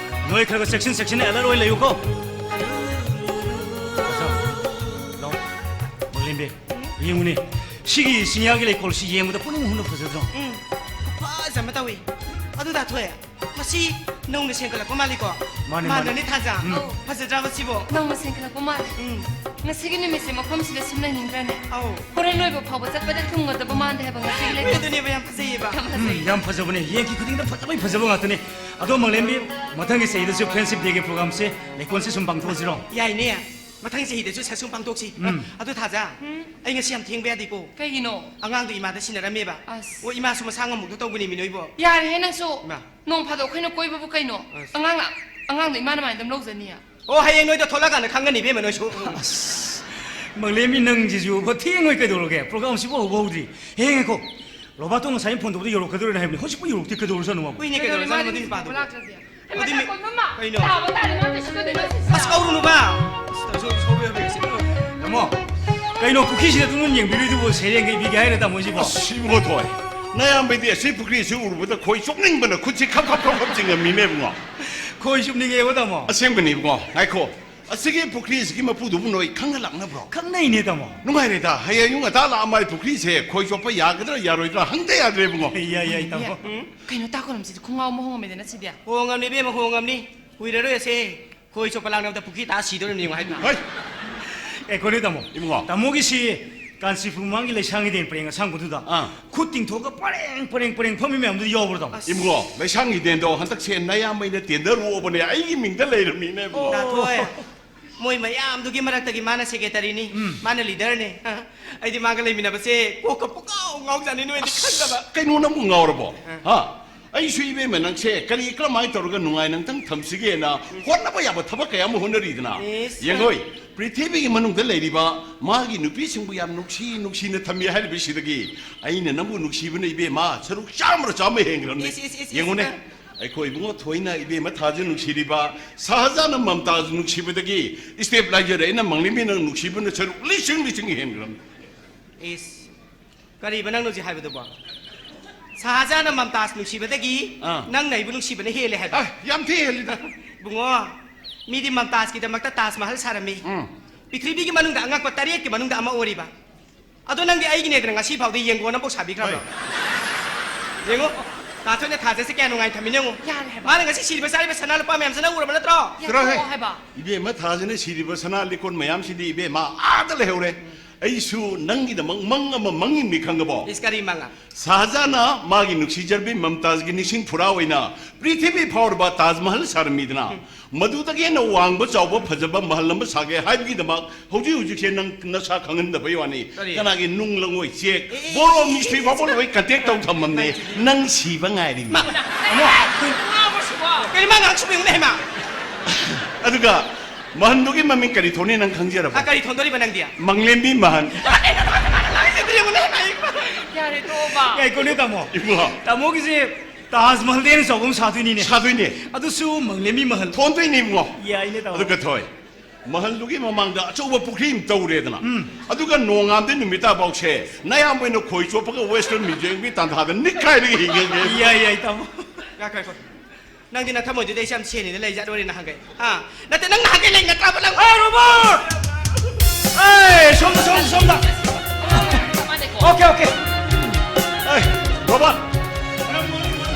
ꯅꯣꯏ ꯈꯔ ꯈꯔ ꯆꯦꯛꯁꯤꯟ ꯆꯦꯛꯁꯤꯟꯅ ꯑꯦꯂꯔꯠ ꯑꯣꯏ ꯂꯩꯌꯨꯀꯣ꯫ ꯂꯥꯛꯑꯣ, ꯃꯪꯂꯦꯝꯕꯤ, ꯌꯦꯡꯉꯨꯅꯦ, ꯁꯤꯒꯤ ꯆꯤꯡꯌꯥꯒꯤ ꯂꯩꯀꯣꯜꯁꯤ ꯌꯦꯡꯕꯗ ꯄꯨꯛꯅꯤꯡ ꯍꯨꯅ ꯐꯖꯗ꯭ꯔꯣ? ꯎꯝ, ꯐꯖ ꯑꯃ ꯇꯧꯏ꯫ ꯑꯗꯨ ꯗꯥ ꯊꯣꯏ, ꯃꯁꯤ ꯅꯧꯅ ꯁꯦꯝꯒꯠꯂꯛꯄ ꯃꯥꯜꯂꯤꯀꯣ? ꯃꯥꯅꯦ, ꯃꯥꯅꯦ꯫ ꯃꯥꯟꯅꯅꯤ ꯊꯥꯖ? ꯎꯝ꯫ ꯐꯖꯗ꯭ꯔꯕ ꯁꯤꯕꯣ? ꯅꯧꯅ ꯁꯦꯝꯒꯠꯂꯛꯄ ꯃꯥꯜꯂꯦ꯫ ꯎꯝ꯫ ꯉꯁꯤꯒꯤ ꯅꯨꯃꯤꯠꯁꯦ ꯃꯐꯝꯁꯤꯗ ꯁꯨꯝ ꯂꯩꯅꯤꯡꯗ꯭ꯔꯅꯦ? ꯑꯧ꯫ ꯍꯣꯔꯦꯟ ꯂꯣꯏꯕ ꯐꯥꯎꯕ ꯆꯠꯄꯗ ꯊꯨꯡꯒꯗꯕ ꯃꯥꯟꯗꯦ ꯍꯥꯏꯕ ꯉꯁꯤꯒꯤ ꯂꯩꯀꯣꯜꯁꯦ꯫ ꯑꯗꯨꯅꯦꯕ ꯌꯥꯝ ꯐꯖꯩꯌꯦꯕ꯫ ꯌꯥꯝ ꯎꯝ, ꯐꯖꯩ꯫ ꯌꯥꯝ ꯐꯖꯕꯅꯦ꯫ ꯌꯦꯡꯈꯤ ꯈꯨꯗꯤꯡꯗ ꯐꯖꯕꯩ ꯐꯖꯕ ꯉꯥꯛꯇꯅꯦ꯫ ꯑꯗꯣ ꯃꯪꯂꯦꯝꯕꯤ, ꯃꯊꯪꯒꯤ ꯆꯍꯤꯗꯁꯨ Friendship Dayꯒꯤ ꯄ꯭ꯔꯣꯒ꯭ꯔꯥꯝꯁꯦ ꯂꯩꯀꯣꯜꯁꯦ ꯁꯨꯝ ꯄꯥꯡꯊꯣꯛꯑꯁꯤꯔꯣ? ꯌꯥꯏꯅꯦ꯫ ꯃꯊꯪ ꯆꯍꯤꯗꯁꯨ ꯁꯦꯁꯟ ꯄꯥꯡꯊꯣꯛꯁꯤ꯫ ꯎꯝ꯫ ꯑꯗꯨ ꯊꯥꯖ, ꯎꯝ꯫ ꯑꯩ ꯉꯁꯤ ꯌꯥꯝ ꯊꯦꯡꯕ ꯌꯥꯗꯦꯀꯣ꯫ ꯀꯩꯒꯤꯅꯣ? ꯑꯉꯥꯡꯗꯣ ꯏꯃꯥꯗ ꯁꯤꯟꯅꯔꯝꯃꯦꯕ꯫ ꯑꯁ꯫ ꯑꯣ, ꯏꯃꯥꯁꯨ ꯃꯁꯥ ꯉꯝꯃꯨꯛꯇ ꯇꯧꯕꯅꯦꯃꯤ ꯅꯣꯏꯕꯣ꯫ ꯌꯥꯔꯦꯍꯦ ꯅꯪꯁꯨ꯫ ꯏꯃꯥ꯫ ꯅꯣꯡ ꯐꯥꯗꯣꯛ ꯑꯩꯈꯣꯏꯅ ꯀꯣꯏꯕꯕꯨ ꯀꯩꯅꯣ? ꯑꯁ꯫ ꯑꯉꯥꯡꯅ, ꯑꯉꯥꯡꯗꯣ ꯏꯃꯥꯅ ꯃꯥꯏꯅ ꯑꯗꯨꯝ ꯂꯧꯖꯅꯤꯌꯦ꯫ ꯑꯣ, ꯍꯌꯦꯡ ꯅꯣꯏꯗ ꯊꯣꯛꯂꯛꯑꯀꯥꯟꯗ ꯈꯪꯒꯅꯤ ꯏꯕꯦꯝꯃ ꯅꯣꯏꯁꯨ꯫ ꯑꯁ, ꯃꯪꯂꯦꯝꯕꯤ ꯅꯪꯁꯤꯁꯨ ꯊꯦꯡꯉꯣꯏ ꯀꯩꯗꯧꯔꯒꯦ? ꯄ꯭ꯔꯣꯒ꯭ꯔꯥꯝꯁꯤꯕꯨ ꯍꯧꯕ ꯍꯧꯗ꯭ꯔꯤ꯫ ꯍꯦ, ꯉꯥꯏꯈꯣ꯫ ꯔꯣꯕꯥꯔꯇꯣ ꯉꯁꯥꯏ ꯐꯣꯟ ꯇꯧꯕꯗ ꯌꯧꯔꯛꯀꯗꯧꯔꯦꯅ ꯍꯥꯏꯕꯅꯤ꯫ ꯍꯧꯖꯤꯛꯄꯨ ꯌꯧꯔꯛꯇꯦ, ꯀꯩꯗꯧꯔꯖꯥꯠꯅꯣ ꯃꯥꯕꯨ? ꯍꯣꯏꯅꯦ, ꯀꯩꯗꯧꯔꯖꯥꯠꯅꯣ ꯃꯗꯨꯏ ꯅꯨꯄꯥꯗꯨꯕꯨ? ꯂꯥꯛꯇ꯭ꯔꯗꯤ? ꯑꯩ ꯑꯗꯨꯏ ꯃꯊꯛ ꯃꯤ-, ꯀꯣꯟꯕ ꯑꯃ ꯀꯩꯅꯣ? ꯇꯥꯕ ꯇꯥꯔꯦ, ꯃꯥ ꯀꯩꯁꯨ ꯇꯧꯗꯣꯏ ꯃꯥꯜꯂꯦ꯫ ꯑꯁ, ꯀꯧꯔꯨꯅꯨꯕ! ꯑꯁ, ꯇꯧꯔꯁꯨ ꯁꯣꯏꯕ ꯌꯥꯕ ꯌꯥꯁꯤ꯫ ꯇꯥꯃꯣ, ꯀꯩꯅꯣ ꯄꯨꯈ꯭ꯔꯤꯁꯤꯗ ꯑꯗꯨꯝ ꯌꯦꯡꯕꯤꯔꯤꯗꯨꯕꯨ? ꯁꯩꯔꯦꯡꯒ ꯏꯕꯤꯒꯦ ꯍꯥꯏꯔ ꯇꯥꯃꯣꯁꯤꯕꯣ? ꯑꯁ, ꯏꯕꯨꯡꯉꯣ ꯊꯣꯏ, ꯅꯌꯥꯝꯕꯩꯗꯤ ꯑꯁꯤ ꯄꯨꯈ꯭ꯔꯤꯁꯤ ꯎꯔꯨꯕꯗ ꯈꯣꯏ ꯆꯣꯞꯅꯤꯡꯕꯅ ꯈꯨꯠꯁꯤ ꯈꯞ ꯈꯞ ꯈꯞ ꯈꯞ ꯆꯤꯡꯉꯝꯃꯤꯅꯦ ꯏꯕꯨꯡꯉꯣ꯫ ꯈꯣꯏ ꯆꯨꯞꯅꯤꯡꯉꯦꯕ ꯇꯥꯃꯣ꯫ ꯑꯁꯦꯡꯕꯅꯤ ꯏꯕꯨꯡꯉꯣ, ꯉꯥꯏꯈꯣ꯫ ꯑꯁꯤꯒꯤ ꯄꯨꯈ꯭ꯔꯤꯁꯤꯒꯤ ꯃꯄꯨꯗꯨꯕꯨ ꯅꯣꯏ ꯈꯪꯅ ꯂꯥꯛꯅꯕ꯭ꯔꯣ? ꯈꯪꯅꯩꯅꯦ ꯇꯥꯃꯣ꯫ ꯅꯨꯡꯉꯥꯏꯔꯦꯗ, ꯍꯌꯦꯡ ꯑꯌꯨꯛ ꯉꯟꯇꯥ ꯂꯥꯛꯑ ꯃꯥꯏ ꯄꯨꯈ꯭ꯔꯤꯁꯦ ꯈꯣꯏ ꯆꯣꯞꯄ ꯌꯥꯒꯗ꯭ꯔꯥ ꯌꯥꯔꯣꯏꯗ꯭ꯔꯥ ꯍꯪꯗ ꯌꯥꯗ꯭ꯔꯦ ꯏꯕꯨꯡꯉꯣ꯫ ꯌꯥꯏ, ꯌꯥꯏ, ꯇꯥꯃꯣ꯫ ꯎꯝ? ꯀꯩꯅꯣ ꯇꯥ ꯈꯨꯔꯨꯝꯁꯤꯗꯤ ꯈꯣꯡꯉꯥꯎ ꯑꯃ ꯍꯣꯡꯉꯝꯃꯦꯗꯅ ꯁꯤꯗꯤ? ꯍꯣꯡꯉꯝꯅꯤ ꯏꯕꯦꯝꯃ, ꯍꯣꯡꯉꯝꯅꯤ꯫ ꯀꯨꯏꯔꯔꯣꯏ ꯑꯁꯦ ꯈꯣꯏ ꯆꯣꯞꯄ ꯂꯥꯛꯅꯕꯗ ꯄꯨꯈ꯭ꯔꯤ ꯇꯥ ꯁꯤꯗꯧꯔꯤꯕꯅꯤ ꯌꯦꯡꯉꯣ ꯍꯥꯏꯕ꯫ ꯍꯣꯏ꯫ ꯑꯦ, ꯀꯣꯅꯦ ꯇꯥꯃꯣ꯫ ꯏꯕꯨꯡꯉꯣ꯫ ꯇꯥꯃꯣꯒꯤꯁꯤ ꯀꯥꯟꯆꯤꯄꯨꯔ ꯃꯃꯥꯡꯒꯤ ꯂꯩꯁꯥꯡ ꯍꯤꯗꯦꯟ ꯄꯔꯦꯡ ꯑꯁꯥꯡꯕꯗꯨꯗ ꯑꯥ꯫ ꯈꯨꯠ ꯇꯤꯡꯊꯣꯛꯑꯒ ꯄꯔꯦꯡ, ꯄꯔꯦꯡ, ꯄꯔꯦꯡ ꯐꯝꯃꯤ ꯃꯌꯥꯝꯗꯨ ꯌꯥꯎꯕ꯭ꯔꯣ ꯇꯥꯃꯣ? ꯑꯁ꯫ ꯏꯕꯨꯡꯉꯣ, ꯂꯩꯁꯥꯡ ꯍꯤꯗꯦꯟꯗꯣ ꯍꯟꯗꯛꯁꯦ ꯅꯌꯥꯝꯕꯩꯅ ꯇꯦꯟꯗꯔ ꯑꯣꯛꯑꯕꯅꯦ, ꯑꯩꯒꯤ ꯃꯤꯡꯗ ꯂꯩꯔꯝꯃꯤꯅꯦ ꯏꯕꯨꯡꯉꯣ꯫ ꯗꯥ ꯊꯣꯏ, ꯃꯣꯏ ꯃꯌꯥꯝꯗꯨꯒꯤ ꯃꯔꯛꯇꯒꯤ ꯃꯥꯅ ꯁꯦꯀ꯭ꯔꯦꯇꯔꯤꯅꯤ, ꯎꯝ꯫ ꯃꯥꯅ ꯂꯤꯗꯔꯅꯤ꯫ ꯑꯩꯗꯤ ꯃꯥꯒ ꯂꯩꯃꯤꯟꯅꯕꯁꯦ ꯀꯣꯛꯀ ꯄꯨꯡꯉꯥꯎ ꯉꯥꯎꯖꯥꯠꯅꯤ, ꯅꯣꯏꯗꯤ ꯑꯁ, ꯈꯪꯗꯕ꯫ ꯀꯩꯅꯣ ꯅꯪꯕꯨ ꯉꯥꯎꯔꯕꯣ? ꯑ꯫ ꯍꯥ? ꯑꯩꯁꯨ ꯏꯕꯦꯝꯃ ꯅꯪꯁꯦ ꯀꯔꯤ ꯀꯔꯝꯍꯥꯏꯅ ꯇꯧꯔꯒ ꯅꯨꯡꯉꯥꯏꯅ ꯑꯝꯇꯪ ꯊꯝꯁꯤꯒꯦꯅ ꯍꯣꯠꯅꯕ ꯌꯥꯕ ꯊꯕꯛ ꯀꯌꯥ ꯑꯃ ꯍꯣꯠꯅꯔꯤꯗꯅ꯫ ꯏꯁ꯫ ꯌꯦꯡꯉꯣꯏ, ꯄ꯭ꯔꯤꯊꯤꯕꯤꯒꯤ ꯃꯅꯨꯡꯗ ꯂꯩꯔꯤꯕ ꯃꯥꯒꯤ ꯅꯨꯄꯤꯁꯤꯡꯕꯨ ꯌꯥꯝ ꯅꯨꯡꯁꯤ ꯅꯨꯡꯁꯤꯅ ꯊꯝꯃꯤ ꯍꯥꯏꯔꯤꯕꯁꯤꯗꯒꯤ ꯑꯩꯅ ꯅꯪꯕꯨ ꯅꯨꯡꯁꯤꯕꯅ ꯏꯕꯦꯝꯃ ꯁꯔꯨꯛ ꯆꯥꯝꯃꯔ ꯆꯥꯝꯃ ꯍꯦꯟꯈ꯭ꯔꯕꯅꯤ꯫ ꯏꯁ, ꯏꯁ, ꯏꯁ, ꯏꯁ, ꯌꯦꯡꯉꯨꯅꯦ, ꯑ꯫ ꯑꯩꯈꯣꯏ ꯏꯕꯨꯡꯉꯣ ꯊꯣꯏꯅ ꯏꯕꯦꯝꯃ ꯊꯥꯖ ꯅꯨꯡꯁꯤꯔꯤꯕ, ꯁꯍꯥꯖꯥꯟꯅ ꯃꯝꯇꯥꯖ ꯅꯨꯡꯁꯤꯕꯗꯒꯤ ꯏꯁꯇꯦꯕꯤꯂꯥꯏꯖꯔ ꯑꯩꯅ ꯃꯪꯂꯤꯃꯤ ꯅꯪ ꯅꯨꯡꯁꯤꯕꯅ ꯁꯔꯨꯛ ꯂꯤꯁꯤꯡ ꯂꯤꯁꯤꯡ ꯍꯦꯟꯈ꯭ꯔꯕꯅꯤ꯫ ꯏꯁ, ꯀꯔꯤꯕ ꯅꯪꯅ ꯍꯧꯖꯤꯛ ꯍꯥꯏꯕꯗꯨꯕꯣ? ꯁꯍꯥꯖꯥꯟꯅ ꯃꯝꯇꯥꯖ ꯅꯨꯡꯁꯤꯕꯗꯒꯤ ꯑꯥ꯫ ꯅꯪꯅ ꯑꯩꯕꯨ ꯅꯨꯡꯁꯤꯕꯅ ꯍꯦꯜꯂꯦ ꯍꯥꯏꯕ? ꯑ, ꯌꯥꯝ ꯊꯤ ꯍꯦꯜꯂꯤꯗ꯫ ꯏꯕꯨꯡꯉꯣ, ꯃꯤꯗꯤ ꯃꯝꯇꯥꯖꯀꯤꯗꯃꯛꯇ ꯇꯥꯖ ꯃꯍꯜ ꯁꯥꯔꯝꯃꯤ꯫ ꯎꯝ꯫ ꯄ꯭ꯔꯤꯊꯤꯕꯤꯒꯤ ꯃꯅꯨꯡꯗ ꯑꯉꯛꯄ ꯇꯔꯦꯠꯀꯤ ꯃꯅꯨꯡꯗ ꯑꯃ ꯑꯣꯏꯔꯤꯕ꯫ ꯑꯗꯣ ꯅꯪꯗꯤ ꯑꯩꯒꯤꯅꯦꯗꯅ ꯉꯁꯤ ꯐꯥꯎꯗꯤ ꯌꯦꯡꯒꯣꯟ ꯑꯃꯐꯥꯎ ꯁꯥꯕꯤꯈ꯭ꯔꯕ꯭ꯔꯣ? ꯍꯣꯏ꯫ ꯌꯦꯡꯉꯣ, ꯇꯥ ꯊꯣꯏꯅ ꯊꯥꯖꯁꯦ ꯀꯌꯥ ꯅꯨꯡꯉꯥꯏꯅ ꯊꯝꯃꯤꯅꯦ ꯌꯦꯡꯉꯣ꯫ ꯌꯥꯔꯦ ꯍꯥꯏꯕ꯫ ꯃꯥꯅ ꯉꯁꯤ ꯁꯤꯔꯤꯕ ꯆꯥꯔꯤꯕ ꯁꯅꯥ ꯂꯨꯄꯥ ꯃꯌꯥꯝꯁꯦ ꯅꯪ ꯎꯔꯕ ꯅꯠꯇ꯭ꯔꯣ? ꯆꯠꯂꯣꯍꯦ꯫ ꯌꯥꯊꯣꯛꯑꯣ ꯍꯥꯏꯕ꯫ ꯏꯕꯦꯝꯃ ꯊꯥꯖꯅ ꯁꯤꯔꯤꯕ ꯁꯅꯥ ꯂꯤꯛꯀꯣꯟ ꯃꯌꯥꯝꯁꯤꯗꯤ ꯏꯕꯦꯝꯃ ꯑꯥꯗ ꯂꯩꯍꯧꯔꯦ꯫ ꯑꯩꯁꯨ ꯅꯪꯒꯤꯗꯃꯛ ꯃꯪ ꯑꯃ ꯃꯪꯉꯤꯕꯅꯤ, ꯈꯪꯉꯕꯣ? ꯏꯁ, ꯀꯔꯤ ꯃꯪꯉ? ꯁꯥꯍꯖꯥꯟꯅ ꯃꯥꯒꯤ ꯅꯨꯡꯁꯤꯖꯔꯕꯤ ꯃꯝꯇꯥꯖꯒꯤ ꯅꯤꯡꯁꯤꯡ ꯐꯨꯔꯥ ꯑꯣꯏꯅ ꯄ꯭ꯔꯤꯊꯤꯕꯤ ꯐꯥꯎꯔꯕ ꯇꯥꯖ ꯃꯍꯜ ꯁꯥꯔꯝꯃꯤꯗꯅ, ꯃꯗꯨꯗꯒꯤ ꯍꯦꯟꯅ ꯋꯥꯡꯕ, ꯆꯥꯎꯕ, ꯐꯖꯕ ꯃꯍꯜ ꯑꯃ ꯁꯥꯒꯦ ꯍꯥꯏꯕꯒꯤꯗꯃꯛ ꯍꯧꯖꯤꯛ ꯍꯧꯖꯤꯛꯁꯦ ꯅꯪ ꯅꯁꯥ ꯈꯪꯍꯟꯗꯕꯩ ꯋꯥꯅꯤ꯫ ꯀꯔꯤ? ꯀꯅꯥꯒꯤ ꯅꯨꯡ ꯂꯪꯉꯣꯏ ꯆꯦꯛ, ꯑꯦ, ꯑꯦ, ꯕꯣꯔꯣ ꯑꯦ, ꯃꯤꯁꯇ꯭ꯔꯤ ꯑꯦ, ꯐꯥꯎꯕ ꯑꯦ, ꯂꯣꯏ ꯀꯟꯇꯦꯛ ꯇꯧ ꯊꯝꯃꯝꯅꯦ꯫ ꯅꯪ ꯆꯤꯟ ꯅꯪ ꯁꯤꯕ ꯉꯥꯏꯔꯤꯕꯅꯤ꯫ ꯃꯥ, ꯑꯃꯣ, ꯀꯩꯅꯣ ꯃꯥ ꯉꯥꯡꯁꯨ ꯌꯦꯡꯉꯨꯅꯦ, ꯍꯩꯃꯥ꯫ ꯑꯗꯨꯒ ꯃꯍꯜꯗꯨꯒꯤ ꯃꯃꯤꯡ ꯀꯔꯤ ꯊꯣꯟꯅꯤ ꯅꯪ ꯈꯪꯖꯔꯕ? ꯑ, ꯀꯔꯤ ꯊꯣꯟꯗꯣꯔꯤꯕ ꯅꯪꯗꯤ? ꯃꯪꯂꯦꯝꯕꯤ ꯃꯍꯜ꯫ ꯅꯪ ꯆꯤꯟ ꯌꯦꯡꯉꯨꯅꯦ, ꯍꯩꯃꯥ꯫ ꯌꯥꯔꯦ, ꯇꯣꯛꯑꯣꯕ꯫ ꯉꯥꯏꯈꯣꯅꯦ, ꯇꯥꯃꯣ꯫ ꯏꯕꯨꯡꯉꯣ꯫ ꯇꯥꯃꯣꯒꯤꯁꯦ ꯇꯥꯖ ꯃꯍꯜꯗꯩ ꯍꯦꯟꯅ ꯆꯥꯎꯕ ꯑꯃ ꯁꯥꯗꯣꯏꯅꯤꯅꯦ꯫ ꯁꯥꯗꯣꯏꯅꯦ꯫ ꯑꯗꯨꯁꯨ ꯃꯪꯂꯦꯝꯕꯤ ꯃꯍꯜ꯫ ꯊꯣꯟꯗꯣꯏꯅꯦ, ꯏꯕꯨꯡꯉꯣ꯫ ꯌꯥꯏꯅꯦ, ꯇꯥꯃꯣ꯫ ꯑꯗꯨꯒ ꯊꯣꯏ, ꯃꯍꯜꯗꯨꯒꯤ ꯃꯃꯥꯡꯗ ꯑꯆꯧꯕ ꯄꯨꯈ꯭ꯔꯤ ꯑꯃ ꯇꯧꯔꯦꯗꯅ꯫ ꯑꯗꯨꯒ ꯅꯣꯡꯉꯥꯝꯗꯩ ꯅꯨꯃꯤꯠ ꯇꯥꯐꯥꯎꯁꯦ ꯅꯌꯥꯝꯕ ꯑꯣꯏꯅ ꯈꯣꯏ ꯆꯣꯞꯄꯒ Western Museumꯒꯤ ꯇꯥꯟꯊꯥꯗ ꯅꯤꯛꯈꯥꯏꯔꯒ ꯍꯤꯡꯉꯒꯦ꯫ ꯌꯥꯏ, ꯌꯥꯏ, ꯇꯥꯃꯣ꯫ ꯉꯥꯏꯈꯣ, ꯉꯥꯏꯈꯣ꯫ ꯅꯪꯗꯤ ꯅꯊꯃꯣꯏꯗꯨꯗ ꯑꯩꯁꯦ ꯌꯥꯝ ꯁꯦꯟꯅꯤꯅ ꯂꯩꯖꯥꯠ ꯑꯣꯏꯔꯦ ꯅꯍꯥꯟꯈꯩ꯫ ꯍꯥ? ꯅꯠꯇꯦ, ꯅꯪ ꯅꯍꯥꯟꯈꯩ ꯂꯩ ꯅꯠꯇ꯭ꯔꯕ ꯅꯪ? ꯑꯦ, ꯔꯣꯕꯔꯠ! ꯑꯦ, ꯁꯣꯝꯗ, ꯁꯣꯝꯗ, ꯁꯣꯝꯗ꯫ Okay, okay. ꯑꯦ, ꯔꯣꯕꯔꯠ!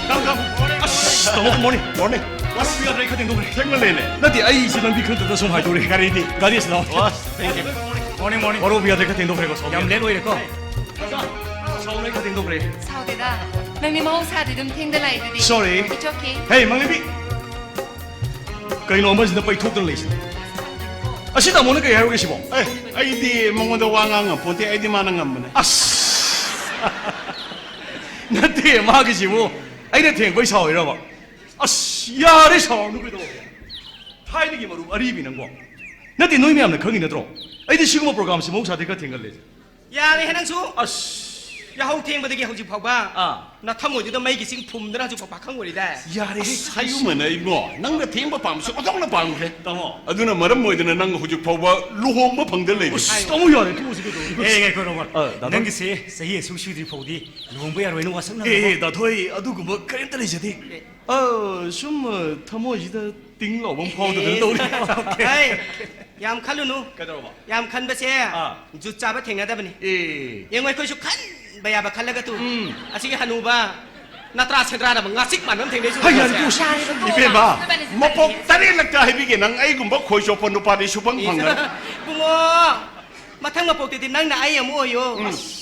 Come, come. ꯑꯁ, ꯇꯥꯃꯣ, good morning. Morning. ꯑꯁ, ꯌꯥꯗ꯭ꯔꯦ, ꯈꯔ ꯊꯦꯡꯗꯣꯛꯈ꯭ꯔꯦ꯫ ꯊꯦꯡꯃꯜꯂꯦꯅꯦ꯫ ꯅꯠꯇꯦ, ꯑꯩꯁꯦ ꯂꯝꯕꯤ ꯈꯪꯗꯗꯅ ꯁꯨꯝ ꯍꯥꯏꯗꯣꯔꯦ꯫ ꯒꯥꯔꯤꯗꯤ? ꯒꯥꯔꯤ ꯑꯁ ꯂꯥꯛꯑꯣ꯫ ꯑꯣ, thank you. Morning, morning. ꯋꯥꯔꯧꯕ ꯌꯥꯗ꯭ꯔꯦ, ꯈꯔ ꯊꯦꯡꯗꯣꯛꯈ꯭ꯔꯦꯀꯣ, ꯁꯥꯎꯕ ꯌꯥꯝ ꯌꯥꯗ꯭ꯔꯦ꯫ Late ꯑꯣꯏꯔꯦꯀꯣ꯫ ꯁꯥꯎꯅ, ꯈꯔ ꯊꯦꯡꯗꯣꯛꯈ꯭ꯔꯦ꯫ ꯁꯥꯎꯗꯦꯗ꯫ ꯅꯪꯗꯤ ꯃꯍꯧꯁꯥꯗꯤ ꯑꯗꯨꯝ ꯊꯦꯡꯗ ꯂꯥꯛꯏꯗꯨꯗꯤ꯫ Sorry. It's okay. Hey, ꯃꯪꯂꯦꯝꯕꯤ! ꯀꯩꯅꯣ ꯑꯃꯁꯤꯅ ꯄꯩꯊꯣꯛꯇꯅ ꯂꯩꯁꯤꯅ? ꯑꯁꯤ ꯇꯥꯃꯣꯅ ꯀꯩ ꯍꯥꯏꯔꯨꯒꯦ ꯁꯤꯕꯣ? ꯑꯦ, ꯑꯩꯗꯤ ꯃꯉꯣꯟꯗ ꯋꯥ ꯉꯥꯡ ꯉꯝꯄꯣꯟꯇꯦ, ꯑꯩꯗꯤ ꯃꯥꯅ ꯉꯝꯕꯅꯦ꯫ ꯑꯁ! ꯅꯠꯇꯦ, ꯃꯥꯒꯤꯁꯤꯕꯨ ꯑꯩꯅ ꯊꯦꯡꯕꯩ ꯁꯥꯎꯔꯤꯔꯕ? ꯑꯁ, ꯌꯥꯔꯦ, ꯁꯥꯎꯔꯅꯨ ꯀꯩꯗꯧꯔꯒꯦ? ꯊꯥꯏꯅꯒꯤ ꯃꯔꯨꯞ ꯑꯔꯤꯕꯤ ꯅꯪꯕꯣ? ꯅꯠꯇꯦ, ꯅꯣꯏ ꯃꯌꯥꯝꯅ ꯈꯪꯉꯤ ꯅꯠꯇ꯭ꯔꯣ? ꯑꯩꯗꯤ ꯁꯤꯒꯨꯝꯕ programꯁꯤ ꯃꯍꯧꯁꯥꯗꯩ ꯈꯔ ꯊꯦꯡꯒꯜꯂꯦ꯫ ꯌꯥꯔꯦꯍꯦ ꯅꯪꯁꯨ꯫ ꯑꯁ꯫ ꯌꯥꯍꯧ ꯊꯦꯡꯕꯗꯒꯤ ꯍꯧꯖꯤꯛ ꯐꯥꯎꯕ ꯑꯥ꯫ ꯅꯊꯃꯣꯏꯗꯨꯗ ꯃꯩꯒꯤ ꯆꯤꯡ ꯐꯨꯝꯗꯅ ꯍꯧꯖꯤꯛ ꯐꯥꯎ ꯄꯥꯈꯪ ꯑꯣꯏꯔꯤꯗꯥꯏ? ꯌꯥꯔꯦꯍꯦ, ꯍꯥꯏꯌꯨꯃꯅ ꯏꯕꯨꯡꯉꯣ, ꯅꯪꯅ ꯊꯦꯡꯕ ꯄꯥꯝꯕꯁꯨ ꯑꯣꯟꯊꯣꯛꯅ ꯄꯥꯝꯈ꯭ꯔꯦ꯫ ꯇꯥꯃꯣ꯫ ꯑꯗꯨꯅ ꯃꯔꯝ ꯑꯣꯏꯗꯅ ꯅꯪ ꯍꯧꯖꯤꯛ ꯐꯥꯎꯕ ꯂꯨꯍꯣꯡꯕ ꯐꯪꯗ ꯂꯩꯔꯤ꯫ ꯑꯁ, ꯇꯥꯃꯣ, ꯌꯥꯔꯦ, ꯇꯣꯛꯑꯁꯤ ꯀꯩꯗꯧꯔꯒꯦ? ꯑꯦ, ꯉꯥꯏꯈꯣ, ꯔꯣꯕꯔꯠ꯫ ꯑ, ꯗꯥ ꯅꯪꯒꯤꯁꯦ ꯆꯍꯤ ꯑꯁꯨꯛ ꯁꯨꯗ꯭ꯔꯤ ꯐꯥꯎꯗꯤ ꯂꯨꯍꯣꯡꯕ ꯌꯥꯔꯣꯏꯅ ꯋꯥꯁꯛꯅꯕ꯫ ꯑꯦ, ꯑꯦ, ꯗꯥ ꯊꯣꯏ, ꯑꯗꯨꯒꯨꯝꯕ ꯀꯔꯤꯝꯇ ꯂꯩꯖꯗꯦ꯫ ꯑ, ꯁꯨꯝ, ꯑ, ꯊꯃꯣꯏꯁꯤꯗ ꯇꯤꯡ ꯂꯥꯎꯕ ꯑꯃ ꯐꯥꯎꯗꯗꯅ ꯑꯦ, ꯇꯧꯔꯤ꯫ ꯑꯣꯀꯦ꯫ ꯍꯩ, ꯌꯥꯝ ꯈꯜꯂꯨꯅꯨ꯫ ꯀꯩꯗꯧꯔꯕ? ꯌꯥꯝ ꯈꯟꯕꯁꯦ ꯑꯥ꯫ ꯖꯨꯠ ꯆꯥꯕ ꯊꯦꯡꯅꯗꯕꯅꯤ꯫ ꯑꯦ꯫ ꯌꯦꯡꯉꯣ, ꯑꯩꯈꯣꯏꯁꯨ ꯈꯟꯕ ꯌꯥꯕ ꯈꯜꯂꯒ ꯇꯨ꯫ ꯎꯝ꯫ ꯑꯁꯤꯒꯤ ꯍꯅꯨꯕ ꯅꯇ꯭ꯔꯥ ꯁꯦꯟꯗ꯭ꯔꯥꯅ ꯉꯥꯆꯤꯛ ꯃꯥꯟꯕ ꯑꯃ ꯊꯦꯡꯅꯩꯁꯨ꯫ ꯍꯩ, ꯌꯥꯔꯦ, ꯇꯣꯛꯑꯁꯤ꯫ ꯌꯥꯔꯦꯕ, ꯇꯣꯛꯑꯣ꯫ ꯏꯕꯦꯝꯃ, ꯏꯕꯥꯅꯤꯁꯦ ꯃꯄꯣꯛ ꯇꯜꯂꯦ꯫ ꯇꯔꯦꯠꯂꯛꯇ ꯍꯥꯏꯕꯤꯒꯦ, ꯅꯪ ꯑꯩꯒꯨꯝꯕ ꯈꯣꯏ ꯆꯣꯞꯄ ꯅꯨꯄꯥꯗꯤ ꯁꯨꯐꯪ ꯐꯪꯉꯔꯣꯏ꯫ ꯏꯕꯨꯡꯉꯣ, ꯃꯊꯪ ꯃꯄꯣꯛꯇꯗꯤ ꯅꯪꯅ ꯑꯩ ꯑꯃꯨꯛ ꯑꯣꯏꯌꯣ,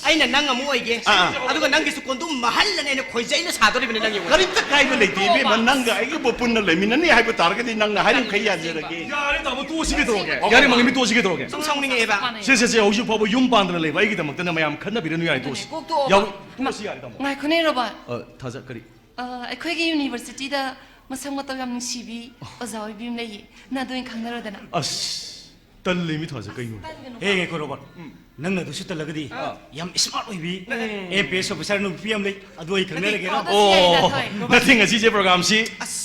ꯑꯩꯅ ꯅꯪ ꯑꯃꯨꯛ ꯑꯣꯏꯒꯦ꯫ ꯑꯥ, ꯑꯥ꯫ ꯑꯗꯨꯒ ꯅꯪꯒꯤꯁꯨ ꯀꯣꯟꯗꯨꯝ ꯃꯍꯜꯂꯅ ꯑꯩꯅ ꯈꯣꯏꯖꯩꯅ ꯁꯥꯗꯣꯔꯤꯕꯅꯤ ꯅꯪꯒꯤ ꯑꯣꯏꯅ꯫ ꯀꯔꯤꯝꯇ ꯀꯥꯏꯕ ꯂꯩꯇꯦ ꯏꯕꯦꯝꯃ, ꯅꯪꯒ ꯑꯩꯒꯕꯨ ꯄꯨꯟꯅ ꯂꯩꯃꯤꯟꯅꯅꯤ ꯍꯥꯏꯕ ꯇꯥꯔꯒꯗꯤ ꯅꯪꯅ ꯍꯥꯏꯔꯤꯃꯈꯩ ꯌꯥꯖꯔꯒꯦ꯫ ꯌꯥꯔꯦ ꯇꯥꯃꯣ, ꯇꯣꯛꯑꯁꯤ ꯀꯩꯗꯧꯔꯒꯦ? ꯌꯥꯔꯦ ꯃꯪꯂꯦꯝꯕꯤ, ꯇꯣꯛꯑꯁꯤ ꯀꯩꯗꯧꯔꯒꯦ? ꯁꯨꯝ ꯁꯥꯎꯅꯤꯡꯉꯛꯑꯦꯕ꯫ ꯁꯦ ꯁꯦ ꯁꯦ, ꯍꯧꯖꯤꯛ ꯐꯥꯎꯕ ꯌꯨꯝ ꯄꯥꯟꯗꯅ ꯂꯩꯕ ꯑꯩꯒꯤꯗꯃꯛꯇꯅ ꯃꯌꯥꯝ ꯈꯟꯅꯕꯤꯔꯅꯨ, ꯌꯥꯔꯦ, ꯇꯣꯛꯑꯁꯤ꯫ ꯀꯣꯛ ꯇꯣꯛꯑꯣꯕ꯫ ꯌꯥꯎ-, ꯇꯣꯛꯑꯁꯤ ꯌꯥꯔꯦ ꯇꯥꯃꯣ꯫ ꯉꯥꯏꯈꯣꯅꯦ ꯔꯣꯕꯥꯔꯠ꯫ ꯑ, ꯊꯥꯖ, ꯀꯔꯤ? ꯑ, ꯑꯩꯈꯣꯏꯒꯤ ꯌꯨꯅꯤꯚꯔꯁꯤꯇꯤꯗ ꯃꯁꯛ ꯃꯇꯧ ꯌꯥꯝ ꯅꯨꯡꯁꯤꯕꯤ ꯑꯣꯖꯥ ꯑꯣꯏꯕꯤ ꯑꯃ ꯂꯩꯌꯦ꯫ ꯅꯥꯗꯣ ꯑꯣꯏꯅ ꯈꯪꯅꯔꯣꯗꯅ꯫ ꯑꯁ, ꯇꯜꯂꯤ ꯃꯤ ꯊꯥꯖ, ꯀꯩꯅꯣ? ꯍꯦ, ꯉꯥꯏꯈꯣ ꯔꯣꯕꯥꯔꯠ꯫ ꯅꯪꯅ ꯑꯗꯨꯁꯨ ꯇꯜꯂꯒꯗꯤ ꯌꯥꯝ ꯁ꯭ꯃꯥꯔꯠ ꯑꯣꯏꯕꯤ ꯑꯦ ꯄꯤ ꯑꯦꯁ ꯑꯣꯐꯤꯁꯔ ꯅꯨꯄꯤ ꯑꯃ ꯂꯩ, ꯑꯗꯨ ꯑꯩ ꯈꯪꯅꯔꯒꯦꯔꯣ? ꯑꯗꯨꯁꯨ ꯌꯥꯏꯌꯦ, ꯑꯣ, ꯅꯥꯊꯣꯏ, ꯔꯣꯕꯥꯔꯠ꯫ ꯅꯠꯇꯦ, ꯉꯁꯤꯁꯦ ꯄ꯭ꯔꯣꯒꯥꯝꯁꯤ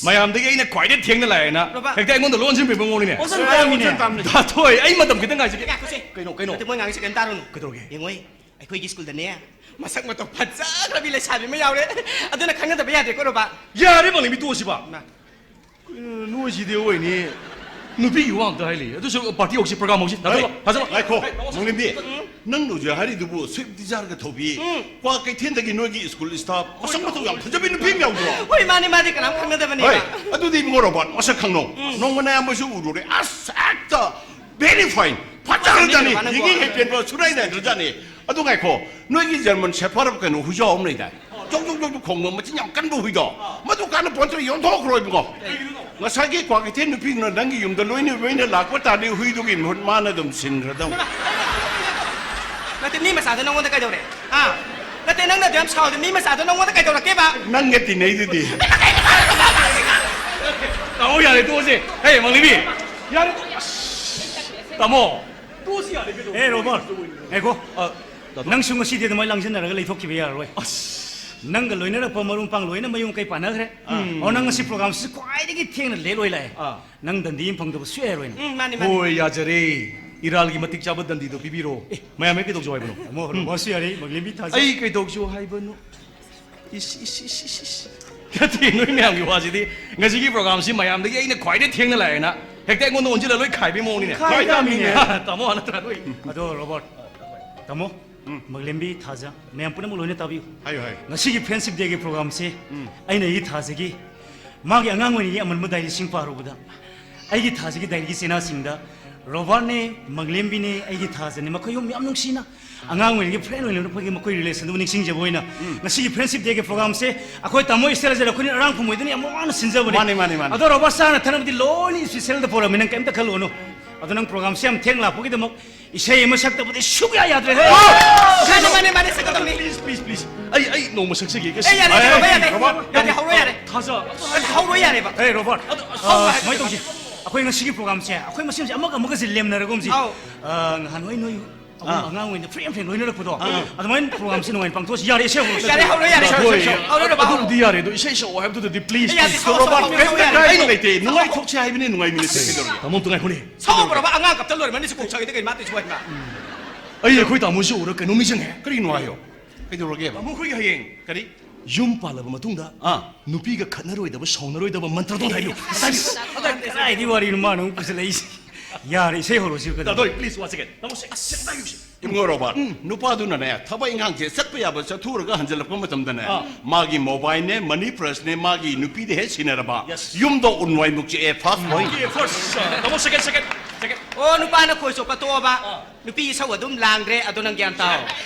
ꯃꯌꯥꯝꯗꯒꯤ ꯑꯩꯅ ꯈ꯭ꯋꯥꯏꯗꯩ ꯊꯦꯡꯅ ꯂꯥꯛꯑꯦꯅ ꯔꯣꯕꯥꯔꯠ꯫ ꯍꯦꯛꯇ ꯑꯩꯉꯣꯟꯗ ꯂꯣꯟꯁꯤꯟꯕꯤꯕ ꯃꯑꯣꯡꯅꯤꯅꯦ꯫ ꯑꯣꯟꯁꯤꯟꯕ ꯇꯥꯕꯅꯤꯅꯦ꯫ ꯅꯥꯊꯣꯏ, ꯑꯩ ꯃꯇꯝ ꯈꯤꯇꯪ ꯉꯥꯏꯖꯒꯦ꯫ ꯉꯥꯏꯈꯣꯁꯦ꯫ ꯀꯩꯅꯣ, ꯀꯩꯅꯣ? ꯅꯠꯇꯦ, ꯃꯣꯏ ꯉꯥꯡꯉꯤꯁꯦ ꯀꯩꯝ ꯇꯥꯔꯨꯅꯨ꯫ ꯀꯩꯗꯧꯔꯒꯦ? ꯌꯦꯡꯉꯣ, ꯑꯩꯈꯣꯏꯒꯤ ꯁ꯭ꯀꯨꯜꯗꯅꯦ ꯃꯁꯛ ꯃꯇꯧ ꯐꯖꯈ꯭ꯔꯕꯤ ꯂꯩꯁꯥꯕꯤ ꯑꯃ ꯌꯥꯎꯔꯦ꯫ ꯑꯗꯨꯅ ꯈꯪꯅꯗꯕ ꯌꯥꯗ꯭ꯔꯦꯀꯣ ꯔꯣꯕꯥꯔꯠ꯫ ꯌꯥꯔꯦ ꯃꯪꯂꯦꯝꯕꯤ, ꯇꯣꯛꯑꯁꯤꯕ꯫ ꯃꯥ꯫ ꯀꯩꯅꯣ, ꯅꯣꯏꯁꯤꯗꯤ ꯑꯣꯏꯅꯤ꯫ ꯅꯨꯄꯤꯒꯤ ꯋꯥ ꯉꯥꯛꯇ ꯍꯥꯏ ꯂꯩ꯫ ꯑꯗꯨꯁꯨ ꯄꯥꯔꯇꯤ ꯍꯧꯁꯤ, ꯄ꯭ꯔꯣꯒꯥꯝ ꯍꯧꯁꯤ꯫ ꯊꯥꯖꯜꯂꯣ, ꯊꯥꯖꯜꯂꯣ꯫ ꯉꯥꯏꯈꯣ, ꯃꯪꯂꯦꯝꯕꯤ, ꯅꯪꯅ ꯍꯧꯖꯤꯛ ꯍꯥꯏꯔꯤꯗꯨꯕꯨ ꯁ꯭ꯋꯤꯐ ꯗꯤꯖꯥꯌꯔꯒ ꯊꯧꯕꯤ, ꯀ꯭ꯋꯥ ꯀꯩꯊꯦꯜꯗꯒꯤ ꯅꯣꯏꯒꯤ ꯁ꯭ꯀꯨꯜ ꯁ꯭ꯇꯥꯐ ꯃꯁꯛ ꯃꯇꯧ ꯌꯥꯝ ꯐꯖꯕꯤ ꯅꯨꯄꯤ ꯑꯃ ꯌꯥꯎꯗ꯭ꯔꯣ? ꯍꯣꯏ, ꯃꯥꯅꯦ, ꯃꯥꯗꯤ ꯀꯅꯥꯝ ꯈꯪꯅꯗꯕꯅꯦ꯫ ꯍꯣꯏ, ꯑꯗꯨꯗꯤ ꯏꯕꯨꯡꯉꯣ ꯔꯣꯕꯥꯔꯠ, ꯃꯁꯛ ꯈꯪꯅꯧ꯫ ꯅꯣꯡꯃ ꯅꯌꯥꯝꯕꯁꯨ ꯎꯔꯨꯔꯦ꯫ ꯑꯁ, ꯍꯦꯛꯇ very fine, ꯐꯖꯈ꯭ꯔꯖꯥꯠꯅꯤ꯫ ꯃꯥꯅꯦ, ꯃꯥꯅꯦ, ꯃꯥꯅꯦ꯫ ꯌꯦꯡꯉꯤ ꯍꯦꯛ ꯄꯦꯟꯕ ꯁꯨꯔꯥꯏ ꯅꯥꯏꯗ꯭ꯔꯖꯥꯠꯅꯤ꯫ ꯑꯗꯨ ꯉꯥꯏꯈꯣ, ꯅꯣꯏꯒꯤ ꯖꯔꯃꯟ ꯁꯦꯐꯔ ꯀꯩꯅꯣ ꯍꯨꯏꯖꯥꯎ ꯑꯃ ꯂꯩꯗꯥꯏ? ꯖꯧ ꯖꯧ ꯖꯧ ꯈꯣꯡꯕ, ꯃꯆꯤꯟ ꯌꯥꯝ ꯀꯟꯕ ꯍꯨꯏꯗꯣ꯫ ꯃꯗꯨ ꯀꯥꯟꯅ ꯄꯣꯟꯇ꯭ꯔ, ꯌꯣꯟꯊꯣꯛꯈ꯭ꯔꯣ ꯏꯕꯨꯡꯉꯣ꯫ ꯉꯁꯥꯏꯒꯤ ꯀ꯭ꯋꯥ ꯀꯩꯊꯦꯜ ꯅꯨꯄꯤꯗꯨꯅ ꯅꯪꯒꯤ ꯌꯨꯝꯗ ꯂꯣꯏꯅ ꯂꯣꯏꯅ ꯂꯥꯛꯄ ꯇꯥꯔꯗꯤ ꯍꯨꯏꯗꯨꯒꯤ ꯃꯍꯨꯠ ꯃꯥꯅ ꯑꯗꯨꯝ ꯁꯤꯟꯈ꯭ꯔꯗꯧꯅꯤ꯫ ꯅꯠꯇꯦ, ꯃꯤ ꯃꯆꯥꯗꯣ ꯅꯪꯉꯣꯟꯗ ꯀꯩꯗꯧꯔꯦ? ꯍꯥ? ꯅꯠꯇꯦ, ꯅꯪꯅ ꯑꯗꯨ ꯌꯥꯝ ꯁꯥꯎꯔꯗꯤ ꯃꯤ ꯃꯆꯥꯗꯣ ꯅꯪꯉꯣꯟꯗ ꯀꯩꯗꯧꯔꯛꯀꯦꯕ? ꯅꯪꯒ ꯇꯤꯟꯅꯩꯗꯨꯗꯤ꯫ ꯇꯥꯃꯣ, ꯌꯥꯔꯦ, ꯇꯣꯛꯑꯁꯦ꯫ ꯍꯦ, ꯃꯪꯂꯦꯝꯕꯤ, ꯌꯥꯔꯦ, ꯇꯣꯛ-, ꯑꯁ, ꯇꯥꯃꯣ, ꯇꯣꯛꯑꯁꯤ ꯌꯥꯔꯦ, ꯀꯩꯗꯧꯔꯒꯦ? ꯑꯦ ꯔꯣꯕꯥꯔꯠ, ꯉꯥꯏꯈꯣ꯫ ꯑ, ꯇꯥꯃꯣ꯫ ꯅꯪꯁꯨ ꯉꯁꯤꯗꯤ ꯑꯗꯨꯃꯥꯏꯅ ꯂꯥꯡꯁꯤꯟꯅꯔꯒ ꯂꯩꯊꯣꯛꯈꯤꯕ ꯌꯥꯔꯔꯣꯏ꯫ ꯅꯪꯒ ꯂꯣꯏꯅꯔꯛꯄ ꯃꯔꯨꯞ ꯃꯄꯥꯡ ꯂꯣꯏꯅ ꯃꯌꯨꯝ ꯀꯩ ꯄꯥꯟꯅꯈ꯭ꯔꯦ꯫ ꯑꯣ, ꯅꯪ ꯉꯁꯤ ꯄ꯭ꯔꯣꯒꯥꯝꯁꯤ ꯈ꯭ꯋꯥꯏꯗꯒꯤ ꯊꯦꯡꯅ ꯂꯦꯠ ꯑꯣꯏ ꯂꯥꯛꯑꯦ꯫ ꯑꯥ꯫ ꯅꯪ ꯗꯟꯗꯤ ꯑꯃ ꯐꯪꯗꯕ ꯁꯨꯛꯌꯥ ꯌꯥꯔꯣꯏ ꯅꯪ꯫ ꯎꯝ, ꯃꯥꯅꯦ, ꯃꯥꯅꯦ꯫ ꯍꯣꯏ, ꯌꯥꯖꯔꯦ꯫ ꯏꯔꯥꯜꯒꯤ ꯃꯇꯤꯛ ꯆꯥꯕ ꯗꯟꯗꯤꯗꯣ ꯄꯤꯕꯤꯔꯣ꯫ ꯃꯌꯥꯝ ꯍꯦꯛ ꯀꯩꯗꯧꯖꯧ ꯍꯥꯏꯕꯅꯣ? ꯇꯥꯃꯣ, ꯔꯣꯕꯥꯔꯠꯁꯨ ꯌꯥꯔꯦ, ꯃꯪꯂꯦꯝꯕꯤ ꯊꯥꯖ꯫ ꯑꯩ ꯀꯩꯗꯧꯖꯧ ꯍꯥꯏꯕꯅꯣ? ꯏꯁ, ꯏꯁ, ꯏꯁ, ꯏꯁ, ꯏꯁ꯫ ꯅꯠꯇꯦ, ꯅꯣꯏ ꯃꯌꯥꯝꯒꯤ ꯋꯥꯁꯤꯗꯤ ꯉꯁꯤꯒꯤ ꯄ꯭ꯔꯣꯒꯥꯝꯁꯤ ꯃꯌꯥꯝꯗꯒꯤ ꯑꯩꯅ ꯈ꯭ꯋꯥꯏꯗꯩ ꯊꯦꯡꯅ ꯂꯥꯛꯑꯦꯅ ꯍꯦꯛꯇ ꯑꯩꯉꯣꯟꯗ ꯑꯣꯟꯁꯤꯜꯂ ꯂꯣꯏ ꯈꯥꯏꯕꯩ ꯃꯑꯣꯡꯅꯤꯅꯦ꯫ ꯈꯥꯏꯗꯕꯅꯤꯅꯦ꯫ ꯇꯥꯃꯣ, ꯅꯠꯇ꯭ꯔꯥ ꯅꯣꯏ? ꯑꯗꯣ ꯔꯣꯕꯥꯔꯠ, ꯇꯥꯃꯣ, ꯃꯪꯂꯦꯝꯕꯤ ꯊꯥꯖ, ꯃꯌꯥꯝ ꯄꯨꯝꯅꯃꯛ ꯂꯣꯏꯅ ꯇꯥꯕꯤꯌꯨ꯫ ꯍꯥꯏꯌꯨ, ꯍꯥꯏꯌꯨ꯫ ꯉꯁꯤꯒꯤ ꯐ꯭ꯔꯦꯟꯁꯤꯞ ꯗꯦꯒꯤ ꯄ꯭ꯔꯣꯒꯥꯝꯁꯤ ꯑꯩꯅ ꯑꯩꯒꯤ ꯊꯥꯖꯒꯤ ꯃꯥꯒꯤ ꯑꯉꯥꯡ ꯑꯣꯏꯔꯤꯉꯩ ꯑꯃꯟꯕ ꯗꯥꯏꯔꯤꯁꯤꯡ ꯄꯥꯔꯨꯕꯗ, ꯑꯩꯒꯤ ꯊꯥꯖꯒꯤ ꯗꯥꯏꯔꯤꯒꯤ ꯆꯦꯅꯥꯁꯤꯡꯗ ꯔꯣꯕꯥꯔꯠꯅꯦ, ꯃꯪꯂꯦꯝꯕꯤꯅꯦ, ꯑꯩꯒꯤ ꯊꯥꯖꯅꯦ꯫ ꯃꯈꯣꯏ ꯑꯍꯨꯝ ꯌꯥꯝ ꯅꯨꯡꯁꯤꯅ ꯑꯉꯥꯡ ꯑꯣꯏꯔꯤꯉꯩꯒꯤ friend ꯑꯣꯏꯅ ꯂꯩꯔꯛꯄꯒꯤ ꯃꯈꯣꯏ relationꯗꯨꯕꯨ ꯅꯤꯡꯁꯤꯡꯖꯕ ꯑꯣꯏꯅ ꯎꯝ꯫ ꯉꯁꯤꯒꯤ friendship dayꯒꯤ programꯁꯦ ꯑꯩꯈꯣꯏ ꯇꯥꯃꯣ ꯏꯁꯇꯦꯂꯥꯁꯦ ꯑꯩꯈꯣꯏꯅ ꯑꯔꯥꯡ ꯐꯝ ꯑꯣꯏꯗꯨꯅ ꯌꯥꯝ ꯋꯥꯅ ꯁꯤꯟꯖꯕꯅꯤ꯫ ꯃꯥꯅꯦ, ꯃꯥꯅꯦ, ꯃꯥꯅꯦ꯫ ꯑꯗꯣ ꯔꯣꯕꯥꯔꯠ ꯁꯥꯔꯅ ꯊꯛꯅꯕꯗꯤ ꯂꯣꯏꯅ specialꯗ ꯄꯨꯔꯛꯑꯃꯤ, ꯅꯪ ꯀꯩꯝꯇ ꯈꯜꯂꯨꯅꯨ꯫ ꯑꯗꯣ ꯅꯪ programꯁꯦ ꯌꯥꯝ ꯊꯦꯡ ꯂꯥꯛꯄꯒꯤꯗꯃꯛ ꯏꯁꯩ ꯑꯃ ꯁꯛꯇꯕꯗꯤ ꯁꯨꯛꯌꯥ ꯌꯥꯗ꯭ꯔꯦ ꯍꯦ꯫ ꯃꯥꯅꯦ, ꯃꯥꯅꯦ, ꯃꯥꯅꯦ, ꯁꯛꯀꯗꯕꯅꯤ꯫ Please, please, please꯫ ꯑꯩ, ꯑꯩ ꯅꯣꯡꯃ ꯁꯛꯆꯒꯦ꯫ ꯑꯦ, ꯌꯥꯔꯦ, ꯌꯥꯔꯦ, ꯌꯥꯔꯦ, ꯌꯥꯔꯦ, ꯔꯣꯕꯥꯔꯠ꯫ ꯌꯥꯔꯦ, ꯍꯧꯔꯣ, ꯌꯥꯔꯦ꯫ ꯊꯥꯖ꯫ ꯑꯗꯨ ꯍꯧꯔꯣ, ꯌꯥꯔꯦꯕ꯫ ꯑꯦ, ꯔꯣꯕꯥꯔꯠ꯫ ꯑꯗꯨ, ꯑ, ꯍꯧꯔꯣ, ꯁꯨꯃꯥꯏꯅ ꯍꯥꯏꯕ꯫ ꯇꯧꯁꯤ꯫ ꯑꯩꯈꯣꯏ ꯉꯁꯤꯒꯤ programꯁꯦ ꯑꯩꯈꯣꯏ ꯃꯁꯦꯟꯁꯦ ꯑꯃꯒ ꯑꯃꯒꯁꯦ ꯂꯦꯝꯅꯔꯒꯨꯝꯁꯤ꯫ ꯑꯥꯎ꯫ ꯑ, ꯅꯍꯥꯟꯋꯥꯏ ꯅꯣꯏ ꯑꯉꯥꯡ ꯑꯥ꯫ ꯑꯉꯥꯡ ꯑꯣꯏꯅ free and fair ꯂꯣꯏꯅꯔꯛꯄꯗꯣ꯫ ꯑꯥ꯫ ꯑꯗꯨꯃꯥꯏꯅ programꯁꯦ ꯅꯨꯡꯉꯥꯏꯅ ꯄꯥꯡꯊꯣꯛꯑꯁꯤ꯫ ꯌꯥꯔꯦ, ꯏꯁꯩ ꯍꯧꯔꯣ꯫ ꯌꯥꯔꯦ, ꯍꯧꯔꯣ, ꯌꯥꯔꯦ꯫ ꯍꯣꯏ, ꯍꯧꯔꯣ, ꯍꯧꯔꯣ, ꯍꯧꯔꯣ꯫ ꯑꯗꯨꯕꯨꯗꯤ ꯌꯥꯔꯦ, ꯑꯗꯣ ꯏꯁꯩ ꯁꯛꯑꯣ ꯍꯥꯏꯕꯗꯨꯗꯗꯤ, please, ꯑꯦ, ꯌꯥꯔꯦ, please꯫ ꯁꯛꯑꯣ, ꯁꯛꯑꯣ, ꯔꯣꯕꯥꯔꯠ, ꯁꯛꯑꯣ, ꯀꯩꯝꯇ ꯌꯥꯔꯦ꯫ ꯀꯥꯏꯕ ꯂꯩꯇꯦ, ꯅꯨꯡꯉꯥꯏꯊꯣꯛꯁꯦ ꯍꯥꯏꯕꯅꯤ, ꯅꯨꯡꯉꯥꯏꯃꯤꯟꯅꯁꯦ ꯀꯩꯗꯧꯔꯒꯦ? ꯇꯥꯃꯣ, ꯑꯝꯇ ꯉꯥꯏꯈꯣꯅꯦ꯫ ꯁꯛꯑꯣ, ꯕ꯭ꯔꯣꯕꯥ, ꯑꯉꯥꯡ ꯀꯞꯇ ꯂꯣꯏꯔꯦ, ꯃꯅꯤꯁꯨ ꯀꯣꯛ ꯁꯥꯒꯦ, ꯀꯩ ꯃꯥ ꯇꯧꯏꯁꯤ ꯍꯥꯏꯃ꯫ ꯑꯩ ꯑꯩꯈꯣꯏ ꯇꯥꯃꯣꯁꯦ ꯎꯔ ꯀꯩꯅꯣꯝ ꯅꯤꯡꯁꯤꯡꯉꯦ꯫ ꯀꯔꯤꯅꯣ ꯍꯥꯏꯌꯣ? ꯀꯩꯗꯧꯔꯒꯦꯕ? ꯇꯥꯃꯣ, ꯑꯩꯈꯣꯏꯒꯤ ꯍꯌꯦꯡ ꯀꯔꯤ? ꯌꯨꯝ ꯄꯥꯜꯂꯕ ꯃꯇꯨꯡꯗ ꯑꯥ꯫ ꯅꯨꯄꯤꯒ ꯈꯠꯅꯔꯣꯏꯗꯕ, ꯁꯥꯎꯅꯔꯣꯏꯗꯕ ꯃꯟꯇ꯭ꯔꯗꯣ ꯍꯥꯏꯕꯤꯌꯨ꯫ ꯑꯁ, ꯑꯗ ꯀꯗꯥꯏꯗꯤ ꯋꯥꯔꯤꯅꯣ ꯃꯥꯅ ꯑꯃꯨꯛ ꯄꯨꯁꯜꯂꯛꯏꯁꯦ? ꯌꯥꯔꯦ, ꯏꯁꯩ ꯍꯧꯔꯣꯁꯤ ꯀꯩꯅꯣ? ꯇꯥꯗꯣꯏ, please, ꯋꯥꯁꯦ ꯀꯩꯅꯣ? ꯇꯥꯃꯣꯁꯦ, ꯑꯁ, ꯑꯝꯇ ꯍꯥꯏꯌꯨꯁꯦ꯫ ꯏꯕꯨꯡꯉꯣ ꯔꯣꯕꯥꯔꯠ, ꯎꯝ꯫ ꯅꯨꯄꯥꯗꯨꯅꯅꯦ, ꯊꯕꯛ ꯏꯪꯈꯥꯡꯁꯦ ꯆꯠꯄ ꯌꯥꯕ ꯆꯠꯊꯣꯛꯎꯔꯒ ꯍꯟꯖꯤꯜꯂꯛꯄ ꯃꯇꯝꯗꯅꯦ, ꯑꯥ꯫ ꯃꯥꯒꯤ mobileꯅꯦ, money purseꯅꯦ, ꯃꯥꯒꯤ ꯅꯨꯄꯤꯗ ꯍꯦꯛ ꯁꯤꯟꯅꯔꯕ, yes꯫ ꯌꯨꯝꯗꯣ ꯎꯟꯋꯥꯏꯃꯨꯛ ꯆꯤꯛꯑꯦ, fast boy꯫ Okay, first, uh, ꯇꯥꯃꯣ, second, second, second꯫ ꯑꯣ, ꯅꯨꯄꯥꯅ ꯈꯣꯏ ꯆꯣꯞꯄ ꯇꯣꯛꯑꯕ, ꯑꯥ꯫ ꯅꯨꯄꯤ ꯏꯁꯧ ꯑꯗꯨꯝ ꯂꯥꯡꯗ꯭ꯔꯦ, ꯑꯗꯣ ꯅꯪ ꯒ꯭ꯌꯥꯟ ꯇꯥꯎ꯫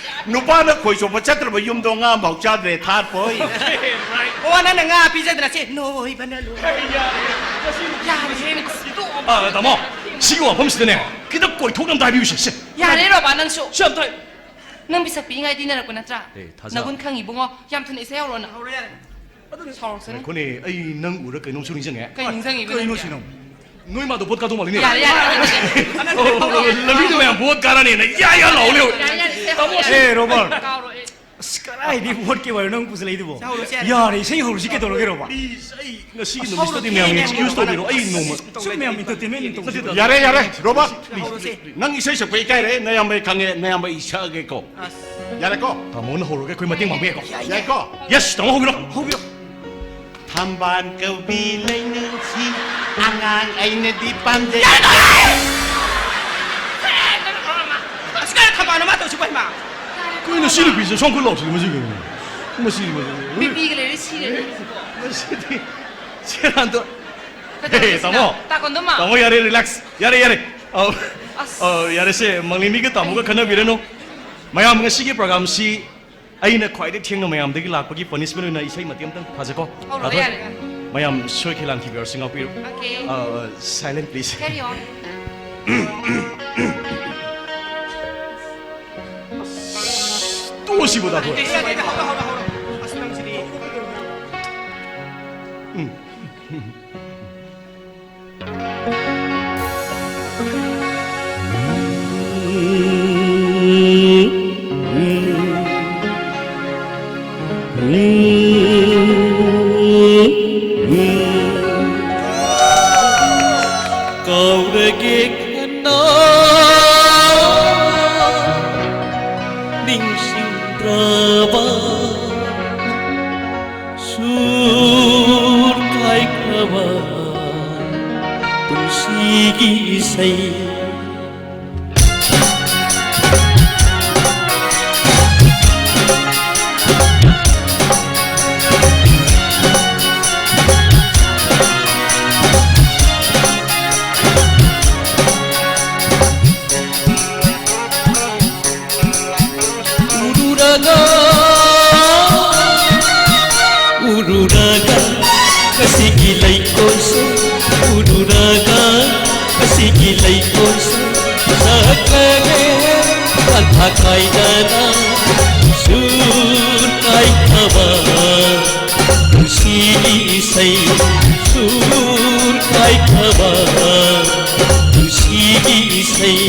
ꯅꯨꯄꯥꯅ ꯈꯣꯏ ꯆꯣꯞꯄ ꯆꯠꯇ꯭ꯔꯕ ꯌꯨꯝꯗꯣ ꯉꯥ ꯑꯃꯐꯥꯎ ꯆꯥꯗ꯭ꯔꯦ, ꯊꯥꯔꯠ ꯕꯣꯏ꯫ Okay, right꯫ ꯑꯣ, ꯅꯪꯅ ꯉꯥ ꯄꯤꯖꯗꯅ ꯁꯤ ꯅꯣꯏꯕꯅ ꯂꯣꯏꯔꯦ꯫ ꯌꯥꯔꯦ, ꯌꯥꯔꯦ꯫ ꯌꯥꯔꯦ, ꯁꯤ ꯑꯥ, ꯇꯥꯃꯣ, ꯁꯤꯒꯤ ꯋꯥꯐꯝꯁꯤꯗꯅꯦ ꯈꯤꯇꯪ ꯀꯣꯏꯊꯣꯛꯅ ꯑꯝꯇ ꯍꯥꯏꯕꯤꯌꯨꯁꯦ, ꯁꯦ꯫ ꯌꯥꯔꯦ, ꯔꯣꯕꯥ, ꯅꯪꯁꯨ꯫ ꯁꯤ ꯑꯝꯇ ꯍꯥꯏ-, ꯅꯪ ꯄꯤꯁꯛ ꯄꯤꯛꯏꯉꯥꯏ ꯇꯤꯟꯅꯔꯛꯄ ꯅꯠꯇ꯭ꯔꯥ? ꯑꯦ, ꯊꯥꯖ꯫ ꯅꯒꯨꯟ ꯈꯪꯉꯤ, ꯏꯕꯨꯡꯉꯣ꯫ ꯌꯥꯝ ꯊꯨꯅ ꯏꯁꯩ ꯍꯧꯔꯛꯑꯣꯅ꯫ ꯍꯧꯔꯣ, ꯌꯥꯔꯦ꯫ ꯁꯥꯎꯔꯛꯁꯅꯤ꯫ ꯉꯥꯏꯈꯣꯅꯦ, ꯑꯩ ꯅꯪ ꯎꯔ ꯀꯩꯅꯣꯝꯁꯨ ꯅꯤꯡꯁꯤꯡꯉꯦ꯫ ꯀꯩ ꯅꯤꯡꯁꯤꯡꯉꯤꯕ ꯀꯩꯅꯣ ꯅꯪꯗꯤ? ꯁꯤꯅ? ꯅꯣꯏ ꯃꯥꯗꯣ ꯚꯣꯠ ꯀꯥꯗꯧ ꯃꯥꯜꯂꯤꯅꯦ꯫ ꯌꯥꯔꯦ, ꯌꯥꯔꯦ, ꯌꯥꯔꯦ, ꯌꯥꯔꯦ꯫ ꯑꯣ, ꯑꯣ, ꯑꯣ, ꯂꯝꯕꯤꯗ ꯃꯌꯥꯝ ꯚꯣꯠ ꯀꯥꯔꯅꯦꯅ ꯌꯥ ꯌꯥ ꯂꯥꯎ ꯂꯩꯍꯧꯔꯦ꯫ ꯌꯥꯔꯦ, ꯌꯥꯔꯦ, ꯏꯁꯩ ꯇꯥꯃꯣ, ꯍꯧꯔꯛꯑꯣ꯫ ꯑꯦ, ꯔꯣꯕꯥꯔꯠ꯫ ꯀꯥꯎꯔꯣ, ꯑꯦ꯫ ꯑꯁ, ꯀꯗꯥꯏꯗꯩ ꯚꯣꯠꯀꯤ ꯋꯥꯔꯤꯅꯣ ꯅꯪ ꯄꯨꯁꯜꯂꯛꯏꯗꯨꯕꯣ? ꯏꯁꯩ ꯍꯧꯔꯁꯦ, ꯌꯥꯔꯦ꯫ ꯌꯥꯔꯦ, ꯏꯁꯩ ꯍꯧꯔꯁꯤ ꯀꯩꯗꯧꯔꯒꯦ, ꯔꯣꯕꯥꯔꯠ? Please, ꯑꯩ ꯉꯁꯤꯒꯤ ꯑꯁ, ꯅꯨꯃꯤꯠꯁꯤꯗꯗꯤ ꯍꯧꯔꯁꯦ, ꯃꯌꯥꯝꯒꯤ ꯌꯥꯔꯦ, excuse ꯌꯥꯔꯦ꯫ ꯇꯧꯕꯤꯔꯣ, ꯑꯩ ꯅꯣꯡꯃ꯫ ꯁꯨꯝ ꯃꯌꯥꯝ entertainment ꯇꯧꯕꯤꯔꯣ꯫ ꯌꯥꯔꯦ, ꯌꯥꯔꯦ, ꯔꯣꯕꯥꯔꯠ, please, ꯍꯧꯔꯁꯦ꯫ Please, please꯫ ꯅꯪ ꯏꯁꯩ ꯁꯛꯄ ꯏꯀꯥꯏꯔꯦ, ꯅꯌꯥꯝꯕ ꯑꯩ ꯈꯪꯉꯦ, ꯅꯌꯥꯝꯕ ꯑꯩ ꯁꯛꯑꯒꯦꯀꯣ꯫ ꯑꯁ꯫ ꯌꯥꯔꯦꯀꯣ? ꯇꯥꯃꯣꯅ ꯍꯧꯔꯒ ꯑꯩꯈꯣꯏ ꯃꯇꯦꯡ ꯄꯥꯡꯕ ꯌꯥꯏꯀꯣ? ꯌꯥꯏꯀꯣ? Yes, ꯇꯥꯃꯣ ꯍꯧꯕꯤꯔꯣ꯫ ꯍꯧꯕꯤꯔꯣ꯫ ꯊꯝꯕꯥꯜ ꯀꯧꯕꯤ ꯂꯩꯅꯨꯡꯁꯤ ꯑꯉꯥꯡ ꯑꯩꯅꯗꯤ ꯄꯥꯝꯖꯩ꯫ ꯌꯥꯔꯦ, ꯌꯥꯔꯦ! ꯑꯁ, ꯀꯥꯏꯗ ꯊꯝꯕꯥꯜꯅꯣ ꯃꯥ ꯇꯧꯁꯤꯕꯣ, ꯏꯃꯥ? ꯀꯩꯅꯣ ꯁꯤ ꯅꯨꯄꯤꯁꯦ ꯁꯣꯝ ꯈꯨꯠ ꯂꯥꯎꯁꯤꯜꯂꯤ, ꯃꯁꯤ ꯀꯩꯅꯣ? ꯃꯁꯤ, ꯃꯁꯤ, ꯃꯁꯤ꯫ ꯕꯤ ꯄꯤꯒ ꯂꯩꯔꯦ, ꯁꯤꯔꯦ꯫ ꯃꯁꯤꯗꯤ ꯁꯦꯔꯥꯟ ꯇꯨ-, ꯀꯩꯗꯧꯔꯒꯦ ꯍꯦ, ꯁꯤꯅ? ꯇꯥꯃꯣ꯫ ꯇꯥ ꯀꯣꯟꯗꯨꯃ꯫ ꯇꯥꯃꯣ, ꯌꯥꯔꯦ, relax꯫ ꯌꯥꯔꯦ, ꯌꯥꯔꯦ꯫ ꯑꯧ, ꯑꯁ꯫ ꯑꯧ, ꯌꯥꯔꯦꯁꯦ, ꯃꯪꯂꯦꯝꯕꯤꯒ ꯇꯥꯃꯣꯒ ꯈꯟꯅꯕꯤꯔꯅꯨ꯫ ꯃꯌꯥꯝ, ꯉꯁꯤꯒꯤ programꯁꯤ ꯑꯩꯅ ꯈ꯭ꯋꯥꯏꯗꯒꯤ ꯊꯦꯡꯅ ꯃꯌꯥꯝꯗꯒꯤ ꯂꯥꯛꯄꯒꯤ punishment ꯑꯣꯏꯅ ꯏꯁꯩ ꯃꯇꯦꯛ ꯑꯝꯇꯪ ꯊꯥꯖꯀꯣ꯫ ꯍꯧꯔꯛꯑꯣ, ꯊꯥꯖ-, ꯌꯥꯔꯦ꯫ ꯃꯌꯥꯝ ꯁꯣꯏꯈꯤ ꯂꯥꯟꯈꯤꯕ ꯌꯥꯎꯔꯁꯨ ꯉꯥꯛꯄꯤꯔꯣ꯫ Okay꯫ ꯑ, ꯑ, silent please꯫ Carry on꯫ ꯇꯣꯛꯑꯣ ꯁꯤꯕꯨ, ꯗꯥ ꯊꯣꯏ꯫ ꯍꯧꯔꯣ, ꯍꯧꯔꯣ, ꯍꯧꯔꯣ꯫ ꯑꯁ, ꯅꯪꯁꯤꯗꯤ꯫ ꯀꯥꯎꯔꯒꯦ ꯈꯟꯅ ꯅꯤꯡꯁꯤꯡꯗ꯭ꯔꯕ ꯁꯨꯔ ꯀꯥꯏꯈ꯭ꯔꯕ ꯄꯨꯟꯁꯤꯒꯤ ꯏꯁꯩ꯫ ꯎꯔꯨꯔꯒ, ꯎꯔꯨꯔꯒ, ꯉꯁꯤꯒꯤ ꯂꯩꯀꯣꯜꯁꯦ ꯎꯔꯨꯔꯒ, ꯉꯁꯤꯒꯤ ꯂꯩꯀꯣꯜꯁꯦ ꯁꯛꯂꯒꯦ ꯄꯟꯊꯥ ꯀꯥꯏꯗꯅ ꯁꯨꯔ ꯀꯥꯏꯊꯕ ꯄꯨꯟꯁꯤꯒꯤ ꯏꯁꯩ, ꯁꯨꯔ ꯀꯥꯏꯊꯕ ꯄꯨꯟꯁꯤꯒꯤ ꯏꯁꯩ꯫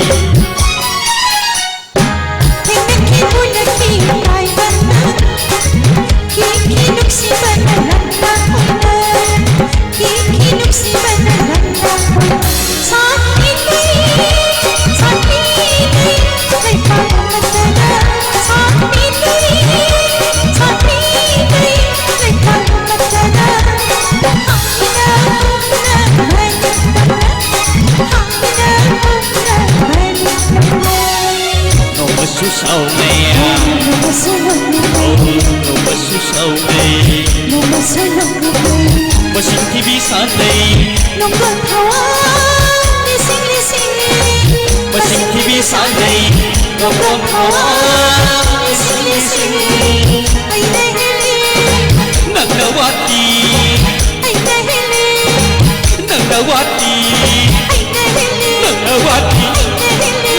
ꯅꯣꯡꯃꯁꯨ ꯁꯥꯎꯅꯩ, ꯅꯣꯡꯃꯁꯨ ꯁꯥꯎꯅꯩ, ꯃꯁꯤꯡ ꯊꯤꯕꯤ ꯁꯥꯟꯅꯩ꯫ ꯅꯪꯅ ꯋꯥꯠꯂꯤ, ꯅꯪꯅ ꯋꯥꯠꯂꯤ, ꯅꯪꯅ ꯋꯥꯠꯂꯤ,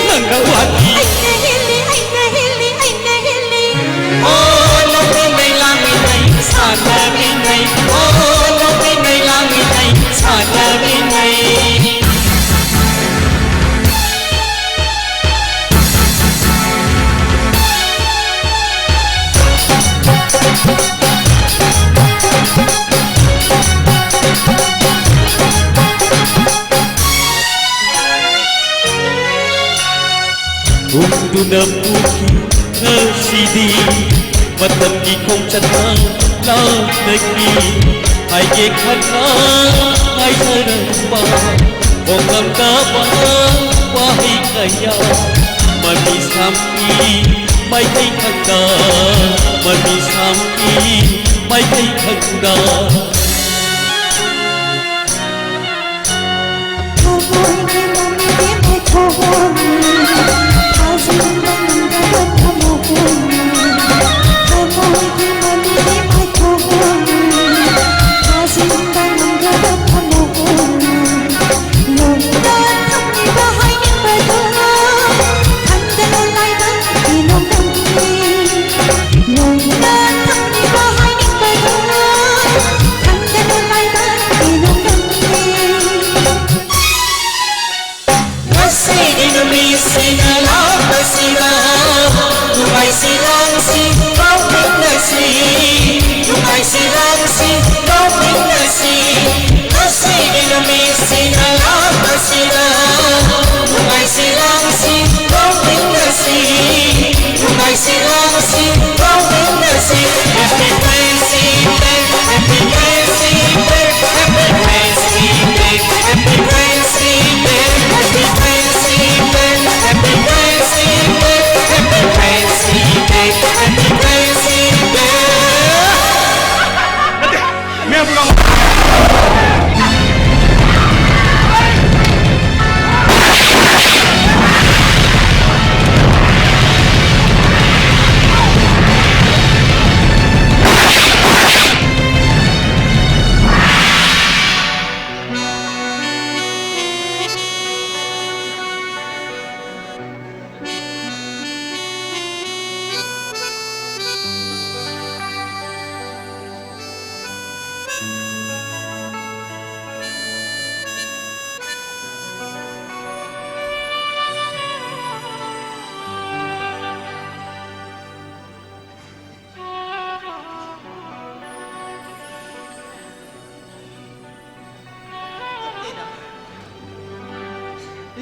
ꯅꯪꯅ ꯋꯥꯠꯂꯤ꯫ ꯑꯣ ꯂꯧꯃꯤꯉꯩ ꯂꯥꯡꯃꯤꯉꯩ ꯁꯥꯟꯅꯃꯤꯉꯩ, ꯑꯣ ꯂꯧꯃꯤꯉꯩ ꯂꯥꯡꯃꯤꯉꯩ ꯁꯥꯟꯅꯃꯤꯉꯩ꯫ ꯍꯨꯝꯗꯨꯅ ꯄꯨꯈꯤ ꯉꯁꯤꯗꯤ ꯃꯇꯝꯒꯤ ꯈꯣꯡꯆꯠꯅ ꯂꯥꯛꯂꯒꯤ ꯍꯥꯏꯒꯦ ꯈꯟꯅ ꯉꯥꯏꯖꯔꯝꯕ ꯈꯣꯡꯂꯝꯗꯕ ꯋꯥꯍꯩ ꯀꯌꯥ ꯃꯃꯤ ꯁꯥꯝꯈꯤ ꯃꯥꯏꯀꯩ ꯈꯛꯇ, ꯃꯃꯤ ꯁꯥꯝꯈꯤ ꯃꯥꯏꯀꯩ ꯈꯛꯇ꯫ ꯉꯁꯤꯒꯤ ꯅꯨꯃꯤꯠꯁꯤꯅ ꯂꯥꯛꯄꯁꯤꯗ ꯅꯨꯡꯉꯥꯏꯁꯤ ꯂꯥꯡꯁꯤ ꯂꯧꯃꯤꯟꯅꯁꯤ, ꯅꯨꯡꯉꯥꯏꯁꯤ ꯂꯥꯡꯁꯤ ꯂꯧꯃꯤꯟꯅꯁꯤ꯫ ꯉꯁꯤꯒꯤ ꯅꯨꯃꯤꯠꯁꯤꯅ ꯂꯥꯛꯄꯁꯤꯗ ꯅꯨꯡꯉꯥꯏꯁꯤ ꯂꯥꯡꯁꯤ ꯂꯧꯃꯤꯟꯅꯁꯤ, ꯅꯨꯡꯉꯥꯏꯁꯤ ꯂꯥꯡꯁꯤ ꯂꯧꯃꯤꯟꯅꯁꯤ꯫ Happy Friendship Day, Happy Friendship Day, Happy Friendship Day, Happy Friendship Day, Happy Friendship Day, Happy Friendship Day, Happy Friendship Day, Happy Friendship Day. ꯃꯌꯥꯝ ꯄꯨꯂꯞ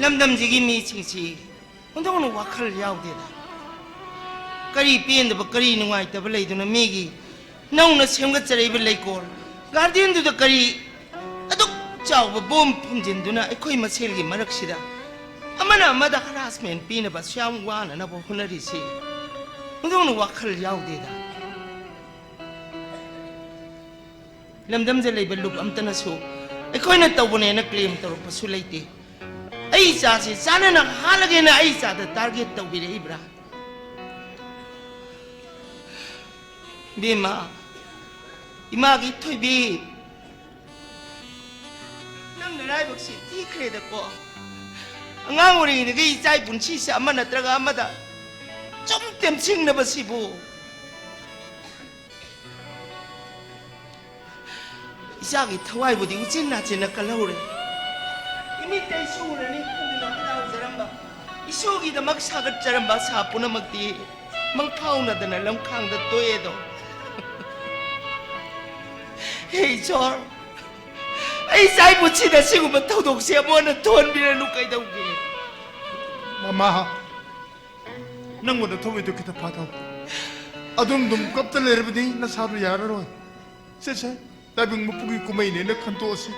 ꯂꯝꯗꯝꯁꯤꯒꯤ ꯃꯤꯁꯤꯡꯁꯤ ꯑꯣꯟꯊꯣꯛꯅ ꯋꯥꯈꯜ ꯌꯥꯎꯗꯦꯗ꯫ ꯀꯔꯤ ꯄꯦꯟꯗꯕ, ꯀꯔꯤ ꯅꯨꯡꯉꯥꯏꯇꯕ ꯂꯩꯗꯨꯅ ꯃꯤꯒꯤ ꯅꯧꯅ ꯁꯦꯝꯒꯠꯆꯔꯛꯏꯕ ꯂꯩꯀꯣꯜ, ꯒꯥꯔꯗꯦꯟꯗꯨꯗ ꯀꯔꯤ ꯑꯗꯨꯛ ꯆꯥꯎꯕ ꯕꯣꯝ ꯐꯨꯝꯖꯤꯟꯗꯨꯅ ꯑꯩꯈꯣꯏ ꯃꯁꯦꯜꯒꯤ ꯃꯔꯛꯁꯤꯗ ꯑꯃꯅ ꯑꯃꯗ ꯍꯔꯥꯁꯃꯦꯟ ꯄꯤꯅꯕ ꯑꯁꯨꯛ ꯌꯥꯝ ꯋꯥꯅꯅꯕ ꯍꯣꯠꯅꯔꯤꯁꯤ ꯑꯣꯟꯊꯣꯛꯅ ꯋꯥꯈꯜ ꯌꯥꯎꯗꯦꯗ꯫ ꯂꯝꯗꯝꯗ ꯂꯩꯕ ꯂꯨꯞ ꯑꯝꯇꯅꯁꯨ ꯑꯩꯈꯣꯏꯅ ꯇꯧꯕꯅꯦꯅ ꯀ꯭ꯂꯦꯝ ꯇꯧꯔꯛꯄꯁꯨ ꯂꯩꯇꯦ꯫ ꯑꯩ ꯏꯆꯥꯁꯤ ꯆꯥꯅꯅ ꯍꯥꯠꯂꯒꯦꯅ ꯑꯩ ꯏꯆꯥꯗ ꯇꯥꯔꯒꯦꯠ ꯇꯧꯕꯤꯔꯛꯏꯕ꯭ꯔꯥ? ꯏꯕꯦꯝꯃ, ꯏꯃꯥꯒꯤ ꯊꯣꯏꯕꯤ, ꯅꯪ ꯅꯔꯥꯏꯕꯛꯁꯤ ꯊꯤꯈ꯭ꯔꯦꯗꯀꯣ꯫ ꯑꯉꯥꯡ ꯑꯣꯏꯔꯤꯉꯩꯗꯒꯤ ꯏꯆꯥ ꯄꯨꯟꯁꯤꯁꯦ ꯑꯃ ꯅꯠꯇ꯭ꯔꯒ ꯑꯃꯗ ꯁꯨꯝ ꯇꯦꯝꯁꯤꯡꯅꯕꯁꯤꯕꯨ꯫ ꯏꯆꯥꯒꯤ ꯊꯋꯥꯏꯕꯨꯗꯤ ꯎꯆꯤꯟ ꯅꯥꯆꯤꯟꯅ ꯀꯜꯍꯧꯔꯦ꯫ ꯏꯃꯤꯠꯇ ꯏꯁꯨ ꯎꯔꯅꯤ ꯈꯟꯗꯨꯅ ꯍꯔꯥꯎꯖꯔꯝꯕ, ꯏꯁꯨꯒꯤꯗꯃꯛ ꯁꯥꯒꯠꯆꯔꯝꯕ ꯑꯁꯥ ꯄꯨꯝꯅꯃꯛꯇꯤ ꯃꯪꯐꯥꯎꯅꯗꯅ ꯂꯝꯈꯥꯡꯗ ꯇꯣꯛꯑꯦꯗꯣ꯫ ꯍꯦ ꯏꯁꯣꯔ, ꯑꯩ ꯏꯆꯥ ꯄꯨꯟꯁꯤꯗ ꯁꯤꯒꯨꯝꯕ ꯊꯧꯗꯣꯛꯁꯦ ꯑꯃꯨꯛ ꯍꯟꯅ ꯊꯣꯛꯍꯟꯕꯤꯔꯅꯨ ꯀꯩꯗꯧꯒꯦ? ꯃꯃꯥ, ꯅꯪꯕꯨ ꯅꯊꯧꯕꯩꯗꯨ ꯈꯤꯇ ꯐꯥꯊꯧ꯫ ꯑꯗꯨꯝ ꯑꯗꯨꯝ ꯀꯞꯇ ꯂꯩꯔꯕꯗꯤ ꯅꯁꯥꯗꯨ ꯌꯥꯔꯔꯣꯏ꯫ ꯁꯦ, ꯁꯦ, ꯇꯥꯏꯕꯪ ꯃꯄꯨꯒꯤ ꯀꯨꯝꯍꯩꯅꯦꯅ ꯈꯟꯇꯣꯛꯑꯁꯤ꯫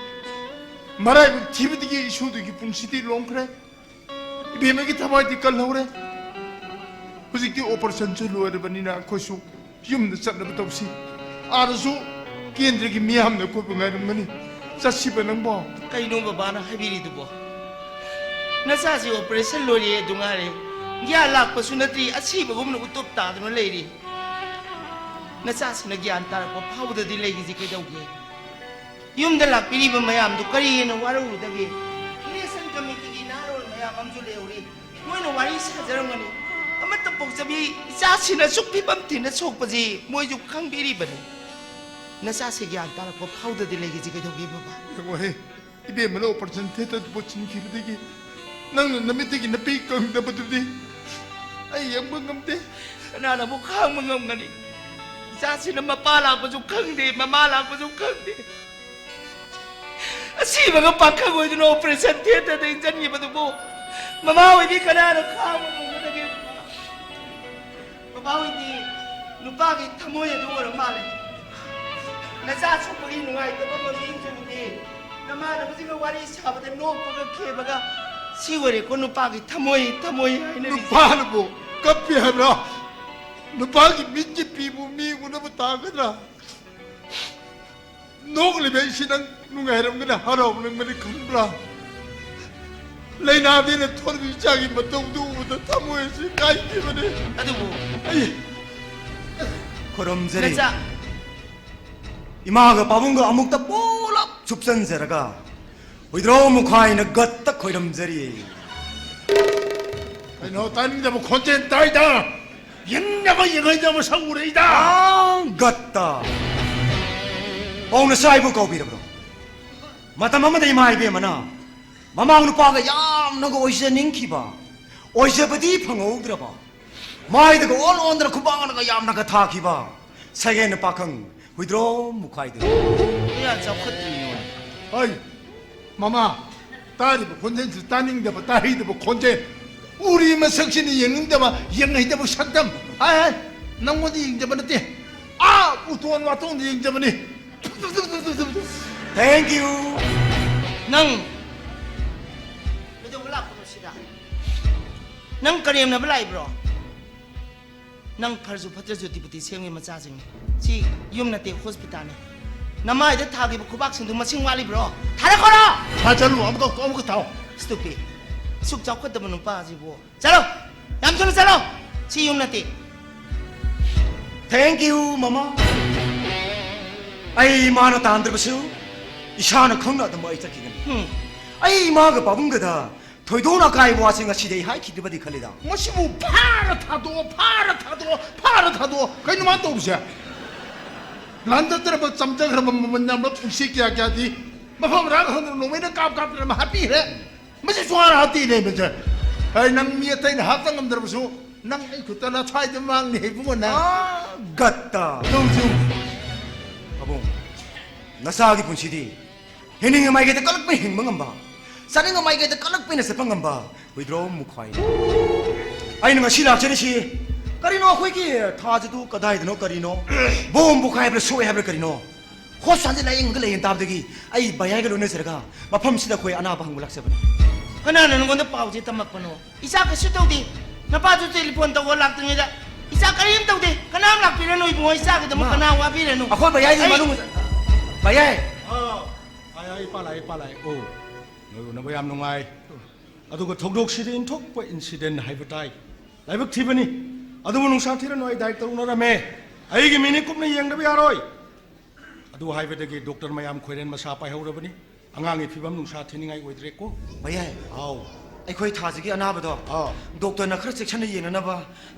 ꯃꯔꯥꯏꯕꯛ ꯊꯤꯕꯗꯒꯤ ꯏꯁꯨꯗꯨꯒꯤ ꯄꯨꯟꯁꯤꯗꯤ ꯂꯣꯡꯈ꯭ꯔꯦ꯫ ꯏꯕꯦꯝꯃꯒꯤ ꯊꯋꯥꯏꯗꯤ ꯀꯜꯍꯧꯔꯦ꯫ ꯍꯧꯖꯤꯛꯇꯤ ꯑꯣꯄꯔꯦꯁꯟꯁꯨ ꯂꯣꯏꯔꯕꯅꯤꯅ ꯑꯩꯈꯣꯏꯁꯨ ꯌꯨꯝꯗ ꯆꯠꯅꯕ ꯇꯧꯁꯤ꯫ ꯑꯥꯗꯁꯨ ꯀꯦꯟꯗ꯭ꯔꯒꯤ ꯃꯤꯌꯥꯝꯅ ꯑꯩꯈꯣꯏꯕꯨ ꯉꯥꯏꯔꯝꯒꯅꯤ꯫ ꯆꯠꯁꯤꯕ ꯅꯪꯕꯣ? ꯀꯩꯅꯣ ꯕꯕꯥꯅ ꯍꯥꯏꯕꯤꯔꯤꯗꯨꯕꯣ? ꯅꯆꯥꯁꯤ ꯑꯣꯄꯔꯦꯁꯟ ꯂꯣꯏꯔꯦ ꯑꯗꯨ ꯉꯥꯏꯔꯦ꯫ ꯒ꯭ꯌꯥꯟ ꯂꯥꯛꯄꯁꯨ ꯅꯠꯇ꯭ꯔꯤ, ꯑꯁꯤꯕꯒꯨꯝꯅ ꯎꯇꯨꯞ ꯇꯥꯗꯨꯅ ꯂꯩꯔꯤ꯫ ꯅꯆꯥꯁꯤꯅ ꯒ꯭ꯌꯥꯟ ꯇꯥꯔꯛꯄ ꯐꯥꯎꯕꯗꯗꯤ ꯂꯩꯈꯤꯁꯤ ꯀꯩꯗꯧꯒꯦ? ꯌꯨꯝꯗ ꯂꯥꯛꯄꯤꯔꯤꯕ ꯃꯌꯥꯝꯗꯨ ꯀꯔꯤ ꯍꯦꯟꯅ ꯋꯥꯔꯧꯔꯨꯗꯒꯦ? ꯏꯂꯦꯛꯁꯟ ꯀꯃꯤꯇꯤꯒꯤ ꯅꯍꯥꯔꯣꯜ ꯃꯌꯥꯝ ꯑꯃꯁꯨ ꯂꯩꯍꯧꯔꯤ꯫ ꯃꯣꯏꯅ ꯋꯥꯔꯤ ꯁꯥꯖꯔꯝꯒꯅꯤ꯫ ꯑꯃꯠꯇ ꯄꯣꯛꯆꯕꯤ ꯏꯆꯥꯁꯤꯅ ꯑꯁꯨꯛ ꯐꯤꯕꯝ ꯊꯤꯅ ꯁꯣꯛꯄꯁꯤ ꯃꯣꯏꯁꯨ ꯈꯪꯕꯤꯔꯤꯕꯅꯤ꯫ ꯅꯆꯥꯁꯤ ꯒ꯭ꯌꯥꯟ ꯇꯥꯔꯛꯄ ꯐꯥꯎꯗꯗꯤ ꯂꯩꯈꯤꯁꯤ ꯀꯩꯗꯧꯒꯦ ꯕꯕꯥ? ꯌꯦꯡꯉꯣꯍꯦ, ꯏꯕꯦꯝꯃꯅ ꯑꯣꯄꯔꯦꯁꯟ ꯊꯤꯌꯦꯇꯔꯗ ꯄꯨꯁꯤꯟꯈꯤꯕꯗꯒꯤ ꯅꯪꯅ ꯅꯃꯤꯠꯇꯒꯤ ꯅꯄꯤ ꯀꯪꯗꯕꯗꯨꯗꯤ ꯑꯩ ꯌꯦꯡꯕ ꯉꯝꯗꯦ꯫ ꯀꯅꯥꯅꯕꯨ ꯈꯥꯡꯕ ꯉꯝꯒꯅꯤ? ꯏꯆꯥꯁꯤꯅ ꯃꯄꯥ ꯂꯥꯛꯄꯁꯨ ꯈꯪꯗꯦ, ꯃꯃꯥ ꯂꯥꯛꯄꯁꯨ ꯈꯪꯗꯦ꯫ ꯑꯁꯤꯕꯒ ꯄꯥꯈꯪ ꯑꯣꯏꯗꯨꯅ operation theaterꯗ ꯏꯟꯖꯟꯈꯤꯕꯗꯨꯕꯨ ꯃꯃꯥ ꯍꯣꯏꯗꯤ ꯀꯅꯥꯅ ꯈꯥꯡꯕ ꯉꯝꯒꯗꯒꯦ? ꯃꯃꯥ ꯍꯣꯏꯗꯤ ꯅꯨꯄꯥꯒꯤ ꯊꯃꯣꯏ ꯑꯗꯨ ꯑꯣꯏꯔ ꯃꯥꯜꯂꯦ꯫ ꯅꯆꯥ ꯁꯣꯛꯄꯒꯤ ꯅꯨꯡꯉꯥꯏꯇꯕ ꯃꯃꯤꯡꯁꯤꯡꯗꯤ ꯅꯃꯥꯟꯅꯕꯁꯤꯡꯒ ꯋꯥꯔꯤ ꯁꯥꯕꯗ ꯅꯣꯛꯄꯒ ꯈꯦꯕꯒ ꯁꯤ ꯑꯣꯏꯔꯦꯀꯣ ꯅꯨꯄꯥꯒꯤ ꯊꯃꯣꯏ, ꯊꯃꯣꯏ ꯍꯥꯏꯅꯔꯤꯁꯦ꯫ ꯅꯨꯄꯥꯅꯕꯨ ꯀꯞꯄꯤ ꯍꯥꯏꯕ꯭ꯔꯥ? ꯅꯨꯄꯥꯒꯤ ꯃꯤꯠꯀꯤ ꯄꯤꯕꯨ ꯃꯤ ꯎꯅꯕ ꯇꯥꯒꯗ꯭ꯔꯥ? ꯅꯣꯛꯂꯤꯕ ꯑꯩꯁꯤ ꯅꯪ ꯅꯨꯡꯉꯥꯏꯔꯝꯒꯅꯤ, ꯍꯔꯥꯎꯔꯝꯒꯅꯤ ꯈꯟꯕ꯭ꯔꯥ? ꯂꯩꯅꯥꯗꯤꯅ ꯊꯣꯟꯕ ꯏꯆꯥꯒꯤ ꯃꯇꯧꯗꯨ ꯎꯕꯗ ꯊꯃꯣꯏ ꯑꯁꯤ ꯀꯥꯏꯈꯤꯕꯅꯤ꯫ ꯑꯗꯨꯕꯨ ꯑꯩ ꯈꯨꯔꯨꯝꯖꯔꯤ꯫ ꯅꯆꯥ ꯏꯃꯥꯒ ꯄꯥꯕꯨꯡꯒ ꯑꯃꯨꯛꯇ ꯄꯨꯂꯞ ꯆꯨꯞꯆꯟꯖꯔꯒ ꯍꯨꯏꯗ꯭ꯔꯣ ꯃꯨꯈꯥꯏꯅ ꯒꯠꯇ ꯈꯣꯏꯔꯝꯖꯔꯤ꯫ ꯀꯩꯅꯣ ꯇꯥꯅꯤꯡꯗꯕ ꯈꯣꯟꯖꯦꯜ ꯇꯥꯏꯗ? ꯌꯦꯡꯅꯕ ꯌꯦꯡꯍꯩꯗꯕ ꯁꯛ ꯎꯔꯛꯏꯗ꯫ ꯑꯥ, ꯒꯠꯇ꯫ ꯄꯥꯎꯅ ꯁꯥꯏꯕꯨ ꯀꯧꯕꯤꯔꯕ꯭ꯔꯣ? ꯃꯇꯝ ꯑꯃꯗ ꯏꯃꯥ ꯏꯕꯦꯝꯃꯅ ꯃꯃꯥꯡ ꯅꯨꯄꯥꯒ ꯌꯥꯝꯅꯒ ꯑꯣꯏꯖꯅꯤꯡꯈꯤꯕ, ꯑꯣꯏꯖꯕꯗꯤ ꯐꯪꯍꯧꯗ꯭ꯔꯕ, ꯃꯥꯏꯗꯒ ꯑꯣꯟ ꯑꯣꯟꯗꯅ ꯈꯨꯕꯥꯛꯅꯒ ꯌꯥꯝꯅꯒ ꯊꯥꯈꯤꯕ ꯁꯒꯦꯟ ꯄꯥꯈꯪ ꯍꯨꯏꯗ꯭ꯔꯣꯝ ꯃꯨꯈꯥꯏꯗꯨ꯫ ꯀꯌꯥ ꯆꯥꯎꯈꯠꯇ꯭ꯔꯤꯅꯣ? ꯍꯣꯏ, ꯃꯃꯥ, ꯇꯥꯔꯤꯕ ꯈꯣꯟꯖꯦꯜꯁꯤ ꯇꯥꯅꯤꯡꯗꯕ, ꯇꯥꯍꯩꯗꯕ ꯈꯣꯟꯖꯦꯜ꯫ ꯎꯔꯤ ꯃꯁꯛꯁꯤꯅ ꯌꯦꯡꯅꯤꯡꯗꯕ, ꯌꯦꯡꯍꯩꯗꯕ ꯁꯛꯇꯝ꯫ ꯍꯥꯏ, ꯍꯥꯏ, ꯅꯪꯉꯣꯟꯗ ꯌꯦꯡꯖꯕ ꯅꯠꯇꯦ, ꯑꯥ ꯎꯇꯣꯟ ꯋꯥꯇꯣꯟꯗ ꯌꯦꯡꯖꯕꯅꯤ꯫ Thank you꯫ ꯅꯪ ꯀꯩꯗꯧꯕ ꯂꯥꯛꯄꯅꯣ ꯁꯤꯗ? ꯅꯪ ꯀꯔꯦꯝꯅꯕ ꯂꯥꯛꯏꯕ꯭ꯔꯣ? ꯅꯪ ꯐꯔꯁꯨ ꯐꯠꯇ꯭ꯔꯁꯨ ꯗꯤꯄꯨꯇꯤ ꯁꯦꯝꯒꯤ ꯃꯆꯥꯁꯤꯡꯅꯤ꯫ ꯁꯤ ꯌꯨꯝ ꯅꯠꯇꯦ, ꯍꯣꯁꯄꯤꯇꯥꯜꯅꯤ꯫ ꯅꯃꯥꯏꯗ ꯊꯥꯈꯤꯕ ꯈꯨꯕꯥꯛꯁꯤꯡꯗꯨ ꯃꯁꯤꯡ ꯋꯥꯠꯂꯤꯕ꯭ꯔꯣ? ꯊꯥꯔꯛꯈꯣꯔꯣ! ꯊꯥꯖꯜꯂꯨ, ꯑꯃꯨꯛꯀ, ꯑꯃꯨꯛꯀ ꯊꯥꯎ꯫ Stupid꯫ ꯑꯁꯨꯛ ꯆꯥꯎꯈꯠꯇꯕ ꯅꯨꯄꯥꯁꯤꯕꯨ꯫ ꯆꯠꯂꯣ! ꯌꯥꯝ ꯊꯨꯅ ꯆꯠꯂꯣ! ꯁꯤ ꯌꯨꯝ ꯅꯠꯇꯦ꯫ Thank you, ꯃꯃꯥ꯫ ꯑꯩ ꯏꯃꯥꯅ ꯇꯥꯟꯗ꯭ꯔꯕꯁꯨ ꯏꯁꯥꯅ ꯈꯪꯅ ꯑꯗꯨꯝ ꯑꯩ ꯆꯠꯈꯤꯒꯅꯤ꯫ ꯍꯨꯝ꯫ ꯑꯩ ꯏꯃꯥꯒ ꯄꯥꯕꯨꯡꯒꯗ ꯊꯣꯏꯗꯣꯛꯅ ꯑꯀꯥꯏꯕ ꯋꯥꯁꯤꯡ ꯑꯁꯤꯗꯤ ꯑꯩ ꯍꯥꯏꯈꯤꯗ꯭ꯔꯕꯗꯤ ꯈꯜꯂꯤꯗ꯫ ꯃꯁꯤꯕꯨ ꯐꯥꯔ ꯊꯥꯗꯣꯛꯑꯣ, ꯐꯥꯔ ꯊꯥꯗꯣꯛꯑꯣ, ꯐꯥꯔ ꯊꯥꯗꯣꯛꯑꯣ꯫ ꯀꯩꯅꯣ ꯃꯥꯅ ꯇꯧꯔꯤꯁꯦ? ꯂꯥꯟꯗꯠꯇ꯭ꯔꯕ, ꯆꯝꯖꯈ꯭ꯔꯕ ꯃꯃꯜ ꯌꯥꯝꯕ ꯄꯨꯟꯁꯤ ꯀꯌꯥ ꯀꯌꯥꯗꯤ ꯃꯐꯝ ꯃꯔꯥꯡ ꯈꯪꯗꯅ ꯅꯣꯡꯃꯩꯅ ꯀꯥꯞ ꯀꯥꯞꯇꯅ ꯑꯃ ꯍꯥꯠꯄꯤꯈ꯭ꯔꯦ꯫ ꯃꯁꯤ ꯁꯨꯍꯥꯠ ꯍꯥꯠꯇꯦꯅꯦ ꯃꯁꯦ꯫ ꯑꯩ ꯅꯪ ꯃꯤ ꯑꯇꯩꯅ ꯍꯥꯠꯄ ꯉꯝꯗ꯭ꯔꯕꯁꯨ ꯅꯪ ꯑꯩ ꯈꯨꯠꯇ ꯅꯊ꯭ꯋꯥꯏꯗ ꯃꯥꯡꯅꯤ ꯏꯕꯨꯡꯉꯣ ꯅꯪ꯫ ꯑꯥ, ꯒꯠꯇ꯫ ꯇꯧꯁꯤ꯫ ꯄꯥꯕꯨꯡ, ꯅꯆꯥꯒꯤ ꯄꯨꯟꯁꯤꯗꯤ ꯍꯤꯡꯅꯤꯡꯉ ꯃꯥꯏꯀꯩꯗ ꯀꯜꯂꯛꯄꯅ ꯍꯤꯡꯕ ꯉꯝꯕ, ꯆꯠꯅꯤꯡꯉ ꯃꯥꯏꯀꯩꯗ ꯀꯜꯂꯛꯄꯅ ꯆꯠꯄ ꯉꯝꯕ ꯋꯤꯗ꯭ꯔꯣ ꯃꯨꯈ꯭ꯋꯥꯏ꯫ ꯑꯩꯅ ꯉꯁꯤ ꯂꯥꯛꯆꯔꯤꯁꯤ ꯀꯔꯤꯅꯣ? ꯑꯩꯈꯣꯏꯒꯤ ꯊꯥꯖꯗꯨ ꯀꯗꯥꯏꯗꯅꯣ ꯀꯔꯤꯅꯣ? ꯕꯣꯝꯕꯨ ꯀꯥꯏꯕ꯭ꯔꯥ ꯁꯣꯛꯑꯦ ꯍꯥꯏꯕ꯭ꯔꯥ ꯀꯔꯤꯅꯣ? ꯍꯣꯁꯄꯤꯇꯥꯜꯗ ꯂꯥꯌꯦꯡꯉꯒ ꯂꯩꯌꯦꯅ ꯇꯥꯕꯗꯒꯤ ꯑꯩ ꯕꯌꯥꯏꯒ ꯂꯣꯏꯅꯖꯔꯒ ꯃꯐꯝꯁꯤꯗ ꯑꯩꯈꯣꯏ ꯑꯅꯥꯕ ꯍꯪꯕ ꯂꯥꯛꯆꯕꯅꯤ꯫ ꯀꯅꯥꯅ ꯅꯉꯣꯟꯗ ꯄꯥꯎꯁꯦ ꯇꯝꯃꯛꯄꯅꯣ? ꯏꯆꯥ ꯀꯩꯁꯨ ꯇꯧꯗꯦ꯫ ꯅꯄꯥꯁꯨ ꯇꯦꯂꯤꯐꯣꯟ ꯇꯧꯕ ꯂꯥꯛꯇ꯭ꯔꯤꯉꯩꯗ ꯏꯆꯥ ꯀꯔꯤꯝ ꯇꯧꯗꯦ꯫ ꯀꯅꯥꯝ ꯂꯥꯛꯄꯤꯔꯅꯨ ꯏꯕꯨꯡꯉꯣ, ꯏꯆꯥꯒꯤꯗꯃꯛ ꯃꯥ, ꯀꯅꯥ ꯋꯥꯕꯤꯔꯅꯨ꯫ ꯑꯩꯈꯣꯏ ꯕꯌꯥꯏꯒꯤ ꯑꯩ ꯃꯅꯨꯡ, ꯕꯌꯥꯏ꯫ ꯑꯥ, ꯑꯩ, ꯑꯩ ꯄꯥ ꯂꯥꯛꯑꯦ, ꯄꯥ ꯂꯥꯛꯑꯦ꯫ ꯑꯣ, ꯅꯣꯏ ꯎꯅꯕ ꯌꯥꯝ ꯅꯨꯡꯉꯥꯏ꯫ ꯑꯗꯨꯒ ꯊꯧꯗꯣꯛꯁꯤꯗꯤ ꯏꯟꯊꯣꯛꯄ incident ꯍꯥꯏꯕ ꯇꯥꯏ꯫ ꯂꯥꯏꯕꯛ ꯊꯤꯕꯅꯤ꯫ ꯑꯗꯨꯕꯨ ꯅꯨꯡꯁꯥ ꯊꯤꯔꯅꯨ, ꯑꯩ ꯗꯥꯏꯔꯦꯛꯇꯔ ꯎꯅꯔꯝꯃꯦ꯫ ꯑꯩꯒꯤ ꯃꯤꯅꯤ ꯀꯨꯞꯅ ꯌꯦꯡꯗꯕ ꯌꯥꯔꯣꯏ꯫ ꯑꯗꯨ ꯍꯥꯏꯕꯗꯒꯤ ꯗꯣꯛꯇꯔ ꯃꯌꯥꯝ ꯈꯣꯏꯔꯦꯟ ꯃꯁꯥ ꯄꯥꯏꯍꯧꯔꯕꯅꯤ꯫ ꯑꯉꯥꯡꯒꯤ ꯐꯤꯕꯝ ꯅꯨꯡꯁꯥ ꯊꯤꯅꯤꯡꯉꯥꯏ ꯑꯣꯏꯗ꯭ꯔꯦꯀꯣ꯫ ꯃꯌꯥꯏ꯫ ꯑꯥꯎ꯫ ꯑꯩꯈꯣꯏ ꯊꯥꯁꯤꯒꯤ ꯑꯅꯥꯕꯗꯣ ꯑꯥ꯫ ꯗꯣꯛꯇꯔꯅ ꯈꯔ ꯆꯦꯛꯁꯤꯟꯅ ꯌꯦꯡꯅꯅꯕ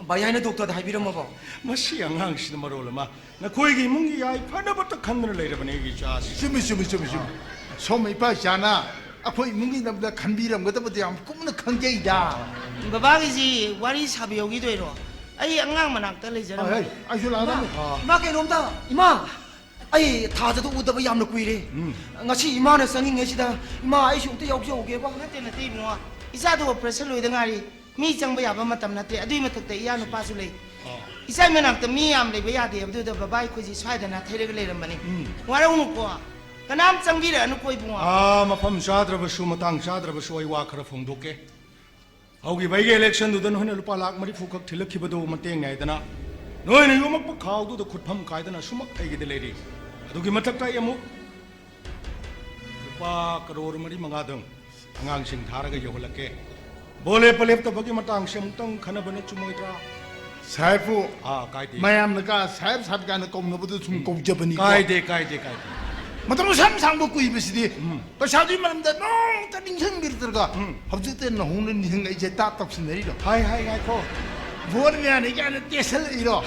ꯕꯌꯥꯏꯅ ꯗꯣꯛꯇꯔꯗ ꯍꯥꯏꯕꯤꯔꯝꯃꯕꯣ? ꯃꯁꯤ ꯑꯉꯥꯡꯁꯤꯅ ꯃꯔꯣꯜ ꯑꯃ ꯅꯈꯣꯏꯒꯤ ꯏꯃꯨꯡꯒꯤ ꯌꯥꯏꯐꯅꯕꯇ ꯈꯟꯗꯨꯅ ꯂꯩꯔꯕꯅꯦ ꯑꯩꯒꯤ ꯏꯆꯥꯁꯤ꯫ ꯆꯨꯝꯃꯤ, ꯆꯨꯝꯃꯤ, ꯆꯨꯝꯃꯤ, ꯆꯨꯝꯃꯤ꯫ ꯁꯣꯝ ꯏꯄꯥ ꯏꯆꯥꯅ ꯑꯩꯈꯣꯏ ꯏꯃꯨꯡꯒꯤꯗꯃꯛꯇ ꯈꯟꯕꯤꯔꯝꯒꯗꯕꯗꯤ ꯌꯥꯝ ꯀꯨꯞꯅ ꯈꯪꯖꯩꯗ꯫ ꯕꯕꯥꯒꯤꯁꯤ ꯋꯥꯔꯤ ꯁꯥꯕ ꯌꯧꯈꯤꯗꯣꯏꯔꯣ? ꯑꯩ ꯑꯉꯥꯡ ꯃꯅꯥꯛꯇ ꯂꯩꯖꯔꯝꯃꯒꯦ꯫ ꯍꯣꯏ, ꯑꯩꯁꯨ ꯂꯥꯛꯑꯗꯝꯅꯤ꯫ ꯏꯃꯥ, ꯏꯃꯥ, ꯀꯩꯅꯣꯝꯇ, ꯏꯃꯥ! ꯑꯩ ꯊꯥꯖꯗꯣ ꯎꯗꯕ ꯌꯥꯝꯅ ꯀꯨꯏꯔꯦ꯫ ꯎꯝ꯫ ꯉꯁꯤ ꯏꯃꯥꯅ ꯆꯪꯉꯤꯉꯩꯁꯤꯗ, ꯏꯃꯥ, ꯑꯩꯁꯨ ꯑꯝꯇ ꯌꯥꯎꯖꯍꯧꯒꯦꯕ꯫ ꯅꯠꯇꯦ, ꯅꯠꯇꯦ, ꯏꯕꯨꯡꯉꯣ꯫ ꯏꯆꯥꯗꯣ operation ꯂꯣꯏꯗ ꯉꯥꯏꯔꯤ꯫ ꯃꯤ ꯆꯪꯕ ꯌꯥꯕ ꯃꯇꯝ ꯅꯠꯇꯦ꯫ ꯑꯗꯨꯒꯤ ꯃꯊꯛꯇ ꯏꯌꯥ ꯅꯨꯄꯥꯁꯨ ꯂꯩ꯫ ꯑꯣ꯫ ꯏꯆꯥꯏ ꯃꯅꯥꯛꯇ ꯃꯤ ꯌꯥꯝ ꯂꯩꯕ ꯌꯥꯗꯦ ꯍꯥꯏꯕꯗꯨꯗ ꯕꯕꯥ ꯑꯩꯈꯣꯏꯁꯤ ꯁ꯭ꯋꯥꯏꯗ ꯅꯥꯊꯩꯔꯒ ꯂꯩꯔꯝꯕꯅꯤ꯫ ꯎꯝ꯫ ꯋꯥꯔꯧꯅꯨꯀꯣ꯫ ꯀꯅꯥꯝ ꯆꯪꯕꯤꯔꯛꯑꯅꯨꯀꯣ, ꯏꯕꯨꯡꯉꯣ꯫ ꯑꯥ, ꯃꯐꯝ ꯆꯥꯗ꯭ꯔꯕꯁꯨ, ꯃꯇꯥꯡ ꯆꯥꯗ꯭ꯔꯕꯁꯨ ꯑꯩ ꯋꯥ ꯈꯔ ꯐꯣꯡꯗꯣꯛꯀꯦ꯫ ꯍꯧꯈꯤꯕ ꯑꯩꯒꯤ election ꯗꯨꯗ ꯅꯈꯣꯏꯅ ꯂꯨꯄꯥ ꯂꯥꯈ ꯃꯔꯤꯐꯨ ꯈꯛ ꯊꯤꯜꯂꯛꯈꯤꯕꯗꯨ ꯃꯇꯦꯡ ꯅꯥꯏꯗꯅ ꯅꯈꯣꯏꯅ ꯌꯣꯝꯃꯛꯄ ꯈꯥꯎꯗꯨꯗ ꯈꯨꯠꯐꯝ ꯀꯥꯏꯗꯅ ꯁꯨꯃꯛ ꯑꯩꯒꯤꯗ ꯂꯩꯔꯤ꯫ ꯑꯗꯨꯒꯤ ꯃꯊꯛꯇ ꯑꯩ ꯑꯃꯨꯛ ꯂꯨꯄꯥ ꯀꯔꯣꯔ ꯃꯔꯤ ꯃꯉꯥꯗꯪ ꯑꯉꯥꯡꯁꯤꯡ ꯊꯥꯔꯒ ꯌꯧꯍꯜꯂꯛꯀꯦ꯫ ꯕꯣ ꯂꯦꯞꯄ ꯂꯦꯞꯇꯕꯒꯤ ꯃꯇꯥꯡꯁꯤ ꯑꯃꯨꯛꯇꯪ ꯈꯟꯅꯕꯅ ꯆꯨꯝꯃꯣꯏꯗ꯭ꯔꯥ? ꯁꯥꯍꯦꯕꯄꯨ ꯑꯥ, ꯀꯥꯏꯗꯦ꯫ ꯃꯌꯥꯝꯅ ꯀꯥ ꯁꯥꯍꯦꯕ, ꯁꯥꯍꯦꯕ ꯀꯥꯏꯅ ꯀꯧꯅꯕꯗꯨ ꯁꯨꯝ ꯀꯧꯖꯕꯅꯤꯀꯣ꯫ ꯀꯥꯏꯗꯦ, ꯀꯥꯏꯗꯦ, ꯀꯥꯏꯗꯦ꯫ ꯃꯇꯝ ꯑꯁꯨꯛ ꯌꯥꯝ ꯁꯥꯡꯕ ꯀꯨꯏꯕꯁꯤꯗꯤ ꯎꯝ꯫ ꯄꯩꯁꯥꯗꯨꯒꯤ ꯃꯔꯝꯗ ꯅꯣꯡꯃꯇ ꯅꯤꯡꯁꯤꯡꯕꯤꯔꯛꯇ꯭ꯔꯒ ꯎꯝ꯫ ꯍꯧꯖꯤꯛꯇ ꯅꯧꯍꯧꯅ ꯅꯤꯡꯁꯤꯡꯉꯛꯏꯁꯦ, ꯇꯥ ꯇꯧꯁꯤꯟꯅꯔꯤꯔꯣ? ꯍꯥꯏ, ꯍꯥꯏ, ꯉꯥꯏꯈꯣ꯫ ꯚꯣꯠ ꯃꯌꯥꯅꯤ ꯀꯥꯏꯅ ꯇꯦꯁꯜꯂꯛꯏꯔꯣ?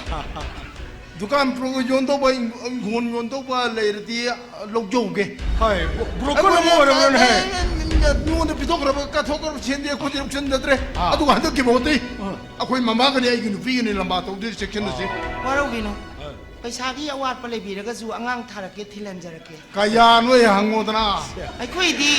ꯗꯨꯀꯥꯟ ꯄ꯭ꯔꯣ-, ꯌꯣꯟꯗꯧꯕ, ꯏꯪ-, ꯏꯪꯈꯣꯜ ꯌꯣꯟꯗꯧꯕ ꯂꯩꯔꯗꯤ, ꯑ, ꯂꯧꯖꯧꯒꯦ꯫ ꯍꯣꯏ, ꯕ꯭ꯔꯣ-, ꯕ꯭ꯔꯣꯀꯔ ꯑꯃ ꯑꯩꯈꯣꯏꯅ, ꯑꯣꯏꯔꯕ꯭ꯔꯣ ꯅꯍꯦ? ꯑꯦ, ꯑꯦ, ꯑꯦ, ꯃꯤꯉꯣꯟꯗ ꯄꯤꯊꯣꯛꯈ꯭ꯔꯕ, ꯀꯠꯊꯣꯛꯈ꯭ꯔꯕ ꯁꯦꯟꯗꯤ ꯑꯩꯈꯣꯏꯗꯤ ꯂꯧꯁꯤꯟꯖꯗ꯭ꯔꯦ꯫ ꯑꯥ꯫ ꯑꯗꯨꯒ ꯍꯟꯗꯛꯀꯤ ꯚꯣꯠꯇꯤ ꯑꯥ꯫ ꯑꯩꯈꯣꯏ ꯃꯃꯥꯒꯅꯤ ꯑꯩꯒꯤ ꯅꯨꯄꯤꯒꯅꯤ ꯂꯝꯕꯥ ꯇꯧꯗꯣꯏ ꯆꯦꯛꯁꯤꯟꯅꯁꯤ꯫ ꯑꯥ꯫ ꯋꯥꯔꯧꯕꯤꯅꯨ꯫ ꯑꯥ꯫ ꯄꯩꯁꯥꯒꯤ ꯑꯋꯥꯠꯄ ꯂꯩꯕꯤꯔꯒꯁꯨ ꯑꯉꯥꯡ ꯊꯥꯔꯛꯀꯦ, ꯊꯤꯜꯍꯟꯖꯔꯛꯀꯦ꯫ ꯀꯌꯥꯅꯣ ꯍꯦꯛ ꯍꯪꯉꯣꯗꯅ꯫ ꯑꯩꯈꯣꯏꯗꯤ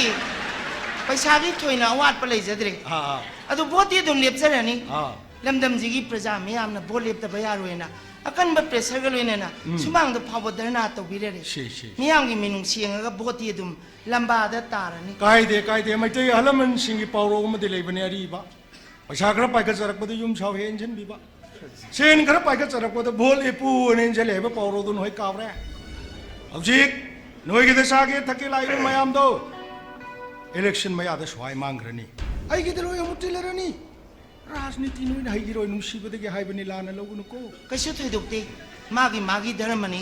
ꯄꯩꯁꯥꯒꯤ ꯊꯣꯏꯅ ꯑꯋꯥꯠꯄ ꯂꯩꯖꯗ꯭ꯔꯦ꯫ ꯑꯥ, ꯑꯥ꯫ ꯑꯗꯨ ꯚꯣꯠꯇꯤ ꯑꯗꯨꯝ ꯂꯦꯞꯆꯔꯅꯤ꯫ ꯑꯥ꯫ ꯂꯝꯗꯝꯁꯤꯒꯤ ꯄ꯭ꯔꯖꯥ ꯃꯤꯌꯥꯝꯅ ꯚꯣꯠ ꯂꯦꯞꯇꯕ ꯌꯥꯔꯣꯏꯅ ꯑꯀꯟꯕ ꯄ꯭ꯔꯦꯁꯔꯒ ꯂꯣꯏꯅꯅ ꯎꯝ꯫ ꯁꯨꯃꯥꯡꯗ ꯐꯥꯎꯕ ꯙꯔꯅꯥ ꯇꯧꯕꯤꯔꯔꯦ꯫ ꯁꯤ, ꯁꯤ, ꯁꯤ꯫ ꯃꯤꯌꯥꯝꯒꯤ ꯃꯤꯅꯨꯡꯁꯤ ꯌꯦꯡꯉꯒ ꯚꯣꯠꯇꯤ ꯑꯗꯨꯝ ꯂꯝꯕꯥꯗ ꯇꯥꯔꯅꯤ꯫ ꯀꯥꯏꯗꯦ, ꯀꯥꯏꯗꯦ꯫ ꯃꯩꯇꯩ ꯑꯍꯜ ꯂꯃꯟꯁꯤꯡꯒꯤ ꯄꯥꯎꯔꯧ ꯑꯃꯗꯤ ꯂꯩꯕꯅꯦ ꯑꯔꯤꯕ꯫ ꯄꯩꯁꯥ ꯈꯔ ꯄꯥꯏꯈꯠꯆꯔꯛꯄꯗ ꯌꯨꯝ ꯁꯥꯎ ꯍꯦ ꯏꯟꯁꯤꯟꯕꯤꯕ꯫ ꯁꯦꯟ ꯈꯔ ꯄꯥꯏꯈꯠꯆꯔꯛꯄꯗ ꯚꯣꯠ ꯂꯦꯞꯄꯨꯅ ꯏꯟꯁꯤꯜꯂꯦ ꯍꯥꯏꯕ ꯄꯥꯎꯔꯧꯗꯣ ꯅꯣꯏ ꯀꯥꯎꯔꯦ? ꯍꯧꯖꯤꯛ ꯅꯣꯏꯒꯤꯗ ꯆꯥꯒꯦ ꯊꯛꯀꯦ ꯂꯥꯛꯏꯕ ꯃꯌꯥꯝꯗꯣ election ꯃꯌꯥꯗ ꯁ꯭ꯋꯥꯏ ꯃꯥꯡꯈ꯭ꯔꯅꯤ꯫ ꯑꯩꯒꯤꯗ ꯂꯣꯏ ꯑꯃꯨꯛ ꯇꯤꯜꯂꯔꯅꯤ꯫ ꯔꯥꯖꯅꯤꯇꯤ ꯅꯣꯏꯅ ꯍꯩꯈꯤꯔꯣꯏ, ꯅꯨꯡꯁꯤꯕꯗꯒꯤ ꯍꯥꯏꯕꯅꯤ, ꯂꯥꯟꯅ ꯂꯧꯒꯅꯨꯀꯣ꯫ ꯀꯩꯁꯨ ꯊꯣꯏꯗꯣꯛꯇꯦ, ꯃꯥꯒꯤ ꯃꯥꯒꯤ ꯙꯔꯃꯅꯤ꯫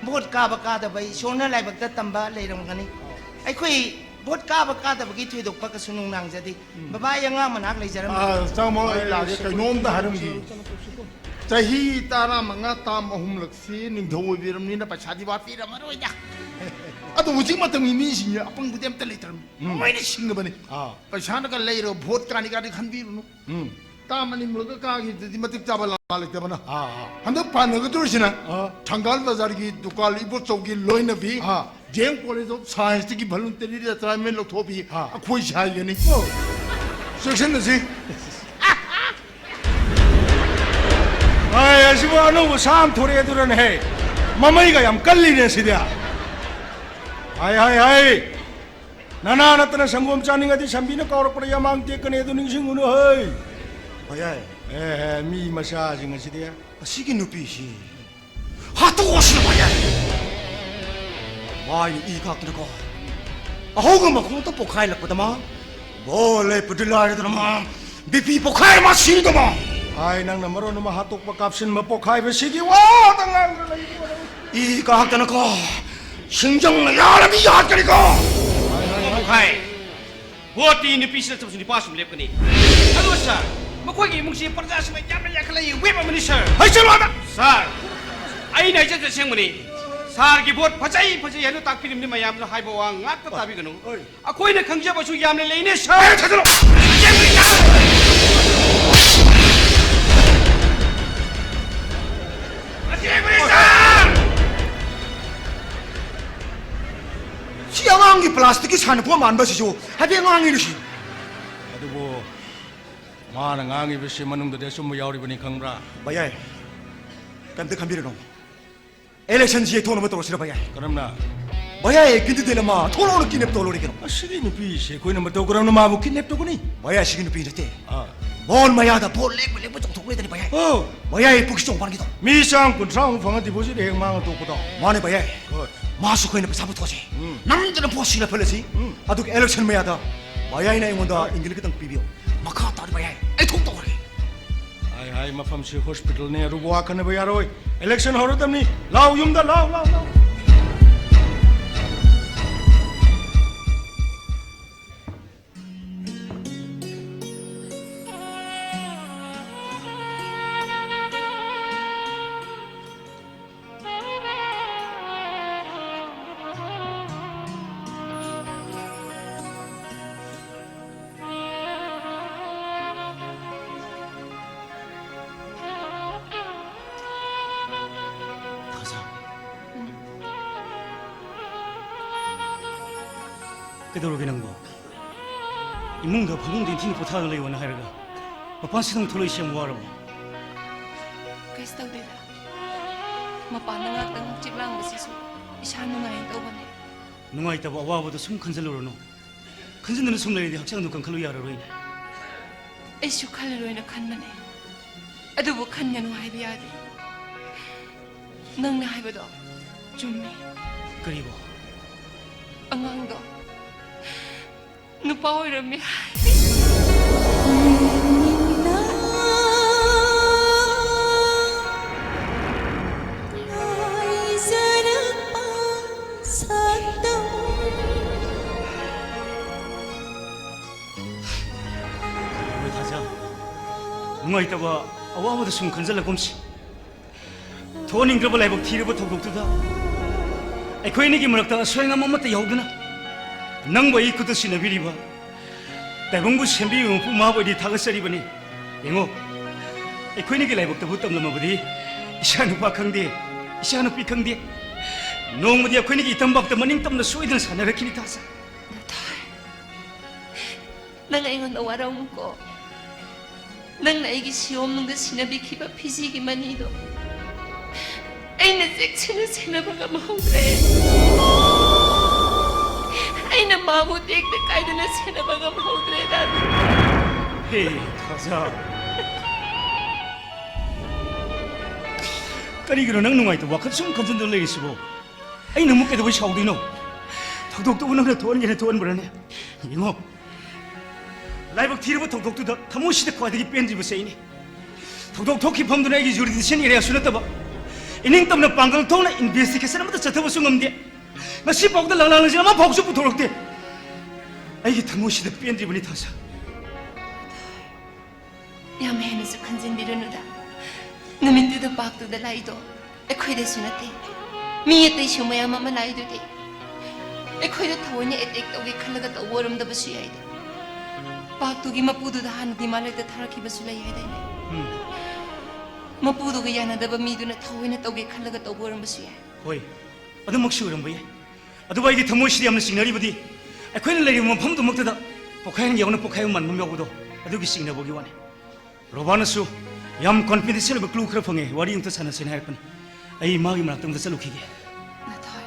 ꯚꯣꯠ ꯀꯥꯕ ꯀꯥꯗꯕ ꯏꯁꯣꯔꯅ ꯂꯥꯏꯕꯛꯇ ꯇꯝꯕ ꯂꯩꯔꯝꯒꯅꯤ꯫ ꯑꯩꯈꯣꯏ ꯚꯣꯠ ꯀꯥꯕ ꯀꯥꯗꯕꯒꯤ ꯊꯣꯏꯗꯣꯛꯄ ꯀꯩꯁꯨ ꯅꯨꯡꯅꯥꯡꯖꯗꯦ꯫ ꯎꯝ꯫ ꯕꯕꯥ, ꯑꯩ ꯑꯉꯥꯡ ꯃꯅꯥꯛ ꯂꯩꯖꯔꯝꯃꯒꯦ꯫ ꯑꯥ, ꯆꯪꯉꯣ, ꯑꯩ ꯂꯥꯛꯑꯒꯦ꯫ ꯀꯩꯅꯣꯝꯇ ꯍꯥꯏꯔꯝꯈꯤꯒꯦ꯫ ꯆꯍꯤ ꯇꯔꯥꯃꯉꯥ ꯇꯥꯝ ꯑꯍꯨꯝꯂꯛꯁꯤ ꯅꯤꯡꯊꯧ ꯑꯣꯏꯕꯤꯔꯕꯅꯤꯅ ꯄꯩꯁꯥꯗꯤ ꯋꯥꯠꯄꯤꯔꯝꯃꯔꯣꯏꯗ꯫ ꯑꯗꯣ ꯍꯧꯖꯤꯛ ꯃꯇꯝꯒꯤ ꯃꯤꯁꯤꯡꯁꯦ ꯑꯄꯪꯕꯗꯤ ꯑꯝꯇ ꯂꯩꯇ꯭ꯔꯕꯅꯤ꯫ ꯎꯝ꯫ ꯂꯣꯏꯅ ꯁꯤꯡꯉꯕꯅꯤ꯫ ꯑꯥ꯫ ꯄꯩꯁꯥꯅꯒ ꯂꯩꯔꯒ ꯚꯣꯠ ꯀꯥꯅꯤ ꯀꯥꯗꯤ ꯈꯟꯕꯤꯔꯨꯅꯨ꯫ ꯎꯝ꯫ ꯇꯥꯝ ꯑꯅꯤ ꯃꯨꯜꯂꯒ ꯀꯥꯈꯤꯕꯗꯨꯗꯤ ꯃꯇꯤꯛ ꯆꯥꯕ ꯂꯝꯕꯥ ꯂꯩꯇꯕꯅ꯫ ꯑꯥ, ꯑꯥ꯫ ꯍꯟꯗꯛ ꯄꯥꯟꯅꯒꯗꯧꯔꯤꯁꯤꯅ ꯑꯥ꯫ ꯊꯪꯒꯥꯜ ꯕꯖꯥꯔꯒꯤ ꯗꯨꯀꯥꯟ ꯏꯕꯣꯆꯧꯒꯤ ꯂꯣꯏꯅꯕꯤ, ꯑꯥ꯫ ꯗꯤ ꯑꯦꯝ ꯀꯣꯂꯦꯖ ꯑꯣꯐ ꯁꯥꯏꯟꯁꯇꯒꯤ ꯚꯣꯂꯨꯟꯇꯔꯤ ꯔꯤꯇꯥꯌꯔꯃꯦꯟ ꯂꯧꯊꯣꯛꯄꯤ ꯑꯥ꯫ ꯑꯩꯈꯣꯏ ꯁꯥꯏꯒꯅꯤ꯫ ꯑꯣ꯫ ꯆꯦꯛꯁꯤꯟꯅꯁꯤ꯫ ꯑꯩ ꯑꯁꯤꯕꯨ ꯑꯅꯧꯕ ꯁꯥ ꯑꯃ ꯊꯣꯔꯛꯑꯦ ꯑꯗꯨꯔꯅꯦꯍꯦ꯫ ꯃꯃꯩꯒ ꯌꯥꯝ ꯀꯜꯂꯤꯅꯦ ꯁꯤꯗꯤ꯫ ꯍꯥꯏ, ꯍꯥꯏ, ꯍꯥꯏ꯫ ꯅꯅꯥ ꯅꯠꯇꯅ ꯁꯪꯒꯣꯝ ꯆꯥꯅꯤꯡꯉꯗꯤ ꯁꯝꯕꯤꯅ ꯀꯥꯎꯔꯛꯄꯗ ꯌꯥꯃꯥꯡ ꯇꯦꯛꯀꯅꯤ, ꯑꯗꯨ ꯅꯤꯡꯁꯤꯡꯉꯨꯅꯨ ꯍꯩ꯫ ꯍꯣꯏ ꯌꯥꯏ꯫ ꯑꯦ, ꯑꯦ, ꯃꯤ ꯃꯆꯥꯁꯤꯡ ꯑꯁꯤꯗꯤ꯫ ꯑꯁꯤꯒꯤ ꯅꯨꯄꯤꯁꯤ ꯍꯥꯠꯇꯣꯛꯑꯁꯤ ꯍꯣꯏ ꯌꯥꯏ꯫ ꯃꯥꯏꯅ ꯏ ꯀꯥꯛꯇꯅꯀꯣ꯫ ꯑꯍꯧꯒ ꯃꯈꯣꯡꯇ ꯄꯣꯛꯈꯥꯏꯂꯛꯄꯗ ꯃꯥ ꯕꯣꯜ ꯂꯦꯞꯄꯗꯤ ꯂꯥꯏꯔꯗꯅ ꯃꯥ ꯕꯤ ꯄꯤ ꯄꯣꯛꯈꯥꯏ ꯃꯥ ꯁꯤꯗꯃ꯫ ꯍꯥꯏ, ꯅꯪꯅ ꯃꯔꯣꯟ ꯑꯃ ꯍꯥꯠꯇꯣꯛꯄ ꯀꯥꯞꯁꯤꯟꯕ ꯄꯣꯛꯈꯥꯏꯕꯁꯤꯒꯤ ꯋꯥꯗ ꯉꯥꯡꯗ ꯂꯩ꯫ ꯏ ꯀꯥꯛꯇꯅꯀꯣ꯫ ꯁꯤꯡꯖꯪꯅ ꯌꯥꯜꯂꯗꯤ ꯌꯥꯠꯀꯅꯤꯀꯣ꯫ ꯄꯣꯛꯈꯥꯏ꯫ ꯚꯣꯠꯇꯤ ꯅꯨꯄꯤꯁꯤꯅ ꯆꯠꯄꯁꯨ ꯅꯨꯄꯥꯁꯨ ꯂꯦꯞꯀꯅꯤ꯫ ꯑꯗꯨꯒ ꯁꯥꯔ, ꯃꯈꯣꯏꯒꯤ ꯏꯃꯨꯡꯁꯤ ꯄ꯭ꯔꯖꯥꯁꯤꯡꯅ ꯌꯥꯝꯅ ꯌꯥꯈꯠꯂꯛꯏ, ꯋꯦꯞ ꯑꯃꯅꯤ ꯁꯥꯔ꯫ ꯍꯩꯖꯜꯂꯣ ꯑꯗ! ꯁꯥꯔ, ꯑꯩꯅ ꯍꯥꯏꯖꯕꯁꯦ ꯑꯁꯦꯡꯕꯅꯤ꯫ ꯁꯥꯔꯒꯤ ꯚꯣꯠ ꯐꯖꯩ ꯐꯖꯩ ꯍꯥꯏꯅ ꯇꯥꯛꯄꯤꯔꯤꯕꯅꯤ, ꯃꯌꯥꯝꯗ ꯍꯥꯏꯕ ꯋꯥ ꯉꯥꯛꯇ ꯇꯥꯕꯤꯒꯅꯨ꯫ ꯑꯣꯏ꯫ ꯑꯩꯈꯣꯏꯅ ꯈꯪꯖꯕꯁꯨ ꯌꯥꯝꯅ ꯂꯩꯅꯦ ꯁꯥꯔ꯫ ꯑꯩ ꯊꯥꯖꯜꯂꯣ! ꯑꯁꯦꯡꯕꯅꯤ ꯁꯥꯔ! ꯑꯁꯦꯡꯕꯅꯤ ꯁꯥꯔ! ꯅꯨꯄꯥ ꯃꯥꯟꯕꯁꯤꯁꯨ ꯍꯥꯏꯐꯦꯠ ꯉꯥꯡꯉꯤꯅꯨ ꯁꯤ꯫ ꯑꯗꯨꯕꯨ ꯃꯥꯅ ꯉꯥꯡꯉꯤꯕꯁꯤ ꯃꯅꯨꯡꯗꯗꯤ ꯑꯆꯨꯝꯕ ꯌꯥꯎꯔꯤꯕꯅꯤ ꯈꯪꯕ꯭ꯔꯥ? ꯚꯌꯥꯏ, ꯀꯩꯝꯇ ꯈꯟꯕꯤꯔꯨꯅꯨ꯫ ꯏꯂꯦꯛꯁꯟꯁꯤ ꯌꯩꯊꯣꯛꯅꯕ ꯇꯧꯔꯁꯤꯔ ꯚꯌꯥꯏ? ꯀꯔꯝꯅ? ꯚꯌꯥꯏ, ꯀꯤꯟꯗꯤꯗꯦꯠ ꯑꯃ ꯊꯣꯛꯂꯛꯑꯣꯅ ꯀꯤꯗꯅꯦꯞ ꯇꯧ ꯂꯣꯏꯔꯦ ꯀꯩꯅꯣ꯫ ꯑꯁꯤꯒꯤ ꯅꯨꯄꯤꯁꯦ ꯑꯩꯈꯣꯏꯅ ꯃꯇꯧ ꯀꯔꯝꯅ ꯃꯥꯕꯨ ꯀꯤꯗꯅꯦꯞ ꯇꯧꯒꯅꯤ? ꯚꯌꯥꯏ, ꯑꯁꯤꯒꯤ ꯅꯨꯄꯤ ꯅꯠꯇꯦ꯫ ꯑꯥ꯫ ꯚꯣꯠ ꯃꯌꯥꯗ ꯚꯣꯠ ꯂꯦꯞꯄ ꯂꯦꯞꯄ ꯆꯣꯡꯊꯣꯛꯂꯦꯗꯅꯤ ꯚꯌꯥꯏ꯫ ꯑꯣ꯫ ꯚꯌꯥꯏ, ꯄꯨꯈ꯭ꯔꯤ ꯆꯣꯡꯕꯥꯟꯒꯤꯗꯣ꯫ ꯃꯤ ꯆꯥꯝ ꯀꯨꯟꯊ꯭ꯔꯥꯃꯨꯛ ꯐꯪꯉ ꯗꯤꯄꯣꯖꯤꯠ ꯍꯦꯛ ꯃꯥꯡꯉ ꯇꯣꯛꯄꯗꯣ꯫ ꯃꯥꯅꯦ ꯚꯌꯥꯏ꯫ ꯍꯣꯏ꯫ ꯃꯥꯁꯨ ꯑꯩꯈꯣꯏꯅ ꯄꯩꯁꯥ ꯄꯨꯊꯣꯛꯁꯤ꯫ ꯎꯝ꯫ ꯅꯝꯗꯅ ꯚꯣꯠ ꯁꯤꯅ ꯐꯜꯂꯁꯤ꯫ ꯎꯝ꯫ ꯑꯗꯨꯒ ꯏꯂꯦꯛꯁꯟ ꯃꯌꯥꯗ ꯚꯌꯥꯏꯅ ꯑꯩꯉꯣꯟꯗ ꯍꯣꯏ꯫ ꯏꯪꯒꯤꯠ ꯈꯤꯇꯪ ꯄꯤꯕꯤꯌꯨ꯫ ꯃꯈꯥ ꯇꯥꯅ ꯚꯌꯥꯏ, ꯑꯩ ꯊꯣꯛ ꯇꯧꯔꯒꯦ꯫ ꯍꯥꯏ ꯍꯥꯏ, ꯃꯐꯝꯁꯤ ꯍꯣꯁꯄꯤꯇꯥꯜꯅꯤ, ꯑꯔꯨꯕ ꯋꯥ ꯈꯟꯅꯕ ꯌꯥꯔꯣꯏ꯫ ꯏꯂꯦꯛꯁꯟ ꯍꯧꯔꯗꯕꯅꯤ꯫ ꯂꯥꯎ ꯌꯨꯝꯗ, ꯂꯥꯎ, ꯂꯥꯎ, ꯂꯥꯎ꯫ ꯊꯥꯖ꯫ ꯎꯝ꯫ ꯀꯩꯗꯧꯔꯒꯦ ꯅꯪꯕꯣ? ꯏꯃꯨꯡꯗ ꯐꯃꯨꯡꯗ ꯏꯟꯊꯤꯅ ꯄꯣꯊꯥꯗꯨꯅ ꯂꯩꯌꯣꯅ ꯍꯥꯏꯔꯒ ꯃꯄꯥꯟꯁꯤꯗ ꯑꯃꯨꯛ ꯊꯣꯛꯂꯛꯏꯁꯦ ꯌꯥꯝ ꯋꯥꯔꯕꯣ? ꯀꯩꯁꯨ ꯇꯧꯗꯦꯗ꯫ ꯃꯄꯥꯟꯗ ꯉꯥꯛꯇꯪ ꯍꯛꯆꯤꯛ ꯂꯥꯡꯕꯁꯤꯁꯨ ꯏꯁꯥ ꯅꯨꯡꯉꯥꯏꯅ ꯇꯧꯕꯅꯦ꯫ ꯅꯨꯡꯉꯥꯏꯇꯕ ꯑꯋꯥꯕꯗꯣ ꯁꯨꯝ ꯈꯟꯖꯤꯜꯂꯨꯔꯅꯨ꯫ ꯈꯟꯖꯤꯟꯗꯨꯅ ꯁꯨꯝ ꯂꯩꯔꯗꯤ ꯍꯛꯆꯥꯡꯗꯣ ꯀꯟꯈꯠꯂꯨ ꯌꯥꯔꯔꯣꯏꯅꯦ꯫ ꯑꯩꯁꯨ ꯈꯜꯂꯔꯣꯏꯅ ꯈꯟꯕꯅꯦ, ꯑꯗꯨꯕꯨ ꯈꯟꯒꯅꯨ ꯍꯥꯏꯕ ꯌꯥꯗꯦ꯫ ꯅꯪꯅ ꯍꯥꯏꯕꯗꯣ ꯆꯨꯝꯃꯦ꯫ ꯀꯔꯤꯕꯣ? ꯑꯉꯥꯡꯗꯣ ꯅꯨꯄꯥ ꯑꯣꯏꯔꯝꯃꯦ ꯍꯥꯏ꯫ ꯍꯣꯏ, ꯊꯥꯖ꯫ ꯅꯨꯡꯉꯥꯏꯇꯕ ꯑꯋꯥꯕꯗ ꯁꯨꯝ ꯈꯟꯖꯤꯜꯂꯒꯨꯝꯁꯤ꯫ ꯊꯣꯛꯍꯟꯅꯤꯡꯗ꯭ꯔꯕ ꯂꯥꯏꯕꯛ ꯊꯤꯔꯕ ꯊꯧꯗꯣꯛꯇꯨꯗ ꯑꯩꯈꯣꯏ ꯑꯅꯤꯒꯤ ꯃꯔꯛꯇ ꯑꯁꯣꯏ ꯑꯉꯥꯝ ꯑꯃꯠꯇ ꯌꯥꯎꯗꯅ ꯅꯪꯕꯨ ꯑꯩ ꯈꯨꯠꯇ ꯁꯤꯟꯅꯕꯤꯔꯤꯕ ꯇꯥꯏꯕꯪꯕꯨ ꯁꯦꯝꯕꯤꯕ ꯃꯄꯨ ꯃꯥꯕꯨ ꯑꯩꯗꯤ ꯊꯥꯒꯠꯆꯔꯤꯕꯅꯤ꯫ ꯌꯦꯡꯉꯣ, ꯑꯩꯈꯣꯏꯅꯤꯒꯤ ꯂꯥꯏꯕꯛꯇꯕꯨ ꯇꯝꯂꯝꯃꯕꯗꯤ ꯏꯆꯥ ꯅꯨꯄꯥ ꯈꯪꯗꯦ, ꯏꯆꯥ ꯅꯨꯄꯤ ꯈꯪꯗꯦ, ꯅꯣꯡꯃꯗꯤ ꯑꯩꯈꯣꯏꯅꯤꯒꯤ ꯏꯇꯝꯕꯥꯛꯇ ꯃꯅꯤꯡ ꯇꯝꯅ ꯁꯣꯏꯗꯅ ꯁꯥꯟꯅꯔꯛꯈꯤꯅꯤ ꯊꯥꯖ꯫ ꯅꯪ ꯑꯩꯉꯣꯟꯗ ꯋꯥꯔꯧꯅꯨꯀꯣ꯫ ꯅꯪꯅ ꯑꯩꯒꯤ ꯁꯤꯌꯣꯝꯅꯨꯡꯗ ꯁꯤꯟꯅꯕꯤꯈꯤꯕ ꯐꯤꯖꯤꯒꯤ ꯃꯅꯤꯗꯣ ꯑꯩꯅ ꯆꯦꯛꯁꯤꯟꯅ ꯁꯦꯟꯅꯕ ꯉꯝꯍꯧꯗ꯭ꯔꯦ꯫ ꯑꯩꯅ ꯃꯥꯕꯨ ꯇꯦꯛꯇ ꯀꯥꯏꯗꯅ ꯁꯦꯟꯅꯕ ꯉꯝꯍꯧꯗ꯭ꯔꯦ, ꯗꯥꯗꯥ꯫ ꯍꯦ, ꯊꯥꯖ꯫ ꯀꯔꯤꯒꯤꯅꯣ ꯅꯪ ꯅꯨꯡꯉꯥꯏꯇꯕ ꯋꯥꯈꯜ ꯁꯨꯝ ꯈꯟꯖꯤꯟꯗꯨꯅ ꯂꯩꯔꯤꯁꯤꯕꯣ? ꯑꯩꯅ ꯑꯃꯨꯛ ꯀꯩꯗꯧꯕꯩ ꯁꯥꯎꯗꯣꯏꯅꯣ? ꯊꯧꯗꯣꯛꯇꯨꯕꯨ ꯅꯪꯅ ꯊꯣꯛꯍꯟꯒꯦꯅ ꯊꯣꯛꯍꯟꯕ꯭ꯔꯅꯦ? ꯌꯦꯡꯉꯣ, ꯂꯥꯏꯕꯛ ꯊꯤꯔꯕ ꯊꯧꯗꯣꯛꯇꯨꯗ ꯊꯃꯣꯏꯁꯤꯗ ꯈ꯭ꯋꯥꯏꯗꯒꯤ ꯄꯦꯟꯗ꯭ꯔꯤꯕꯁꯦ ꯑꯩꯅꯦ꯫ ꯊꯧꯗꯣꯛ ꯊꯣꯛꯈꯤꯕ ꯃꯐꯝꯗꯨꯅ ꯑꯩꯒꯤ jurisdiction areaꯁꯨ ꯅꯠꯇꯕ, ꯏꯅꯤꯡꯇꯝꯅ ꯄꯥꯡꯒꯜ ꯊꯣꯛꯅ investigation ꯑꯃꯠꯇ ꯆꯠꯊꯕꯁꯨ ꯉꯝꯗꯦ꯫ ꯉꯁꯤ ꯐꯥꯎꯗ ꯂꯥꯡꯂꯥꯡꯁꯦ ꯑꯃ ꯐꯥꯎꯁꯨ ꯄꯨꯊꯣꯔꯛꯇꯦ꯫ ꯑꯩꯒꯤ ꯊꯃꯣꯏꯁꯤꯗ ꯄꯦꯟꯗ꯭ꯔꯤꯕꯅꯤ, ꯊꯥꯖ꯫ ꯌꯥꯝ ꯍꯦꯟꯅꯁꯨ ꯈꯟꯖꯤꯟꯕꯤꯔꯨꯅꯨꯗ꯫ ꯅꯨꯃꯤꯠꯇꯨꯗ ꯄꯥꯛꯇꯨꯗ ꯂꯥꯛꯏꯗꯣ ꯑꯩꯈꯣꯏꯗꯁꯨ ꯅꯠꯇꯦ, ꯃꯤ ꯑꯇꯩꯁꯨ ꯃꯌꯥꯝ ꯑꯃ ꯂꯥꯛꯏꯗꯨꯗꯤ꯫ ꯑꯩꯈꯣꯏꯗ ꯊꯑꯣꯏꯅ attack ꯇꯧꯒꯦ ꯈꯜꯂꯒ ꯇꯧꯕ ꯑꯣꯏꯔꯝꯗꯕꯁꯨ ꯌꯥꯏꯗ꯫ ꯄꯥꯛꯇꯨꯒꯤ ꯃꯄꯨꯗꯨꯗ ꯍꯥꯟꯅ demand letter ꯊꯥꯔꯛꯈꯤꯕꯁꯨ ꯂꯩ ꯍꯥꯏꯗꯥꯏꯅꯦ? ꯎꯝ꯫ ꯃꯄꯨꯗꯨꯒ ꯌꯥꯅꯗꯕ ꯃꯤꯗꯨꯅ ꯊꯑꯣꯏꯅ ꯇꯧꯒꯦ ꯈꯜꯂꯒ ꯇꯧꯕ ꯑꯣꯏꯔꯝꯕꯁꯨ ꯌꯥꯏ꯫ ꯍꯣꯏ, ꯑꯗꯨꯃꯛꯁꯨ ꯑꯣꯏꯔꯝꯕ ꯌꯥꯏ꯫ ꯑꯗꯨꯕꯨ ꯑꯩꯒꯤ ꯊꯃꯣꯏꯁꯤꯗ ꯌꯥꯝꯅ ꯆꯤꯡꯅꯔꯤꯕꯗꯤ ꯑꯩꯈꯣꯏꯅ ꯂꯩꯔꯤꯕ ꯃꯐꯝꯗꯨꯃꯛꯇꯗ ꯄꯣꯛꯈꯥꯏꯍꯟꯒꯦ ꯌꯥꯎꯅ ꯄꯣꯛꯈꯥꯏꯕ ꯃꯥꯟꯕ ꯑꯃ ꯌꯥꯎꯕꯗꯣ, ꯑꯗꯨꯒꯤ ꯆꯤꯡꯅꯕꯒꯤ ꯋꯥꯅꯤ꯫ ꯔꯣꯕꯥꯅꯁꯨ ꯌꯥꯝ confidential ꯑꯣꯏꯕ clue ꯈꯔ ꯐꯪꯉꯦ, ꯋꯥꯔꯤ ꯑꯝꯇ ꯁꯥꯟꯅꯁꯦꯅ ꯍꯥꯏꯔꯛꯄꯅꯤ꯫ ꯑꯩ ꯃꯥꯒꯤ ꯃꯅꯥꯛꯇ ꯑꯝꯇ ꯆꯠꯂꯨꯈꯤꯒꯦ꯫ ꯅꯥꯊꯣꯏ,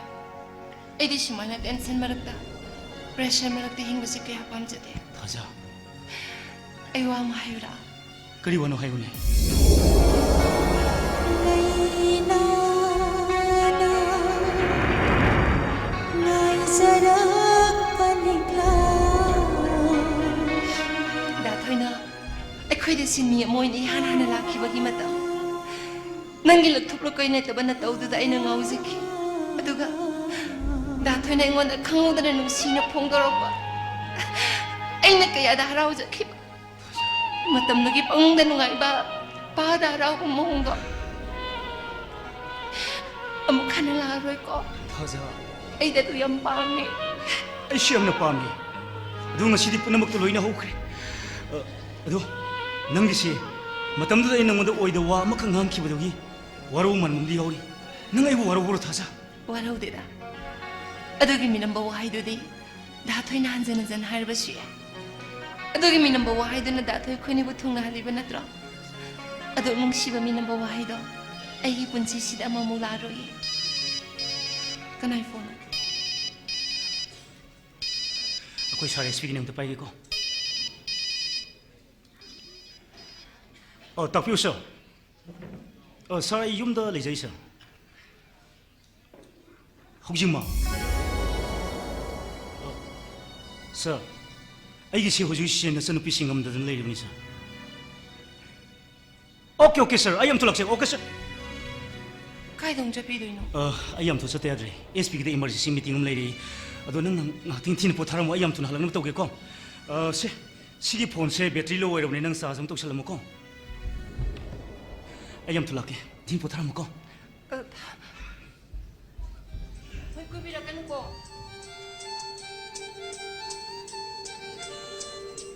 ꯑꯩꯗꯤ ꯁꯨꯃꯥꯏꯅ tension ꯃꯔꯛꯇ, pressure ꯃꯔꯛꯇ ꯍꯤꯡꯕꯁꯦ ꯀꯌꯥ ꯄꯥꯝꯖꯗꯦ꯫ ꯊꯥꯖ꯫ ꯑꯩ ꯋꯥ ꯑꯃ ꯍꯥꯏꯌꯨꯔꯥ? ꯀꯔꯤ ꯋꯥꯅꯣ ꯍꯥꯏꯌꯨꯅꯦ? ꯂꯩꯅꯥꯅ ꯉꯥꯏꯖꯔꯛꯄ ꯂꯤꯛꯂꯥ꯫ ꯗꯥ ꯊꯣꯏꯅ ꯑꯩꯈꯣꯏꯗ ꯁꯤꯟꯃꯤ ꯑꯃ ꯑꯣꯏꯅ ꯏꯍꯥꯟ ꯍꯥꯟꯅ ꯂꯥꯛꯈꯤꯕꯒꯤ ꯃꯇꯝ, ꯅꯪꯒꯤ ꯂꯧꯊꯣꯛꯂꯣ ꯀꯩ ꯅꯠꯇꯕ ꯅꯇꯧꯗꯨꯗ ꯑꯩꯅ ꯉꯥꯎꯖꯈꯤ꯫ ꯑꯗꯨꯒ ꯗꯥ ꯊꯣꯏꯅ ꯑꯩꯉꯣꯟꯗ ꯈꯪꯍꯧꯗꯅ ꯅꯨꯡꯁꯤꯅ ꯐꯣꯡꯗꯣꯔꯛꯄ, ꯑꯩꯅ ꯀꯌꯥꯗ ꯍꯔꯥꯎꯖꯈꯤꯕ꯫ ꯃꯇꯝꯗꯨꯒꯤ ꯄꯨꯛꯅꯤꯡꯗ ꯅꯨꯡꯉꯥꯏꯕ, ꯄꯥꯗ ꯍꯔꯥꯎꯕ ꯃꯑꯣꯡꯗꯣ ꯑꯃꯨꯛ ꯍꯟꯅ ꯂꯥꯛꯑꯔꯣꯏꯀꯣ꯫ ꯊꯥꯖ꯫ ꯑꯩꯗꯤ ꯑꯗꯨ ꯌꯥꯝ ꯄꯥꯝꯃꯦ꯫ ꯑꯩꯁꯨ ꯌꯥꯝꯅ ꯄꯥꯝꯃꯤ꯫ ꯑꯗꯨ ꯉꯁꯤꯗꯤ ꯄꯨꯝꯅꯃꯛꯇ ꯂꯣꯏꯅ ꯍꯧꯈ꯭ꯔꯦ꯫ ꯑ, ꯑꯗꯣ ꯅꯪꯒꯤꯁꯦ ꯃꯇꯝꯗꯨꯗ ꯑꯩ ꯅꯉꯣꯟꯗ ꯑꯣꯏꯗꯕ ꯋꯥ ꯑꯃꯈꯛ ꯉꯥꯡꯈꯤꯕꯗꯨꯒꯤ ꯋꯥꯔꯧ ꯃꯥꯟꯕ ꯑꯃꯗꯤ ꯌꯥꯎꯔꯤ꯫ ꯅꯪ ꯑꯩꯕꯨ ꯋꯥꯔꯧꯕ꯭ꯔꯣ, ꯊꯥꯖ? ꯋꯥꯔꯧꯗꯦꯗ꯫ ꯑꯗꯨꯒꯤ ꯃꯤꯅꯝꯕ ꯋꯥꯍꯩꯗꯨꯗꯤ ꯗꯥ ꯊꯣꯏꯅ ꯍꯟꯖꯟ ꯍꯟꯖꯟ ꯍꯥꯏꯔꯕꯁꯨ ꯌꯥꯏ꯫ ꯑꯗꯨꯒꯤ ꯃꯤꯅꯝꯕ ꯋꯥꯍꯩꯗꯨꯅ ꯗꯥ ꯊꯣꯏ ꯑꯩꯈꯣꯏꯅꯤꯕꯨ ꯊꯨꯡꯅꯍꯜꯂꯤꯕ ꯅꯠꯇ꯭ꯔꯣ? ꯑꯗꯨ ꯅꯨꯡꯁꯤꯕ ꯃꯤꯅꯝꯕ ꯋꯥꯍꯩꯗꯣ ꯑꯩꯒꯤ ꯄꯨꯟꯁꯤꯁꯤꯗ ꯑꯃꯃꯨꯛ ꯂꯥꯛꯑꯔꯣꯏꯌꯦ꯫ ꯀꯅꯥꯏ ꯐꯣꯟꯅꯣ? ꯑꯩꯈꯣꯏ ꯁꯥꯔ ꯑꯦꯁ ꯄꯤꯒꯤꯅꯦ, ꯑꯝꯇ ꯄꯥꯏꯒꯦꯀꯣ꯫ ꯑꯣ, ꯇꯥꯛꯄꯤꯌꯨ ꯁꯥꯔ꯫ ꯑꯣ, ꯁꯥꯔ, ꯑꯩ ꯌꯨꯝꯗ ꯂꯩꯖꯩ ꯁꯥꯔ꯫ ꯍꯧꯖꯤꯛꯃꯛ? ꯑꯣ, ꯁꯥꯔ, ꯑꯩꯒꯤꯁꯤ ꯍꯧꯖꯤꯛ ꯍꯧꯖꯤꯛ ꯅꯆꯟꯅꯨꯄꯤ ꯁꯤꯡꯉꯝꯗꯗꯅ ꯂꯩꯔꯤꯕꯅꯤ ꯁꯥꯔ꯫ ꯑꯣꯀꯦ, ꯑꯣꯀꯦ, ꯁꯥꯔ, ꯑꯩ ꯌꯥꯝ ꯊꯨꯂꯥꯛꯆꯒꯦ꯫ ꯑꯣꯀꯦ, ꯁꯥꯔ꯫ ꯀꯥꯏꯗ ꯑꯃꯨꯛ ꯆꯠꯄꯤꯗꯣꯏꯅꯣ? ꯑ, ꯑꯩ ꯌꯥꯝ ꯊꯨ ꯆꯠꯇ ꯌꯥꯗ꯭ꯔꯦ꯫ ꯑꯦꯁ ꯄꯤꯒꯤꯗ ꯏꯃꯥꯔꯖꯦꯟꯁꯤ ꯃꯤꯇꯤꯡ ꯑꯃ ꯂꯩꯔꯤ꯫ ꯑꯗꯣ ꯅꯪ ꯉꯥꯏꯍꯥꯛꯇꯪ ꯊꯤꯅ ꯄꯣꯊꯥꯔꯝꯃꯣ, ꯑꯩ ꯌꯥꯝ ꯊꯨꯅ ꯍꯜꯂꯛꯅꯕ ꯇꯧꯒꯦꯀꯣ꯫ ꯑ, ꯁꯦ, ꯁꯤꯒꯤ ꯐꯣꯟꯁꯦ ꯕꯦꯇ꯭ꯔꯤ ꯂꯣ ꯑꯣꯏꯔꯕꯅꯤ, ꯅꯪ ꯆꯥꯔꯖ ꯑꯃ ꯇꯧꯁꯜꯂꯝꯃꯨꯀꯣ꯫ ꯑꯩ ꯌꯥꯝ ꯊꯨ ꯂꯥꯛꯀꯦ, ꯊꯤꯅ ꯄꯣꯊꯥꯔꯝꯃꯨꯀꯣ꯫ ꯑ, ꯍꯣꯏ, ꯀꯨꯏꯕꯤꯔꯛꯀꯅꯨꯀꯣ꯫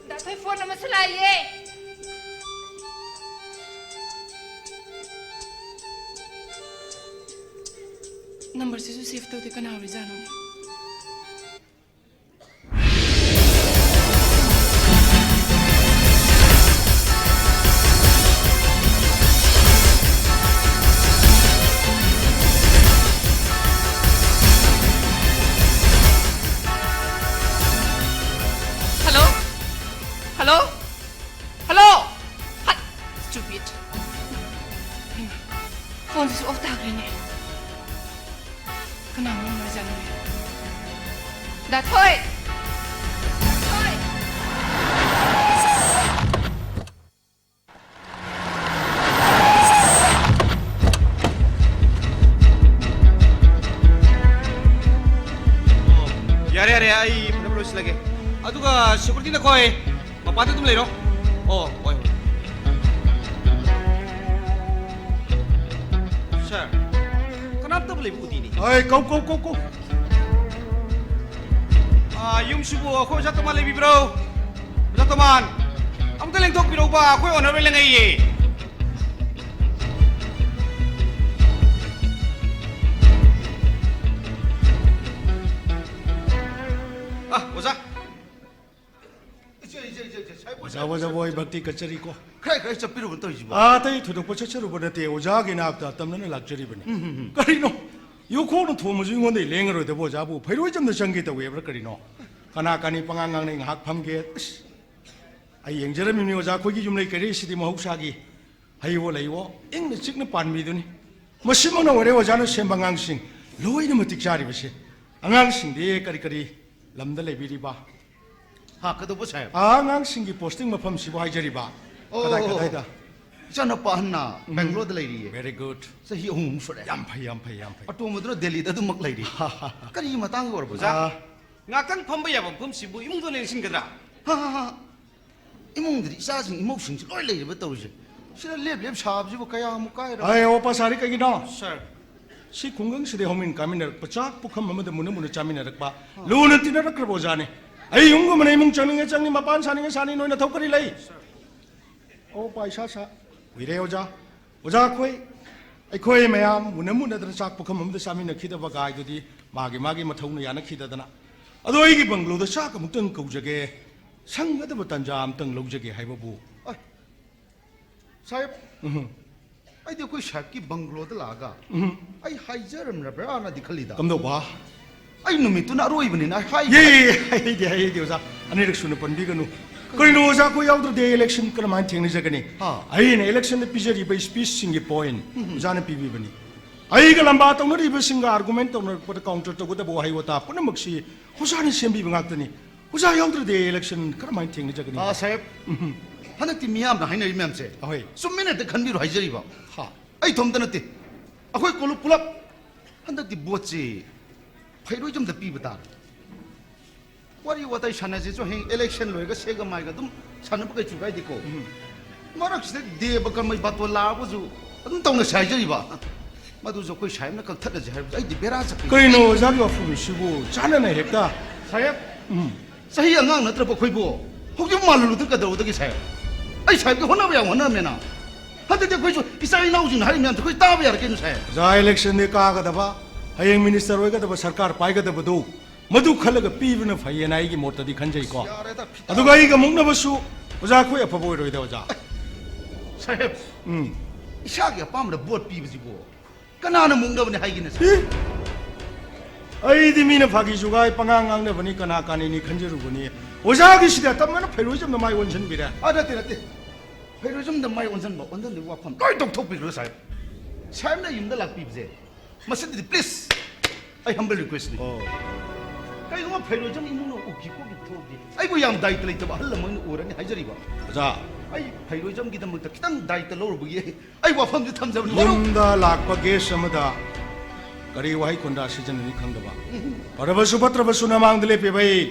ꯗꯥ ꯊꯣꯏ, ꯐꯣꯟ ꯑꯃꯁꯨ ꯂꯥꯛꯏꯌꯦ꯫ ꯅꯝꯕꯔꯁꯤꯁꯨ ꯁꯦꯚ ꯇꯧꯗꯦ, ꯀꯅꯥ ꯑꯣꯏꯖꯥꯠꯅꯣ? ꯍꯜꯂꯣ? ꯍꯜꯂꯣ? ꯍꯜꯂꯣ? ꯍꯠ! Stupid. ꯍꯩꯃꯥ, ꯐꯣꯟꯁꯤꯁꯨ ꯑꯣꯐ ꯇꯥꯈ꯭ꯔꯦꯅꯦ꯫ ꯀꯅꯥꯅꯣ ꯑꯣꯏꯖꯥꯠꯅꯣꯅꯦ? ꯗꯥ ꯊꯣꯏ! ꯗꯥ ꯊꯣꯏ! ꯑꯣ, ꯌꯥꯔꯦ, ꯌꯥꯔꯦ, ꯑꯩ ꯐꯖꯅ ꯂꯣꯏꯁꯤꯜꯂꯒꯦ꯫ ꯑꯗꯨꯒ ꯁꯦꯀ꯭ꯌꯨꯔꯤꯇꯤ ꯅꯈꯣꯏ ꯃꯄꯥꯟꯗ ꯑꯗꯨꯝ ꯂꯩꯔꯣ꯫ ꯑꯣ, ꯍꯣꯏ, ꯍꯣꯏ꯫ ꯁꯥꯔ, ꯀꯅꯥꯝꯇꯕꯨ ꯂꯩꯕ ꯎꯗꯦꯅꯦ꯫ ꯑꯩ ꯀꯧ, ꯀꯧ, ꯀꯧ, ꯀꯧ꯫ ꯑꯥ, ꯌꯨꯝꯁꯤꯕꯨ ꯑꯩꯈꯣꯏ ꯑꯣꯖꯥ ꯇꯣꯃꯥꯟ ꯂꯩꯕꯤꯕ꯭ꯔꯣ? ꯑꯣꯖꯥ ꯇꯣꯃꯥꯟ, ꯑꯃꯨꯛꯇ ꯂꯦꯡꯊꯣꯛꯄꯤꯔꯛꯎꯕ, ꯑꯩꯈꯣꯏ ꯑꯣꯅꯔ ꯂꯩꯉꯩꯌꯦ꯫ ꯑꯥ, ꯑꯣꯖꯥ꯫ ꯏꯆꯦ, ꯏꯆꯦ, ꯏꯆꯦ꯫ ꯑꯣꯖꯥ, ꯑꯣꯖꯥꯕꯨ ꯑꯩ ꯚꯛꯇꯤ ꯀꯠꯆꯔꯤꯀꯣ꯫ ꯈꯔ ꯈꯔ ꯆꯠꯄꯤꯔꯨꯕꯅ ꯇꯧꯔꯤꯁꯤꯕꯣ? ꯑꯥ, ꯑꯇꯩ ꯊꯣꯏꯗꯣꯛꯄ ꯆꯠꯆꯔꯨꯕ ꯅꯠꯇꯦ, ꯑꯣꯖꯥꯒꯤ ꯏꯅꯥꯛꯇ ꯇꯝꯅꯅ ꯂꯥꯛꯆꯔꯤꯕꯅꯤ꯫ ꯀꯔꯤꯅꯣ? ꯌꯨꯈꯣꯡꯅ ꯊꯣꯝꯃꯁꯨ ꯑꯩꯉꯣꯟꯗ ꯂꯦꯡꯉꯔꯣꯏꯗꯕ ꯑꯣꯖꯥꯕꯨ ꯐꯩꯔꯣꯏꯆꯝꯗ ꯆꯪꯒꯦ ꯇꯧꯏ ꯍꯥꯏꯕ꯭ꯔꯥ ꯀꯔꯤꯅꯣ? ꯀꯅꯥ ꯀꯅꯤ ꯄꯉꯥꯡ ꯉꯥꯡꯅꯩ, ꯉꯥꯏꯍꯥꯛ ꯐꯝꯒꯦ꯫ ꯑꯁ, ꯑꯩ ꯌꯦꯡꯖꯔꯝꯃꯤꯕꯅꯤ ꯑꯣꯖꯥ, ꯑꯩꯈꯣꯏꯒꯤ ꯌꯨꯝꯂꯩ ꯀꯩꯔꯩꯁꯤꯗꯤ ꯃꯍꯧꯁꯥꯒꯤ ꯍꯩꯋꯣ ꯂꯩꯋꯣ, ꯏꯪꯅ ꯆꯤꯛꯅ ꯄꯥꯟꯕꯤꯗꯨꯅꯤ꯫ ꯃꯁꯤꯃꯛꯅ ꯑꯣꯏꯔꯦ ꯑꯣꯖꯥꯅ ꯁꯦꯝꯕ ꯑꯉꯥꯡꯁꯤꯡ ꯂꯣꯏꯅ ꯃꯇꯤꯛ ꯆꯥꯔꯤꯕꯁꯦ꯫ ꯑꯉꯥꯡꯁꯤꯡꯗꯤ ꯀꯔꯤ ꯀꯔꯤ ꯂꯝꯗ ꯂꯩꯕꯤꯔꯤꯕ? ꯍꯥ, ꯀꯩꯗꯧꯕ ꯁꯥꯍꯦꯕ? ꯑꯥ, ꯑꯉꯥꯡꯁꯤꯡꯒꯤ ꯄꯣꯁꯇꯤꯡ ꯃꯐꯝꯁꯤꯕꯨ ꯍꯥꯏꯖꯔꯤꯕ? ꯑꯣ, ꯀꯗꯥꯏ ꯑꯣ, ꯑꯣ꯫ ꯀꯗꯥꯏꯗ? ꯏꯆꯥꯅꯨꯄꯥ ꯑꯍꯟꯅ ꯕꯦꯡꯒ꯭ꯂꯣꯔꯗ ꯂꯩꯔꯤꯌꯦ꯫ Very good. ꯆꯍꯤ ꯑꯍꯨꯝꯃꯨꯛ ꯁꯨꯔꯦ꯫ ꯌꯥꯝ ꯐꯩ, ꯌꯥꯝ ꯐꯩ, ꯌꯥꯝ ꯐꯩ꯫ ꯑꯇꯣꯝꯕꯗꯨꯅ ꯗꯦꯜꯂꯤꯗ ꯑꯗꯨꯃꯛ ꯂꯩꯔꯤ꯫ ꯀꯔꯤ ꯃꯇꯥꯡꯒꯤ ꯑꯣꯏꯔꯕ? ꯑꯣꯖꯥ, ꯑꯥ꯫ ꯉꯥꯛꯇꯪ ꯐꯝꯕ ꯌꯥꯐꯝ ꯃꯐꯝꯁꯤꯕꯨ ꯏꯃꯨꯡꯗ ꯂꯦꯡꯁꯤꯟꯒꯗ꯭ꯔꯥ? ꯍꯥ, ꯍꯥ, ꯍꯥ꯫ ꯏꯃꯨꯡꯗꯗꯤ ꯏꯆꯥꯁꯤꯡ ꯏꯃꯧꯁꯤꯡꯁꯤ ꯂꯣꯏ ꯂꯩꯔꯤꯕ ꯇꯧꯔꯤꯁꯦ꯫ ꯁꯤꯗ ꯂꯦꯞ ꯂꯦꯞ ꯁꯥꯕꯁꯤꯕꯨ ꯀꯌꯥꯃꯨꯛ ꯀꯥꯏꯔꯕ? ꯑꯩ ꯑꯋꯥ ꯄꯥ ꯁꯥꯔꯤ ꯀꯩꯒꯤꯅꯣ? ꯁꯥꯔ꯫ ꯁꯤ ꯈꯨꯡꯒꯪꯁꯤꯗ ꯍꯧꯃꯤꯟ ꯀꯥꯃꯤꯟꯅꯔꯛꯄ, ꯆꯥꯛ ꯄꯨꯈꯝ ꯑꯃꯗ ꯃꯨꯟꯅ ꯃꯨꯟꯅ ꯆꯥꯃꯤꯟꯅꯔꯛꯄ, ꯂꯨꯅ ꯇꯤꯟꯅꯔꯛꯈ꯭ꯔꯕ ꯑꯣꯖꯥꯅꯤ꯫ ꯑꯩ ꯌꯨꯝꯒꯨꯝꯕꯅ ꯏꯃꯨꯡ ꯆꯪꯅꯤꯡꯉꯦ ꯆꯪꯅꯤ, ꯃꯄꯥꯟ ꯁꯥꯅꯤꯡꯉꯦ ꯁꯥꯅꯤ, ꯅꯣꯏ ꯅꯊꯧ ꯀꯔꯤ ꯂꯩ? ꯑꯣ, ꯄꯥꯏꯁꯥ ꯁꯥ꯫ ꯀꯨꯏꯔꯦ ꯑꯣꯖꯥ꯫ ꯑꯣꯖꯥ ꯑꯩꯈꯣꯏ, ꯑꯩꯈꯣꯏ ꯃꯌꯥꯝ ꯃꯨꯟꯅ ꯃꯨꯟꯅꯗꯅ ꯆꯥꯛ ꯄꯨꯈꯝ ꯑꯃꯗ ꯆꯥꯃꯤꯟꯅꯈꯤꯗꯕ ꯒꯥꯏꯗꯨꯗꯤ ꯃꯥꯒꯤ ꯃꯥꯒꯤ ꯃꯊꯧꯅ ꯌꯥꯅꯈꯤꯗꯗꯅ꯫ ꯑꯗꯣ ꯑꯩꯒꯤ ꯕꯪꯒ꯭ꯂꯣꯗ ꯆꯥꯛ ꯑꯃꯨꯛꯇꯪ ꯀꯧꯖꯒꯦ, ꯁꯪꯒꯗꯕ ꯇꯥꯟꯖꯥ ꯑꯃꯇꯪ ꯂꯧꯖꯒꯦ ꯍꯥꯏꯕꯕꯨ꯫ ꯑꯦ, ꯁꯥꯍꯦꯕ, ꯎꯝ꯫ ꯑꯩꯗꯤ ꯑꯩꯈꯣꯏ ꯁꯥꯍꯦꯕꯀꯤ ꯕꯪꯒ꯭ꯂꯣꯗ ꯂꯥꯛꯑꯒ ꯎꯝ꯫ ꯑꯩ ꯍꯥꯏꯖꯔꯝꯂꯕ꯭ꯔꯥꯅꯗꯤ ꯈꯜꯂꯤꯗ꯫ ꯀꯝꯗꯧꯕ? ꯑꯩ ꯅꯨꯃꯤꯠꯇꯨꯅ ꯑꯔꯣꯏꯕꯅꯤꯅ ꯑꯩ ꯌꯦ, ꯍꯥꯏꯈ꯭ꯔꯦ꯫ ꯌꯦ, ꯌꯦ, ꯍꯥꯏꯗꯤ, ꯍꯥꯏꯗꯤ, ꯑꯣꯖꯥ꯫ ꯑꯅꯤꯔꯛ ꯁꯨꯅ ꯄꯟꯕꯤꯒꯅꯨ꯫ ꯀꯔꯤꯅꯣ ꯑꯣꯖꯥ, ꯑꯩꯈꯣꯏ ꯌꯥꯎꯗ꯭ꯔꯗꯤ ꯑꯩ ꯏꯂꯦꯛꯁꯟ ꯀꯔꯝꯍꯥꯏꯅ ꯊꯦꯡꯅꯖꯒꯅꯤ? ꯑꯥ꯫ ꯑꯩꯅ ꯏꯂꯦꯛꯁꯟꯗ ꯄꯤꯖꯔꯤꯕ ꯁ꯭ꯄꯤꯆꯁꯤꯡꯒꯤ ꯄꯣꯏꯟꯠ ꯑꯣꯖꯥꯅ ꯄꯤꯕꯤꯕꯅꯤ꯫ ꯑꯩꯒ ꯂꯝꯕꯥ ꯇꯧꯅꯔꯤꯕꯁꯤꯡꯒ ꯑꯥꯔꯒꯨꯃꯦꯟꯠ ꯇꯧꯅꯔꯛꯄꯗ ꯀꯥꯎꯟꯇꯔ ꯇꯧꯒꯗꯕ ꯋꯥꯍꯩ ꯋꯥꯇꯥ ꯄꯨꯝꯅꯃꯛꯁꯤ ꯑꯣꯖꯥꯅ ꯁꯦꯝꯕꯤꯕ ꯉꯥꯛꯇꯅꯤ꯫ ꯑꯣꯖꯥ ꯌꯥꯎꯗ꯭ꯔꯗꯤ ꯑꯩ ꯏꯂꯦꯛꯁꯟ ꯀꯔꯝꯍꯥꯏꯅ ꯊꯦꯡꯅꯖꯒꯅꯤ? ꯑꯥ, ꯁꯥꯍꯦꯕ, ꯍꯟꯗꯛꯇꯤ ꯃꯤꯌꯥꯝꯅ ꯍꯥꯏꯅꯔꯤ ꯃꯌꯥꯝꯁꯦ ꯑꯍꯣꯏ꯫ ꯆꯨꯝꯃꯦꯅ ꯍꯦꯛꯇ ꯈꯟꯕꯤꯔꯣ ꯍꯥꯏꯖꯔꯤꯕ꯫ ꯍꯥ꯫ ꯑꯩ ꯏꯊꯣꯝꯇ ꯅꯠꯇꯦ, ꯑꯩꯈꯣꯏ ꯀꯣꯂꯨꯞ ꯄꯨꯂꯞ ꯍꯟꯗꯛꯇꯤ ꯚꯣꯠꯁꯤ ꯐꯩꯔꯣꯏꯗꯝꯗ ꯄꯤꯕ ꯇꯥꯔꯦ꯫ ꯋꯥꯔꯤ ꯋꯥꯇꯥꯏ ꯁꯥꯟꯅꯁꯤꯁꯨ ꯍꯌꯦꯡ ꯏꯂꯦꯛꯁꯟ ꯂꯣꯏꯔꯒ ꯁꯦꯒ ꯃꯥꯏꯒ ꯑꯗꯨꯝ ꯁꯥꯟꯅꯕ ꯀꯩꯁꯨ ꯀꯥꯏꯗꯦꯀꯣ꯫ ꯃꯔꯛꯁꯤꯗ ꯗꯦꯕ ꯀꯔꯃꯩ ꯕꯥꯇꯣꯟ ꯂꯥꯛꯑꯕꯁꯨ ꯑꯗꯨꯝ ꯇꯧꯅꯁꯦ ꯍꯥꯏꯖꯔꯤꯕ꯫ ꯃꯗꯨꯁꯨ ꯑꯩꯈꯣꯏ ꯁꯥꯍꯦꯕꯅ ꯀꯛꯊꯠꯂꯁꯦ ꯍꯥꯏꯕꯁꯦ ꯑꯩꯗꯤ ꯕꯦꯔꯥ ꯆꯠꯈ꯭ꯔꯦ꯫ ꯀꯔꯤꯅꯣ ꯑꯣꯖꯥꯒꯤ ꯋꯥꯐꯝꯁꯤꯕꯨ? ꯆꯥꯟꯅꯅ ꯍꯦꯛꯇ꯫ ꯁꯥꯍꯦꯕ, ꯆꯍꯤ ꯑꯉꯥꯡ ꯅꯠꯇ꯭ꯔꯕ ꯑꯩꯈꯣꯏꯕꯨ ꯍꯧꯖꯤꯛ ꯃꯥꯜꯍꯜꯂꯨꯗ ꯀꯩꯗꯧꯒꯗꯒꯦ ꯁꯥꯍꯦꯕ? ꯑꯩ ꯁꯥꯍꯦꯕꯀꯤ ꯍꯣꯠꯅꯕ ꯌꯥꯝ ꯍꯣꯠꯅꯔꯝꯃꯦꯅ꯫ ꯍꯟꯗꯛꯇꯤ ꯑꯩꯈꯣꯏꯁꯨ ꯏꯆꯥ ꯏꯅꯥꯎꯁꯤꯡꯅ ꯍꯥꯏꯔꯤ ꯃꯌꯥꯝꯁꯦ ꯑꯩꯈꯣꯏ ꯇꯥꯕ ꯌꯥꯔꯦ ꯀꯩꯅꯣ ꯁꯥꯍꯦꯕ꯫ ꯑꯣꯖꯥ, ꯏꯂꯦꯛꯁꯟꯗꯤ ꯀꯥꯒꯗꯕ, ꯍꯌꯦꯡ ꯃꯤꯅꯤꯁꯇꯔ ꯑꯣꯏꯒꯗꯕ, ꯁꯔꯀꯥꯔ ꯄꯥꯏꯒꯗꯕꯗꯨ ꯃꯗꯨ ꯈꯜꯂꯒ ꯄꯤꯕꯅ ꯐꯩꯌꯦꯅ ꯑꯩꯒꯤ ꯃꯣꯠꯇꯗꯤ ꯈꯟꯖꯩꯀꯣ꯫ ꯌꯥꯔꯦꯗ, ꯐꯤꯇꯥ꯫ ꯑꯗꯨꯒ ꯑꯩꯒ ꯃꯨꯛꯅꯕꯁꯨ ꯑꯣꯖꯥ ꯑꯩꯈꯣꯏ ꯑꯐꯕ ꯑꯣꯏꯔꯣꯏꯗ, ꯑꯣꯖꯥ꯫ ꯁꯥꯍꯦꯕ, ꯎꯝ꯫ ꯏꯁꯥꯒꯤ ꯑꯄꯥꯝꯕꯗ ꯚꯣꯠ ꯄꯤꯕꯁꯤꯕꯨ ꯀꯅꯥꯅ ꯃꯨꯛꯅꯕꯅꯤ ꯍꯥꯏꯒꯦꯅꯦ, ꯁꯥꯍꯦꯕ? ꯑꯦ? ꯑꯩꯗꯤ ꯃꯤꯅ ꯐꯥꯒꯤ ꯖꯨꯒꯥꯏ ꯄꯉꯥꯡ ꯉꯥꯡꯅꯕꯅꯤ, ꯀꯅꯥ ꯀꯥꯅꯤꯅꯤ ꯈꯟꯖꯔꯨꯕꯅꯤ꯫ ꯑꯣꯖꯥꯒꯤꯁꯤꯗꯤ ꯑꯇꯝꯕꯅ ꯐꯩꯔꯣꯏꯖꯝꯗ ꯃꯥꯏ ꯑꯣꯟꯁꯤꯟꯕꯤꯔꯦ꯫ ꯑꯥ, ꯅꯠꯇꯦ, ꯅꯠꯇꯦ꯫ ꯐꯩꯔꯣꯏꯖꯝꯗ ꯃꯥꯏ ꯑꯣꯟꯁꯤꯟꯕ, ꯑꯣꯟꯁꯤꯟꯕꯒꯤ ꯋꯥꯐꯝ ꯂꯣꯏ ꯇꯣꯛꯊꯣꯛꯄꯤꯈ꯭ꯔꯣ, ꯁꯥꯍꯦꯕ꯫ ꯁꯥꯍꯦꯕꯅ ꯌꯨꯝꯗ ꯂꯥꯛꯄꯤꯕꯁꯦ, ꯃꯁꯤꯗꯗꯤ please, ꯑꯩ humble request ꯅꯤ꯫ ꯑꯣ꯫ ꯀꯩꯒꯨꯝꯕ ꯐꯩꯔꯣꯏꯖꯝ ꯏꯃꯨꯡꯅ ꯎꯈꯤ ꯈꯣꯠꯈꯤ ꯊꯣꯛꯑꯗꯤ, ꯑꯩꯕꯨ ꯌꯥꯝ ꯗꯥꯏꯇ ꯂꯩꯇꯕ ꯑꯍꯜ ꯑꯃ ꯑꯣꯏꯅ ꯎꯔꯅꯤ ꯍꯥꯏꯖꯔꯤꯕ꯫ ꯑꯣꯖꯥ꯫ ꯑꯩ ꯐꯩꯔꯣꯏꯖꯝꯒꯤꯗꯃꯛꯇ ꯈꯤꯇꯪ ꯗꯥꯏꯇ ꯂꯧꯔꯨꯕꯒꯤ ꯑꯩ ꯋꯥꯐꯝꯁꯤ ꯊꯝꯖꯕꯅꯤ꯫ ꯌꯨꯝꯗ ꯂꯥꯛꯄ guest ꯑꯃꯗ ꯀꯔꯤ ꯋꯥꯍꯩ ꯈꯣꯟꯗꯥ ꯁꯤꯖꯤꯟꯅꯅꯤ ꯈꯪꯗꯕ꯫ ꯎꯝ꯫ ꯐꯔꯕꯁꯨ ꯐꯠꯇ꯭ꯔꯕꯁꯨ ꯅꯃꯥꯡꯗ ꯂꯦꯞꯄꯤꯕ ꯑꯩ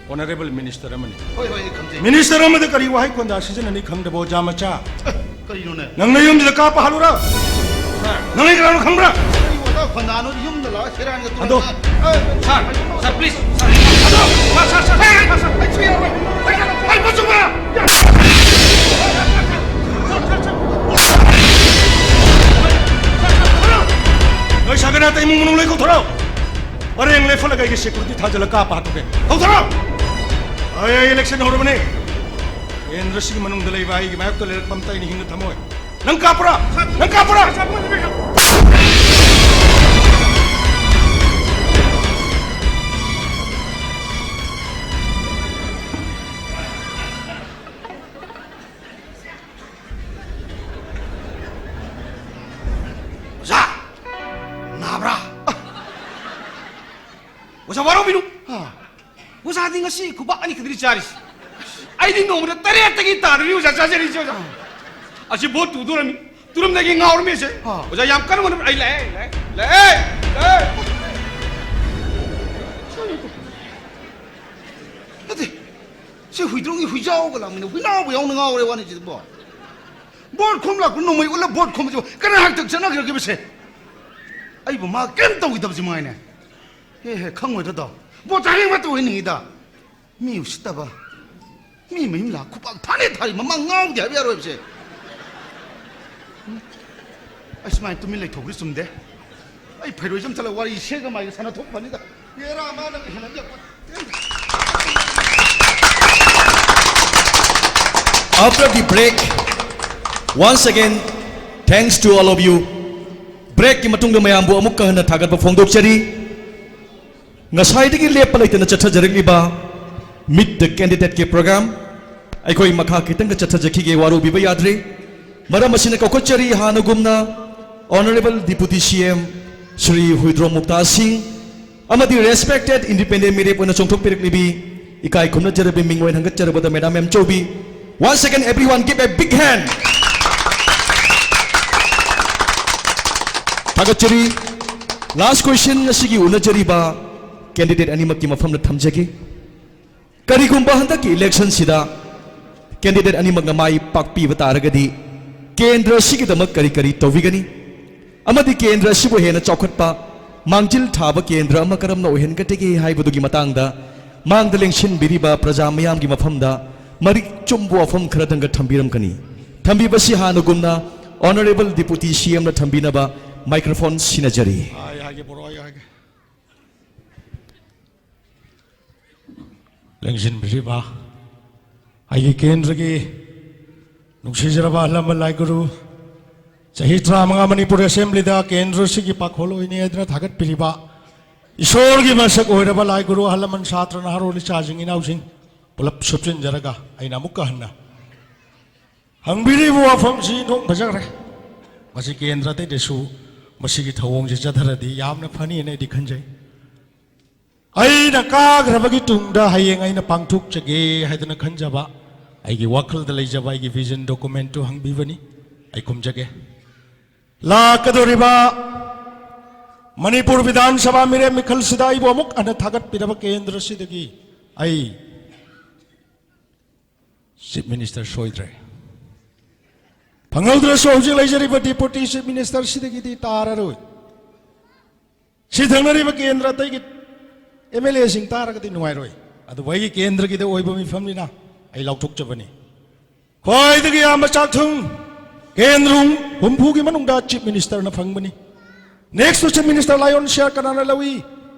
honourable minister ꯑꯃꯅꯤ꯫ ꯍꯣꯏ, ꯍꯣꯏ, ꯑꯩ ꯈꯪꯖꯩ꯫ Minister ꯑꯃꯗ ꯀꯔꯤ ꯋꯥꯍꯩ ꯈꯣꯟꯗꯥ ꯁꯤꯖꯤꯟꯅꯅꯤ ꯈꯪꯗꯕ ꯑꯣꯖꯥ ꯃꯆꯥ꯫ ꯑꯦ, ꯀꯔꯤꯅꯣꯅꯦ? ꯅꯪ ꯅꯌꯨꯝꯁꯤꯗ ꯀꯥꯞꯄ ꯍꯥꯜꯂꯨꯔꯥ? ꯁꯥꯔ꯫ ꯅꯪ ꯑꯩ ꯀꯅꯥꯅꯣ ꯈꯪꯕ꯭ꯔꯥ? ꯀꯔꯤ ꯑꯣꯖꯥ ꯈꯣꯟꯗꯥꯅꯣ? ꯌꯨꯝꯗ ꯂꯥꯛꯑ ꯁꯦꯔꯥꯟꯒ ꯇꯨꯔꯥꯟꯒ꯫ ꯑꯗꯣ꯫ ꯑꯦ, ꯁꯥꯔ, ꯁꯥꯔ, please, ꯁꯥꯔ꯫ ꯑꯗꯣ꯫ ꯁꯥꯔ, ꯁꯥꯔ, ꯁꯥꯔ, ꯁꯥꯔ, ꯁꯥꯔ, ꯑꯩꯁꯨ ꯌꯥꯎꯔꯣꯏ꯫ ꯑꯩ ꯀꯅꯥ-, ꯑꯩ ꯃꯆꯨ ꯉꯥ-, ꯅꯣꯏ ꯁꯥꯒꯅꯥꯇ ꯏꯃꯨꯡ ꯃꯅꯨꯡ ꯂꯣꯏ ꯀꯧꯊꯣꯔꯛꯑꯣ꯫ ꯄꯔꯦꯡ ꯂꯦꯞꯍꯜꯂꯒ ꯑꯩꯒꯤ security ꯊꯥꯖꯤꯜꯂꯒ ꯀꯥꯞꯄ ꯍꯥꯠꯇꯣꯛꯀꯦ꯫ ꯍꯧꯊꯔꯣ! ꯑꯩ, ꯑꯩ election ꯍꯧꯔꯕꯅꯤ꯫ ꯀꯦꯟꯗ꯭ꯔꯁꯤꯒꯤ ꯃꯅꯨꯡꯗ ꯂꯩꯕ ꯑꯩꯒꯤ ꯃꯥꯌꯣꯛꯇ ꯂꯩꯔꯛꯄ ꯑꯝꯇ ꯑꯩꯅ ꯍꯤꯡꯅ ꯊꯝꯃꯣꯏ꯫ ꯅꯪ ꯀꯥꯞꯄ꯭ꯔꯥ? ꯅꯪ ꯀꯥꯞꯄ꯭ꯔꯥ? ꯑꯣꯖꯥ! ꯅꯥꯕ꯭ꯔꯥ? ꯑꯣꯖꯥ, ꯋꯥꯔꯧꯕꯤꯅꯨ꯫ ꯑꯥ꯫ ꯑꯣꯖꯥꯗꯤ ꯉꯁꯤ ꯈꯨꯕꯥꯛ ꯑꯅꯤꯈꯛꯇꯅꯤ ꯆꯥꯔꯤꯁꯤ꯫ ꯑꯩꯗꯤ ꯅꯣꯡꯃꯗ ꯇꯔꯦꯠꯇꯒꯤ ꯇꯥꯗꯕꯤ ꯑꯣꯖꯥ ꯆꯥꯖꯔꯤꯁꯦ, ꯑꯣꯖꯥ꯫ ꯑꯁꯤ ꯚꯣꯠ ꯇꯨꯗꯣꯔꯝꯃꯤ꯫ ꯇꯨꯔꯝꯗꯒꯤ ꯉꯥꯎꯔꯝꯃꯤ ꯑꯁꯦ꯫ ꯑꯥ꯫ ꯑꯣꯖꯥ, ꯌꯥꯝ ꯀꯟꯅ ꯍꯣꯠꯅꯕ-, ꯑꯩ ꯂꯥꯛꯑꯦ, ꯂꯥꯛꯑꯦ, ꯂꯥꯛꯑꯦ, ꯂꯥꯛꯑꯦ꯫ ꯅꯠꯇꯦ, ꯁꯤ ꯍꯨꯏꯗ꯭ꯔꯣꯝꯒꯤ ꯍꯨꯏꯖꯥꯎꯒ ꯂꯥꯛꯃꯤꯟꯅ ꯍꯨꯏꯅꯥꯎꯕ ꯌꯥꯎꯅ ꯉꯥꯎꯔꯦ ꯋꯥꯅꯤ ꯁꯤꯕꯣ꯫ ꯚꯣꯠ ꯈꯣꯝ ꯂꯥꯛꯄ ꯅꯣꯡꯃꯩ ꯎꯠꯂ ꯚꯣꯠ ꯈꯣꯝꯕꯁꯤꯕꯨ ꯀꯅꯥ ꯍꯥꯛꯇꯛ ꯆꯠꯅꯈ꯭ꯔꯒꯦꯕꯁꯦ? ꯑꯩꯕꯨ ꯃꯥ ꯀꯔꯤꯝ ꯇꯧꯈꯤꯗꯕꯁꯤ ꯃꯉꯥꯏꯅꯦ꯫ ꯍꯦ ꯍꯦ, ꯈꯪꯉꯣꯏꯗ꯭ꯔꯗꯣ? ꯕꯣꯠ ꯆꯥꯅꯤꯡꯕ ꯇꯧꯍꯟꯅꯤꯡꯉꯤꯗ꯫ ꯃꯤ ꯎꯁꯤꯠꯇꯕ꯫ ꯃꯤ ꯃꯌꯨꯝ ꯂꯥꯛ ꯈꯨꯄꯥꯛ ꯊꯥꯅꯦ ꯊꯥꯔꯤ, ꯃꯃꯥ ꯉꯥꯎꯗꯦ ꯍꯥꯏꯕ ꯌꯥꯔꯣꯏꯕꯁꯦ꯫ ꯎꯝ꯫ ꯑꯩ ꯁꯨꯃꯥꯏꯅ ꯇꯨꯃꯤꯟ ꯂꯩꯊꯣꯛꯄꯗꯤ ꯆꯨꯝꯗꯦ꯫ ꯑꯩ ꯐꯩꯔꯣꯏꯁꯦ ꯑꯃ ꯆꯠꯂꯒ ꯋꯥꯔꯤ ꯁꯦꯒ ꯃꯥꯏꯒ ꯁꯥꯟꯅꯊꯣꯛ ꯐꯅꯤꯗ꯫ After the break, once again, thanks to all of you. Breakꯀꯤ ꯃꯇꯨꯡꯗ ꯃꯌꯥꯝꯕꯨ ꯑꯃꯨꯛꯀ ꯍꯟꯅ ꯊꯥꯒꯠꯄ ꯐꯣꯡꯗꯣꯛꯆꯔꯤ꯫ ꯉꯁꯥꯏꯗꯒꯤ ꯂꯦꯞꯄ ꯂꯩꯇꯅ ꯆꯠꯊꯖꯔꯛꯂꯤꯕ Meet the Candidateꯀꯤ program ꯑꯩꯈꯣꯏ ꯃꯈꯥ ꯈꯤꯇꯪꯒ ꯆꯠꯊꯖꯈꯤꯒꯦ, ꯋꯥꯔꯧꯕꯤꯕ ꯌꯥꯗ꯭ꯔꯤ꯫ ꯃꯔꯝ ꯑꯁꯤꯅ ꯀꯧꯈꯠꯆꯔꯤ ꯍꯥꯟꯅꯒꯨꯝꯅ Honourable Deputy C M Shri Huidrom ꯃꯨꯛꯇꯥ ꯁꯤꯡ ꯑꯃꯗꯤ respected independent ꯃꯤꯔꯦꯞ ꯑꯣꯏꯅ ꯆꯣꯡꯊꯣꯛꯄꯤꯔꯛꯂꯤꯕꯤ ꯏꯀꯥꯏ ꯈꯨꯝꯅꯖꯔꯕꯤ ꯃꯤꯡ ꯑꯣꯏꯅ ꯍꯪꯒꯠꯆꯔꯕꯗ Madam M Chaobi. Once again, everyone give a big hand. ꯊꯥꯒꯠꯆꯔꯤ꯫ Last question, ꯉꯁꯤꯒꯤ ꯎꯅꯖꯔꯤꯕ candidate ꯑꯅꯤꯃꯛꯀꯤ ꯃꯐꯝꯗ ꯊꯝꯖꯒꯦ꯫ ꯀꯔꯤꯒꯨꯝꯕ ꯍꯟꯗꯛꯀꯤ electionꯁꯤꯗ candidate ꯑꯅꯤꯃꯛꯅ ꯃꯥꯏ ꯄꯥꯛꯄꯤꯕ ꯇꯥꯔꯒꯗꯤ ꯀꯦꯟꯗ꯭ꯔ ꯑꯁꯤꯒꯤꯗꯃꯛ ꯀꯔꯤ ꯀꯔꯤ ꯇꯧꯕꯤꯒꯅꯤ? ꯑꯃꯗꯤ ꯀꯦꯟꯗ꯭ꯔ ꯑꯁꯤꯕꯨ ꯍꯦꯟꯅ ꯆꯥꯎꯈꯠꯄ, ꯃꯥꯡꯖꯤꯜ ꯊꯥꯕ ꯀꯦꯟꯗ꯭ꯔ ꯑꯃ ꯀꯔꯝꯅ ꯑꯣꯏꯍꯟꯒꯗꯒꯦ ꯍꯥꯏꯕꯗꯨꯒꯤ ꯃꯇꯥꯡꯗ ꯃꯥꯡꯗ ꯂꯦꯡꯁꯤꯟꯕꯤꯔꯤꯕ ꯄ꯭ꯔꯖꯥ ꯃꯤꯌꯥꯝꯒꯤ ꯃꯐꯝꯗ ꯃꯔꯤꯛ ꯆꯨꯝꯕ ꯋꯥꯐꯝ ꯈꯔꯗꯪꯒ ꯊꯝꯕꯤꯔꯝꯒꯅꯤ꯫ ꯊꯝꯕꯤꯕꯁꯤ ꯍꯥꯟꯅꯒꯨꯝꯅ Honourable Deputy C Mꯅ ꯊꯝꯕꯤꯅꯕ microphone ꯁꯤꯟꯅꯖꯔꯤ꯫ ꯑꯩ ꯍꯥꯏꯒꯦ, ꯕꯣꯔꯣ, ꯑꯩ ꯍꯥꯏꯒꯦ꯫ ꯂꯦꯡꯁꯤꯟꯕꯤꯔꯤꯕ ꯑꯩꯒꯤ ꯀꯦꯟꯗ꯭ꯔꯒꯤ ꯅꯨꯡꯁꯤꯖꯔꯕ ꯑꯍꯜ ꯂꯃꯟ ꯂꯥꯏꯒꯨꯔꯨ, ꯆꯍꯤ ꯇꯔꯥꯃꯉꯥ ꯃꯅꯤꯄꯨꯔ ꯑꯦꯁꯦꯝꯕ꯭ꯂꯤꯗ ꯀꯦꯟꯗ꯭ꯔꯁꯤꯒꯤ ꯄꯥꯈꯣꯜ ꯑꯣꯏꯅꯤ ꯍꯥꯏꯗꯨꯅ ꯊꯥꯒꯠꯄꯤꯔꯤꯕ ꯏꯁꯣꯔꯒꯤ ꯃꯁꯛ ꯑꯣꯏꯔꯕ ꯂꯥꯏꯒꯨꯔꯨ, ꯑꯍꯜ ꯂꯃꯟ, ꯁꯥꯇ꯭ꯔ, ꯅꯍꯥꯔꯣꯜ, ꯏꯆꯥꯁꯤꯡ ꯏꯅꯥꯎꯁꯤꯡ ꯄꯨꯂꯞ ꯁꯨꯞꯆꯤꯟꯖꯔꯒ ꯑꯩꯅ ꯑꯃꯨꯛꯀ ꯍꯟꯅ ꯍꯪꯕꯤꯔꯤꯕ ꯋꯥꯐꯝꯁꯤ ꯅꯣꯡ ꯐꯖꯈ꯭ꯔꯦ꯫ ꯃꯁꯤ ꯀꯦꯟꯗ꯭ꯔ ꯑꯇꯩꯗꯁꯨ ꯃꯁꯤꯒꯤ ꯊꯧꯑꯣꯡꯁꯤ ꯆꯠꯊꯔꯗꯤ ꯌꯥꯝꯅ ꯐꯅꯤꯅ ꯑꯩꯗꯤ ꯈꯟꯖꯩ꯫ ꯑꯩꯅ ꯀꯥꯈ꯭ꯔꯕꯒꯤ ꯇꯨꯡꯗ ꯍꯌꯦꯡ ꯑꯩꯅ ꯄꯥꯡꯊꯣꯛꯆꯒꯦ ꯍꯥꯏꯗꯅ ꯈꯟꯖꯕ ꯑꯩꯒꯤ ꯋꯥꯈꯜꯗ ꯂꯩꯖꯕ ꯑꯩꯒꯤ vision documentꯇꯨ ꯍꯪꯕꯤꯕꯅꯤ꯫ ꯑꯩ ꯈꯨꯝꯖꯒꯦ꯫ ꯂꯥꯛꯀꯗꯧꯔꯤꯕ ꯃꯅꯤꯄꯨꯔ ꯕꯤꯙꯥꯟ ꯁꯚꯥ ꯃꯤꯔꯦꯞ ꯃꯤꯈꯜꯁꯤꯗ ꯑꯩꯕꯨ ꯑꯃꯨꯛ ꯍꯟꯅ ꯊꯥꯒꯠꯄꯤꯔꯕ ꯀꯦꯟꯗ꯭ꯔꯁꯤꯗꯒꯤ ꯑꯩ Chief Minister ꯁꯣꯏꯗ꯭ꯔꯦ꯫ ꯐꯪꯍꯧꯗ꯭ꯔꯁꯨ ꯍꯧꯖꯤꯛ ꯂꯩꯖꯔꯤꯕ Deputy Chief Minister ꯁꯤꯗꯒꯤꯗꯤ ꯇꯥꯔꯔꯣꯏ꯫ ꯁꯤ ꯊꯪꯅꯔꯤꯕ ꯀꯦꯟꯗ꯭ꯔ ꯑꯇꯩꯒꯤ M L Aꯁꯤꯡ ꯇꯥꯔꯒꯗꯤ ꯅꯨꯡꯉꯥꯏꯔꯣꯏ꯫ ꯑꯗꯨꯕꯨ ꯑꯩꯒꯤ ꯀꯦꯟꯗ꯭ꯔꯒꯤꯗ ꯑꯣꯏꯕ ꯃꯤꯐꯝꯅꯤꯅ ꯑꯩ ꯂꯥꯎꯊꯣꯛꯆꯕꯅꯤ꯫ ꯈ꯭ꯋꯥꯏꯗꯒꯤ ꯌꯥꯝꯕ ꯆꯥꯛꯊꯨꯡ ꯀꯦꯟꯗ꯭ꯔ ꯍꯨꯝꯐꯨꯒꯤ ꯃꯅꯨꯡꯗ Chief Ministerꯅ ꯐꯪꯕꯅꯤ꯫ Next to Chief Minister lion share ꯀꯅꯥꯅ ꯂꯧꯏ?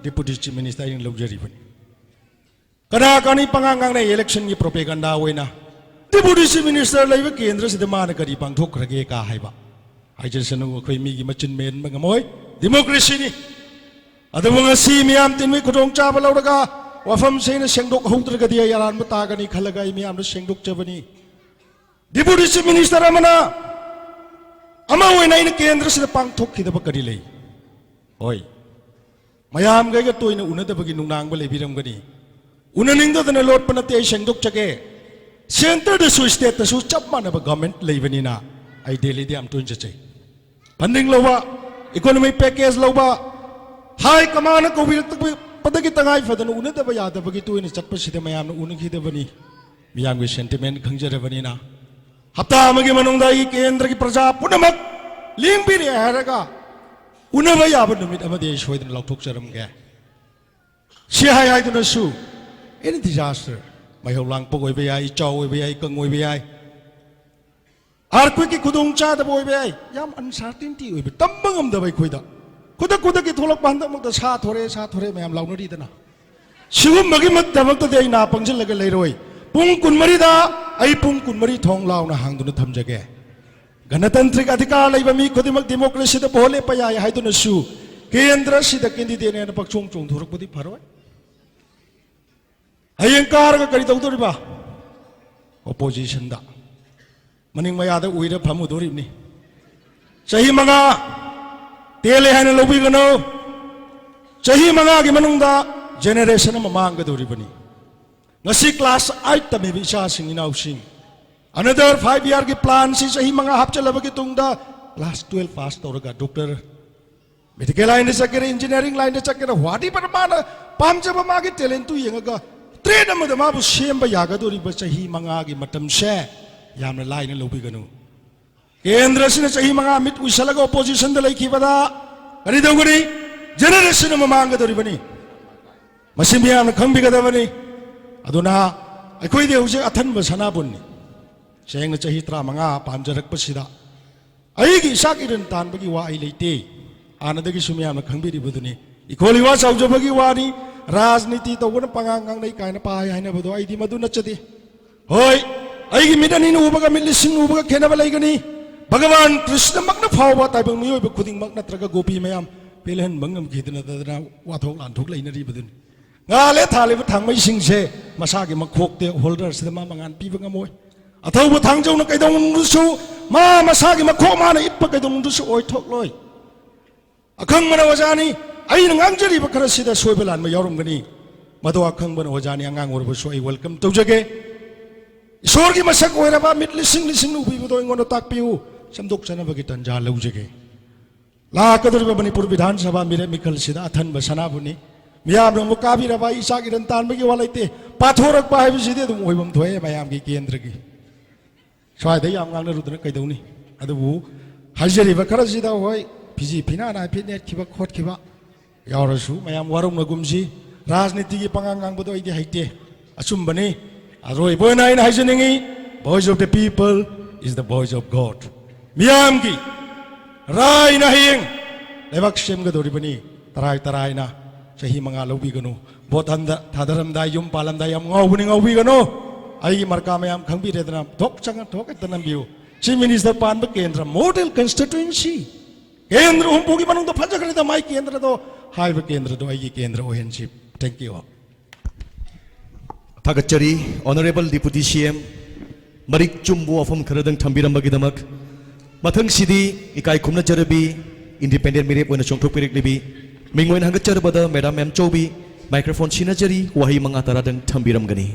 Deputy Chief Minister ꯑꯩꯅ ꯂꯧꯖꯔꯤꯕꯅꯤ꯫ ꯀꯅꯥ ꯀꯅꯤ ꯄꯉꯥꯡ ꯉꯥꯡꯅꯩ election ꯒꯤ propaganda ꯑꯣꯏꯅ꯫ Deputy Chief Minister ꯂꯩꯕ ꯀꯦꯟꯗ꯭ꯔꯁꯤꯗ ꯃꯥꯅ ꯀꯔꯤ ꯄꯥꯡꯊꯣꯛꯈ꯭ꯔꯒꯦ ꯀꯥ ꯍꯥꯏꯕ꯫ ꯍꯥꯏꯖꯁꯅꯨ, ꯑꯩꯈꯣꯏ ꯃꯤꯒꯤ ꯃꯆꯤꯟ ꯃꯦꯟꯕ ꯉꯝꯃꯣꯏ꯫ Democracy ꯅꯤ꯫ ꯑꯗꯨꯕꯨ ꯉꯁꯤ ꯃꯤꯌꯥꯝ ꯇꯤꯟꯕꯒꯤ ꯈꯨꯗꯣꯡꯆꯥꯕ ꯂꯧꯔꯒ ꯋꯥꯐꯝꯁꯦ ꯑꯩꯅ ꯁꯦꯡꯗꯣꯛꯍꯧꯗ꯭ꯔꯒꯗꯤ ꯑꯩ ꯑꯔꯥꯟꯕ ꯇꯥꯒꯅꯤ ꯈꯜꯂꯒ ꯑꯩ ꯃꯤꯌꯥꯝꯗ ꯁꯦꯡꯗꯣꯛꯆꯕꯅꯤ꯫ Deputy Chief Minister ꯑꯃꯅ ꯑꯃ ꯑꯣꯏꯅ ꯑꯩꯅ ꯀꯦꯟꯗ꯭ꯔꯁꯤꯗ ꯄꯥꯡꯊꯣꯛꯈꯤꯗꯕ ꯀꯔꯤ ꯂꯩ? ꯍꯣꯏ, ꯃꯌꯥꯝꯒ ꯑꯩꯒ ꯇꯣꯏꯅ ꯎꯅꯗꯕꯒꯤ ꯅꯨꯡꯅꯥꯡꯕ ꯂꯩꯕꯤꯔꯝꯒꯅꯤ꯫ ꯎꯅꯅꯤꯡꯗꯗꯅ ꯂꯣꯠꯄ ꯅꯠꯇꯦ, ꯑꯩ ꯁꯦꯡꯗꯣꯛꯆꯒꯦ꯫ Centre ꯗꯁꯨ state ꯇꯁꯨ ꯆꯞ ꯃꯥꯟꯅꯕ government ꯂꯩꯕꯅꯤꯅ ꯑꯩ ꯗꯦꯜꯂꯤꯗ ꯌꯥꯝ ꯇꯣꯏꯅ ꯆꯠꯆꯩ꯫ Funding ꯂꯧꯕ, economic package ꯂꯧꯕ, high command ꯅ ꯀꯧꯕꯤꯔꯛꯄꯗꯒꯤ ꯇꯉꯥꯏ ꯐꯗꯅ ꯎꯅꯗꯕ ꯌꯥꯗꯕꯒꯤ ꯇꯣꯏꯅ ꯆꯠꯄꯁꯤꯗ ꯃꯌꯥꯝꯅ ꯎꯅꯈꯤꯗꯕꯅꯤ꯫ ꯃꯤꯌꯥꯝꯒꯤ sentiment ꯈꯪꯖꯔꯕꯅꯤꯅ, ꯍꯞꯇꯥ ꯑꯃꯒꯤ ꯃꯅꯨꯡꯗ ꯑꯩꯒꯤ ꯀꯦꯟꯗ꯭ꯔꯒꯤ ꯄ꯭ꯔꯖꯥ ꯄꯨꯝꯅꯃꯛ ꯂꯦꯡꯕꯤꯔꯦ ꯍꯥꯏꯔꯒ ꯎꯅꯕ ꯌꯥꯕ ꯅꯨꯃꯤꯠ ꯑꯃꯗꯤ ꯑꯩ ꯁꯣꯏꯗꯅ ꯂꯥꯎꯊꯣꯛꯆꯔꯝꯒꯦ꯫ ꯁꯤ ꯍꯥꯏ ꯍꯥꯏꯗꯨꯅꯁꯨ, any disaster, ꯃꯩꯍꯧ ꯂꯥꯡꯄꯣꯛ ꯑꯣꯏꯕ ꯌꯥꯏ, ꯏꯆꯥꯎ ꯑꯣꯏꯕ ꯌꯥꯏ, ꯀꯪ ꯑꯣꯏꯕ ꯌꯥꯏ, earthquake ꯀꯤ ꯈꯨꯗꯣꯡ ꯆꯥꯗꯕ ꯑꯣꯏꯕ ꯌꯥꯏ, ꯌꯥꯝ uncertainty ꯑꯣꯏꯕ, ꯇꯝꯕ ꯉꯝꯗꯕ ꯑꯩꯈꯣꯏꯗ꯫ ꯈꯨꯗꯛ ꯈꯨꯗꯛꯀꯤ ꯊꯣꯛꯂꯛꯄ, ꯍꯟꯗꯛꯃꯛꯇ ꯁꯥ ꯊꯣꯔꯛꯑꯦ, ꯁꯥ ꯊꯣꯔꯛꯑꯦ ꯃꯌꯥꯝ ꯂꯥꯎꯅꯔꯤꯗꯅ꯫ ꯁꯤꯒꯨꯝꯕꯒꯤꯗꯃꯛꯇꯗꯤ ꯑꯩ ꯅꯥ ꯄꯪꯁꯤꯜꯂꯒ ꯂꯩꯔꯣꯏ꯫ ꯄꯨꯡ ꯀꯨꯟꯃꯔꯤꯗ ꯑꯩ ꯄꯨꯡ ꯀꯨꯟꯃꯔꯤ ꯊꯣꯡ ꯂꯥꯎꯅ ꯍꯥꯡꯗꯨꯅ ꯊꯝꯖꯒꯦ꯫ ꯒꯅꯇꯟꯇ꯭ꯔꯤꯛ ꯑꯙꯤꯀꯥꯔ ꯂꯩꯕ ꯃꯤ ꯈꯨꯗꯤꯡꯃꯛ democracy ꯗ ꯚꯣꯠ ꯂꯦꯞꯄ ꯌꯥꯏ ꯍꯥꯏꯗꯨꯅꯁꯨ, ꯀꯦꯟꯗ꯭ꯔꯁꯤꯗ candidate ꯅꯦꯅ ꯄꯪꯆꯣꯡ ꯆꯣꯡꯊꯣꯔꯛꯄꯗꯤ ꯐꯔꯣꯏ꯫ ꯍꯌꯦꯡ ꯀꯥꯔꯒ ꯀꯔꯤ ꯇꯧꯗꯣꯔꯤꯕ? Opposition ꯗ ꯃꯅꯤꯡ ꯃꯌꯥꯗ ꯎꯏꯔ ꯐꯝꯃꯨꯗꯣꯔꯤꯕꯅꯤ꯫ ꯆꯍꯤ ꯃꯉꯥ ꯇꯦꯜꯂꯦ ꯍꯥꯏꯅ ꯂꯧꯕꯤꯒꯅꯨ꯫ ꯆꯍꯤ ꯃꯉꯥꯒꯤ ꯃꯅꯨꯡꯗ generation ꯑꯃ ꯃꯥꯡꯒꯗꯧꯔꯤꯕꯅꯤ꯫ ꯉꯁꯤ class eight ꯇꯝꯃꯤꯕ ꯏꯆꯥꯁꯤꯡ ꯏꯅꯥꯎꯁꯤꯡ, another five year ꯒꯤ plan ꯁꯤ, ꯆꯍꯤ ꯃꯉꯥ ꯍꯥꯞꯆꯤꯜꯂꯕꯒꯤ ꯇꯨꯡꯗ class twelve pass ꯇꯧꯔꯒ doctor, medical line ꯗ ꯆꯠꯀꯦꯔꯥ, engineering line ꯗ ꯆꯠꯀꯦꯔꯥ, whatever ꯃꯥꯅ ꯄꯥꯝꯖꯕ ꯃꯥꯒꯤ talent ꯇꯨ ꯌꯦꯡꯉꯒ trade ꯑꯃꯗ ꯃꯥꯕꯨ ꯁꯦꯝꯕ ꯌꯥꯒꯗꯧꯔꯤꯕ ꯆꯍꯤ ꯃꯉꯥꯒꯤ ꯃꯇꯝꯁꯦ ꯌꯥꯝꯅ ꯂꯥꯏꯅ ꯂꯧꯕꯤꯒꯅꯨ꯫ ꯀꯦꯟꯗ꯭ꯔꯁꯤꯅ ꯆꯍꯤ ꯃꯉꯥ ꯃꯤꯠ ꯎꯏꯁꯜꯂꯒ opposition ꯗ ꯂꯩꯈꯤꯕꯗ ꯀꯔꯤ ꯇꯧꯒꯅꯤ? Generation ꯑꯃ ꯃꯥꯡꯒꯗꯧꯔꯤꯕꯅꯤ꯫ ꯃꯁꯤ ꯃꯤꯌꯥꯝꯅ ꯈꯪꯕꯤꯒꯗꯕꯅꯤ꯫ ꯑꯗꯨꯅ ꯑꯩꯈꯣꯏꯗꯤ ꯍꯧꯖꯤꯛ ꯑꯊꯟꯕ ꯁꯅꯥꯕꯨꯟꯅꯤ꯫ ꯁꯦꯡꯅ ꯆꯍꯤ ꯇꯔꯥꯃꯉꯥ ꯄꯥꯟꯖꯔꯛꯄꯁꯤꯗ ꯑꯩꯒꯤ ꯏꯁꯥꯒꯤ ꯏꯔꯟ ꯇꯥꯟꯕꯒꯤ ꯋꯥ ꯑꯩ ꯂꯩꯇꯦ꯫ ꯍꯥꯟꯅꯗꯒꯤꯁꯨ ꯃꯤꯌꯥꯝꯅ ꯈꯪꯕꯤꯔꯤꯕꯗꯨꯅꯤ꯫ ꯏꯈꯣꯜ ꯏꯋꯥ ꯆꯥꯎꯖꯕꯒꯤ ꯋꯥꯅꯤ, ꯔꯥꯖꯅꯤꯇꯤ ꯇꯧꯕꯅ ꯄꯉꯥꯡ ꯉꯥꯡꯅꯩ ꯀꯥꯏꯅ ꯄꯥꯏ ꯍꯥꯏꯅꯕꯗꯣ ꯑꯩꯗꯤ ꯃꯗꯨ ꯅꯠꯆꯗꯦ꯫ ꯍꯣꯏ, ꯑꯩꯒꯤ ꯃꯤꯠ ꯑꯅꯤꯅ ꯎꯕꯒ ꯃꯤꯠ ꯂꯤꯁꯤꯡ ꯎꯕꯒ ꯈꯦꯠꯅꯕ ꯂꯩꯒꯅꯤ꯫ ꯚꯒꯋꯥꯟ ꯀ꯭ꯔꯤꯁꯅꯃꯛꯅ ꯐꯥꯎꯕ ꯇꯥꯏꯕꯪ ꯃꯤꯑꯣꯏꯕ ꯈꯨꯗꯤꯡꯃꯛ ꯅꯠꯇ꯭ꯔꯒ ꯒꯣꯄꯤ ꯃꯌꯥꯝ ꯄꯦꯜꯍꯟꯕ ꯉꯝꯈꯤꯗꯅ ꯋꯥꯊꯣꯛ ꯂꯥꯟꯊꯣꯛ ꯂꯩꯅꯔꯤꯕꯗꯨꯅꯤ꯫ ꯉꯥꯜꯂꯦ ꯊꯥꯜꯂꯤꯕ ꯊꯥꯡꯃꯩꯁꯤꯡꯁꯦ ꯃꯁꯥꯒꯤ ꯃꯈꯣꯛꯇ ꯍꯣꯜꯗꯔꯁꯤꯗ ꯃꯥ ꯃꯉꯥꯟ ꯄꯤꯕ ꯉꯝꯃꯣꯏ꯫ ꯑꯊꯧꯕ ꯊꯥꯡꯖꯧꯅ ꯀꯩꯗꯧꯅꯨꯡꯗꯁꯨ ꯃꯥ ꯃꯁꯥꯒꯤ ꯃꯈꯣꯛ ꯃꯥꯅ ꯏꯠꯄ ꯀꯩꯗꯧꯅꯨꯡꯗꯁꯨ ꯑꯣꯏꯊꯣꯛꯂꯣꯏ꯫ ꯑꯈꯪꯕꯅ ꯑꯣꯖꯥꯅꯤ, ꯑꯩꯅ ꯉꯥꯡꯖꯔꯤꯕ ꯈꯔꯁꯤꯗ ꯁꯣꯏꯕ ꯂꯥꯟꯕ ꯌꯥꯎꯔꯝꯒꯅꯤ, ꯃꯗꯨ ꯑꯈꯪꯕꯅ ꯑꯣꯖꯥꯅꯤ, ꯑꯉꯥꯡ ꯑꯣꯏꯔꯕꯁꯨ ꯑꯩ ꯋꯦꯜꯀꯝ ꯇꯧꯖꯒꯦ꯫ ꯏꯁꯣꯔꯒꯤ ꯃꯁꯛ ꯑꯣꯏꯔꯕ ꯃꯤꯠ ꯂꯤꯁꯤꯡ ꯂꯤꯁꯤꯡ ꯎꯕꯤꯕꯗꯣ ꯑꯩꯉꯣꯟꯗ ꯇꯥꯛꯄꯤꯌꯨ, ꯁꯦꯝꯗꯣꯛꯆꯅꯕꯒꯤ ꯇꯥꯟꯖꯥ ꯂꯧꯖꯒꯦ꯫ ꯂꯥꯛꯀꯗꯧꯔꯤꯕ ꯃꯅꯤꯄꯨꯔ ꯕꯤꯙꯥꯟ ꯁꯚꯥ ꯃꯤꯔꯦꯞ ꯃꯤꯈꯜꯁꯤꯗ ꯑꯊꯟꯕ ꯁꯅꯥꯕꯨꯅꯤ꯫ ꯃꯤꯌꯥꯝꯅ ꯑꯃꯨꯛ ꯀꯥꯕꯤꯔꯕ ꯑꯩ ꯏꯆꯥꯒꯤ ꯔꯟ ꯇꯥꯟꯕꯒꯤ ꯋꯥ ꯂꯩꯇꯦ꯫ ꯄꯥꯊꯣꯔꯛꯄ ꯍꯥꯏꯕꯁꯤꯗꯤ ꯑꯗꯨꯝ ꯑꯣꯏꯐꯝ ꯊꯣꯛꯑꯦ ꯃꯌꯥꯝꯒꯤ ꯀꯦꯟꯗ꯭ꯔꯒꯤ꯫ ꯁ꯭ꯋꯥꯏꯗ ꯌꯥꯝ ꯉꯥꯡꯅꯔꯨꯗꯅ ꯀꯩꯗꯧꯅꯤ? ꯑꯗꯨꯕꯨ ꯍꯥꯏꯖꯔꯤꯕ ꯈꯔꯁꯤꯗ ꯍꯣꯏ ꯐꯤꯖꯤ ꯐꯤꯅꯥꯅ ꯍꯥꯏꯐꯦꯠ ꯅꯦꯠꯈꯤꯕ ꯈꯣꯠꯈꯤꯕ ꯌꯥꯎꯔꯁꯨ ꯃꯌꯥꯝ ꯋꯥꯔꯧꯅꯒꯨꯝꯁꯤ꯫ ꯔꯥꯖꯅꯤꯇꯤꯒꯤ ꯄꯉꯥꯡ ꯉꯥꯡꯕꯗꯣ ꯑꯩꯗꯤ ꯍꯩꯇꯦ꯫ ꯑꯆꯨꯝꯕꯅꯤ꯫ ꯑꯔꯣꯏꯕ ꯑꯣꯏꯅ ꯑꯩꯅ ꯍꯥꯏꯖꯅꯤꯡꯉꯤ, Voice of the People is the voice of God꯫ ꯃꯤꯌꯥꯝꯒꯤ ꯔꯥꯏꯅ ꯍꯌꯦꯡ ꯂꯩꯕꯥꯛ ꯁꯦꯝꯒꯗꯧꯔꯤꯕꯅꯤ꯫ ꯇꯔꯥꯏ ꯇꯔꯥꯏꯅ ꯆꯍꯤ ꯃꯉꯥ ꯂꯧꯕꯤꯒꯅꯨ꯫ ꯚꯣꯠ ꯍꯟꯗ ꯊꯥꯗꯔꯝꯗꯥꯏ, ꯌꯨꯝ ꯄꯥꯜꯂꯝꯗꯥꯏ ꯌꯥꯝ ꯉꯥꯎꯕꯅꯤ, ꯉꯥꯎꯕꯤꯒꯅꯨ꯫ ꯑꯩꯒꯤ ꯃꯔꯀꯥ ꯃꯌꯥꯝ ꯈꯪꯕꯤꯔꯦꯗꯅ, ꯊꯣꯛ ꯆꯪꯉ ꯊꯣꯛ ꯍꯦꯛꯇ ꯅꯝꯕꯤꯌꯨ꯫ Chief Minister ꯄꯥꯟꯕ ꯀꯦꯟꯗ꯭ꯔ, model constituency, ꯀꯦꯟꯗ꯭ꯔ ꯍꯨꯝꯐꯨꯒꯤ ꯃꯅꯨꯡꯗ ꯐꯖꯈ꯭ꯔꯦꯗ ꯃꯥꯏ ꯀꯦꯟꯗ꯭ꯔꯗꯣ꯫ ꯍꯥꯏꯔꯤꯕ ꯀꯦꯟꯗ꯭ꯔꯗꯣ ꯑꯩꯒꯤ ꯀꯦꯟꯗ꯭ꯔ ꯑꯣꯏꯍꯟꯁꯤ꯫ Thank you all꯫ ꯊꯥꯒꯠꯆꯔꯤ Honourable Deputy C M ꯃꯔꯤꯛ ꯆꯨꯝꯕꯨ ꯋꯥꯐꯝ ꯈꯔꯗꯪ ꯊꯝꯕꯤꯔꯝꯕꯒꯤꯗꯃꯛ꯫ ꯃꯊꯪꯁꯤꯗꯤ ꯏꯀꯥꯏ ꯈꯨꯝꯅꯖꯔꯕꯤ independent ꯃꯤꯔꯦꯞ ꯑꯣꯏꯅ ꯆꯣꯡꯊꯣꯛꯄꯤꯔꯛꯂꯤꯕꯤ ꯃꯤꯡ ꯑꯣꯏꯅ ꯍꯪꯒꯠꯆꯔꯕꯗ Madam ꯃꯦꯝꯆꯧꯕꯤ microphone ꯁꯤꯟꯅꯖꯔꯤ, ꯋꯥꯍꯩ ꯃꯉꯥ ꯇꯔꯥꯗꯪ ꯊꯝꯕꯤꯔꯝꯒꯅꯤ꯫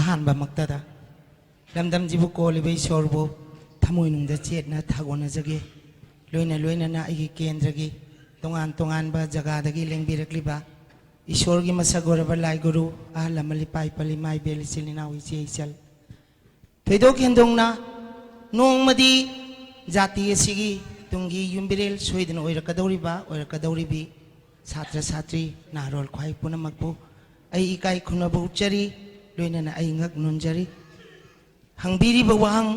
ꯑꯍꯥꯟꯕꯃꯛꯇꯗ ꯂꯝꯗꯝꯁꯤꯕꯨ ꯀꯣꯜꯂꯤꯕ ꯏꯁꯣꯔꯕꯨ ꯊꯃꯣꯏꯅꯨꯡꯗ ꯆꯦꯠꯅ ꯊꯥꯒꯣꯟꯅꯖꯒꯦ꯫ ꯂꯣꯏꯅ ꯂꯣꯏꯅꯅ ꯑꯩꯒꯤ ꯀꯦꯟꯗ꯭ꯔꯒꯤ ꯇꯣꯉꯥꯟ ꯇꯣꯉꯥꯟꯕ ꯖꯒꯥꯗꯒꯤ ꯂꯦꯡꯕꯤꯔꯛꯂꯤꯕ ꯏꯁꯣꯔꯒꯤ ꯃꯁꯛ ꯑꯣꯏꯔꯕ ꯂꯥꯏ ꯒꯨꯔꯨ, ꯑꯍꯜ ꯂꯃꯟ, ꯏꯄꯥ ꯏꯄꯜ, ꯏꯃꯥ ꯏꯕꯦꯜ, ꯏꯆꯤꯜ ꯏꯅꯥꯎ, ꯏꯆꯦ ꯏꯆꯜ, ꯊꯣꯏꯗꯣꯛ ꯍꯦꯟꯗꯣꯛꯅ ꯅꯣꯡꯃꯗꯤ ꯖꯥꯇꯤ ꯑꯁꯤꯒꯤ ꯇꯨꯡꯒꯤ ꯌꯨꯝꯕꯤꯔꯦꯜ ꯁꯣꯏꯗꯅ ꯑꯣꯏꯔꯛꯀꯗꯧꯔꯤꯕ, ꯑꯣꯏꯔꯛꯀꯗꯧꯔꯤꯕꯤ ꯁꯥꯇ꯭ꯔ ꯁꯥꯇ꯭ꯔꯤ ꯅꯍꯥꯔꯣꯜ ꯈ꯭ꯋꯥꯏ ꯄꯨꯝꯅꯃꯛꯄꯨ ꯑꯩ ꯏꯀꯥꯏ ꯈꯨꯝꯅꯕ ꯎꯠꯆꯔꯤ, ꯂꯣꯏꯅꯅ ꯑꯩ ꯉꯛ ꯅꯣꯟꯖꯔꯤ꯫ ꯍꯪꯕꯤꯔꯤꯕ ꯋꯥꯍꯪ,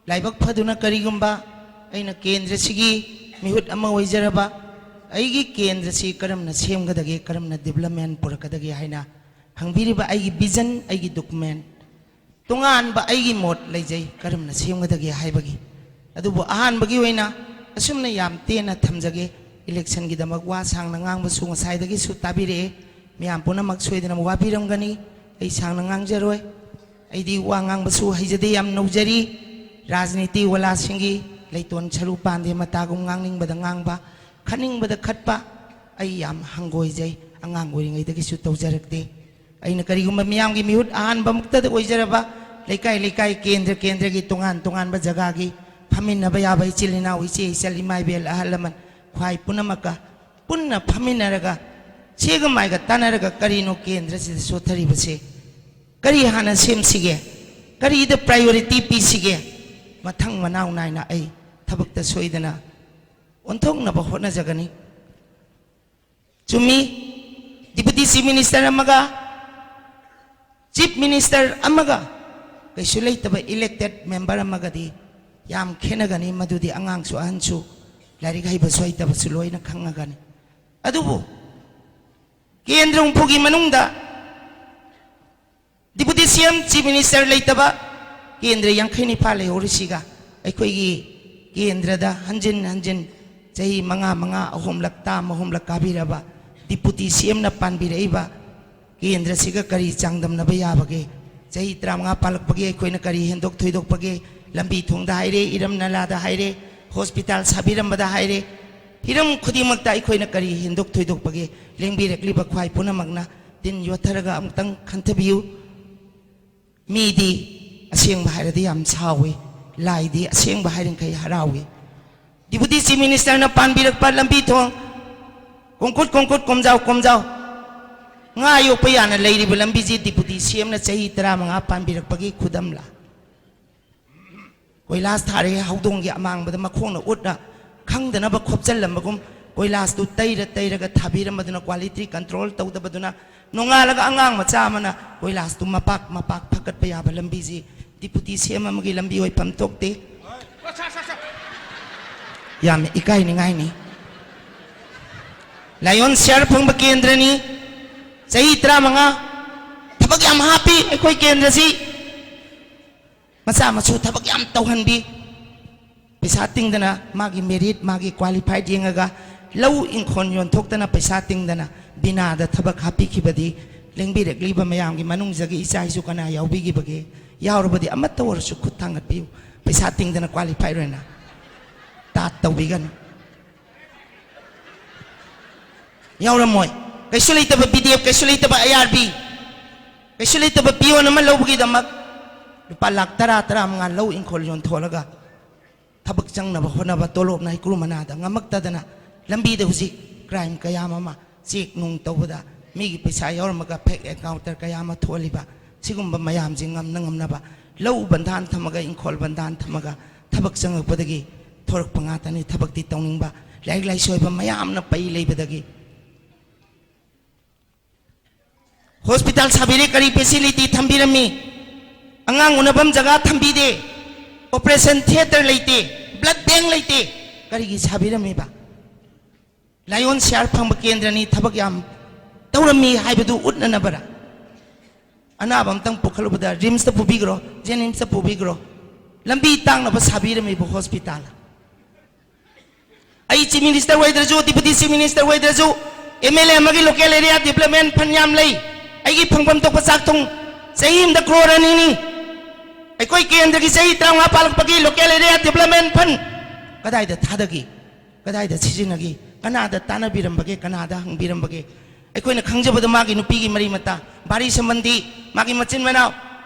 ꯂꯥꯏꯕꯛ ꯐꯗꯨꯅ ꯀꯔꯤꯒꯨꯝꯕ ꯑꯩꯅ ꯀꯦꯟꯗ꯭ꯔꯁꯤꯒꯤ ꯃꯤꯍꯨꯠ ꯑꯃ ꯑꯣꯏꯖꯔꯕ, ꯑꯩꯒꯤ ꯀꯦꯟꯗ꯭ꯔꯁꯤ ꯀꯔꯝꯅ ꯁꯦꯝꯒꯗꯒꯦ, ꯀꯔꯝꯅ development ꯄꯨꯔꯛꯀꯗꯒꯦ ꯍꯥꯏꯅ ꯍꯪꯕꯤꯔꯤꯕ ꯑꯩꯒꯤ vision, ꯑꯩꯒꯤ document, ꯇꯣꯉꯥꯟꯕ ꯑꯩꯒꯤ ꯃꯣꯠ ꯂꯩꯖꯩ ꯀꯔꯝꯅ ꯁꯦꯝꯒꯗꯒꯦ ꯍꯥꯏꯕꯒꯤ꯫ ꯑꯗꯨꯕꯨ ꯑꯍꯥꯟꯕꯒꯤ ꯑꯣꯏꯅ ꯑꯁꯨꯝꯅ ꯌꯥꯝ ꯇꯦꯟꯅ ꯊꯝꯖꯒꯦ꯫ Election ꯒꯤꯗꯃꯛ ꯋꯥ ꯁꯥꯡꯅ ꯉꯥꯡꯕꯁꯨ ꯉꯁꯥꯏꯗꯒꯤꯁꯨ ꯇꯥꯕꯤꯔꯛꯑꯦ꯫ ꯃꯤꯌꯥꯝ ꯄꯨꯝꯅꯃꯛ ꯁꯣꯏꯗꯅ ꯋꯥꯕꯤꯔꯝꯒꯅꯤ꯫ ꯑꯩ ꯁꯥꯡꯅ ꯉꯥꯡꯖꯔꯣꯏ꯫ ꯑꯩꯗꯤ ꯋꯥ ꯉꯥꯡꯕꯁꯨ ꯍꯩꯖꯗꯦ, ꯌꯥꯝ ꯅꯧꯖꯔꯤ꯫ ꯔꯥꯖꯅꯤꯇꯤ ꯋꯥꯂꯥꯁꯤꯡꯒꯤ ꯂꯩꯇꯣꯟ ꯁꯔꯨ ꯄꯥꯟꯗꯦ, ꯃꯇꯥꯒꯨꯝ ꯉꯥꯡꯅꯤꯡꯕꯗ ꯉꯥꯡꯕ, ꯈꯠꯅꯤꯡꯕꯗ ꯈꯠꯄ꯫ ꯑꯩ ꯌꯥꯝ ꯍꯪꯒꯣꯏꯖꯩ, ꯑꯉꯥꯡ ꯑꯣꯏꯔꯤꯉꯩꯗꯒꯤꯁꯨ ꯇꯧꯖꯔꯛꯇꯦ꯫ ꯑꯩꯅ ꯀꯔꯤꯒꯨꯝꯕ ꯃꯤꯌꯥꯝꯒꯤ ꯃꯤꯍꯨꯠ ꯑꯍꯥꯟꯕꯃꯛꯇꯗ ꯑꯣꯏꯖꯔꯕ, ꯂꯩꯀꯥꯏ ꯂꯩꯀꯥꯏ, ꯀꯦꯟꯗ꯭ꯔ ꯀꯦꯟꯗ꯭ꯔꯒꯤ, ꯇꯣꯉꯥꯟ ꯇꯣꯉꯥꯟꯕ ꯖꯒꯥꯒꯤ ꯐꯝꯃꯤꯟꯅꯕ ꯌꯥꯕ ꯏꯆꯤꯜ ꯏꯅꯥꯎ, ꯏꯆꯦ ꯏꯆꯜ, ꯏꯃꯥ ꯏꯕꯦꯜ, ꯑꯍꯜ ꯂꯃꯟ, ꯈ꯭ꯋꯥꯏ ꯄꯨꯝꯅꯃꯛꯀ ꯄꯨꯟꯅ ꯐꯝꯃꯤꯟꯅꯔꯒ, ꯁꯦꯒ ꯃꯥꯏꯒ ꯇꯥꯟꯅꯔꯒ, ꯀꯔꯤꯅꯣ ꯀꯦꯟꯗ꯭ꯔꯁꯤꯗ ꯁꯣꯊꯔꯤꯕꯁꯦ? ꯀꯔꯤ ꯍꯥꯟꯅ ꯁꯦꯝꯁꯤꯒꯦ? ꯀꯔꯤꯗ priority ꯄꯤꯁꯤꯒꯦ? ꯃꯊꯪ ꯃꯅꯥꯎ ꯅꯥꯏꯅ ꯑꯩ ꯊꯕꯛꯇ ꯁꯣꯏꯗꯅ ꯑꯣꯟꯊꯣꯛꯅꯕ ꯍꯣꯠꯅꯖꯒꯅꯤ꯫ ꯆꯨꯝꯃꯤ, Deputy Chief Minister ꯑꯃꯒ Chief Minister ꯑꯃꯒ ꯀꯩꯁꯨ ꯂꯩꯇꯕ elected member ꯑꯃꯒꯗꯤ ꯌꯥꯝ ꯈꯦꯠꯅꯒꯅꯤ꯫ ꯃꯗꯨꯗꯤ ꯑꯉꯥꯡꯁꯨ ꯑꯍꯟꯁꯨ ꯂꯥꯏꯔꯤꯛ ꯍꯩꯕꯁꯨ ꯍꯩꯇꯕꯁꯨ ꯂꯣꯏꯅ ꯈꯪꯉꯒꯅꯤ꯫ ꯑꯗꯨꯕꯨ ꯀꯦꯟꯗ꯭ꯔ ꯍꯨꯝꯐꯨꯒꯤ ꯃꯅꯨꯡꯗ Deputy C M, Chief Minister ꯂꯩꯇꯕ ꯀꯦꯟꯗ꯭ꯔ ꯌꯥꯡꯈꯩ ꯅꯤꯄꯥꯜ ꯂꯩꯍꯧꯔꯤꯁꯤꯒ, ꯑꯩꯈꯣꯏꯒꯤ ꯀꯦꯟꯗ꯭ꯔꯗ ꯍꯟꯖꯤꯟ ꯍꯟꯖꯤꯟ ꯆꯍꯤ ꯃꯉꯥ ꯃꯉꯥ ꯑꯍꯨꯝꯂꯛ, term ꯑꯍꯨꯝꯂꯛ ꯀꯥꯕꯤꯔꯕ Deputy C M ꯅ ꯄꯥꯟꯕꯤꯔꯛꯏꯕ ꯀꯦꯟꯗ꯭ꯔꯁꯤꯒ ꯀꯔꯤ ꯆꯥꯡꯗꯝꯅꯕ ꯌꯥꯕꯒꯦ? ꯆꯍꯤ ꯇꯔꯥꯃꯉꯥ ꯄꯥꯜꯂꯛꯄꯒꯤ ꯑꯩꯈꯣꯏꯅ ꯀꯔꯤ ꯍꯦꯟꯗꯣꯛ ꯊꯣꯏꯗꯣꯛꯄꯒꯦ? ꯂꯝꯕꯤ ꯊꯣꯡꯗ ꯍꯥꯏꯔꯦ, ꯏꯔꯝ ꯅꯂꯥꯗ ꯍꯥꯏꯔꯦ, hospital ꯁꯥꯕꯤꯔꯝꯕꯗ ꯍꯥꯏꯔꯦ, ꯍꯤꯔꯝ ꯈꯨꯗꯤꯡꯃꯛꯇ ꯑꯩꯈꯣꯏꯅ ꯀꯔꯤ ꯍꯦꯟꯗꯣꯛ ꯊꯣꯏꯗꯣꯛꯄꯒꯦ? ꯂꯦꯡꯕꯤꯔꯛꯂꯤꯕ ꯈ꯭ꯋꯥꯏ ꯄꯨꯝꯅꯃꯛꯅ ꯇꯤꯟ ꯌꯣꯠꯊꯔꯒ ꯑꯃꯨꯛꯇꯪ ꯈꯟꯊꯕꯤꯌꯨ꯫ ꯃꯤꯗꯤ ꯑꯁꯦꯡꯕ ꯍꯥꯏꯔꯗꯤ ꯌꯥꯝ ꯁꯥꯎꯏ, ꯂꯥꯏꯗꯤ ꯑꯁꯦꯡꯕ ꯍꯥꯏꯔꯤꯡꯈꯩ ꯍꯔꯥꯎꯏ꯫ Deputy Chief Minister ꯅ ꯄꯥꯟꯕꯤꯔꯛꯄ ꯂꯝꯕꯤ ꯊꯣꯡ, ꯀꯣꯡꯀꯨꯠ ꯀꯣꯡꯀꯨꯠ, ꯀꯣꯝꯖꯥꯎ ꯀꯣꯝꯖꯥꯎ, ꯉꯥ ꯌꯣꯛꯄ ꯌꯥꯅ ꯂꯩꯔꯤꯕ ꯂꯝꯕꯤꯁꯤ Deputy C M ꯅ ꯆꯍꯤ ꯇꯔꯥꯃꯉꯥ ꯄꯥꯟꯕꯤꯔꯛꯄꯒꯤ ꯈꯨꯗꯝꯂ? ꯀꯣꯏꯂꯥꯁ ꯊꯥꯔꯦ, ꯍꯧꯗꯣꯡꯒꯤ ꯑꯃꯥꯡꯕꯗ ꯃꯈꯣꯡꯅ ꯎꯠꯂ ꯈꯪꯗꯅꯕ ꯈꯣꯞꯆꯜꯂꯝꯕꯒꯨꯝ, ꯀꯣꯏꯂꯥꯁꯇꯨ ꯇꯩꯔ ꯇꯩꯔꯒ ꯊꯥꯕꯤꯔꯝꯕꯗꯨꯅ, quality control ꯇꯧꯗꯕꯗꯨꯅ, ꯅꯣꯡꯉꯥꯜꯂꯒ ꯑꯉꯥꯡ ꯃꯆꯥ ꯑꯃꯅ ꯀꯣꯏꯂꯥꯁꯇꯨ ꯃꯄꯥꯛ ꯃꯄꯥꯛ ꯐꯀꯠꯄ ꯌꯥꯕ ꯂꯝꯕꯤꯁꯤ Deputy C M ꯑꯃꯒꯤ ꯂꯝꯕꯤ ꯑꯣꯏꯐꯝ ꯊꯣꯛꯇꯦ꯫ ꯌꯥꯝꯅ ꯏꯀꯥꯏꯅꯤꯡꯉꯥꯏꯅꯤ꯫ ꯂꯥꯏꯌꯣꯟ ꯁꯤꯌꯥꯔ ꯐꯪꯕ ꯀꯦꯟꯗ꯭ꯔꯅꯤ꯫ ꯆꯍꯤ ꯇꯔꯥꯃꯉꯥ ꯊꯕꯛ ꯌꯥꯝ ꯍꯥꯞꯄꯤ ꯑꯩꯈꯣꯏ ꯀꯦꯟꯗ꯭ꯔꯁꯤ꯫ ꯃꯆꯥ ꯃꯁꯨ ꯊꯕꯛ ꯌꯥꯝ ꯇꯧꯍꯟꯕꯤ꯫ ꯄꯩꯁꯥ ꯇꯤꯡꯗꯅ ꯃꯥꯒꯤ ꯃꯦꯔꯤꯠ, ꯃꯥꯒꯤ ꯀ꯭ꯋꯥꯂꯤꯐꯥꯏꯠ ꯌꯦꯡꯉꯒ ꯂꯧ ꯏꯪꯈꯣꯜ ꯌꯣꯟꯊꯣꯛꯇꯅ ꯄꯩꯁꯥ ꯇꯤꯡꯗꯅ ꯕꯤꯅꯥꯗ ꯊꯕꯛ ꯍꯥꯞꯄꯤꯈꯤꯕꯗꯤ ꯂꯦꯡꯕꯤꯔꯛꯂꯤꯕ ꯃꯌꯥꯝꯒꯤ ꯃꯅꯨꯡꯗꯒꯤ ꯏꯆꯥ ꯏꯁꯨ ꯀꯅꯥ ꯌꯥꯎꯕꯤꯈꯤꯕꯒꯦ? ꯌꯥꯎꯔꯕꯗꯤ ꯑꯃꯠꯇ ꯑꯣꯏꯔꯁꯨ ꯈꯨꯠ ꯊꯥꯡꯒꯠꯄꯤꯌꯨ꯫ ꯄꯩꯁꯥ ꯇꯤꯡꯗꯅ ꯀ꯭ꯋꯥꯂꯤꯐꯥꯏꯠ ꯑꯣꯏꯅ ꯇꯥꯠ ꯇꯧꯕꯤꯒꯅꯨ꯫ ꯌꯥꯎꯔꯝꯃꯣꯏ꯫ ꯀꯩꯁꯨ ꯂꯩꯇꯕ ꯕꯤ ꯗꯤ ꯑꯦꯐ, ꯀꯩꯁꯨ ꯂꯩꯇꯕ ꯑꯥꯏ ꯑꯥꯔ ꯕꯤ, ꯀꯩꯁꯨ ꯂꯩꯇꯕ ꯄꯤꯌꯣꯟ ꯑꯃ ꯂꯧꯕꯒꯤꯗꯃꯛ ꯂꯨꯄꯥ ꯂꯥꯈ ꯇꯔꯥ, ꯇꯔꯥꯃꯉꯥ ꯂꯧ ꯏꯪꯈꯣꯜ ꯌꯣꯟꯊꯣꯛꯂꯒ ꯊꯕꯛ ꯆꯪꯅꯕ ꯍꯣꯠꯅꯕ, ꯇꯣꯂꯣꯞꯅ ꯍꯩꯀ꯭ꯔꯨ ꯃꯅꯥꯗ ꯉꯝꯃꯛꯇꯗꯅ ꯂꯝꯕꯤꯗ ꯍꯧꯖꯤꯛ ꯀ꯭ꯔꯥꯏꯝ ꯀꯌꯥ ꯑꯃ ꯆꯦꯛ ꯅꯨꯡ ꯇꯧꯕꯗ ꯃꯤꯒꯤ ꯄꯩꯁꯥ ꯌꯥꯎꯔꯝꯃꯒ ꯐꯦꯛ ꯑꯦꯟꯀꯥꯎꯟꯇꯔ ꯀꯌꯥ ꯑꯃ ꯊꯣꯛꯍꯜꯂꯤꯕ, ꯁꯤꯒꯨꯝꯕ ꯃꯌꯥꯝꯁꯤ ꯉꯝꯅ ꯉꯝꯅꯕ ꯂꯧ ꯕꯟꯗꯥꯟ ꯊꯝꯃꯒ, ꯏꯪꯈꯣꯜ ꯕꯟꯗꯥꯟ ꯊꯝꯃꯒ ꯊꯕꯛ ꯆꯪꯉꯛꯄꯗꯒꯤ ꯊꯣꯔꯛꯄ ꯉꯥꯛꯇꯅꯤ꯫ ꯊꯕꯛꯇꯤ ꯇꯧꯅꯤꯡꯕ, ꯂꯥꯏꯔꯤꯛ ꯂꯥꯏꯁꯨ ꯍꯩꯕ ꯃꯌꯥꯝꯅ ꯄꯩ ꯂꯩꯕꯗꯒꯤ꯫ ꯍꯣꯁꯄꯤꯇꯥꯜ ꯁꯥꯕꯤꯔꯦ, ꯀꯔꯤ ꯐꯦꯁꯤꯂꯤꯇꯤ ꯊꯝꯕꯤꯔꯝꯃꯤ? ꯑꯉꯥꯡ ꯎꯅꯐꯝ ꯖꯒꯥ ꯊꯝꯕꯤꯗꯦ, ꯑꯣꯄꯔꯦꯁꯟ ꯊꯤꯌꯦꯇꯔ ꯂꯩꯇꯦ, ꯕ꯭ꯂꯗ ꯕꯦꯡ ꯂꯩꯇꯦ, ꯀꯔꯤꯒꯤ ꯁꯥꯕꯤꯔꯝꯃꯤꯕ? ꯂꯥꯏꯌꯣꯟ ꯁꯤꯌꯥꯔ ꯐꯪꯕ ꯀꯦꯟꯗ꯭ꯔꯅꯤ, ꯊꯕꯛ ꯌꯥꯝ ꯇꯧꯔꯝꯃꯤ ꯍꯥꯏꯕꯗꯨ ꯎꯠꯅꯅꯕꯔ? ꯑꯅꯥꯕ ꯑꯝꯇꯪ ꯄꯨꯈꯠꯂꯨꯕꯗ ꯔꯤꯝꯁꯇ ꯄꯨꯕꯤꯈ꯭ꯔꯣ, ꯖꯦꯅꯤꯝꯁꯇ ꯄꯨꯕꯤꯈ꯭ꯔꯣ, ꯂꯝꯕꯤ ꯇꯥꯛꯅꯕ ꯁꯥꯕꯤꯔꯝꯃꯤꯕ ꯍꯣꯁꯄꯤꯇꯥꯜ꯫ ꯑꯩ ꯆꯤꯐ ꯃꯤꯅꯤꯁꯇꯔ ꯑꯣꯏꯗ꯭ꯔꯁꯨ, ꯗꯤꯄꯨꯇꯤ ꯆꯤꯐ ꯃꯤꯅꯤꯁꯇꯔ ꯑꯣꯏꯗ꯭ꯔꯁꯨ, ꯑꯦꯝ ꯑꯦꯜ ꯑꯦ ꯑꯃꯒꯤ ꯂꯣꯀꯦꯜ ꯑꯦꯔꯤꯌꯥ ꯗꯤꯕꯂꯞꯃꯦꯟ ꯐꯟ ꯌꯥꯝ ꯂꯩ꯫ ꯑꯩꯒꯤ ꯐꯪꯐꯝ ꯊꯣꯛꯄ ꯆꯥꯛ ꯊꯣꯡ ꯆꯍꯤ ꯑꯃꯗ ꯀ꯭ꯔꯣꯔ ꯑꯅꯤꯅꯤ꯫ ꯑꯩꯈꯣꯏ ꯀꯦꯟꯗ꯭ꯔꯒꯤ ꯆꯍꯤ ꯇꯔꯥꯃꯉꯥ ꯄꯥꯜꯂꯛꯄꯒꯤ ꯂꯣꯀꯦꯜ ꯑꯦꯔꯤꯌꯥ ꯗꯤꯕꯂꯞꯃꯦꯟ ꯐꯟ ꯀꯗꯥꯏꯗ ꯊꯥꯗꯈꯤ? ꯀꯗꯥꯏꯗ ꯁꯤꯖꯤꯟꯅꯈꯤ? ꯀꯅꯥꯗ ꯇꯥꯟꯅꯕꯤꯔꯝꯕꯒꯦ? ꯀꯅꯥꯗ ꯍꯪꯕꯤꯔꯝꯕꯒꯦ? ꯑꯩꯈꯣꯏꯅ ꯈꯪꯖꯕꯗ ꯃꯥꯒꯤ ꯅꯨꯄꯤꯒꯤ ꯃꯔꯤ ꯃꯇꯥ, ꯚꯥꯔꯤ ꯁꯝꯕꯟꯗꯤ, ꯃꯥꯒꯤ ꯃꯆꯤꯟ ꯃꯅꯥꯎ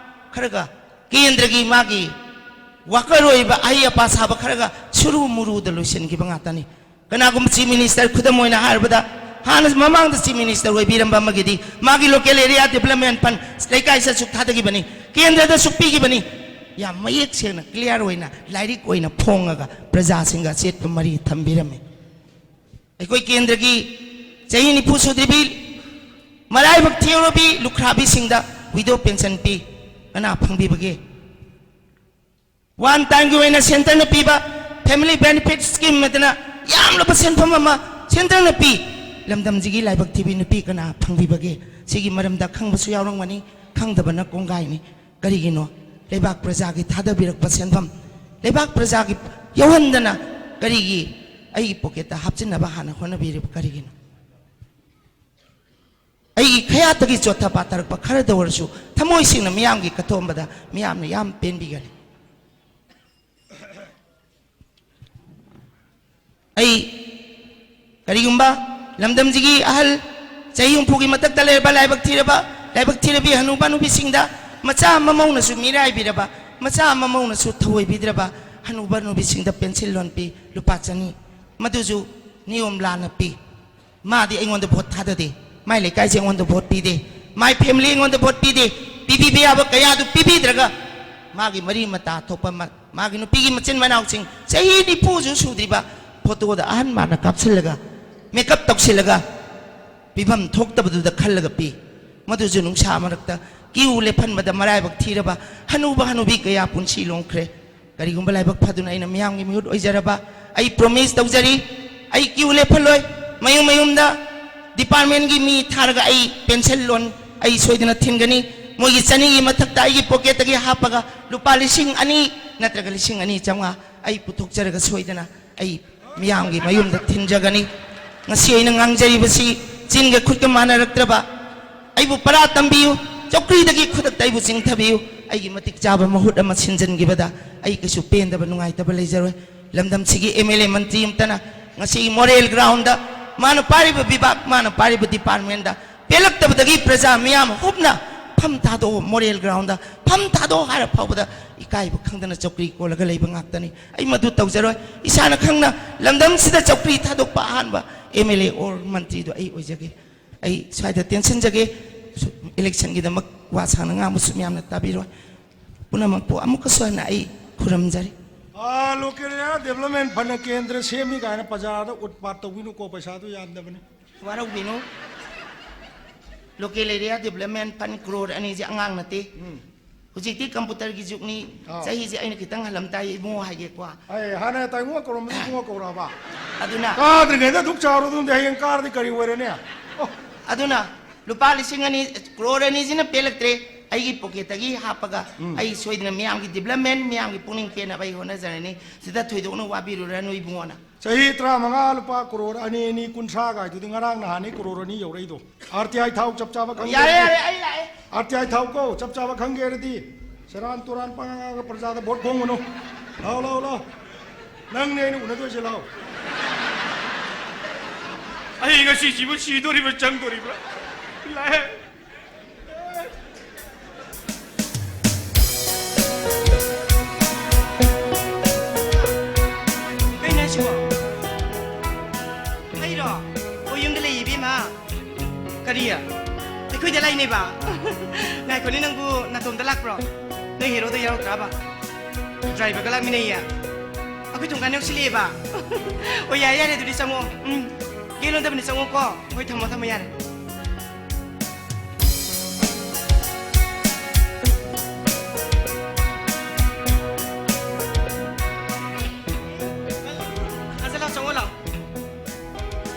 ꯈꯔꯒ, ꯀꯦꯟꯗ꯭ꯔꯒꯤ ꯃꯥꯒꯤ ꯋꯥꯀꯔ ꯑꯣꯏꯕ ꯑꯍꯩ ꯑꯄꯥ ꯁꯥꯕ ꯈꯔꯒ ꯁꯨꯔꯨ ꯃꯨꯔꯨꯗ ꯂꯣꯏꯁꯤꯟꯈꯤꯕ ꯉꯥꯛꯇꯅꯤ꯫ ꯀꯅꯥꯒꯨꯝꯕ ꯆꯤꯐ ꯃꯤꯅꯤꯁꯇꯔ, ꯈꯨꯗꯝ ꯑꯣꯏꯅ ꯍꯥꯏꯔꯕꯗ, ꯍꯥꯟꯅ ꯃꯃꯥꯡꯗ ꯆꯤꯐ ꯃꯤꯅꯤꯁꯇꯔ ꯑꯣꯏꯕꯤꯔꯝꯕ ꯑꯃꯒꯤꯗꯤ ꯃꯥꯒꯤ ꯂꯣꯀꯦꯜ ꯑꯦꯔꯤꯌꯥ ꯗꯤꯕꯂꯞꯃꯦꯟ ꯐꯟ ꯂꯩꯀꯥꯏꯁꯤꯗ ꯑꯁꯨꯛ ꯊꯥꯗꯈꯤꯕꯅꯤ, ꯀꯦꯟꯗ꯭ꯔꯗ ꯑꯁꯨꯛ ꯄꯤꯈꯤꯕꯅꯤ꯫ ꯌꯥꯝ ꯃꯌꯦꯛ ꯁꯦꯡꯅ, ꯀ꯭ꯂꯤꯌꯥꯔ ꯑꯣꯏꯅ, ꯂꯥꯏꯔꯤꯛ ꯑꯣꯏꯅ ꯐꯣꯡꯉꯒ ꯄ꯭ꯔꯖꯥꯁꯤꯡꯒ ꯑꯆꯦꯠꯄ ꯃꯔꯤ ꯊꯝꯕꯤꯔꯝꯃꯤ꯫ ꯑꯩꯈꯣꯏ ꯀꯦꯟꯗ꯭ꯔꯒꯤ ꯆꯍꯤ ꯅꯤꯐꯨ ꯁꯨꯗ꯭ꯔꯤꯕꯤ ꯃꯔꯥꯏꯕꯛ ꯊꯤꯔꯕꯤ ꯂꯨꯈ꯭ꯔꯥꯕꯤꯁꯤꯡꯗ ꯋꯤꯗꯣ ꯄꯦꯟꯁꯟ ꯄꯤ꯫ ꯀꯅꯥ ꯐꯪꯕꯤꯕꯒꯦ? ꯋꯥꯟ ꯇꯥꯏꯝꯒꯤ ꯑꯣꯏꯅ ꯁꯦꯟꯇꯔꯅ ꯄꯤꯕ Family Benefit Scheme ꯍꯥꯏꯗꯅ ꯌꯥꯝꯂꯕ ꯁꯦꯟꯐꯝ ꯑꯃ centreꯅ ꯄꯤ꯫ ꯂꯝꯗꯝꯁꯤꯒꯤ ꯂꯥꯏꯕꯛ ꯊꯤꯕꯤ ꯅꯨꯄꯤ ꯀꯅꯥ ꯐꯪꯕꯤꯕꯒꯦ? ꯁꯤꯒꯤ ꯃꯔꯝꯗ ꯈꯪꯕꯁꯨ ꯌꯥꯎꯔꯝꯒꯅꯤ, ꯈꯪꯗꯕꯅ ꯀꯣꯡꯒꯥꯏꯅꯤ꯫ ꯀꯔꯤꯒꯤꯅꯣ? ꯂꯩꯕꯥꯛ ꯄ꯭ꯔꯖꯥꯒꯤ ꯊꯥꯗꯕꯤꯔꯛꯄ ꯁꯦꯟꯐꯝ ꯂꯩꯕꯥꯛ ꯄ꯭ꯔꯖꯥꯒꯤ ꯌꯧꯍꯟꯗꯅ ꯀꯔꯤꯒꯤ ꯑꯩꯒꯤ pocketꯇ ꯍꯥꯞꯆꯤꯟꯅꯕ ꯍꯥꯟꯅ ꯍꯣꯠꯅꯕꯤꯔꯤꯕ ꯀꯔꯤꯒꯤꯅꯣ? ꯑꯩꯒꯤ ꯈꯌꯥꯠꯇꯒꯤ ꯆꯣꯠꯊ ꯄꯥꯊꯔꯛꯄ ꯈꯔꯗ ꯑꯣꯏꯔꯁꯨ ꯊꯃꯣꯏ ꯁꯦꯡꯅ ꯃꯤꯌꯥꯝꯒꯤ ꯀꯠꯊꯣꯛꯑꯝꯕꯗ ꯃꯤꯌꯥꯝꯅ ꯌꯥꯝ ꯄꯦꯟꯕꯤꯒꯅꯤ꯫ ꯑꯩ ꯀꯔꯤꯒꯨꯝꯕ ꯂꯝꯗꯝꯁꯤꯒꯤ ꯑꯍꯜ ꯆꯍꯤ ꯍꯨꯝꯐꯨꯒꯤ ꯃꯊꯛꯇ ꯂꯩꯔꯕ ꯂꯥꯏꯕꯛ ꯊꯤꯔꯕ, ꯂꯥꯏꯕꯛ ꯊꯤꯔꯕꯤ ꯍꯅꯨꯕ ꯍꯅꯨꯕꯤꯁꯤꯡꯗ, ꯃꯆꯥ ꯃꯃꯧꯅꯁꯨ ꯃꯤꯔꯥꯏꯕꯤꯔꯕ, ꯃꯆꯥ ꯃꯃꯧꯅꯁꯨ ꯊꯧꯑꯣꯏꯕꯤꯗ꯭ꯔꯕ ꯍꯅꯨꯕ ꯍꯅꯨꯕꯤꯁꯤꯡꯗ pension loan ꯄꯤ, ꯂꯨꯄꯥ ꯆꯅꯤ꯫ ꯃꯗꯨꯁꯨ ꯅꯤꯌꯣꯝ ꯂꯥꯟꯅ ꯄꯤ꯫ ꯃꯥꯗꯤ ꯑꯩꯉꯣꯟꯗ vote ꯊꯥꯗꯗꯦ, ꯃꯥꯏ ꯂꯩꯀꯥꯏꯁꯦ ꯑꯩꯉꯣꯟꯗ vote ꯄꯤꯗꯦ, ꯃꯥꯏ familyꯅ ꯑꯩꯉꯣꯟꯗ vote ꯄꯤꯗꯦ꯫ ꯄꯤꯕꯤꯕ ꯌꯥꯕ ꯀꯌꯥꯗꯨ ꯄꯤꯕꯤꯗ꯭ꯔꯒ ꯃꯥꯒꯤ ꯃꯔꯤ ꯃꯇꯥ ꯊꯣꯛꯄ ꯃ-, ꯃꯥꯒꯤ ꯅꯨꯄꯤꯒꯤ ꯃꯆꯤꯟ ꯃꯅꯥꯎꯁꯤꯡ ꯆꯍꯤ ꯅꯤꯐꯨꯁꯨ ꯁꯨꯗ꯭ꯔꯤꯕ photoꯗ ꯑꯍꯟ ꯃꯥꯟꯅ ꯀꯥꯞꯁꯤꯜꯂꯒ, makeup ꯇꯧꯁꯤꯜꯂꯒ, ꯄꯤꯐꯝ ꯊꯣꯛꯇꯕꯗꯨꯗ ꯈꯜꯂꯒ ꯄꯤ꯫ ꯃꯗꯨꯁꯨ ꯅꯨꯡꯁꯥ ꯃꯔꯛꯇ queue ꯂꯦꯞꯍꯟꯕꯗ ꯃꯔꯥꯏꯕꯛ ꯊꯤꯔꯕ ꯍꯅꯨꯕ ꯍꯅꯨꯕꯤ ꯀꯌꯥ ꯄꯨꯟꯁꯤ ꯂꯣꯡꯈ꯭ꯔꯦ꯫ ꯀꯔꯤꯒꯨꯝꯕ ꯂꯥꯏꯕꯛ ꯐꯗꯨꯅ ꯑꯩꯅ ꯃꯤꯌꯥꯝꯒꯤ ꯃꯤꯍꯨꯠ ꯑꯣꯏꯖꯔꯕ, ꯑꯩ promise ꯇꯧꯖꯔꯤ, ꯑꯩ queue ꯂꯦꯞꯍꯜꯂꯣꯏ꯫ ꯃꯌꯨꯝ ꯃꯌꯨꯝꯗ departmentꯀꯤ ꯃꯤ ꯊꯥꯔꯒ ꯑꯩ pension loan ꯑꯩ ꯁꯣꯏꯗꯅ ꯊꯤꯟꯒꯅꯤ꯫ ꯃꯣꯏꯒꯤ ꯆꯅꯤꯒꯤ ꯃꯊꯛꯇ ꯑꯩꯒꯤ pocketꯇꯒꯤ ꯍꯥꯞꯄꯒ ꯂꯨꯄꯥ ꯂꯤꯁꯤꯡ ꯑꯅꯤ ꯅꯠꯇ꯭ꯔꯒ ꯂꯤꯁꯤꯡ ꯑꯅꯤ ꯆꯥꯝꯃꯉꯥ ꯑꯩ ꯄꯨꯊꯣꯛꯆꯔꯒ ꯁꯣꯏꯗꯅ ꯑꯩ ꯃꯤꯌꯥꯝꯒꯤ ꯃꯌꯨꯝꯗ ꯊꯤꯟꯖꯒꯅꯤ꯫ ꯉꯁꯤ ꯑꯩꯅ ꯉꯥꯡꯖꯔꯤꯕꯁꯤ ꯆꯤꯟꯒ ꯈꯨꯠꯀ ꯃꯥꯟꯅꯔꯛꯇ꯭ꯔꯕ, ꯑꯩꯕꯨ ꯄꯔꯥ ꯇꯝꯕꯤꯌꯨ, ꯆꯧꯀ꯭ꯔꯤꯗꯒꯤ ꯈꯨꯗꯛꯇ ꯑꯩꯕꯨ ꯆꯤꯡꯊꯕꯤꯌꯨ꯫ ꯑꯩꯒꯤ ꯃꯇꯤꯛ ꯆꯥꯕ ꯃꯍꯨꯠ ꯑꯃ ꯁꯤꯟꯖꯟꯈꯤꯕꯗ ꯑꯩ ꯀꯩꯁꯨ ꯄꯦꯟꯗꯕ, ꯅꯨꯡꯉꯥꯏꯇꯕ ꯂꯩꯖꯔꯣꯏ꯫ ꯂꯝꯗꯝꯁꯤꯒꯤ MLA ꯃꯟꯇ꯭ꯔꯤ ꯑꯃꯇꯅ ꯉꯁꯤꯒꯤ moral groundꯗ ꯃꯥꯅ ꯄꯥꯏꯔꯤꯕ ꯕꯤꯚꯥꯒ, ꯃꯥꯅ ꯄꯥꯏꯔꯤꯕ departmentꯗ ꯄꯦꯜꯂꯛꯇꯕꯗꯒꯤ ꯄ꯭ꯔꯖꯥ ꯃꯤꯌꯥꯝ ꯍꯨꯞꯅ ꯐꯝ ꯊꯥꯗꯣꯛꯑꯣ, moral groundꯗ ꯐꯝ ꯊꯥꯗꯣꯛꯑꯣ ꯍꯥꯏꯔ ꯐꯥꯎꯕꯗ ꯏꯀꯥꯏꯕ ꯈꯪꯗꯅ ꯆꯧꯀ꯭ꯔꯤ ꯀꯣꯜꯂꯒ ꯂꯩꯕ ꯉꯥꯛꯇꯅꯤ꯫ ꯑꯩ ꯃꯗꯨ ꯇꯧꯖꯔꯣꯏ꯫ ꯏꯁꯥꯅ ꯈꯪꯅ ꯂꯝꯗꯝꯁꯤꯗ ꯆꯧꯀ꯭ꯔꯤ ꯊꯥꯗꯣꯛꯄ ꯑꯍꯥꯟꯕ MLA or ꯃꯟꯇ꯭ꯔꯤꯗꯣ ꯑꯩ ꯑꯣꯏꯖꯒꯦ꯫ ꯑꯩ ꯁ꯭ꯋꯥꯏꯗ ꯇꯦꯟꯁꯤꯟꯖꯒꯦ꯫ Electionꯒꯤꯗꯃꯛ ꯋꯥ ꯁꯥꯡꯅ ꯉꯥꯡꯕꯁꯨ ꯃꯌꯥꯝꯅ ꯇꯥꯕꯤꯔꯣꯏ꯫ ꯄꯨꯝꯅꯃꯛꯄꯨ ꯑꯃꯨꯛꯀꯁꯨ ꯍꯟꯅ ꯑꯩ ꯈꯨꯔꯨꯝꯖꯔꯤ꯫ ꯑꯥ, local area development fund ꯀꯦꯟꯗ꯭ꯔ ꯁꯦꯝꯃꯤ ꯀꯥꯏꯅ ꯄ꯭ꯔꯖꯥꯗ ꯎꯠꯄꯥꯠ ꯇꯧꯕꯤꯅꯨꯀꯣ, ꯄꯩꯁꯥꯗꯨ ꯌꯥꯝꯗꯕꯅꯤ꯫ ꯋꯥꯔꯧꯕꯤꯅꯨ꯫ Local area development fund crore ꯑꯅꯤꯁꯦ ꯑꯉꯥꯡ ꯅꯠꯇꯦ꯫ ꯎꯝ꯫ ꯍꯧꯖꯤꯛꯇꯤ ꯀꯝꯄ꯭ꯌꯨꯇꯔꯒꯤ ꯖꯨꯒꯅꯤ꯫ ꯑꯥ꯫ ꯆꯍꯤꯁꯦ ꯑꯩꯅ ꯈꯤꯇꯪ ꯍꯜꯂꯝ ꯇꯥꯏ, ꯏꯕꯨꯡꯉꯣ ꯍꯥꯏꯒꯦꯀꯣ꯫ ꯑꯩ ꯍꯥꯟꯅ ꯇꯥꯏꯕꯨꯡꯉꯣ ꯀꯧꯔꯝꯕꯁꯤ ꯏꯕꯨꯡꯉꯣ ꯀꯧꯔꯛꯑꯕ? ꯑꯗꯨꯅ ꯀꯥꯗ꯭ꯔꯤꯉꯩꯗ ꯑꯗꯨꯛ ꯆꯥꯎꯔꯗꯨꯝꯗꯤ ꯍꯌꯦꯡ ꯀꯥꯔꯗꯤ ꯀꯔꯤ ꯑꯣꯏꯔꯅꯤ? ꯑꯣ꯫ ꯑꯗꯨꯅ ꯂꯨꯄꯥ ꯂꯤꯁꯤꯡ ꯑꯅꯤ, ꯀ꯭ꯔꯣꯔ ꯑꯅꯤꯁꯤꯅ ꯄꯦꯜꯂꯛꯇ꯭ꯔꯦ꯫ ꯑꯩꯒꯤ ꯄꯣꯀꯦꯠꯇꯒꯤ ꯍꯥꯞꯄꯒ ꯎꯝ꯫ ꯑꯩ ꯁꯣꯏꯗꯅ ꯃꯤꯌꯥꯝꯒꯤ ꯗꯤꯕ꯭ꯂꯞꯃꯦꯟ, ꯃꯤꯌꯥꯝꯒꯤ ꯄꯨꯛꯅꯤꯡ ꯄꯦꯟꯅꯕ ꯑꯩ ꯍꯣꯠꯅꯖꯔꯅꯤ꯫ ꯁꯤꯗ ꯊꯣꯏꯗꯣꯛꯅ ꯋꯥꯕꯤꯔꯨꯔꯅꯨ ꯏꯕꯨꯡꯉꯣꯅ꯫ ꯆꯍꯤ ꯇꯔꯥꯃꯉꯥ ꯂꯨꯄꯥ ꯀ꯭ꯔꯣꯔ ꯑꯅꯤ, ꯑꯅꯤ ꯀꯨꯟꯊ꯭ꯔꯥ ꯒꯥꯏꯗꯨꯗꯤ ꯉꯔꯥꯡ ꯅꯍꯥꯟꯅꯤ ꯀ꯭ꯔꯣꯔ ꯑꯅꯤ ꯌꯧꯔꯛꯏꯗꯣ꯫ ꯑꯥꯔ ꯇꯤ ꯑꯥꯏ ꯊꯥꯎ ꯆꯞ ꯆꯥꯕ ꯈꯪꯒꯦ ꯌꯥꯔꯦ, ꯍꯥꯏꯔꯗꯤ? ꯌꯥꯔꯦ, ꯑꯩ ꯂꯥꯛꯑꯦ꯫ ꯑꯥꯔ ꯇꯤ ꯑꯥꯏ ꯊꯥꯎ ꯀꯣ, ꯆꯞ ꯆꯥꯕ ꯈꯪꯒꯦ ꯍꯥꯏꯔꯗꯤ ꯁꯦꯔꯥꯟ ꯇꯨꯔꯥꯟ ꯄꯉꯥꯡ ꯉꯥꯡꯉꯒ ꯄ꯭ꯔꯖꯥꯗ ꯚꯣꯠ ꯈꯣꯝꯒꯅꯨ꯫ ꯂꯥꯎ, ꯂꯥꯎ, ꯂꯥꯎ꯫ ꯅꯪꯅꯦ ꯑꯩꯅ ꯎꯅꯗꯣꯏꯁꯦ, ꯂꯥꯎ꯫ ꯑꯩ ꯉꯁꯤꯁꯤꯕꯨ ꯁꯤꯗꯣꯔꯤꯕ꯭ꯔꯥ ꯆꯪꯗꯣꯔꯤꯕ꯭ꯔꯥ? ꯂꯥꯛꯑꯦ꯫ ꯀꯩꯅꯣ ꯍꯥꯏꯁꯤꯕꯣ? ꯑꯩꯔꯣ? ꯑꯣ, ꯌꯨꯝꯗ ꯂꯩꯌꯦ, ꯏꯕꯦꯝꯃ꯫ ꯀꯔꯤ? ꯑꯩꯈꯣꯏꯗ ꯂꯥꯛꯏꯅꯦꯕ? ꯉꯥꯏꯈꯣꯅꯦ, ꯅꯪꯕꯨ ꯅꯇꯣꯝꯇ ꯂꯥꯛꯄ꯭ꯔꯣ? ꯅꯣꯏ ꯍꯦꯔꯣꯗꯣ ꯌꯥꯎꯔꯛꯇ꯭ꯔꯕ? ꯗ꯭ꯔꯥꯏꯚꯔꯒ ꯂꯥꯛꯃꯤꯟꯅꯩꯌꯦ꯫ ꯑꯩꯈꯣꯏ ꯊꯣꯡꯒꯥꯟ ꯌꯧꯁꯤꯜꯂꯛꯑꯦꯕ꯫ ꯑꯣ, ꯌꯥꯔꯦ, ꯌꯥꯔꯦ, ꯑꯗꯨꯗꯤ ꯆꯪꯉꯣ꯫ ꯎꯝ, ꯒꯦꯠ ꯂꯣꯟꯗꯕꯅꯤ, ꯆꯪꯉꯣꯀꯣ꯫ ꯍꯣꯏ, ꯊꯝꯃꯣ, ꯊꯝꯃꯣ, ꯌꯥꯔꯦ꯫ ꯑꯁ, ꯂꯥꯎ, ꯆꯪꯉꯣ, ꯂꯥꯎ꯫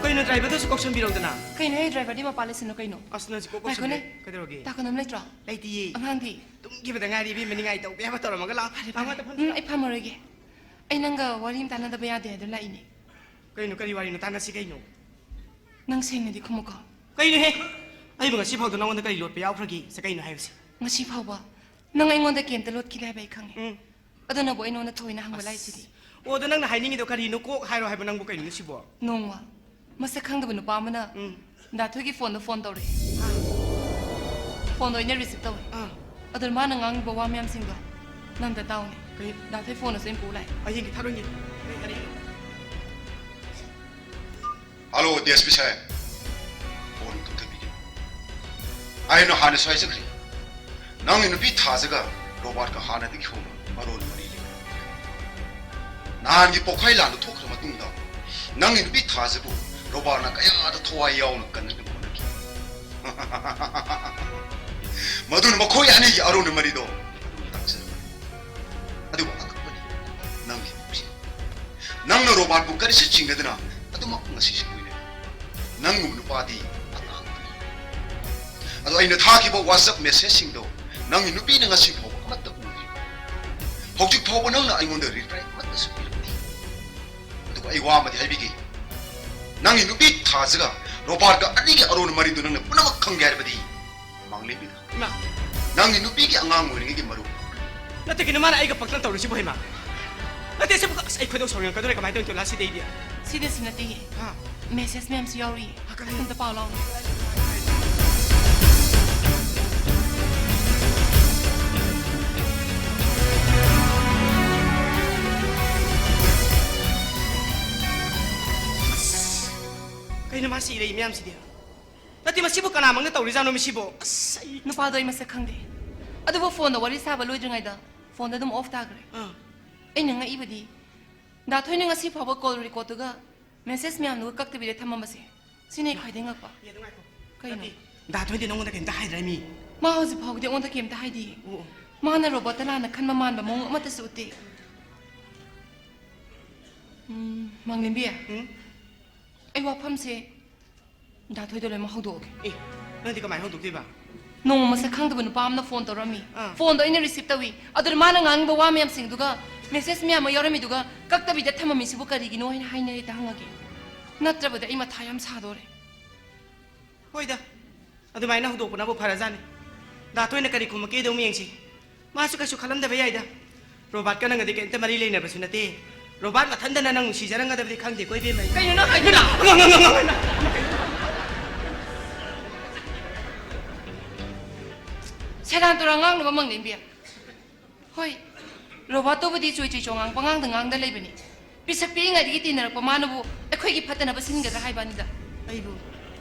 ꯀꯩꯅꯣ, ꯗ꯭ꯔꯥꯏꯚꯔꯗꯨꯁꯨ ꯀꯧꯁꯟꯕꯤꯔꯧꯗꯅ꯫ ꯀꯩꯅꯣꯍꯦ, ꯗ꯭ꯔꯥꯏꯚꯔꯗꯤ ꯃꯄꯥꯟ ꯂꯩꯁꯤꯅꯣ ꯀꯩꯅꯣ? ꯑꯁ, ꯅꯪꯁꯤ ꯀꯣꯛ ꯉꯥꯏꯈꯣꯅꯦ꯫ ꯀꯧꯁꯟꯕꯤ-, ꯀꯩꯗꯧꯔꯒꯦ? ꯇꯥꯈꯣꯟ ꯑꯃ ꯂꯩꯇ꯭ꯔꯣ? ꯂꯩꯇꯤꯌꯦ꯫ ꯑꯉꯥꯡꯗꯤ? ꯇꯨꯝꯈꯤꯕꯗ ꯉꯥꯏꯔꯤ, ꯏꯕꯦꯝꯃ, ꯅꯤꯡꯉꯥꯏ ꯇꯧꯕ ꯌꯥꯕ ꯇꯧꯔꯝꯃꯒ ꯂꯥꯛꯑꯣ꯫ ꯐꯔꯦ, ꯐꯔꯦ꯫ ꯂꯥꯛꯑꯣ, ꯐꯔꯦ꯫ ꯐꯝꯁꯤ ꯎꯝ, ꯂꯥꯛꯑꯣ꯫ ꯑꯩ ꯐꯝꯃꯔꯣꯏꯒꯦ꯫ ꯑꯩ ꯅꯪꯒ ꯋꯥꯔꯤ ꯑꯃ ꯇꯥꯟꯅꯗꯕ ꯌꯥꯗꯦ ꯍꯥꯏꯗꯨꯅ ꯂꯥꯛꯏꯅꯦ꯫ ꯀꯩꯅꯣ, ꯀꯔꯤ ꯋꯥꯔꯤꯅꯣ? ꯇꯥꯟꯅꯁꯤ ꯀꯩꯅꯣ꯫ ꯅꯪ ꯁꯦꯡꯅꯗꯤ ꯈꯨꯝꯃꯨꯀꯣ꯫ ꯀꯩꯅꯣꯍꯦ? ꯑꯩꯕꯨ ꯉꯁꯤ ꯐꯥꯎꯗ ꯅꯉꯣꯟꯗ ꯀꯔꯤ ꯂꯣꯠꯄ ꯌꯥꯎꯈ꯭ꯔꯒꯦ? ꯁꯦ, ꯀꯩꯅꯣ ꯍꯥꯏꯕꯁꯦ? ꯉꯁꯤ ꯐꯥꯎꯕ ꯅꯪ ꯑꯩꯉꯣꯟꯗ ꯀꯩꯝꯇ ꯂꯣꯠꯈꯤꯗꯦ ꯍꯥꯏꯕ ꯑꯩ ꯈꯪꯉꯦ꯫ ꯎꯝ꯫ ꯑꯗꯨꯅꯕꯨ ꯑꯩ ꯅꯉꯣꯟꯗ ꯊꯑꯣꯏꯅ ꯍꯪꯕ ꯑꯁ, ꯂꯥꯛꯏꯁꯤꯗꯤ꯫ ꯑꯣ, ꯑꯗꯣ ꯅꯪꯅ ꯍꯥꯏꯅꯤꯡꯉꯤꯗꯣ ꯀꯔꯤꯅꯣ? ꯀꯣꯛ ꯍꯥꯏꯔꯣ ꯍꯥꯏꯕ, ꯅꯪꯕꯨ ꯀꯩꯅꯣꯅꯦ ꯁꯤꯕꯣ? ꯅꯣꯡꯃ ꯃꯁꯛ ꯈꯪꯗꯕ ꯅꯨꯄꯥ ꯑꯃꯅ ꯎꯝ꯫ ꯗꯥ ꯊꯣꯏꯒꯤ ꯐꯣꯟꯗ ꯐꯣꯟ ꯇꯧꯔꯛꯑꯦ꯫ ꯑꯥ꯫ ꯐꯣꯟꯗꯣ ꯑꯩꯅ ꯔꯤꯁꯤꯞ ꯇꯧꯋꯦ꯫ ꯑꯥ꯫ ꯑꯗꯨ ꯃꯥꯅ ꯉꯥꯡꯉꯤꯕ ꯋꯥ ꯃꯌꯥꯝꯁꯤꯡꯗꯣ ꯅꯪ ꯑꯝꯇ ꯇꯥꯎꯅꯦ꯫ ꯀꯩ? ꯗꯥ ꯊꯣꯏ ꯐꯣꯟꯗꯨꯁꯨ ꯑꯩꯅ ꯄꯨ ꯂꯥꯛꯑꯦ꯫ ꯑꯩ ꯌꯦꯡꯒꯦ, ꯊꯥꯗꯣ ꯌꯦꯡꯒꯦ꯫ ꯀꯔꯤ, ꯀꯔꯤ? ꯍꯜꯂꯣ, ꯗꯤ ꯑꯦꯁ ꯄꯤ ꯁꯥꯍꯦꯕ꯫ ꯐꯣꯟ ꯀꯛꯊꯠꯄꯤꯒꯅꯨ꯫ ꯑꯩꯅ ꯍꯥꯟꯅꯁꯨ ꯍꯥꯏꯖꯈ꯭ꯔꯦ, ꯅꯪꯒꯤ ꯅꯨꯄꯤ ꯊꯥꯖꯒ ꯔꯣꯕꯥꯔꯠꯀ ꯍꯥꯟꯅꯗꯒꯤ ꯍꯧꯅ ꯃꯔꯣꯟ ꯃꯔꯤ ꯂꯩꯅꯔꯝꯗ꯭ꯔꯦ꯫ ꯅꯍꯥꯟꯒꯤ ꯄꯣꯛꯈꯥꯏ ꯂꯥꯟꯗꯨ ꯊꯣꯛꯈ꯭ꯔ ꯃꯇꯨꯡꯗ ꯅꯪꯒꯤ ꯅꯨꯄꯤ ꯊꯥꯖꯕꯨ ꯔꯣꯕꯥꯔꯠꯅ ꯀꯌꯥꯗ ꯊꯋꯥꯏ ꯌꯥꯎꯅ ꯀꯟꯅꯅꯕ ꯍꯣꯠꯅꯈꯤ꯫ ꯃꯗꯨꯅ ꯃꯈꯣꯏ ꯑꯅꯤꯒꯤ ꯑꯔꯣꯟꯕ ꯃꯔꯤꯗꯣ ꯇꯥꯛꯆꯔꯝꯃꯤ꯫ ꯑꯗꯨꯕꯨ ꯑꯉꯛꯄꯅꯤ, ꯅꯪꯒꯤ ꯄꯨꯛꯁꯦ꯫ ꯅꯪꯅ ꯔꯣꯕꯥꯔꯠꯄꯨ ꯀꯔꯤꯁꯨ ꯆꯤꯡꯅꯗꯅ ꯑꯗꯨꯃꯛ ꯉꯁꯤꯁꯨ ꯀꯣꯏꯅꯔꯤ꯫ ꯅꯪꯒꯨꯝꯕ ꯅꯨꯄꯥꯗꯤ ꯑꯇꯥꯡꯕꯅꯤ꯫ ꯑꯗꯣ ꯑꯩꯅ ꯊꯥꯈꯤꯕ WhatsApp messageꯁꯤꯡꯗꯣ ꯅꯪꯒꯤ ꯅꯨꯄꯤꯅ ꯉꯁꯤ ꯐꯥꯎꯕ ꯑꯃꯠꯇ ꯎꯗ꯭ꯔꯤ꯫ ꯍꯧꯖꯤꯛ ꯐꯥꯎꯕ ꯅꯪꯅ ꯑꯩꯉꯣꯟꯗ reply ꯑꯃꯠꯇꯁꯨ ꯄꯤꯔꯛꯇꯦ꯫ ꯑꯗꯨꯕꯨ ꯑꯩ ꯋꯥ ꯑꯃꯗꯤ ꯍꯥꯏꯕꯤꯒꯦ, ꯅꯪꯒꯤ ꯅꯨꯄꯤ ꯊꯥꯖꯒ ꯔꯣꯕꯥꯔꯠꯀ ꯑꯅꯤꯒꯤ ꯑꯔꯣꯟꯕ ꯃꯔꯤꯗꯨ ꯅꯪꯅ ꯄꯨꯝꯅꯃꯛ ꯈꯪꯒꯦ ꯍꯥꯏꯔꯕꯗꯤ ꯃꯥꯡꯂꯦꯝꯕꯤꯗ ꯏꯃꯥ! ꯅꯪꯒꯤ ꯅꯨꯄꯤꯒꯤ ꯑꯉꯥꯡ ꯑꯣꯏꯔꯤꯉꯩꯒꯤ ꯃꯔꯨꯞ꯫ ꯅꯠꯇꯦ ꯀꯩꯅꯣ ꯃꯥꯅ ꯑꯩꯒ ꯄꯪꯇꯧ ꯇꯧꯔꯤꯁꯤꯕꯣ ꯏꯃꯥ? ꯅꯠꯇꯦ ꯁꯤꯕꯨ ꯑꯁ ꯑꯩ ꯈꯣꯏꯗꯧ ꯁꯥꯎꯅꯤꯡꯉꯛꯀꯗꯧꯔꯦ ꯀꯃꯥꯏꯅ ꯇꯧꯔꯤꯅꯣ ꯂꯥꯁꯤꯗꯩꯗꯤ? ꯁꯤꯗꯁꯨ ꯅꯠꯇꯦ꯫ ꯍꯥ? Message ꯃꯌꯥꯝꯁꯨ ꯌꯥꯎꯔꯤ꯫ ꯍꯥ, ꯀꯔꯤ? ꯑꯝꯇ ꯄꯥꯎ ꯂꯥꯎ꯫ ꯑꯁ! ꯀꯩꯅꯣ ꯃꯥ ꯁꯤ ꯏꯔꯩ ꯃꯌꯥꯝꯁꯤꯗꯤ? ꯅꯠꯇꯦ ꯃꯁꯤꯕꯨ ꯀꯅꯥꯃꯛꯅ ꯇꯧꯔꯤꯖꯥꯠꯅꯣ ꯃꯁꯤꯕꯨ? ꯑꯁ ꯑꯩ ꯅꯨꯄꯥꯗꯣ ꯑꯩ ꯃꯁꯛ ꯈꯪꯗꯦ꯫ ꯑꯗꯨꯕꯨ ꯐꯣꯟꯗ ꯋꯥꯔꯤ ꯁꯥꯕ ꯂꯣꯏꯗ꯭ꯔꯤꯉꯩꯗ ꯐꯣꯟꯗ ꯑꯗꯨꯝ off ꯇꯥꯈ꯭ꯔꯦ꯫ ꯑꯥ꯫ ꯑꯩꯅ ꯉꯛꯏꯕꯗꯤ ꯗꯥ ꯊꯣꯏꯅ ꯉꯁꯤ ꯐꯥꯎꯕ call recordꯗꯨꯒ message ꯃꯌꯥꯝꯗꯨꯒ ꯀꯛꯇꯕꯤꯗ ꯊꯝꯃꯝꯕꯁꯦ ꯁꯤꯅꯦ ꯑꯩ ꯈ꯭ꯋꯥꯏꯗꯩ ꯉꯛꯄ꯫ ꯌꯦ, ꯑꯗꯨ ꯉꯥꯏꯈꯣ꯫ ꯀꯩꯅꯣ? ꯅꯠꯇꯦ, ꯗꯥ ꯊꯣꯏꯗꯤ ꯅꯉꯣꯟꯗ ꯀꯩꯝꯇ ꯍꯥꯏꯗ꯭ꯔꯦ ꯃꯤ? ꯃꯥ ꯍꯧꯖꯤꯛ ꯐꯥꯎꯕꯗꯤ ꯑꯩꯉꯣꯟꯗ ꯀꯩꯝꯇ ꯍꯥꯏꯗꯤꯌꯦ꯫ ꯑꯣ, ꯑꯣ꯫ ꯃꯥꯅ ꯔꯣꯕꯣꯠꯇ ꯂꯥꯟꯅ ꯈꯟꯕ ꯃꯥꯟꯕ ꯃꯑꯣꯡ ꯑꯃꯠꯇꯁꯨ ꯎꯠꯇꯦ꯫ ꯎꯝ, ꯃꯥꯡꯂꯦꯝꯕꯤ꯫ ꯎꯝ? ꯑꯩ ꯋꯥꯐꯝꯁꯦ ꯗꯥ ꯊꯣꯏꯗ ꯂꯣꯏꯅꯃꯛ ꯍꯧꯗꯣꯛꯑꯒꯦ꯫ ꯑꯦ, ꯅꯪꯗꯤ ꯀꯃꯥꯏꯅ ꯍꯧꯗꯣꯛꯇꯣꯏꯕ? ꯅꯣꯡꯃ ꯃꯁꯛ ꯈꯪꯗꯕ ꯅꯨꯄꯥ ꯑꯃꯅ ꯐꯣꯟ ꯇꯧꯔꯛꯑꯝꯃꯤ꯫ ꯑꯥ꯫ ꯐꯣꯟꯗꯣ ꯑꯩꯅ receive ꯇꯧꯏ꯫ ꯑꯗꯨꯗ ꯃꯥꯅ ꯉꯥꯡꯉꯤꯕ ꯋꯥ ꯃꯌꯥꯝꯁꯤꯡꯗꯨꯒ message ꯃꯌꯥꯝ ꯑꯃ ꯌꯥꯎꯔꯝꯃꯤꯗꯨꯒ ꯀꯛꯇꯕꯤꯗ ꯊꯝꯃꯝꯃꯤꯁꯤꯕꯨ ꯀꯔꯤꯒꯤꯅꯣ ꯍꯥꯏꯅ, ꯍꯥꯏꯅ ꯍꯦꯛꯇ ꯍꯪꯉꯒꯦ꯫ ꯅꯠꯇ꯭ꯔꯕꯗꯤ ꯑꯩ ꯃꯊꯥ ꯌꯥꯝ ꯁꯥꯗꯣꯔꯦ꯫ ꯍꯣꯏꯗ, ꯑꯗꯨꯃꯥꯏꯅ ꯍꯧꯗꯣꯛꯄꯅꯕꯨ ꯐꯔꯖꯥꯠꯅꯤ꯫ ꯗꯥ ꯊꯣꯏꯅ ꯀꯔꯤ ꯈꯨꯝꯃꯛꯀꯦꯗꯣ ꯑꯃꯨꯛ ꯌꯦꯡꯁꯤ꯫ ꯃꯥꯁꯨ ꯀꯩꯁꯨ ꯈꯜꯂꯝꯗꯕ ꯌꯥꯏꯗ꯫ ꯔꯣꯕꯥꯔꯠꯀ ꯅꯪꯒꯗꯤ ꯀꯩꯝꯇ ꯃꯔꯤ ꯂꯩꯅꯕꯁꯨ ꯅꯠꯇꯦ꯫ ꯔꯣꯕꯥꯔꯠ ꯃꯊꯟꯗꯅ ꯅꯪ ꯅꯨꯡꯁꯤꯖꯔꯝꯒꯗꯕꯗꯤ ꯈꯪꯗꯦꯀꯣ ꯏꯕꯦꯝꯃ꯫ ꯀꯩꯅꯣ ꯅꯪ ꯍꯥꯏꯗꯨꯅ? ꯁꯦꯔꯥꯟ ꯇꯨꯔꯥꯟ ꯉꯥꯡꯅꯕ ꯃꯪꯂꯦꯝꯕꯤ꯫ ꯍꯣꯏ, ꯔꯣꯕꯥꯔꯠꯇꯨꯕꯨꯗꯤ ꯆꯨꯏ ꯆꯨꯏ ꯆꯣꯉꯥꯡ ꯄꯉꯥꯡꯗ ꯉꯥꯡꯗ ꯂꯩꯕꯅꯤ꯫ ꯄꯤꯁꯛ ꯄꯤꯛꯏꯉꯩꯗꯒꯤ ꯇꯤꯟꯅꯔꯛꯄ ꯃꯥꯅꯕꯨ ꯑꯩꯈꯣꯏꯒꯤ ꯐꯠꯇꯅꯕ ꯁꯤꯟꯒꯗ꯭ꯔꯥ ꯍꯥꯏꯕꯅꯤꯗ꯫ ꯑꯩꯕꯨ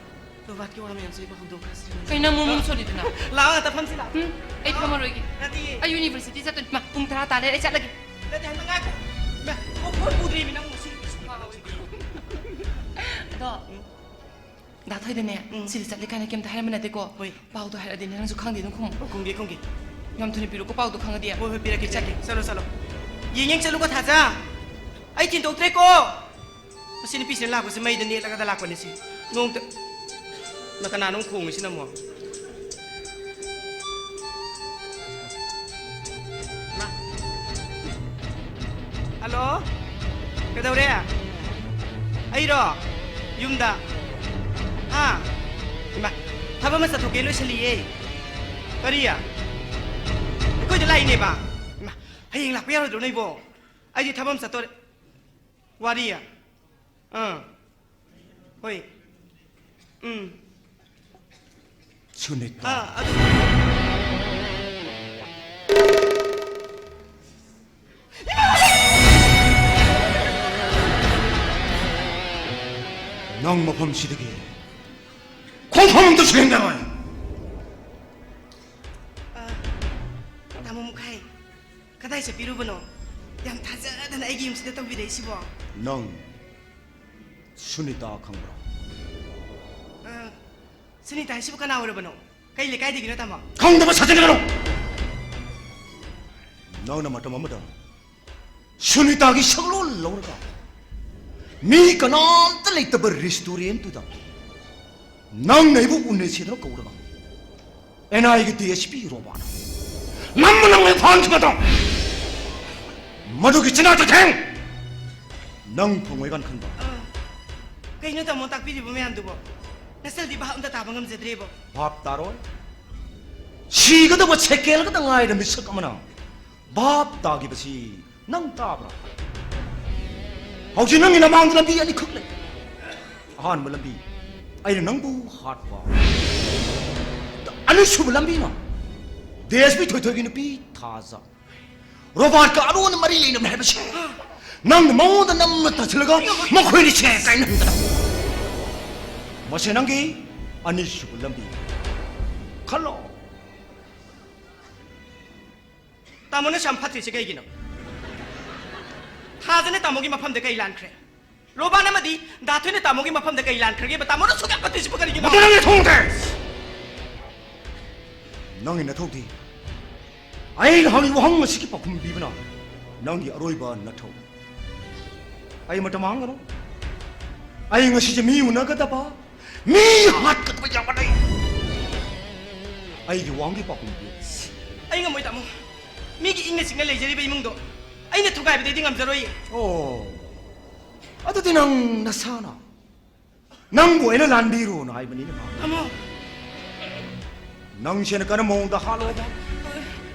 ꯔꯣꯕꯥꯔꯠꯀꯤ ꯋꯥ ꯃꯌꯥꯝꯁꯦ ꯑꯩꯕꯨ ꯍꯧꯗꯣꯛꯈ꯭ꯔꯁꯤ꯫ ꯀꯩꯅꯣ ꯅꯪ ꯃꯃꯨꯡ ꯁꯣꯜꯂꯤꯗꯨꯅ? ꯂꯥꯛꯑꯣ, ꯉꯥꯛꯇ ꯐꯝꯁꯤ ꯂꯥꯛꯑꯣ꯫ ꯎꯝ, ꯑꯩ ꯐꯝꯃꯔꯣꯏꯒꯦ꯫ ꯅꯠꯇꯤꯌꯦ꯫ ꯑꯩ university ꯆꯠꯇꯣꯏꯅꯤ꯫ ꯃꯥ, ꯄꯨꯡ ꯇꯔꯥ ꯇꯥꯔꯦ, ꯑꯩ ꯆꯠꯂꯒꯦ꯫ ꯅꯠꯇꯦ, ꯍꯥꯏꯕ ꯉꯥꯏꯈꯣ꯫ ꯃꯥ, ꯑꯣ, ꯐꯣꯟ ꯄꯨꯗ꯭ꯔꯤꯃꯤ ꯅꯪ ꯉꯁꯤ꯫ ꯑꯗꯣ, ꯎꯝ꯫ ꯗꯥ ꯊꯣꯏꯗꯅꯦ, ꯎꯝ꯫ ꯁꯤꯗ ꯆꯠꯂꯤ ꯀꯥꯏꯅ ꯀꯩꯝꯇ ꯍꯥꯏꯔꯝꯕ ꯅꯠꯇꯦꯀꯣ꯫ ꯍꯣꯏ꯫ ꯄꯥꯎꯗꯣ ꯍꯥꯏꯔꯛꯑꯗꯤꯅꯦ, ꯅꯪꯁꯨ ꯈꯪꯗꯦ ꯑꯗꯨꯝ ꯈꯨꯝꯃꯨ꯫ ꯑꯣ, ꯈꯨꯝꯒꯦ, ꯈꯨꯝꯒꯦ꯫ ꯌꯥꯝ ꯊꯨꯅ ꯄꯤꯔꯛꯎꯀꯣ, ꯄꯥꯎꯗꯣ ꯈꯪꯉꯗꯤ꯫ ꯍꯣꯏ, ꯍꯣꯏ, ꯄꯤꯔꯛꯀꯦ, ꯄꯤꯔꯛꯀꯦ꯫ ꯆꯠꯂꯣ, ꯆꯠꯂꯣ꯫ ꯌꯦꯡ, ꯌꯦꯡ ꯆꯠꯂꯨꯀꯣ, ꯊꯥꯖ꯫ ꯑꯩ ꯊꯤꯟꯗꯣꯛꯇ꯭ꯔꯦꯀꯣ꯫ ꯃꯁꯤ ꯅꯨꯄꯤꯁꯤꯅ ꯂꯥꯛꯄꯁꯦ ꯃꯩꯗ ꯅꯦꯠꯂꯒꯗ ꯂꯥꯛꯄꯅꯦ ꯁꯤ꯫ ꯅꯣꯡꯇ-, ꯅ ꯀꯅꯥꯅꯣ ꯈꯣꯡꯉꯤꯁꯤꯅ ꯑꯃꯨꯛ? ꯃꯥ꯫ ꯍꯜꯂꯣ? ꯀꯩꯗꯧꯔꯦ? ꯑꯩꯔꯣ? ꯌꯨꯝꯗ꯫ ꯍꯥ? ꯏꯃꯥ, ꯊꯕꯛ ꯑꯃ ꯆꯠꯊꯣꯛꯀꯦ ꯂꯣꯏꯁꯜꯂꯤꯌꯦ꯫ ꯀꯔꯤ? ꯑꯩꯈꯣꯏꯗ ꯂꯥꯛꯏꯅꯦꯕ꯫ ꯏꯃꯥ, ꯍꯌꯦꯡ ꯂꯥꯛꯄ ꯌꯥꯔꯣꯏꯗ꯭ꯔꯣ ꯅꯣꯏꯕꯣ? ꯑꯩꯗꯤ ꯊꯕꯛ ꯑꯃ ꯆꯠꯇꯣꯔꯦ꯫ ꯋꯥꯔꯤ? ꯑꯥ꯫ ꯍꯣꯏ꯫ ꯎꯝ꯫ ꯁꯨꯅꯤꯇꯥ꯫ ꯑꯥ, ꯑꯗꯨ ꯅꯪ ꯃꯐꯝꯁꯤꯗꯒꯤ ꯈꯣꯡꯐꯝ ꯑꯝꯇ ꯁꯦꯡꯗꯔꯣꯏ꯫ ꯑꯥ, ꯇꯥꯃꯣ ꯃꯨꯈꯥꯏ, ꯀꯗꯥꯏ ꯆꯠꯄꯤꯔꯨꯕꯅꯣ? ꯌꯥꯝ ꯊꯥꯖꯗꯅ ꯑꯩꯒꯤ ꯌꯨꯝꯁꯤꯗ ꯇꯧꯕꯤꯔꯛꯏꯁꯤꯕꯣ? ꯅꯪ ꯁꯨꯅꯤꯇꯥ ꯈꯪꯕ꯭ꯔꯥ? ꯑꯥ, ꯁꯨꯅꯤꯇꯥ ꯍꯥꯏꯁꯤꯕꯨ ꯀꯅꯥ ꯑꯣꯏꯔꯕꯅꯣ? ꯀꯩ ꯂꯩꯀꯥꯏꯗꯒꯤꯅꯣ, ꯇꯥꯃꯣ? ꯈꯪꯗꯕ ꯁꯥꯖꯤꯟꯒꯅꯨ! ꯅꯪꯅ ꯃꯇꯝ ꯑꯃꯗ ꯁꯨꯅꯤꯇꯥꯒꯤ ꯁꯛꯂꯣꯟ ꯂꯧꯔꯒ ꯃꯤ ꯀꯅꯥꯝꯇ ꯂꯩꯇꯕ ꯔꯦꯁꯇꯨꯔꯦꯟꯠꯇꯨꯗ ꯅꯪꯅ ꯑꯩꯕꯨ ꯎꯅꯁꯦꯗꯅ ꯀꯧꯔꯒ ꯑꯦꯟ ꯑꯥꯏꯒꯤ ꯗꯤ ꯑꯦꯁ ꯄꯤ ꯔꯣꯕꯥꯔꯠ ꯅꯝꯃ ꯅꯝꯃ ꯐꯥꯟꯈꯤꯕꯗꯣ, ꯃꯗꯨꯒꯤ ꯆꯤꯅꯥ ꯇꯊꯦꯡ ꯅꯪ ꯐꯪꯉꯣꯏ ꯀꯥꯏꯅ ꯈꯟꯕ꯫ ꯑꯥ, ꯀꯩꯅꯣ ꯇꯥꯃꯣ ꯇꯥꯛꯄꯤꯔꯤꯕ ꯃꯌꯥꯝꯗꯨꯕꯣ? ꯅꯁꯜꯗꯤ ꯚꯥꯞ ꯑꯝꯇ ꯇꯥꯕ ꯉꯝꯖꯗ꯭ꯔꯦꯕꯣ꯫ ꯚꯥꯞ ꯇꯥꯔꯣꯏ꯫ ꯁꯤꯒꯗꯕ ꯁꯦꯀꯦꯜ ꯈꯛꯇ ꯉꯥꯏꯔ ꯃꯤꯁꯛ ꯑꯃꯅ ꯚꯥꯞ ꯇꯥꯈꯤꯕꯁꯤ ꯅꯪ ꯇꯥꯕ꯭ꯔꯥ? ꯍꯧꯖꯤꯛ ꯅꯪꯒꯤ ꯅꯃꯥꯡꯗ ꯂꯝꯕꯤ ꯑꯅꯤꯈꯛ ꯂꯩ꯫ ꯑꯍꯥꯟꯕ ꯂꯝꯕꯤ, ꯑꯩꯅ ꯅꯪꯕꯨ ꯍꯥꯠꯄ꯫ ꯑꯅꯤꯁꯨꯕ ꯂꯝꯕꯤꯅ ꯗꯤ ꯑꯦꯁ ꯄꯤ ꯊꯣꯏꯊꯣꯏꯒꯤ ꯅꯨꯄꯤ ꯊꯥꯖ꯫ ꯔꯣꯕꯥꯔꯠꯀ ꯑꯔꯣꯟꯕ ꯃꯔꯤ ꯂꯩꯅꯕꯅꯤ ꯍꯥꯏꯕꯁꯦ ꯅꯪꯅ ꯃꯉꯣꯟꯗ ꯅꯝꯅ ꯇꯥꯁꯤꯜꯂꯒ ꯃꯈꯣꯏꯅꯤꯁꯦ ꯀꯥꯏꯅꯍꯟꯗꯅ꯫ ꯃꯁꯤ ꯅꯪꯒꯤ ꯑꯅꯤꯁꯨꯕ ꯂꯝꯕꯤ꯫ ꯈꯜꯂꯣ꯫ ꯇꯥꯃꯣꯅ ꯁꯨꯝ ꯐꯠꯇ꯭ꯔꯤꯁꯦ ꯀꯩꯒꯤꯅꯣ? ꯊꯥꯖꯅ ꯇꯥꯃꯣꯒꯤ ꯃꯐꯝꯗ ꯀꯩ ꯂꯥꯟꯈ꯭ꯔꯦ? ꯔꯣꯕꯥꯟ ꯑꯃꯗꯤ ꯗꯥ ꯊꯣꯏꯅ ꯇꯥꯃꯣꯒꯤ ꯃꯐꯝꯗ ꯀꯩ ꯂꯥꯟꯈ꯭ꯔꯒꯦꯕ? ꯇꯥꯃꯣꯅ ꯁꯨꯛꯌꯥ ꯐꯠꯇ꯭ꯔꯤꯁꯤꯕꯨ ꯀꯔꯤꯒꯤꯅꯣ? ꯃꯗꯨ ꯅꯪꯒꯤ ꯊꯧꯗꯦ! ꯅꯪꯒꯤ ꯅꯊꯧꯗꯤ ꯑꯩꯅ ꯍꯪꯉꯤꯕ ꯋꯥꯍꯪ ꯑꯁꯤꯒꯤ ꯄꯥꯎꯈꯨꯝ ꯄꯤꯕꯅ ꯅꯪꯒꯤ ꯑꯔꯣꯏꯕ ꯅꯊꯧ꯫ ꯑꯩ ꯃꯇꯝ ꯃꯥꯡꯒꯅꯨ꯫ ꯑꯩ ꯉꯁꯤꯁꯦ ꯃꯤ ꯎꯅꯒꯗꯕ, ꯃꯤ ꯍꯥꯠꯀꯗꯕ ꯌꯥꯝꯅ ꯂꯩ꯫ ꯑꯩꯒꯤ ꯋꯥꯍꯪꯒꯤ ꯄꯥꯎꯈꯨꯝ ꯄꯤꯌꯨ꯫ ꯑꯩ ꯉꯝꯃꯣꯏ, ꯇꯥꯃꯣ꯫ ꯃꯤꯒꯤ ꯏꯪꯅ ꯆꯤꯛꯅ ꯂꯩꯖꯔꯤꯕ ꯏꯃꯨꯡꯗꯣ ꯑꯩꯅ ꯊꯨꯒꯥꯏꯕꯗꯩꯗꯤ ꯉꯝꯖꯔꯣꯏꯌꯦ꯫ ꯑꯣ, ꯑꯗꯨꯗꯤ ꯅꯪ ꯅꯁꯥꯅ ꯅꯪꯕꯨ ꯑꯩꯅ ꯂꯥꯟꯕꯤꯔꯣꯅ ꯍꯥꯏꯕꯅꯤꯅꯦ꯫ ꯇꯥꯃꯣ꯫ ꯅꯪꯁꯦ ꯀꯔꯝꯕ ꯃꯑꯣꯡꯗ ꯍꯥꯠꯂꯣꯕ?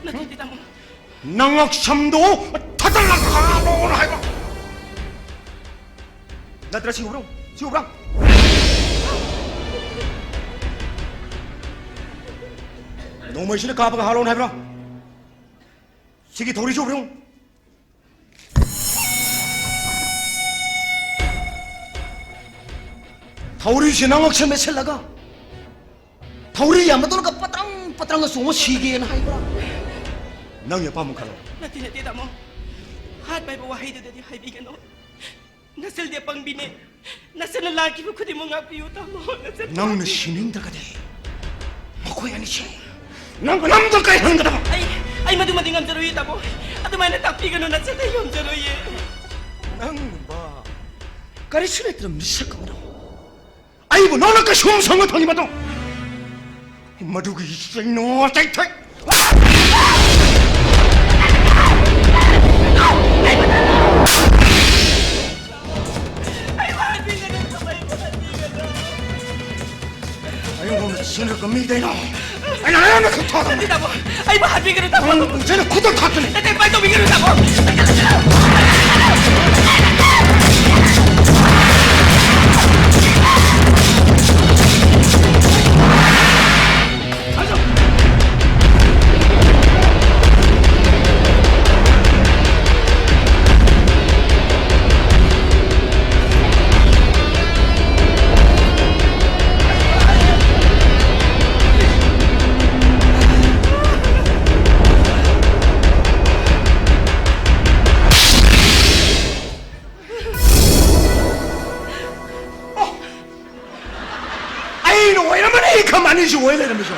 ꯅꯠꯇꯦ, ꯇꯥꯃꯣ꯫ ꯅꯉꯛꯁꯝꯗꯣ ꯊꯥꯖꯤꯜꯂꯒ ꯍꯥꯠꯂꯣꯅ ꯍꯥꯏꯕ? ꯅꯠꯇ꯭ꯔ ꯁꯤ ꯎꯕ꯭ꯔꯣ? ꯁꯤ ꯎꯕ꯭ꯔꯥ? ꯅꯣꯡꯃꯩꯁꯤꯅ ꯀꯥꯞꯄꯒ ꯍꯥꯠꯂꯣꯅ ꯍꯥꯏꯕ꯭ꯔꯥ? ꯁꯤꯒꯤ ꯊꯧꯔꯤꯁꯤ ꯎꯕ꯭ꯔꯣ? ꯊꯧꯔꯤꯁꯤ ꯅꯉꯛꯁꯝ ꯃꯦꯠꯁꯤꯜꯂꯒ ꯊꯧꯔꯤ ꯌꯥꯝꯕꯗꯨꯅꯒ ꯄꯇ꯭ꯔꯪ ꯄꯇ꯭ꯔꯪꯒ ꯆꯣꯡꯉ ꯁꯤꯒꯦꯅ ꯍꯥꯏꯕ꯭ꯔꯥ? ꯅꯪꯒꯤ ꯑꯄꯥꯝꯕ ꯈꯜꯂꯣ꯫ ꯅꯠꯇꯦ, ꯅꯠꯇꯦ, ꯇꯥꯃꯣ꯫ ꯍꯥꯠꯄ ꯍꯥꯏꯕ ꯋꯥꯍꯩꯗꯨꯗꯗꯤ ꯍꯥꯏꯕꯤꯒꯅꯨ꯫ ꯅꯆꯜꯗꯤ ꯑꯄꯪꯕꯤꯅꯦ꯫ ꯅꯆꯜꯅ ꯂꯥꯛꯈꯤꯕ ꯈꯨꯗꯤꯡꯃꯛ ꯉꯥꯛꯄꯤꯌꯨ, ꯇꯥꯃꯣ꯫ ꯅꯆꯜ ꯅꯪꯅ ꯉꯥꯛꯄꯤꯌꯨ꯫ ꯁꯤꯅꯤꯡꯗ꯭ꯔꯒꯗꯤ ꯃꯈꯣꯏ ꯑꯅꯤꯁꯦ ꯅꯪ ꯅꯝꯗ ꯀꯥꯏꯍꯟꯒꯗꯕ꯫ ꯑꯩ, ꯑꯩ ꯃꯗꯨꯃꯗꯤ ꯉꯝꯖꯔꯣꯏꯌꯦ, ꯇꯥꯃꯣ꯫ ꯑꯗꯨꯃꯥꯏꯅ ꯇꯥꯛꯄꯤꯒꯅꯨ, ꯅꯆꯜꯗ ꯌꯣꯟꯖꯔꯣꯏꯌꯦ꯫ ꯅꯪꯒꯨꯝꯕ ꯀꯔꯤꯁꯨ ꯂꯩꯇ꯭ꯔꯕ ꯃꯤꯁꯛ ꯑꯃꯅ ꯑꯩꯕꯨ ꯅꯪꯅ ꯀꯩꯁꯨꯝ ꯁꯪꯅ ꯊꯝꯃꯤꯕꯗꯣ, ꯃꯗꯨꯒꯤ ꯆꯩꯅꯣ ꯆꯩꯊꯦꯛ꯫ ꯑꯩꯉꯣꯟꯗ ꯁꯤꯟꯅꯔꯛꯄ ꯃꯤꯗꯩꯅꯣ ꯑꯩꯅ ꯑꯌꯥꯝꯕ ꯈꯪꯊꯣꯛꯑꯗꯕꯅꯤ꯫ ꯇꯥꯃꯣ, ꯑꯩꯕꯨ ꯍꯥꯠꯄꯤꯒꯅꯨ, ꯇꯥꯃꯣ꯫ ꯅꯪ ꯁꯤꯅ ꯈꯨꯠꯇ ꯊꯥꯛꯇꯅꯤ꯫ ꯅꯠꯇꯦ, ꯄꯥꯏ ꯇꯧꯕꯤꯒꯅꯨ, ꯇꯥꯃꯣ꯫ ꯑꯣꯏ ꯂꯩꯔꯝꯃꯤꯁꯨ꯫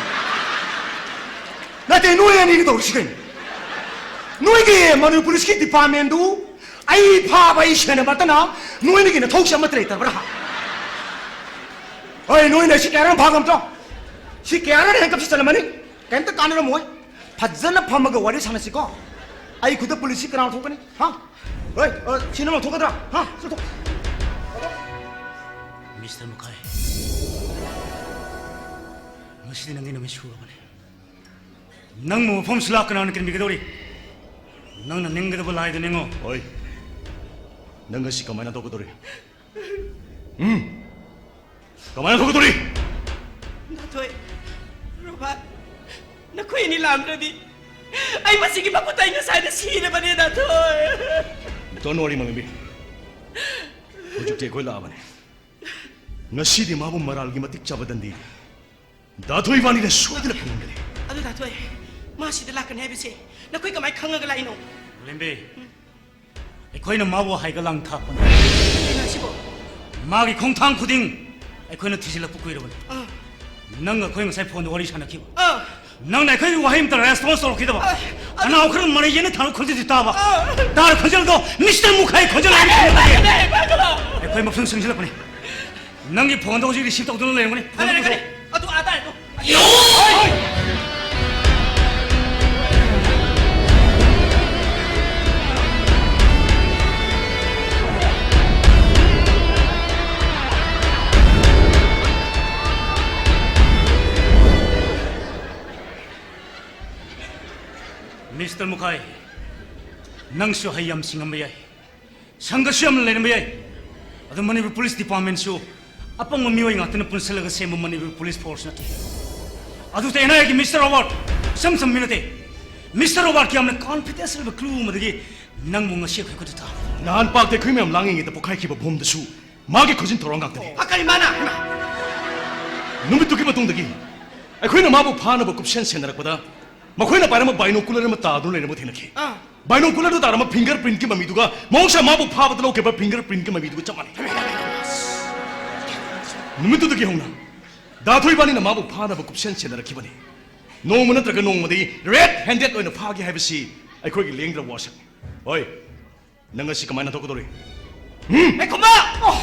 ꯅꯠꯇꯦ, ꯅꯣꯏ ꯑꯅꯤꯒꯤ ꯇꯧꯔꯤꯁꯤ ꯀꯩꯅꯣ? ꯅꯣꯏꯒꯤ ꯃꯅꯤꯄꯨꯔ ꯄꯨꯂꯤꯁꯀꯤ ꯗꯤꯄꯥꯔꯠꯃꯦꯟꯗꯨ ꯑꯩ ꯐꯥꯕ, ꯑꯩ ꯁꯦꯟꯅꯕ ꯅꯠꯇꯅ ꯅꯣꯏꯅꯒꯤ ꯅꯊꯧꯁꯤ ꯑꯃꯠꯇ ꯂꯩꯇꯕ꯭ꯔꯥ? ꯍꯣꯏ, ꯅꯣꯏꯅ ꯁꯤ ꯀꯌꯥꯔꯛ ꯐꯥ ꯉꯝꯗ꯭ꯔꯣ? ꯁꯤ ꯀꯌꯥꯔꯛ ꯍꯦꯟꯀꯞꯁꯤ ꯆꯠꯂꯝꯃꯅꯤ? ꯀꯩꯝꯇ ꯀꯥꯟꯅꯔꯝꯃꯣꯏ꯫ ꯐꯖꯅ ꯐꯝꯃꯒ ꯋꯥꯔꯤ ꯁꯥꯟꯅꯁꯤꯀꯣ꯫ ꯑꯩ ꯈꯨꯠꯇ ꯄꯨꯂꯤꯁꯁꯤ ꯀꯅꯥ ꯂꯧꯊꯣꯛꯀꯅꯤ? ꯍꯥ? ꯍꯣꯏ, ꯑ, ꯁꯤ ꯅꯪ ꯂꯧꯊꯣꯛꯀꯗ꯭ꯔꯥ? ꯍꯥ? ꯁꯤ ꯂꯧꯊꯣꯛ-, ꯃꯤꯁꯇꯔ ꯃꯨꯈꯥꯏ, ꯉꯁꯤꯗꯤ ꯅꯪꯒꯤ ꯅꯨꯃꯤꯠ ꯁꯨꯔꯕꯅꯦ꯫ ꯅꯪꯕꯨ ꯃꯐꯝꯁꯤꯗ ꯀꯅꯥꯅ ꯀꯟꯕꯤꯒꯗꯧꯔꯤ? ꯅꯪꯅ ꯅꯤꯡꯒꯗꯕ ꯂꯥꯏꯗꯨ ꯅꯤꯡꯉꯣ꯫ ꯍꯣꯏ꯫ ꯅꯪ ꯉꯁꯤ ꯀꯃꯥꯏꯅ ꯇꯧꯒꯗꯧꯔꯤ? ꯎꯝ? ꯀꯃꯥꯏꯅ ꯊꯣꯛꯀꯗꯧꯔꯤ? ꯗꯥꯊꯣꯏ, ꯔꯣꯕꯥꯔꯠ, ꯅꯈꯣꯏ ꯑꯅꯤ ꯂꯥꯛꯑꯝꯗ꯭ꯔꯗꯤ ꯑꯩ ꯃꯁꯤꯒꯤ ꯃꯈꯨꯠꯇ ꯑꯩ ꯉꯁꯥꯏꯅ ꯁꯤꯔꯕꯅꯦ, ꯗꯥꯊꯣꯏ꯫ Don't worry, ꯃꯂꯦꯝꯕꯤ꯫ ꯍꯧꯖꯤꯛꯇꯤ ꯑꯩꯈꯣꯏ ꯂꯥꯛꯑꯕꯅꯦ꯫ ꯉꯁꯤꯗꯤ ꯃꯥꯕꯨ ꯃꯔꯥꯜꯒꯤ ꯃꯇꯤꯛ ꯆꯥꯕ ꯗꯟꯗꯤ ꯗꯥꯊꯣꯏ ꯏꯕꯥꯅꯤꯅ ꯁꯣꯏꯗꯅ ꯐꯪꯍꯟꯒꯅꯤ꯫ ꯑꯗꯨ ꯗꯥꯊꯣꯏ, ꯃꯥ ꯁꯤꯗ ꯂꯥꯛꯀꯅꯤ ꯍꯥꯏꯕꯁꯦ ꯅꯈꯣꯏ ꯀꯃꯥꯏꯅ ꯈꯪꯉꯒ ꯂꯥꯛꯏꯅꯣ? ꯂꯦꯝꯕꯤ, ꯑꯩꯈꯣꯏꯅ ꯃꯥꯕꯨ ꯍꯥꯏꯒ ꯂꯥꯡ ꯊꯥꯛꯄꯅꯤ꯫ ꯀꯩꯅꯣ ꯍꯥꯏꯁꯤꯕꯣ? ꯃꯥꯒꯤ ꯈꯣꯡꯊꯥꯡ ꯈꯨꯗꯤꯡ ꯑꯩꯈꯣꯏꯅ ꯊꯤꯖꯤꯜꯂꯛꯄ ꯀꯨꯏꯔꯕꯅꯤ꯫ ꯑꯥ꯫ ꯅꯪꯒ ꯑꯩꯈꯣꯏ ꯉꯁꯥꯏ ꯐꯣꯟꯗ ꯋꯥꯔꯤ ꯁꯥꯟꯅꯈꯤꯕ꯫ ꯑꯥ꯫ ꯅꯪꯅ ꯑꯩꯈꯣꯏꯒꯤ ꯋꯥꯍꯩ ꯑꯃꯇ response ꯇꯧꯔꯛꯈꯤꯗꯕ꯫ ꯑꯥ, ꯑꯗꯨ ꯈꯅꯥꯎ ꯈꯔ ꯃꯔꯩ ꯌꯦꯠꯅ ꯊꯥꯡꯕ ꯈꯣꯟꯖꯦꯜꯗꯤ ꯇꯥꯕ꯫ ꯑꯥ꯫ ꯇꯥꯔ ꯈꯣꯟꯖꯦꯜꯗꯣ ꯃꯤꯁꯇꯔ ꯃꯨꯈꯥꯏ ꯈꯣꯟꯖꯦꯜ ꯍꯥꯏꯅ ꯈꯟꯒꯗꯕꯅꯤ꯫ ꯑꯩꯈꯣꯏ ꯃꯐꯝ ꯆꯪꯁꯤꯜꯂꯛꯄꯅꯤ꯫ ꯅꯪꯒꯤ ꯐꯣꯟꯗꯣ ꯍꯧꯖꯤꯛ receive ꯇꯧꯗꯨꯅ ꯂꯩꯔꯝꯒꯅꯤ꯫ ꯐꯣꯟꯗꯣ ꯂꯩꯔꯝꯒꯅꯤ꯫ ꯄꯨꯊꯣꯛꯑꯣ꯫ ꯑꯗꯨ ꯑꯥ ꯇꯥꯔꯦ, ꯑꯗꯨ꯫ ꯃꯤꯁꯇꯔ ꯃꯨꯈꯥꯏ, ꯅꯪꯁꯨ ꯍꯩ ꯌꯥꯝ ꯁꯤꯡꯉꯝꯕ ꯌꯥꯏ, ꯁꯪꯒꯁꯨ ꯌꯥꯝꯅ ꯂꯩꯔꯝꯕ ꯌꯥꯏ, ꯑꯗꯨ ꯃꯅꯤꯄꯨꯔ ꯄꯨꯂꯤꯁ ꯗꯤꯄꯥꯔꯠꯃꯦꯟꯁꯨ ꯑꯄꯪꯕ ꯃꯤꯑꯣꯏ ꯉꯥꯛꯇꯅ ꯄꯨꯟꯁꯤꯜꯂꯒ ꯁꯦꯝꯕ ꯃꯅꯤꯄꯨꯔ ꯄꯨꯂꯤꯁ ꯐꯣꯔꯁ ꯅꯠꯇꯦ꯫ ꯑꯗꯨ ꯇꯦꯅꯥꯏꯒꯤ ꯃꯤꯁꯇꯔ ꯔꯣꯕꯥꯔꯠ ꯏꯆꯝ ꯆꯝꯕ ꯃꯤ ꯅꯠꯇꯦ꯫ ꯃꯤꯁꯇꯔ ꯔꯣꯕꯥꯔꯠꯀꯤ ꯌꯥꯝꯅ confidential ꯑꯣꯏꯕ clue ꯑꯃꯗꯒꯤ ꯅꯪꯕꯨ ꯉꯁꯤ ꯑꯩꯈꯣꯏ ꯈꯨꯠꯇ ꯊꯥꯕ꯫ ꯅꯍꯥꯟ ꯄꯥꯛꯇ ꯑꯩꯈꯣꯏ ꯃꯌꯥꯝ ꯂꯥꯡꯉꯤꯉꯩꯗ ꯄꯣꯈꯥꯏꯈꯤꯕ ꯕꯣꯝꯗꯨꯁꯨ ꯃꯥꯒꯤ ꯈꯨꯖꯤꯟ ꯊꯧꯔꯥꯡ ꯉꯥꯛꯇꯅꯤ꯫ ꯑ, ꯀꯔꯤ ꯃꯥꯅ? ꯅꯨꯃꯤꯠꯇꯨꯒꯤ ꯃꯇꯨꯡꯗꯒꯤ ꯑꯩꯈꯣꯏꯅ ꯃꯥꯕꯨ ꯐꯥꯅꯕ ꯀꯨꯞꯁꯦꯟ ꯁꯦꯟꯅꯔꯛꯄꯗ ꯃꯈꯣꯏꯅ ꯄꯥꯏꯔꯝꯕ binocular ꯑꯃ ꯇꯥꯗꯨꯅ ꯂꯩꯔꯝꯕ ꯊꯦꯡꯅꯈꯤ꯫ ꯑꯥ꯫ Binocular ꯗꯨ ꯇꯥꯔꯝꯕ finger print ꯀꯤ ꯃꯃꯤꯗꯨꯒ ꯃꯍꯧꯁꯥ ꯃꯥꯕꯨ ꯐꯥꯕꯗ ꯂꯧꯈꯤꯕ finger print ꯀꯤ ꯃꯃꯤꯗꯨꯒ ꯆꯞ ꯃꯥꯟꯅꯩ꯫ ꯅꯨꯃꯤꯠꯇꯨꯗꯒꯤ ꯍꯧꯅ ꯗꯥ ꯊꯣꯏꯕꯥꯅꯤꯅ ꯃꯥꯕꯨ ꯐꯥꯅꯕ ꯀꯨꯞꯁꯦꯟ ꯁꯦꯟꯅꯔꯛꯈꯤꯕꯅꯤ꯫ ꯅꯣꯡꯃ ꯅꯠꯇ꯭ꯔꯒ ꯅꯣꯡꯃꯗꯤ red handed ꯑꯣꯏꯅ ꯐꯥꯒꯦ ꯍꯥꯏꯕꯁꯤ ꯑꯩꯈꯣꯏꯒꯤ ꯂꯦꯡꯗ꯭ꯔꯕ ꯋꯥꯁꯛꯅꯤ꯫ ꯍꯣꯏ, ꯅꯪ ꯑꯁꯤ ꯀꯃꯥꯏꯅ ꯊꯣꯛꯀꯗꯧꯔꯤ? ꯎꯝ? ꯑꯦ, ꯈꯨꯃꯥ! ꯑꯣ!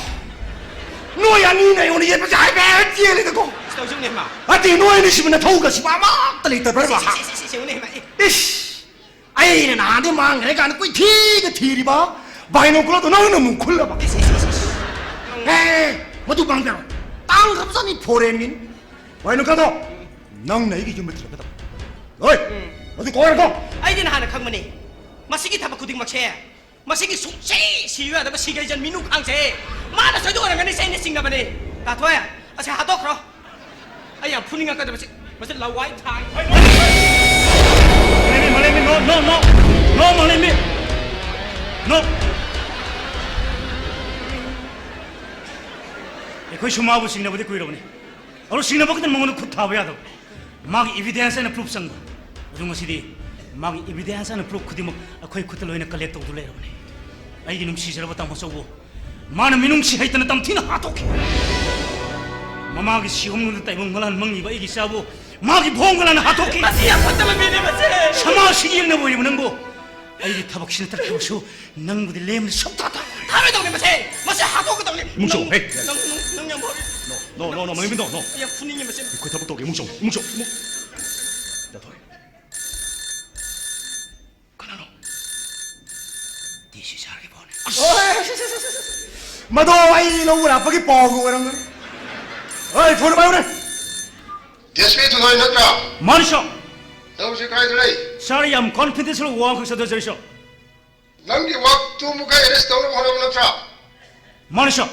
ꯅꯣꯏ ꯑꯅꯤꯅ ꯑꯩꯉꯣꯟꯗ ꯌꯦꯠꯄꯁꯦ ꯍꯥꯏꯐꯦꯠ ꯌꯦꯜꯂꯦꯗꯀꯣ꯫ ꯇꯧꯖꯧꯅꯦ, ꯃꯥ꯫ ꯅꯠꯇꯦ, ꯅꯣꯏ ꯑꯅꯤꯁꯤꯕꯨ ꯅꯊꯧꯒꯁꯤꯕꯨ ꯑꯃꯠꯇ ꯂꯩꯇꯕ꯭ꯔꯕ? ꯁꯤ, ꯁꯤ, ꯁꯤ, ꯁꯤ, ꯁꯤ, ꯌꯦꯡꯉꯨꯅꯦ, ꯃꯥ꯫ ꯑꯦ꯫ ꯏꯁ! ꯑꯩꯅ ꯅꯍꯥꯟꯗꯩ ꯃꯥꯡꯈ꯭ꯔꯦ ꯀꯥꯏꯅ ꯀꯣꯏꯊꯤꯒ ꯊꯤꯔꯤꯕ binocular ꯗꯣ ꯅꯪꯅ ꯑꯃꯨꯛ ꯈꯨꯜꯂꯕ? ꯏꯁ, ꯏꯁ, ꯏꯁ, ꯏꯁ꯫ ꯑꯦ, ꯃꯗꯨ ꯄꯥꯡꯗꯔꯣ꯫ ꯇꯥꯡꯈ꯭ꯔꯕꯖꯥꯠꯅꯤ foreign ꯒꯤꯅꯤ꯫ Binocular ꯗꯣ ꯅꯪꯅ ꯑꯩꯒꯤ ꯌꯨꯝꯗ ꯊꯤꯜꯂꯛꯀꯗꯕ꯫ ꯍꯣꯏ, ꯎꯝ꯫ ꯃꯗꯨ ꯀꯣꯏꯔꯣ꯫ ꯑꯩꯗꯤ ꯅꯍꯥꯟꯅ ꯈꯪꯕꯅꯤ꯫ ꯃꯁꯤꯒꯤ ꯊꯕꯛ ꯈꯨꯗꯤꯡꯃꯛꯁꯦ ꯃꯁꯤꯒꯤ ꯁꯨꯡꯁꯤ ꯁꯤꯌꯨ ꯌꯥꯗꯕ ꯁꯤꯒꯩꯖꯟ ꯃꯤꯅꯨ ꯈꯥꯡꯁꯦ ꯃꯥꯅ ꯁꯣꯏꯗꯣꯛ ꯑꯣꯏꯔꯝꯒꯅꯤ, ꯁꯤ ꯑꯩꯅ ꯆꯤꯡꯅꯕꯅꯦ꯫ ꯇꯥꯊꯣꯏ, ꯑꯁꯤ ꯍꯥꯠꯇꯣꯛꯈ꯭ꯔꯣ꯫ ꯑꯩ ꯌꯥꯝ ꯐꯨꯅꯤꯡꯉꯛꯀꯗꯕꯁꯤ꯫ ꯃꯁꯤ ꯂꯋꯥꯏ ꯊꯥꯡ꯫ ꯃꯥꯂꯦꯝꯕꯤ, ꯃꯥꯂꯦꯝꯕꯤ, no, no, no. No, ꯃꯥꯂꯦꯝꯕꯤ꯫ No. ꯑꯩꯈꯣꯏꯁꯨ ꯃꯥꯕꯨ ꯆꯤꯡꯅꯕꯗꯤ ꯀꯨꯏꯔꯕꯅꯤ꯫ ꯑꯗꯨ ꯆꯤꯡꯅꯕ ꯈꯛꯇꯅ ꯃꯉꯣꯟꯗ ꯈꯨꯠ ꯊꯥꯕ ꯌꯥꯗꯕ꯫ ꯃꯥꯒꯤ evidence ꯑꯩꯅ proof ꯆꯪꯕ꯫ ꯑꯗꯨ ꯉꯁꯤꯗꯤ ꯃꯥꯒꯤ evidence ꯑꯩꯅ proof ꯈꯨꯗꯤꯡꯃꯛ ꯑꯩꯈꯣꯏ ꯈꯨꯠꯇ ꯂꯣꯏꯅ collect ꯇꯧꯗꯨꯅ ꯂꯩꯔꯕꯅꯤ꯫ ꯑꯩꯒꯤ ꯅꯨꯡꯁꯤꯖꯔꯕ ꯇꯥꯃꯣ ꯑꯆꯧꯕ, ꯃꯥꯅ ꯃꯤꯅꯨꯡꯁꯤ ꯍꯩꯇꯅ ꯇꯝꯊꯤꯅ ꯍꯥꯠꯇꯣꯛꯈꯤ꯫ ꯃꯃꯥꯒꯤ ꯁꯤꯍꯣꯡꯂꯨꯗ ꯇꯥꯏꯕꯪ ꯃꯂꯥꯟ ꯃꯪꯉꯤꯕ ꯑꯩꯒꯤ ꯏꯆꯥꯕꯨ ꯃꯥꯒꯤ ꯚꯣꯡ ꯃꯂꯥꯟꯅ ꯍꯥꯠꯇꯣꯛꯈꯤ꯫ ꯃꯁꯤ ꯌꯥꯝ ꯐꯠꯇꯕ ꯃꯤꯅꯦ, ꯃꯁꯤ꯫ ꯁꯃꯥꯖꯁꯤ ꯌꯦꯡꯅꯕ ꯑꯣꯏꯔꯤꯕ ꯅꯪꯕꯨ꯫ ꯑꯩꯒꯤ ꯊꯕꯛꯁꯤꯅ ꯇꯠꯈ꯭ꯔꯕꯁꯨ ꯅꯪꯕꯨꯗꯤ ꯂꯦꯝꯅ ꯁꯨꯡꯊꯥ ꯊꯥꯔꯣꯏ꯫ ꯊꯥꯔꯣꯏꯗꯧꯅꯤ ꯃꯁꯦ꯫ ꯃꯁꯦ ꯍꯥꯠꯇꯣꯛꯀꯗꯧꯅꯤ꯫ ꯏꯃꯨꯡ ꯆꯪꯉꯨ, ꯅꯪ, ꯍꯦ꯫ ꯅꯪ, ꯅꯪ, ꯅꯪ ꯌꯥꯝ ꯐꯔꯦ꯫ No, no, no, no, ꯃꯥꯂꯦꯝꯕꯤ, no, no꯫ ꯑꯩ ꯌꯥꯝ ꯐꯨꯅꯤꯡꯉꯦ ꯃꯁꯦ꯫ ꯑꯩꯈꯣꯏ ꯊꯕꯛ ꯇꯧꯒꯦ, ꯏꯃꯨꯡ ꯆꯪꯉꯨ, ꯏꯃꯨꯡ ꯆꯪꯉꯨ, ꯏꯃꯨꯡ꯫ ꯗꯥ ꯊꯣꯏ꯫ ꯀꯅꯥꯅꯣ? ꯗꯤ ꯁꯤ ꯁꯥꯔꯒꯤ ꯐꯣꯟꯅꯤ꯫ ꯑꯁ! ꯃꯗꯣ ꯑꯩ ꯂꯧꯕ ꯂꯥꯛꯄꯒꯤ ꯄꯥꯎꯒꯤ ꯑꯣꯏꯔꯝꯒꯅꯤ꯫ ꯍꯣꯏ, ꯐꯣꯟ ꯄꯥꯏꯌꯨꯅꯦ꯫ ꯗꯤ ꯑꯦꯁ ꯄꯤ ꯊꯣꯏ ꯅꯠꯇ꯭ꯔꯥ? ꯃꯥꯅꯤ, ꯁꯥꯔ꯫ ꯅꯪ ꯍꯧꯖꯤꯛ ꯀꯥꯏꯗ ꯂꯩ? ꯁꯥꯔ, ꯌꯥꯝ confidential ꯋꯥ ꯑꯃꯈꯛ ꯁꯥꯗꯖꯔꯤ, ꯁꯥꯔ꯫ ꯅꯪꯒꯤ ꯋꯥꯛꯇꯨ ꯑꯃꯨꯛꯀ arrest ꯇꯧꯅꯕ ꯍꯣꯠꯅꯕ ꯅꯠꯇ꯭ꯔꯥ? ꯃꯥꯅꯤ, ꯁꯥꯔ꯫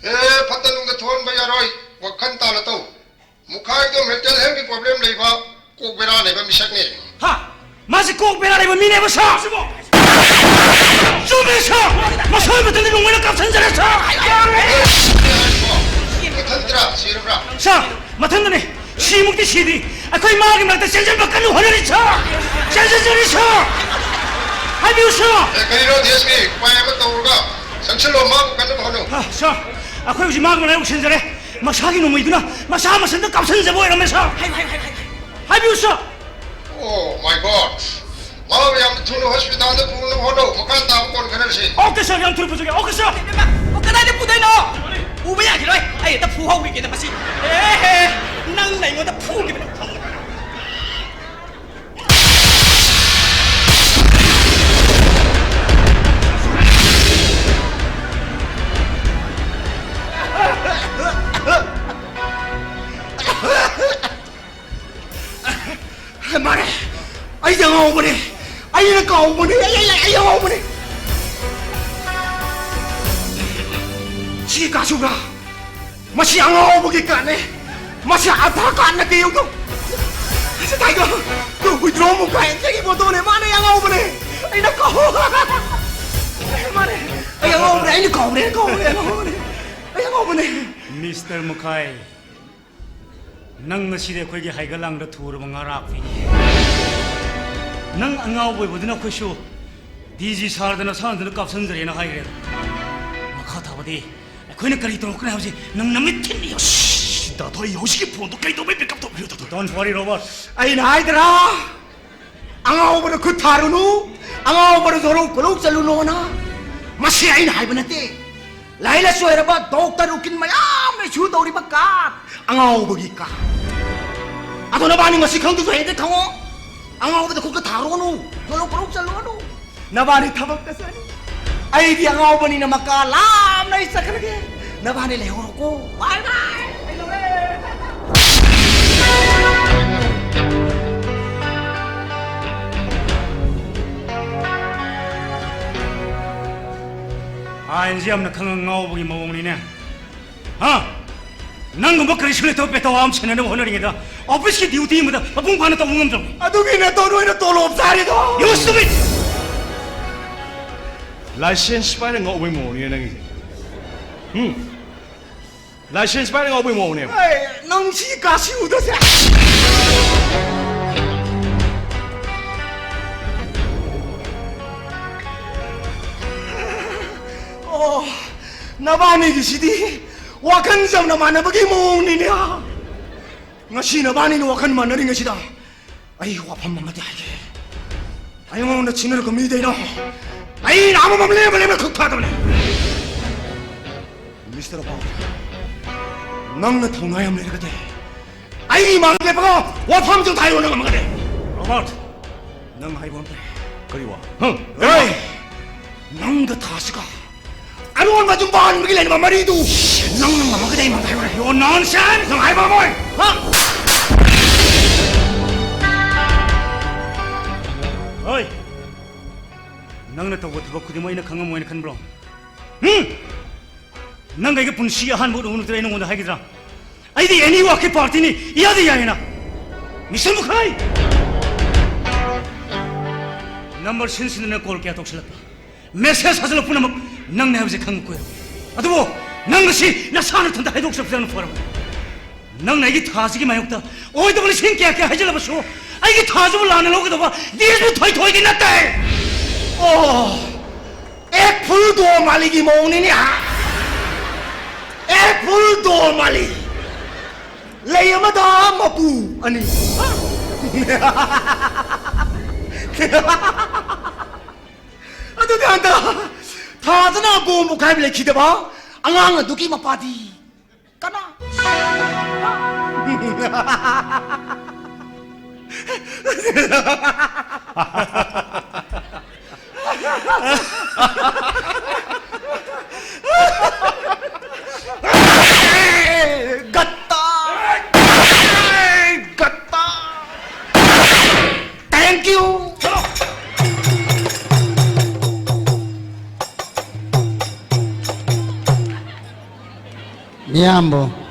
ꯑꯦ, ꯐꯠꯇ ꯅꯨꯡꯗ ꯊꯣꯛꯍꯟꯕ ꯌꯥꯔꯣꯏ꯫ ꯋꯥꯈꯜ ꯇꯥꯅ ꯇꯧ꯫ ꯃꯨꯈꯥꯏꯗꯣ mental health ꯀꯤ problem ꯂꯩꯕ, ꯀꯣꯛ ꯕꯦꯔꯥ ꯂꯩꯕ ꯃꯤꯁꯛꯅꯤ꯫ ꯍꯥ? ꯃꯥꯁꯤ ꯀꯣꯛ ꯕꯦꯔꯥ ꯂꯩꯕ ꯃꯤꯅꯦꯕ, ꯁꯥꯔ? ꯆꯨꯝꯃꯦ, ꯁꯥꯔ꯫ ꯃꯁꯥ ꯃꯊꯟꯇ ꯅꯣꯡꯃꯩꯅ ꯀꯥꯞꯁꯤꯟꯖꯔꯦ, ꯁꯥꯔ꯫ ꯃꯊꯟꯇꯔꯥ, ꯁꯤꯔꯕ꯭ꯔꯥ? ꯁꯥꯔ, ꯃꯊꯟꯇꯅꯤ꯫ ꯁꯤꯃꯨꯛꯇꯤ ꯁꯤꯗ꯭ꯔꯤ꯫ ꯑꯩꯈꯣꯏ ꯃꯥꯒꯤ ꯃꯅꯥꯛꯇ ꯆꯦꯟꯁꯤꯟꯕ ꯀꯟꯅ ꯍꯣꯠꯅꯔꯤ, ꯁꯥꯔ꯫ ꯆꯦꯟꯁꯤꯟꯖꯔꯤ, ꯁꯥꯔ꯫ ꯍꯥꯏꯕꯤꯌꯨ, ꯁꯥꯔ꯫ ꯑꯦ, ꯀꯔꯤꯅꯣ, ꯗꯤ ꯑꯦꯁ ꯄꯤ? ꯎꯄꯥꯏ ꯑꯃ ꯇꯧꯔꯒ ꯆꯪꯁꯤꯜꯂꯣ, ꯃꯥꯕꯨ ꯀꯟꯅꯕ ꯍꯣꯠꯅꯧ꯫ ꯑ, ꯁꯥꯔ, ꯑꯩꯈꯣꯏ ꯍꯧꯖꯤꯛ ꯃꯥꯒꯤ ꯃꯅꯥꯛ ꯌꯧꯁꯤꯟꯖꯔꯦ꯫ ꯃꯁꯥꯒꯤ ꯅꯣꯡꯃꯩꯗꯨꯅ ꯃꯁꯥ ꯃꯊꯟꯇ ꯀꯥꯞꯁꯤꯟꯖꯕ ꯑꯣꯏꯔꯝꯃꯦ, ꯁꯥꯔ꯫ ꯍꯥꯏꯌꯨ, ꯍꯥꯏꯌꯨ, ꯍꯥꯏꯌꯨ, ꯍꯥꯏꯌꯨ꯫ ꯍꯥꯏꯕꯤꯌꯨ, ꯁꯥꯔ꯫ Oh my God! ꯃꯥꯕꯨ ꯌꯥꯝ ꯊꯨꯅ ꯍꯣꯁꯄꯤꯇꯥꯜꯗ ꯄꯨꯅꯕ ꯍꯣꯠꯅꯧ꯫ ꯃꯈꯥ ꯇꯥꯕ ꯀꯣꯟꯅ ꯈꯟꯅꯔꯁꯤ꯫ ꯑꯣꯀꯦ, ꯁꯥꯔ, ꯌꯥꯝ ꯊꯨꯅ ꯄꯨꯖꯒꯦ꯫ ꯑꯣꯀꯦ, ꯁꯥꯔ꯫ ꯏꯕꯦꯝꯃ, ꯑꯣ, ꯀꯗꯥꯏꯗ ꯄꯨꯗꯣꯏꯅꯣ? ꯄꯨꯕ ꯌꯥꯈꯤꯔꯣꯏ꯫ ꯑꯩ ꯍꯦꯛꯇ ꯐꯨꯍꯧꯈꯤꯒꯦꯗ ꯃꯁꯤ꯫ ꯑꯦꯍꯦ, ꯅꯪꯅ ꯑꯩꯉꯣꯟꯗ ꯐꯨꯈꯤꯕꯅꯤ꯫ ꯃꯥꯅꯦ, ꯑꯩꯁꯦ ꯑꯉꯥꯎꯕꯅꯦ, ꯑꯩꯅ ꯀꯥꯎꯕꯅꯦ, ꯑꯩ, ꯑꯩ, ꯑꯩ, ꯑꯩ ꯑꯉꯥꯎꯕꯅꯦ꯫ ꯁꯤ ꯀꯥꯁꯨꯒ, ꯃꯁꯤ ꯑꯉꯥꯎꯕꯒꯤ ꯀꯥꯔꯗꯅꯦ, ꯃꯁꯤ ꯑꯙꯥꯔ ꯀꯥꯔꯗ ꯅꯠꯇꯦ, ꯌꯦꯡꯉꯨ꯫ ꯁꯤ ꯇꯥꯏꯒ, ꯇꯨ withdraw ꯑꯃꯨꯛ ꯀꯥꯏ, ꯁꯤꯒꯤ ꯐꯣꯇꯣꯅꯦ, ꯃꯥꯅꯦ ꯑꯉꯥꯎꯕꯅꯦ, ꯑꯩꯅ ꯀꯥꯎ-, ꯃꯥꯅꯦ, ꯑꯩ ꯑꯉꯥꯎꯕꯅꯦ, ꯑꯩꯅ ꯀꯥꯎꯕꯅꯦ, ꯑꯩ ꯀꯥꯎꯕꯅꯦ, ꯑꯩ ꯑꯉꯥꯎꯕꯅꯦ, ꯑꯩ ꯑꯉꯥꯎꯕꯅꯦ꯫ ꯃꯤꯁꯇꯔ ꯃꯨꯈꯥꯏ, ꯅꯪ ꯉꯁꯤꯗꯤ ꯑꯩꯈꯣꯏꯒꯤ ꯍꯩꯒ ꯂꯥꯡꯗ ꯊꯨꯔꯕ ꯉꯥꯔꯥꯛꯄꯤꯅꯤ꯫ ꯅꯪ ꯑꯉꯥꯎꯕ ꯑꯣꯏꯕꯗꯨꯅ ꯑꯩꯈꯣꯏꯁꯨ ꯗꯤ ꯖꯤ ꯁꯥꯔꯗ ꯅꯁꯥꯅꯗꯨꯅ ꯀꯥꯞꯁꯟꯖꯔꯦꯅ ꯍꯥꯏꯈ꯭ꯔꯦ꯫ ꯃꯈꯥ ꯊꯥꯕꯗꯤ ꯑꯩꯈꯣꯏꯅ ꯀꯔꯤ ꯇꯧꯔꯛꯀꯅꯤ ꯍꯥꯏꯕꯁꯤ ꯅꯪ ꯅꯃꯤꯠ ꯊꯤꯟꯅ ꯌꯦꯡꯉꯨ꯫ ꯁꯤꯁ, ꯗꯥ ꯊꯣꯏ, ꯍꯧꯖꯤꯛꯀꯤ ꯐꯣꯟꯗꯣ ꯀꯩꯗꯧꯕꯩ pick up ꯇꯧꯕꯤꯔꯣꯏꯗꯕꯅꯣ? Don't worry, Robert. ꯑꯩꯅ ꯍꯥꯏꯗ꯭ꯔꯥ? ꯑꯉꯥꯎꯕꯗ ꯈꯨꯠ ꯊꯥꯔꯨꯅꯨ, ꯑꯉꯥꯎꯕꯗ ꯖꯣꯔꯧ ꯀꯣꯔꯧ ꯆꯠꯂꯨꯅꯣꯅ꯫ ꯃꯁꯤ ꯑꯩꯅ ꯍꯥꯏꯕ ꯅꯠꯇꯦ꯫ ꯂꯥꯏꯔꯤꯛ ꯂꯥꯏꯁꯨ ꯍꯩꯔꯕ ꯗꯣꯛꯇꯔ ꯎꯀꯤꯜ ꯃꯌꯥꯝꯅ issue ꯇꯧꯔꯤꯕ card, ꯑꯉꯥꯎꯕꯒꯤ card꯫ ꯑꯗꯣ ꯅꯕꯥꯅꯤ ꯃꯁꯤ ꯈꯪꯗ꯭ꯔꯁꯨ ꯍꯌꯦꯡꯗꯩ ꯈꯪꯉꯣ꯫ ꯑꯉꯥꯎꯕꯗ ꯈꯨꯠꯀ ꯊꯥꯔꯨꯅꯨ, ꯖꯣꯔꯧ ꯀꯣꯔꯧ ꯆꯠꯂꯨꯅꯨ꯫ ꯅꯕꯥꯅꯤ ꯊꯕꯛ ꯆꯠꯁꯅꯤ꯫ ꯑꯩꯗꯤ ꯑꯉꯥꯎꯕꯅꯤꯅ ꯃꯀꯥ ꯂꯥꯝꯅ ꯑꯩ ꯆꯠꯈ꯭ꯔꯒꯦ꯫ ꯅꯕꯥꯅꯤ ꯂꯩꯍꯧꯔꯣꯀꯣ꯫ Bye bye꯫ ꯑꯥꯏꯟꯁꯤ ꯌꯥꯝꯅ ꯈꯪꯉ ꯉꯥꯎꯕꯒꯤ ꯃꯑꯣꯡꯅꯤꯅꯦ꯫ ꯍꯥ? ꯅꯪꯒꯨꯝꯕ ꯀꯔꯤꯁꯨ ꯂꯩꯇꯕ ꯄꯦꯇꯋꯥ ꯑꯃ ꯁꯦꯟꯅꯅꯕ ꯍꯣꯠꯅꯔꯤꯉꯩꯗ office ꯀꯤ duty ꯑꯃꯗ ꯃꯄꯨꯡ ꯐꯥꯅ ꯇꯧꯕ ꯉꯝꯗ꯭ꯔꯕꯅꯤ꯫ ꯑꯗꯨꯒꯤ ꯅꯠꯇ꯭ꯔꯣ ꯅꯣꯏꯅ ꯇꯣꯂꯣꯞ ꯆꯥꯔꯤꯗꯣ? You stupid! License ꯄꯥꯏꯔ ꯉꯥꯎꯕꯩ ꯃꯑꯣꯡꯅꯤꯅꯦ ꯅꯪꯒꯤꯁꯦ꯫ ꯎꯝ? License ꯄꯥꯏꯔ ꯉꯥꯎꯕꯩ ꯃꯑꯣꯡꯅꯦꯕ꯫ ꯑꯦ, ꯅꯪ ꯁꯤ ꯀꯥꯁꯤ ꯎꯗꯁꯦ꯫ ꯑꯣ, ꯅꯕꯥꯅꯤꯒꯤꯁꯤꯗꯤ ꯋꯥꯈꯜ ꯆꯝꯅ ꯃꯥꯟꯅꯕꯒꯤ ꯃꯑꯣꯡꯅꯤꯅꯦ꯫ ꯉꯁꯤ ꯅꯕꯥꯅꯤꯅ ꯋꯥꯈꯜ ꯃꯥꯟꯅꯔꯤꯉꯩꯁꯤꯗ ꯑꯩ ꯋꯥꯐꯝ ꯑꯃꯗꯤ ꯍꯥꯏꯒꯦ꯫ ꯑꯩꯉꯣꯟꯗ ꯁꯤꯟꯅꯔꯛꯄ ꯃꯤꯗꯩꯅꯣ ꯑꯩꯅ ꯑꯃꯃꯝ ꯂꯦꯝꯕ ꯂꯦꯝꯕ ꯈꯨꯠ ꯊꯥꯗꯕꯅꯦ꯫ ꯃꯤꯁꯇꯔ ꯄꯥꯎ, ꯅꯪꯅ ꯊꯧꯅꯥ ꯌꯥꯝ ꯂꯩꯔꯒꯗꯤ ꯑꯩꯒꯤ ꯏꯃꯥꯡꯗ ꯂꯦꯞꯄꯒ ꯋꯥꯐꯝꯁꯨ ꯍꯥꯏꯔꯣ ꯅꯪ ꯉꯝꯃꯒꯗꯤ꯫ ꯔꯣꯕꯥꯔꯠ, ꯅꯪ ꯍꯥꯏꯕ ꯑꯝꯇ꯫ ꯀꯔꯤ ꯋꯥ? ꯍꯪ꯫ ꯔꯣꯏ! ꯅꯪꯒ ꯊꯥꯁꯤꯒ ꯑꯔꯣꯟꯕ ꯌꯨꯝ ꯄꯥꯟꯕꯒꯤ ꯂꯩꯔꯤꯕ ꯃꯔꯤꯗꯨ ꯅꯪꯅ ꯉꯝꯃꯒꯗꯤ ꯑꯩꯉꯣꯟꯗ ꯍꯥꯏꯔꯣꯅꯦ꯫ Your nonsense! ꯅꯪ ꯍꯥꯏꯕ ꯉꯝꯃꯣꯏ! ꯍꯥ? ꯍꯣꯏ! ꯅꯪꯅ ꯇꯧꯕ ꯊꯕꯛ ꯈꯨꯗꯤꯡꯃꯛ ꯑꯩꯅ ꯈꯪꯉꯝꯃꯣꯏꯅ ꯈꯟꯕ꯭ꯔꯣ? ꯍꯨꯝ? ꯅꯪ ꯑꯩꯒꯤ ꯄꯨꯟꯁꯤ ꯑꯍꯥꯟꯕ ꯎꯅꯕ ꯅꯨꯃꯤꯠꯇꯨꯗ ꯑꯩ ꯅꯉꯣꯟꯗ ꯍꯥꯏꯒꯗ꯭ꯔꯥ? ꯑꯩꯗꯤ ꯑꯦꯅꯤ ꯋꯥꯛꯀꯤ ꯄꯥꯔꯇꯤꯅꯤ, ꯏꯌꯥꯗ ꯌꯥꯏꯌꯦꯅ꯫ ꯃꯤꯁꯇꯔ ꯃꯨꯈꯥꯏ! ꯅꯝꯕꯔ ꯁꯤꯟ ꯁꯤꯟꯗꯅ ꯀꯣꯜ ꯀꯌꯥ ꯇꯧꯁꯤꯜꯂꯛꯄ, ꯃꯦꯁꯦꯖ ꯊꯥꯖꯤꯜꯂꯛꯄ ꯄꯨꯝꯅꯃꯛ ꯅꯪꯅꯦ ꯍꯥꯏꯕꯁꯦ ꯈꯪꯕ ꯀꯨꯏꯔꯦ꯫ ꯑꯗꯨꯕꯨ ꯅꯪ ꯉꯁꯤ ꯅꯁꯥ ꯅꯊꯟꯇ ꯍꯥꯏꯗꯣꯛꯆꯕꯁꯦ ꯌꯥꯝꯅ ꯐꯔꯕꯅꯤ꯫ ꯅꯪꯅ ꯑꯩꯒꯤ ꯊꯥꯁꯤꯒꯤ ꯃꯥꯌꯣꯛꯇ ꯑꯣꯏꯗꯕ ꯂꯤꯁꯤꯡ ꯀꯌꯥ ꯀꯌꯥ ꯍꯥꯏꯖꯤꯜꯂꯕꯁꯨ ꯑꯩꯒꯤ ꯊꯥꯁꯤꯕꯨ ꯂꯥꯟꯅ ꯂꯧꯒꯗꯕ ꯗꯤꯁꯄꯨ ꯊꯣꯏꯊꯣꯏꯗꯤ ꯅꯠꯇꯦ꯫ ꯑꯣ, ꯑꯦꯛ ꯐꯨꯜ ꯗꯣ ꯃꯥꯂꯤꯒꯤ ꯃꯑꯣꯡꯅꯤꯅꯦ ꯍꯥ? ꯑꯦꯛ ꯐꯨꯜ ꯗꯣ ꯃꯥꯂꯤ꯫ ꯂꯩ ꯑꯃꯗ ꯃꯄꯨ ꯑꯅꯤ꯫ ꯑꯗꯨꯗꯤ ꯍꯟꯗꯛ ꯊꯥꯗꯅ ꯕꯣꯝ ꯄꯣꯈꯥꯏꯕ ꯂꯩꯈꯤꯗꯕ ꯑꯉꯥꯡ ꯑꯗꯨꯒꯤ ꯃꯄꯥꯗꯤ ꯀꯅꯥ? ꯒꯠꯇꯥ! ꯒꯠꯇꯥ! Thank you! ꯃꯤꯌꯥꯝꯕꯨ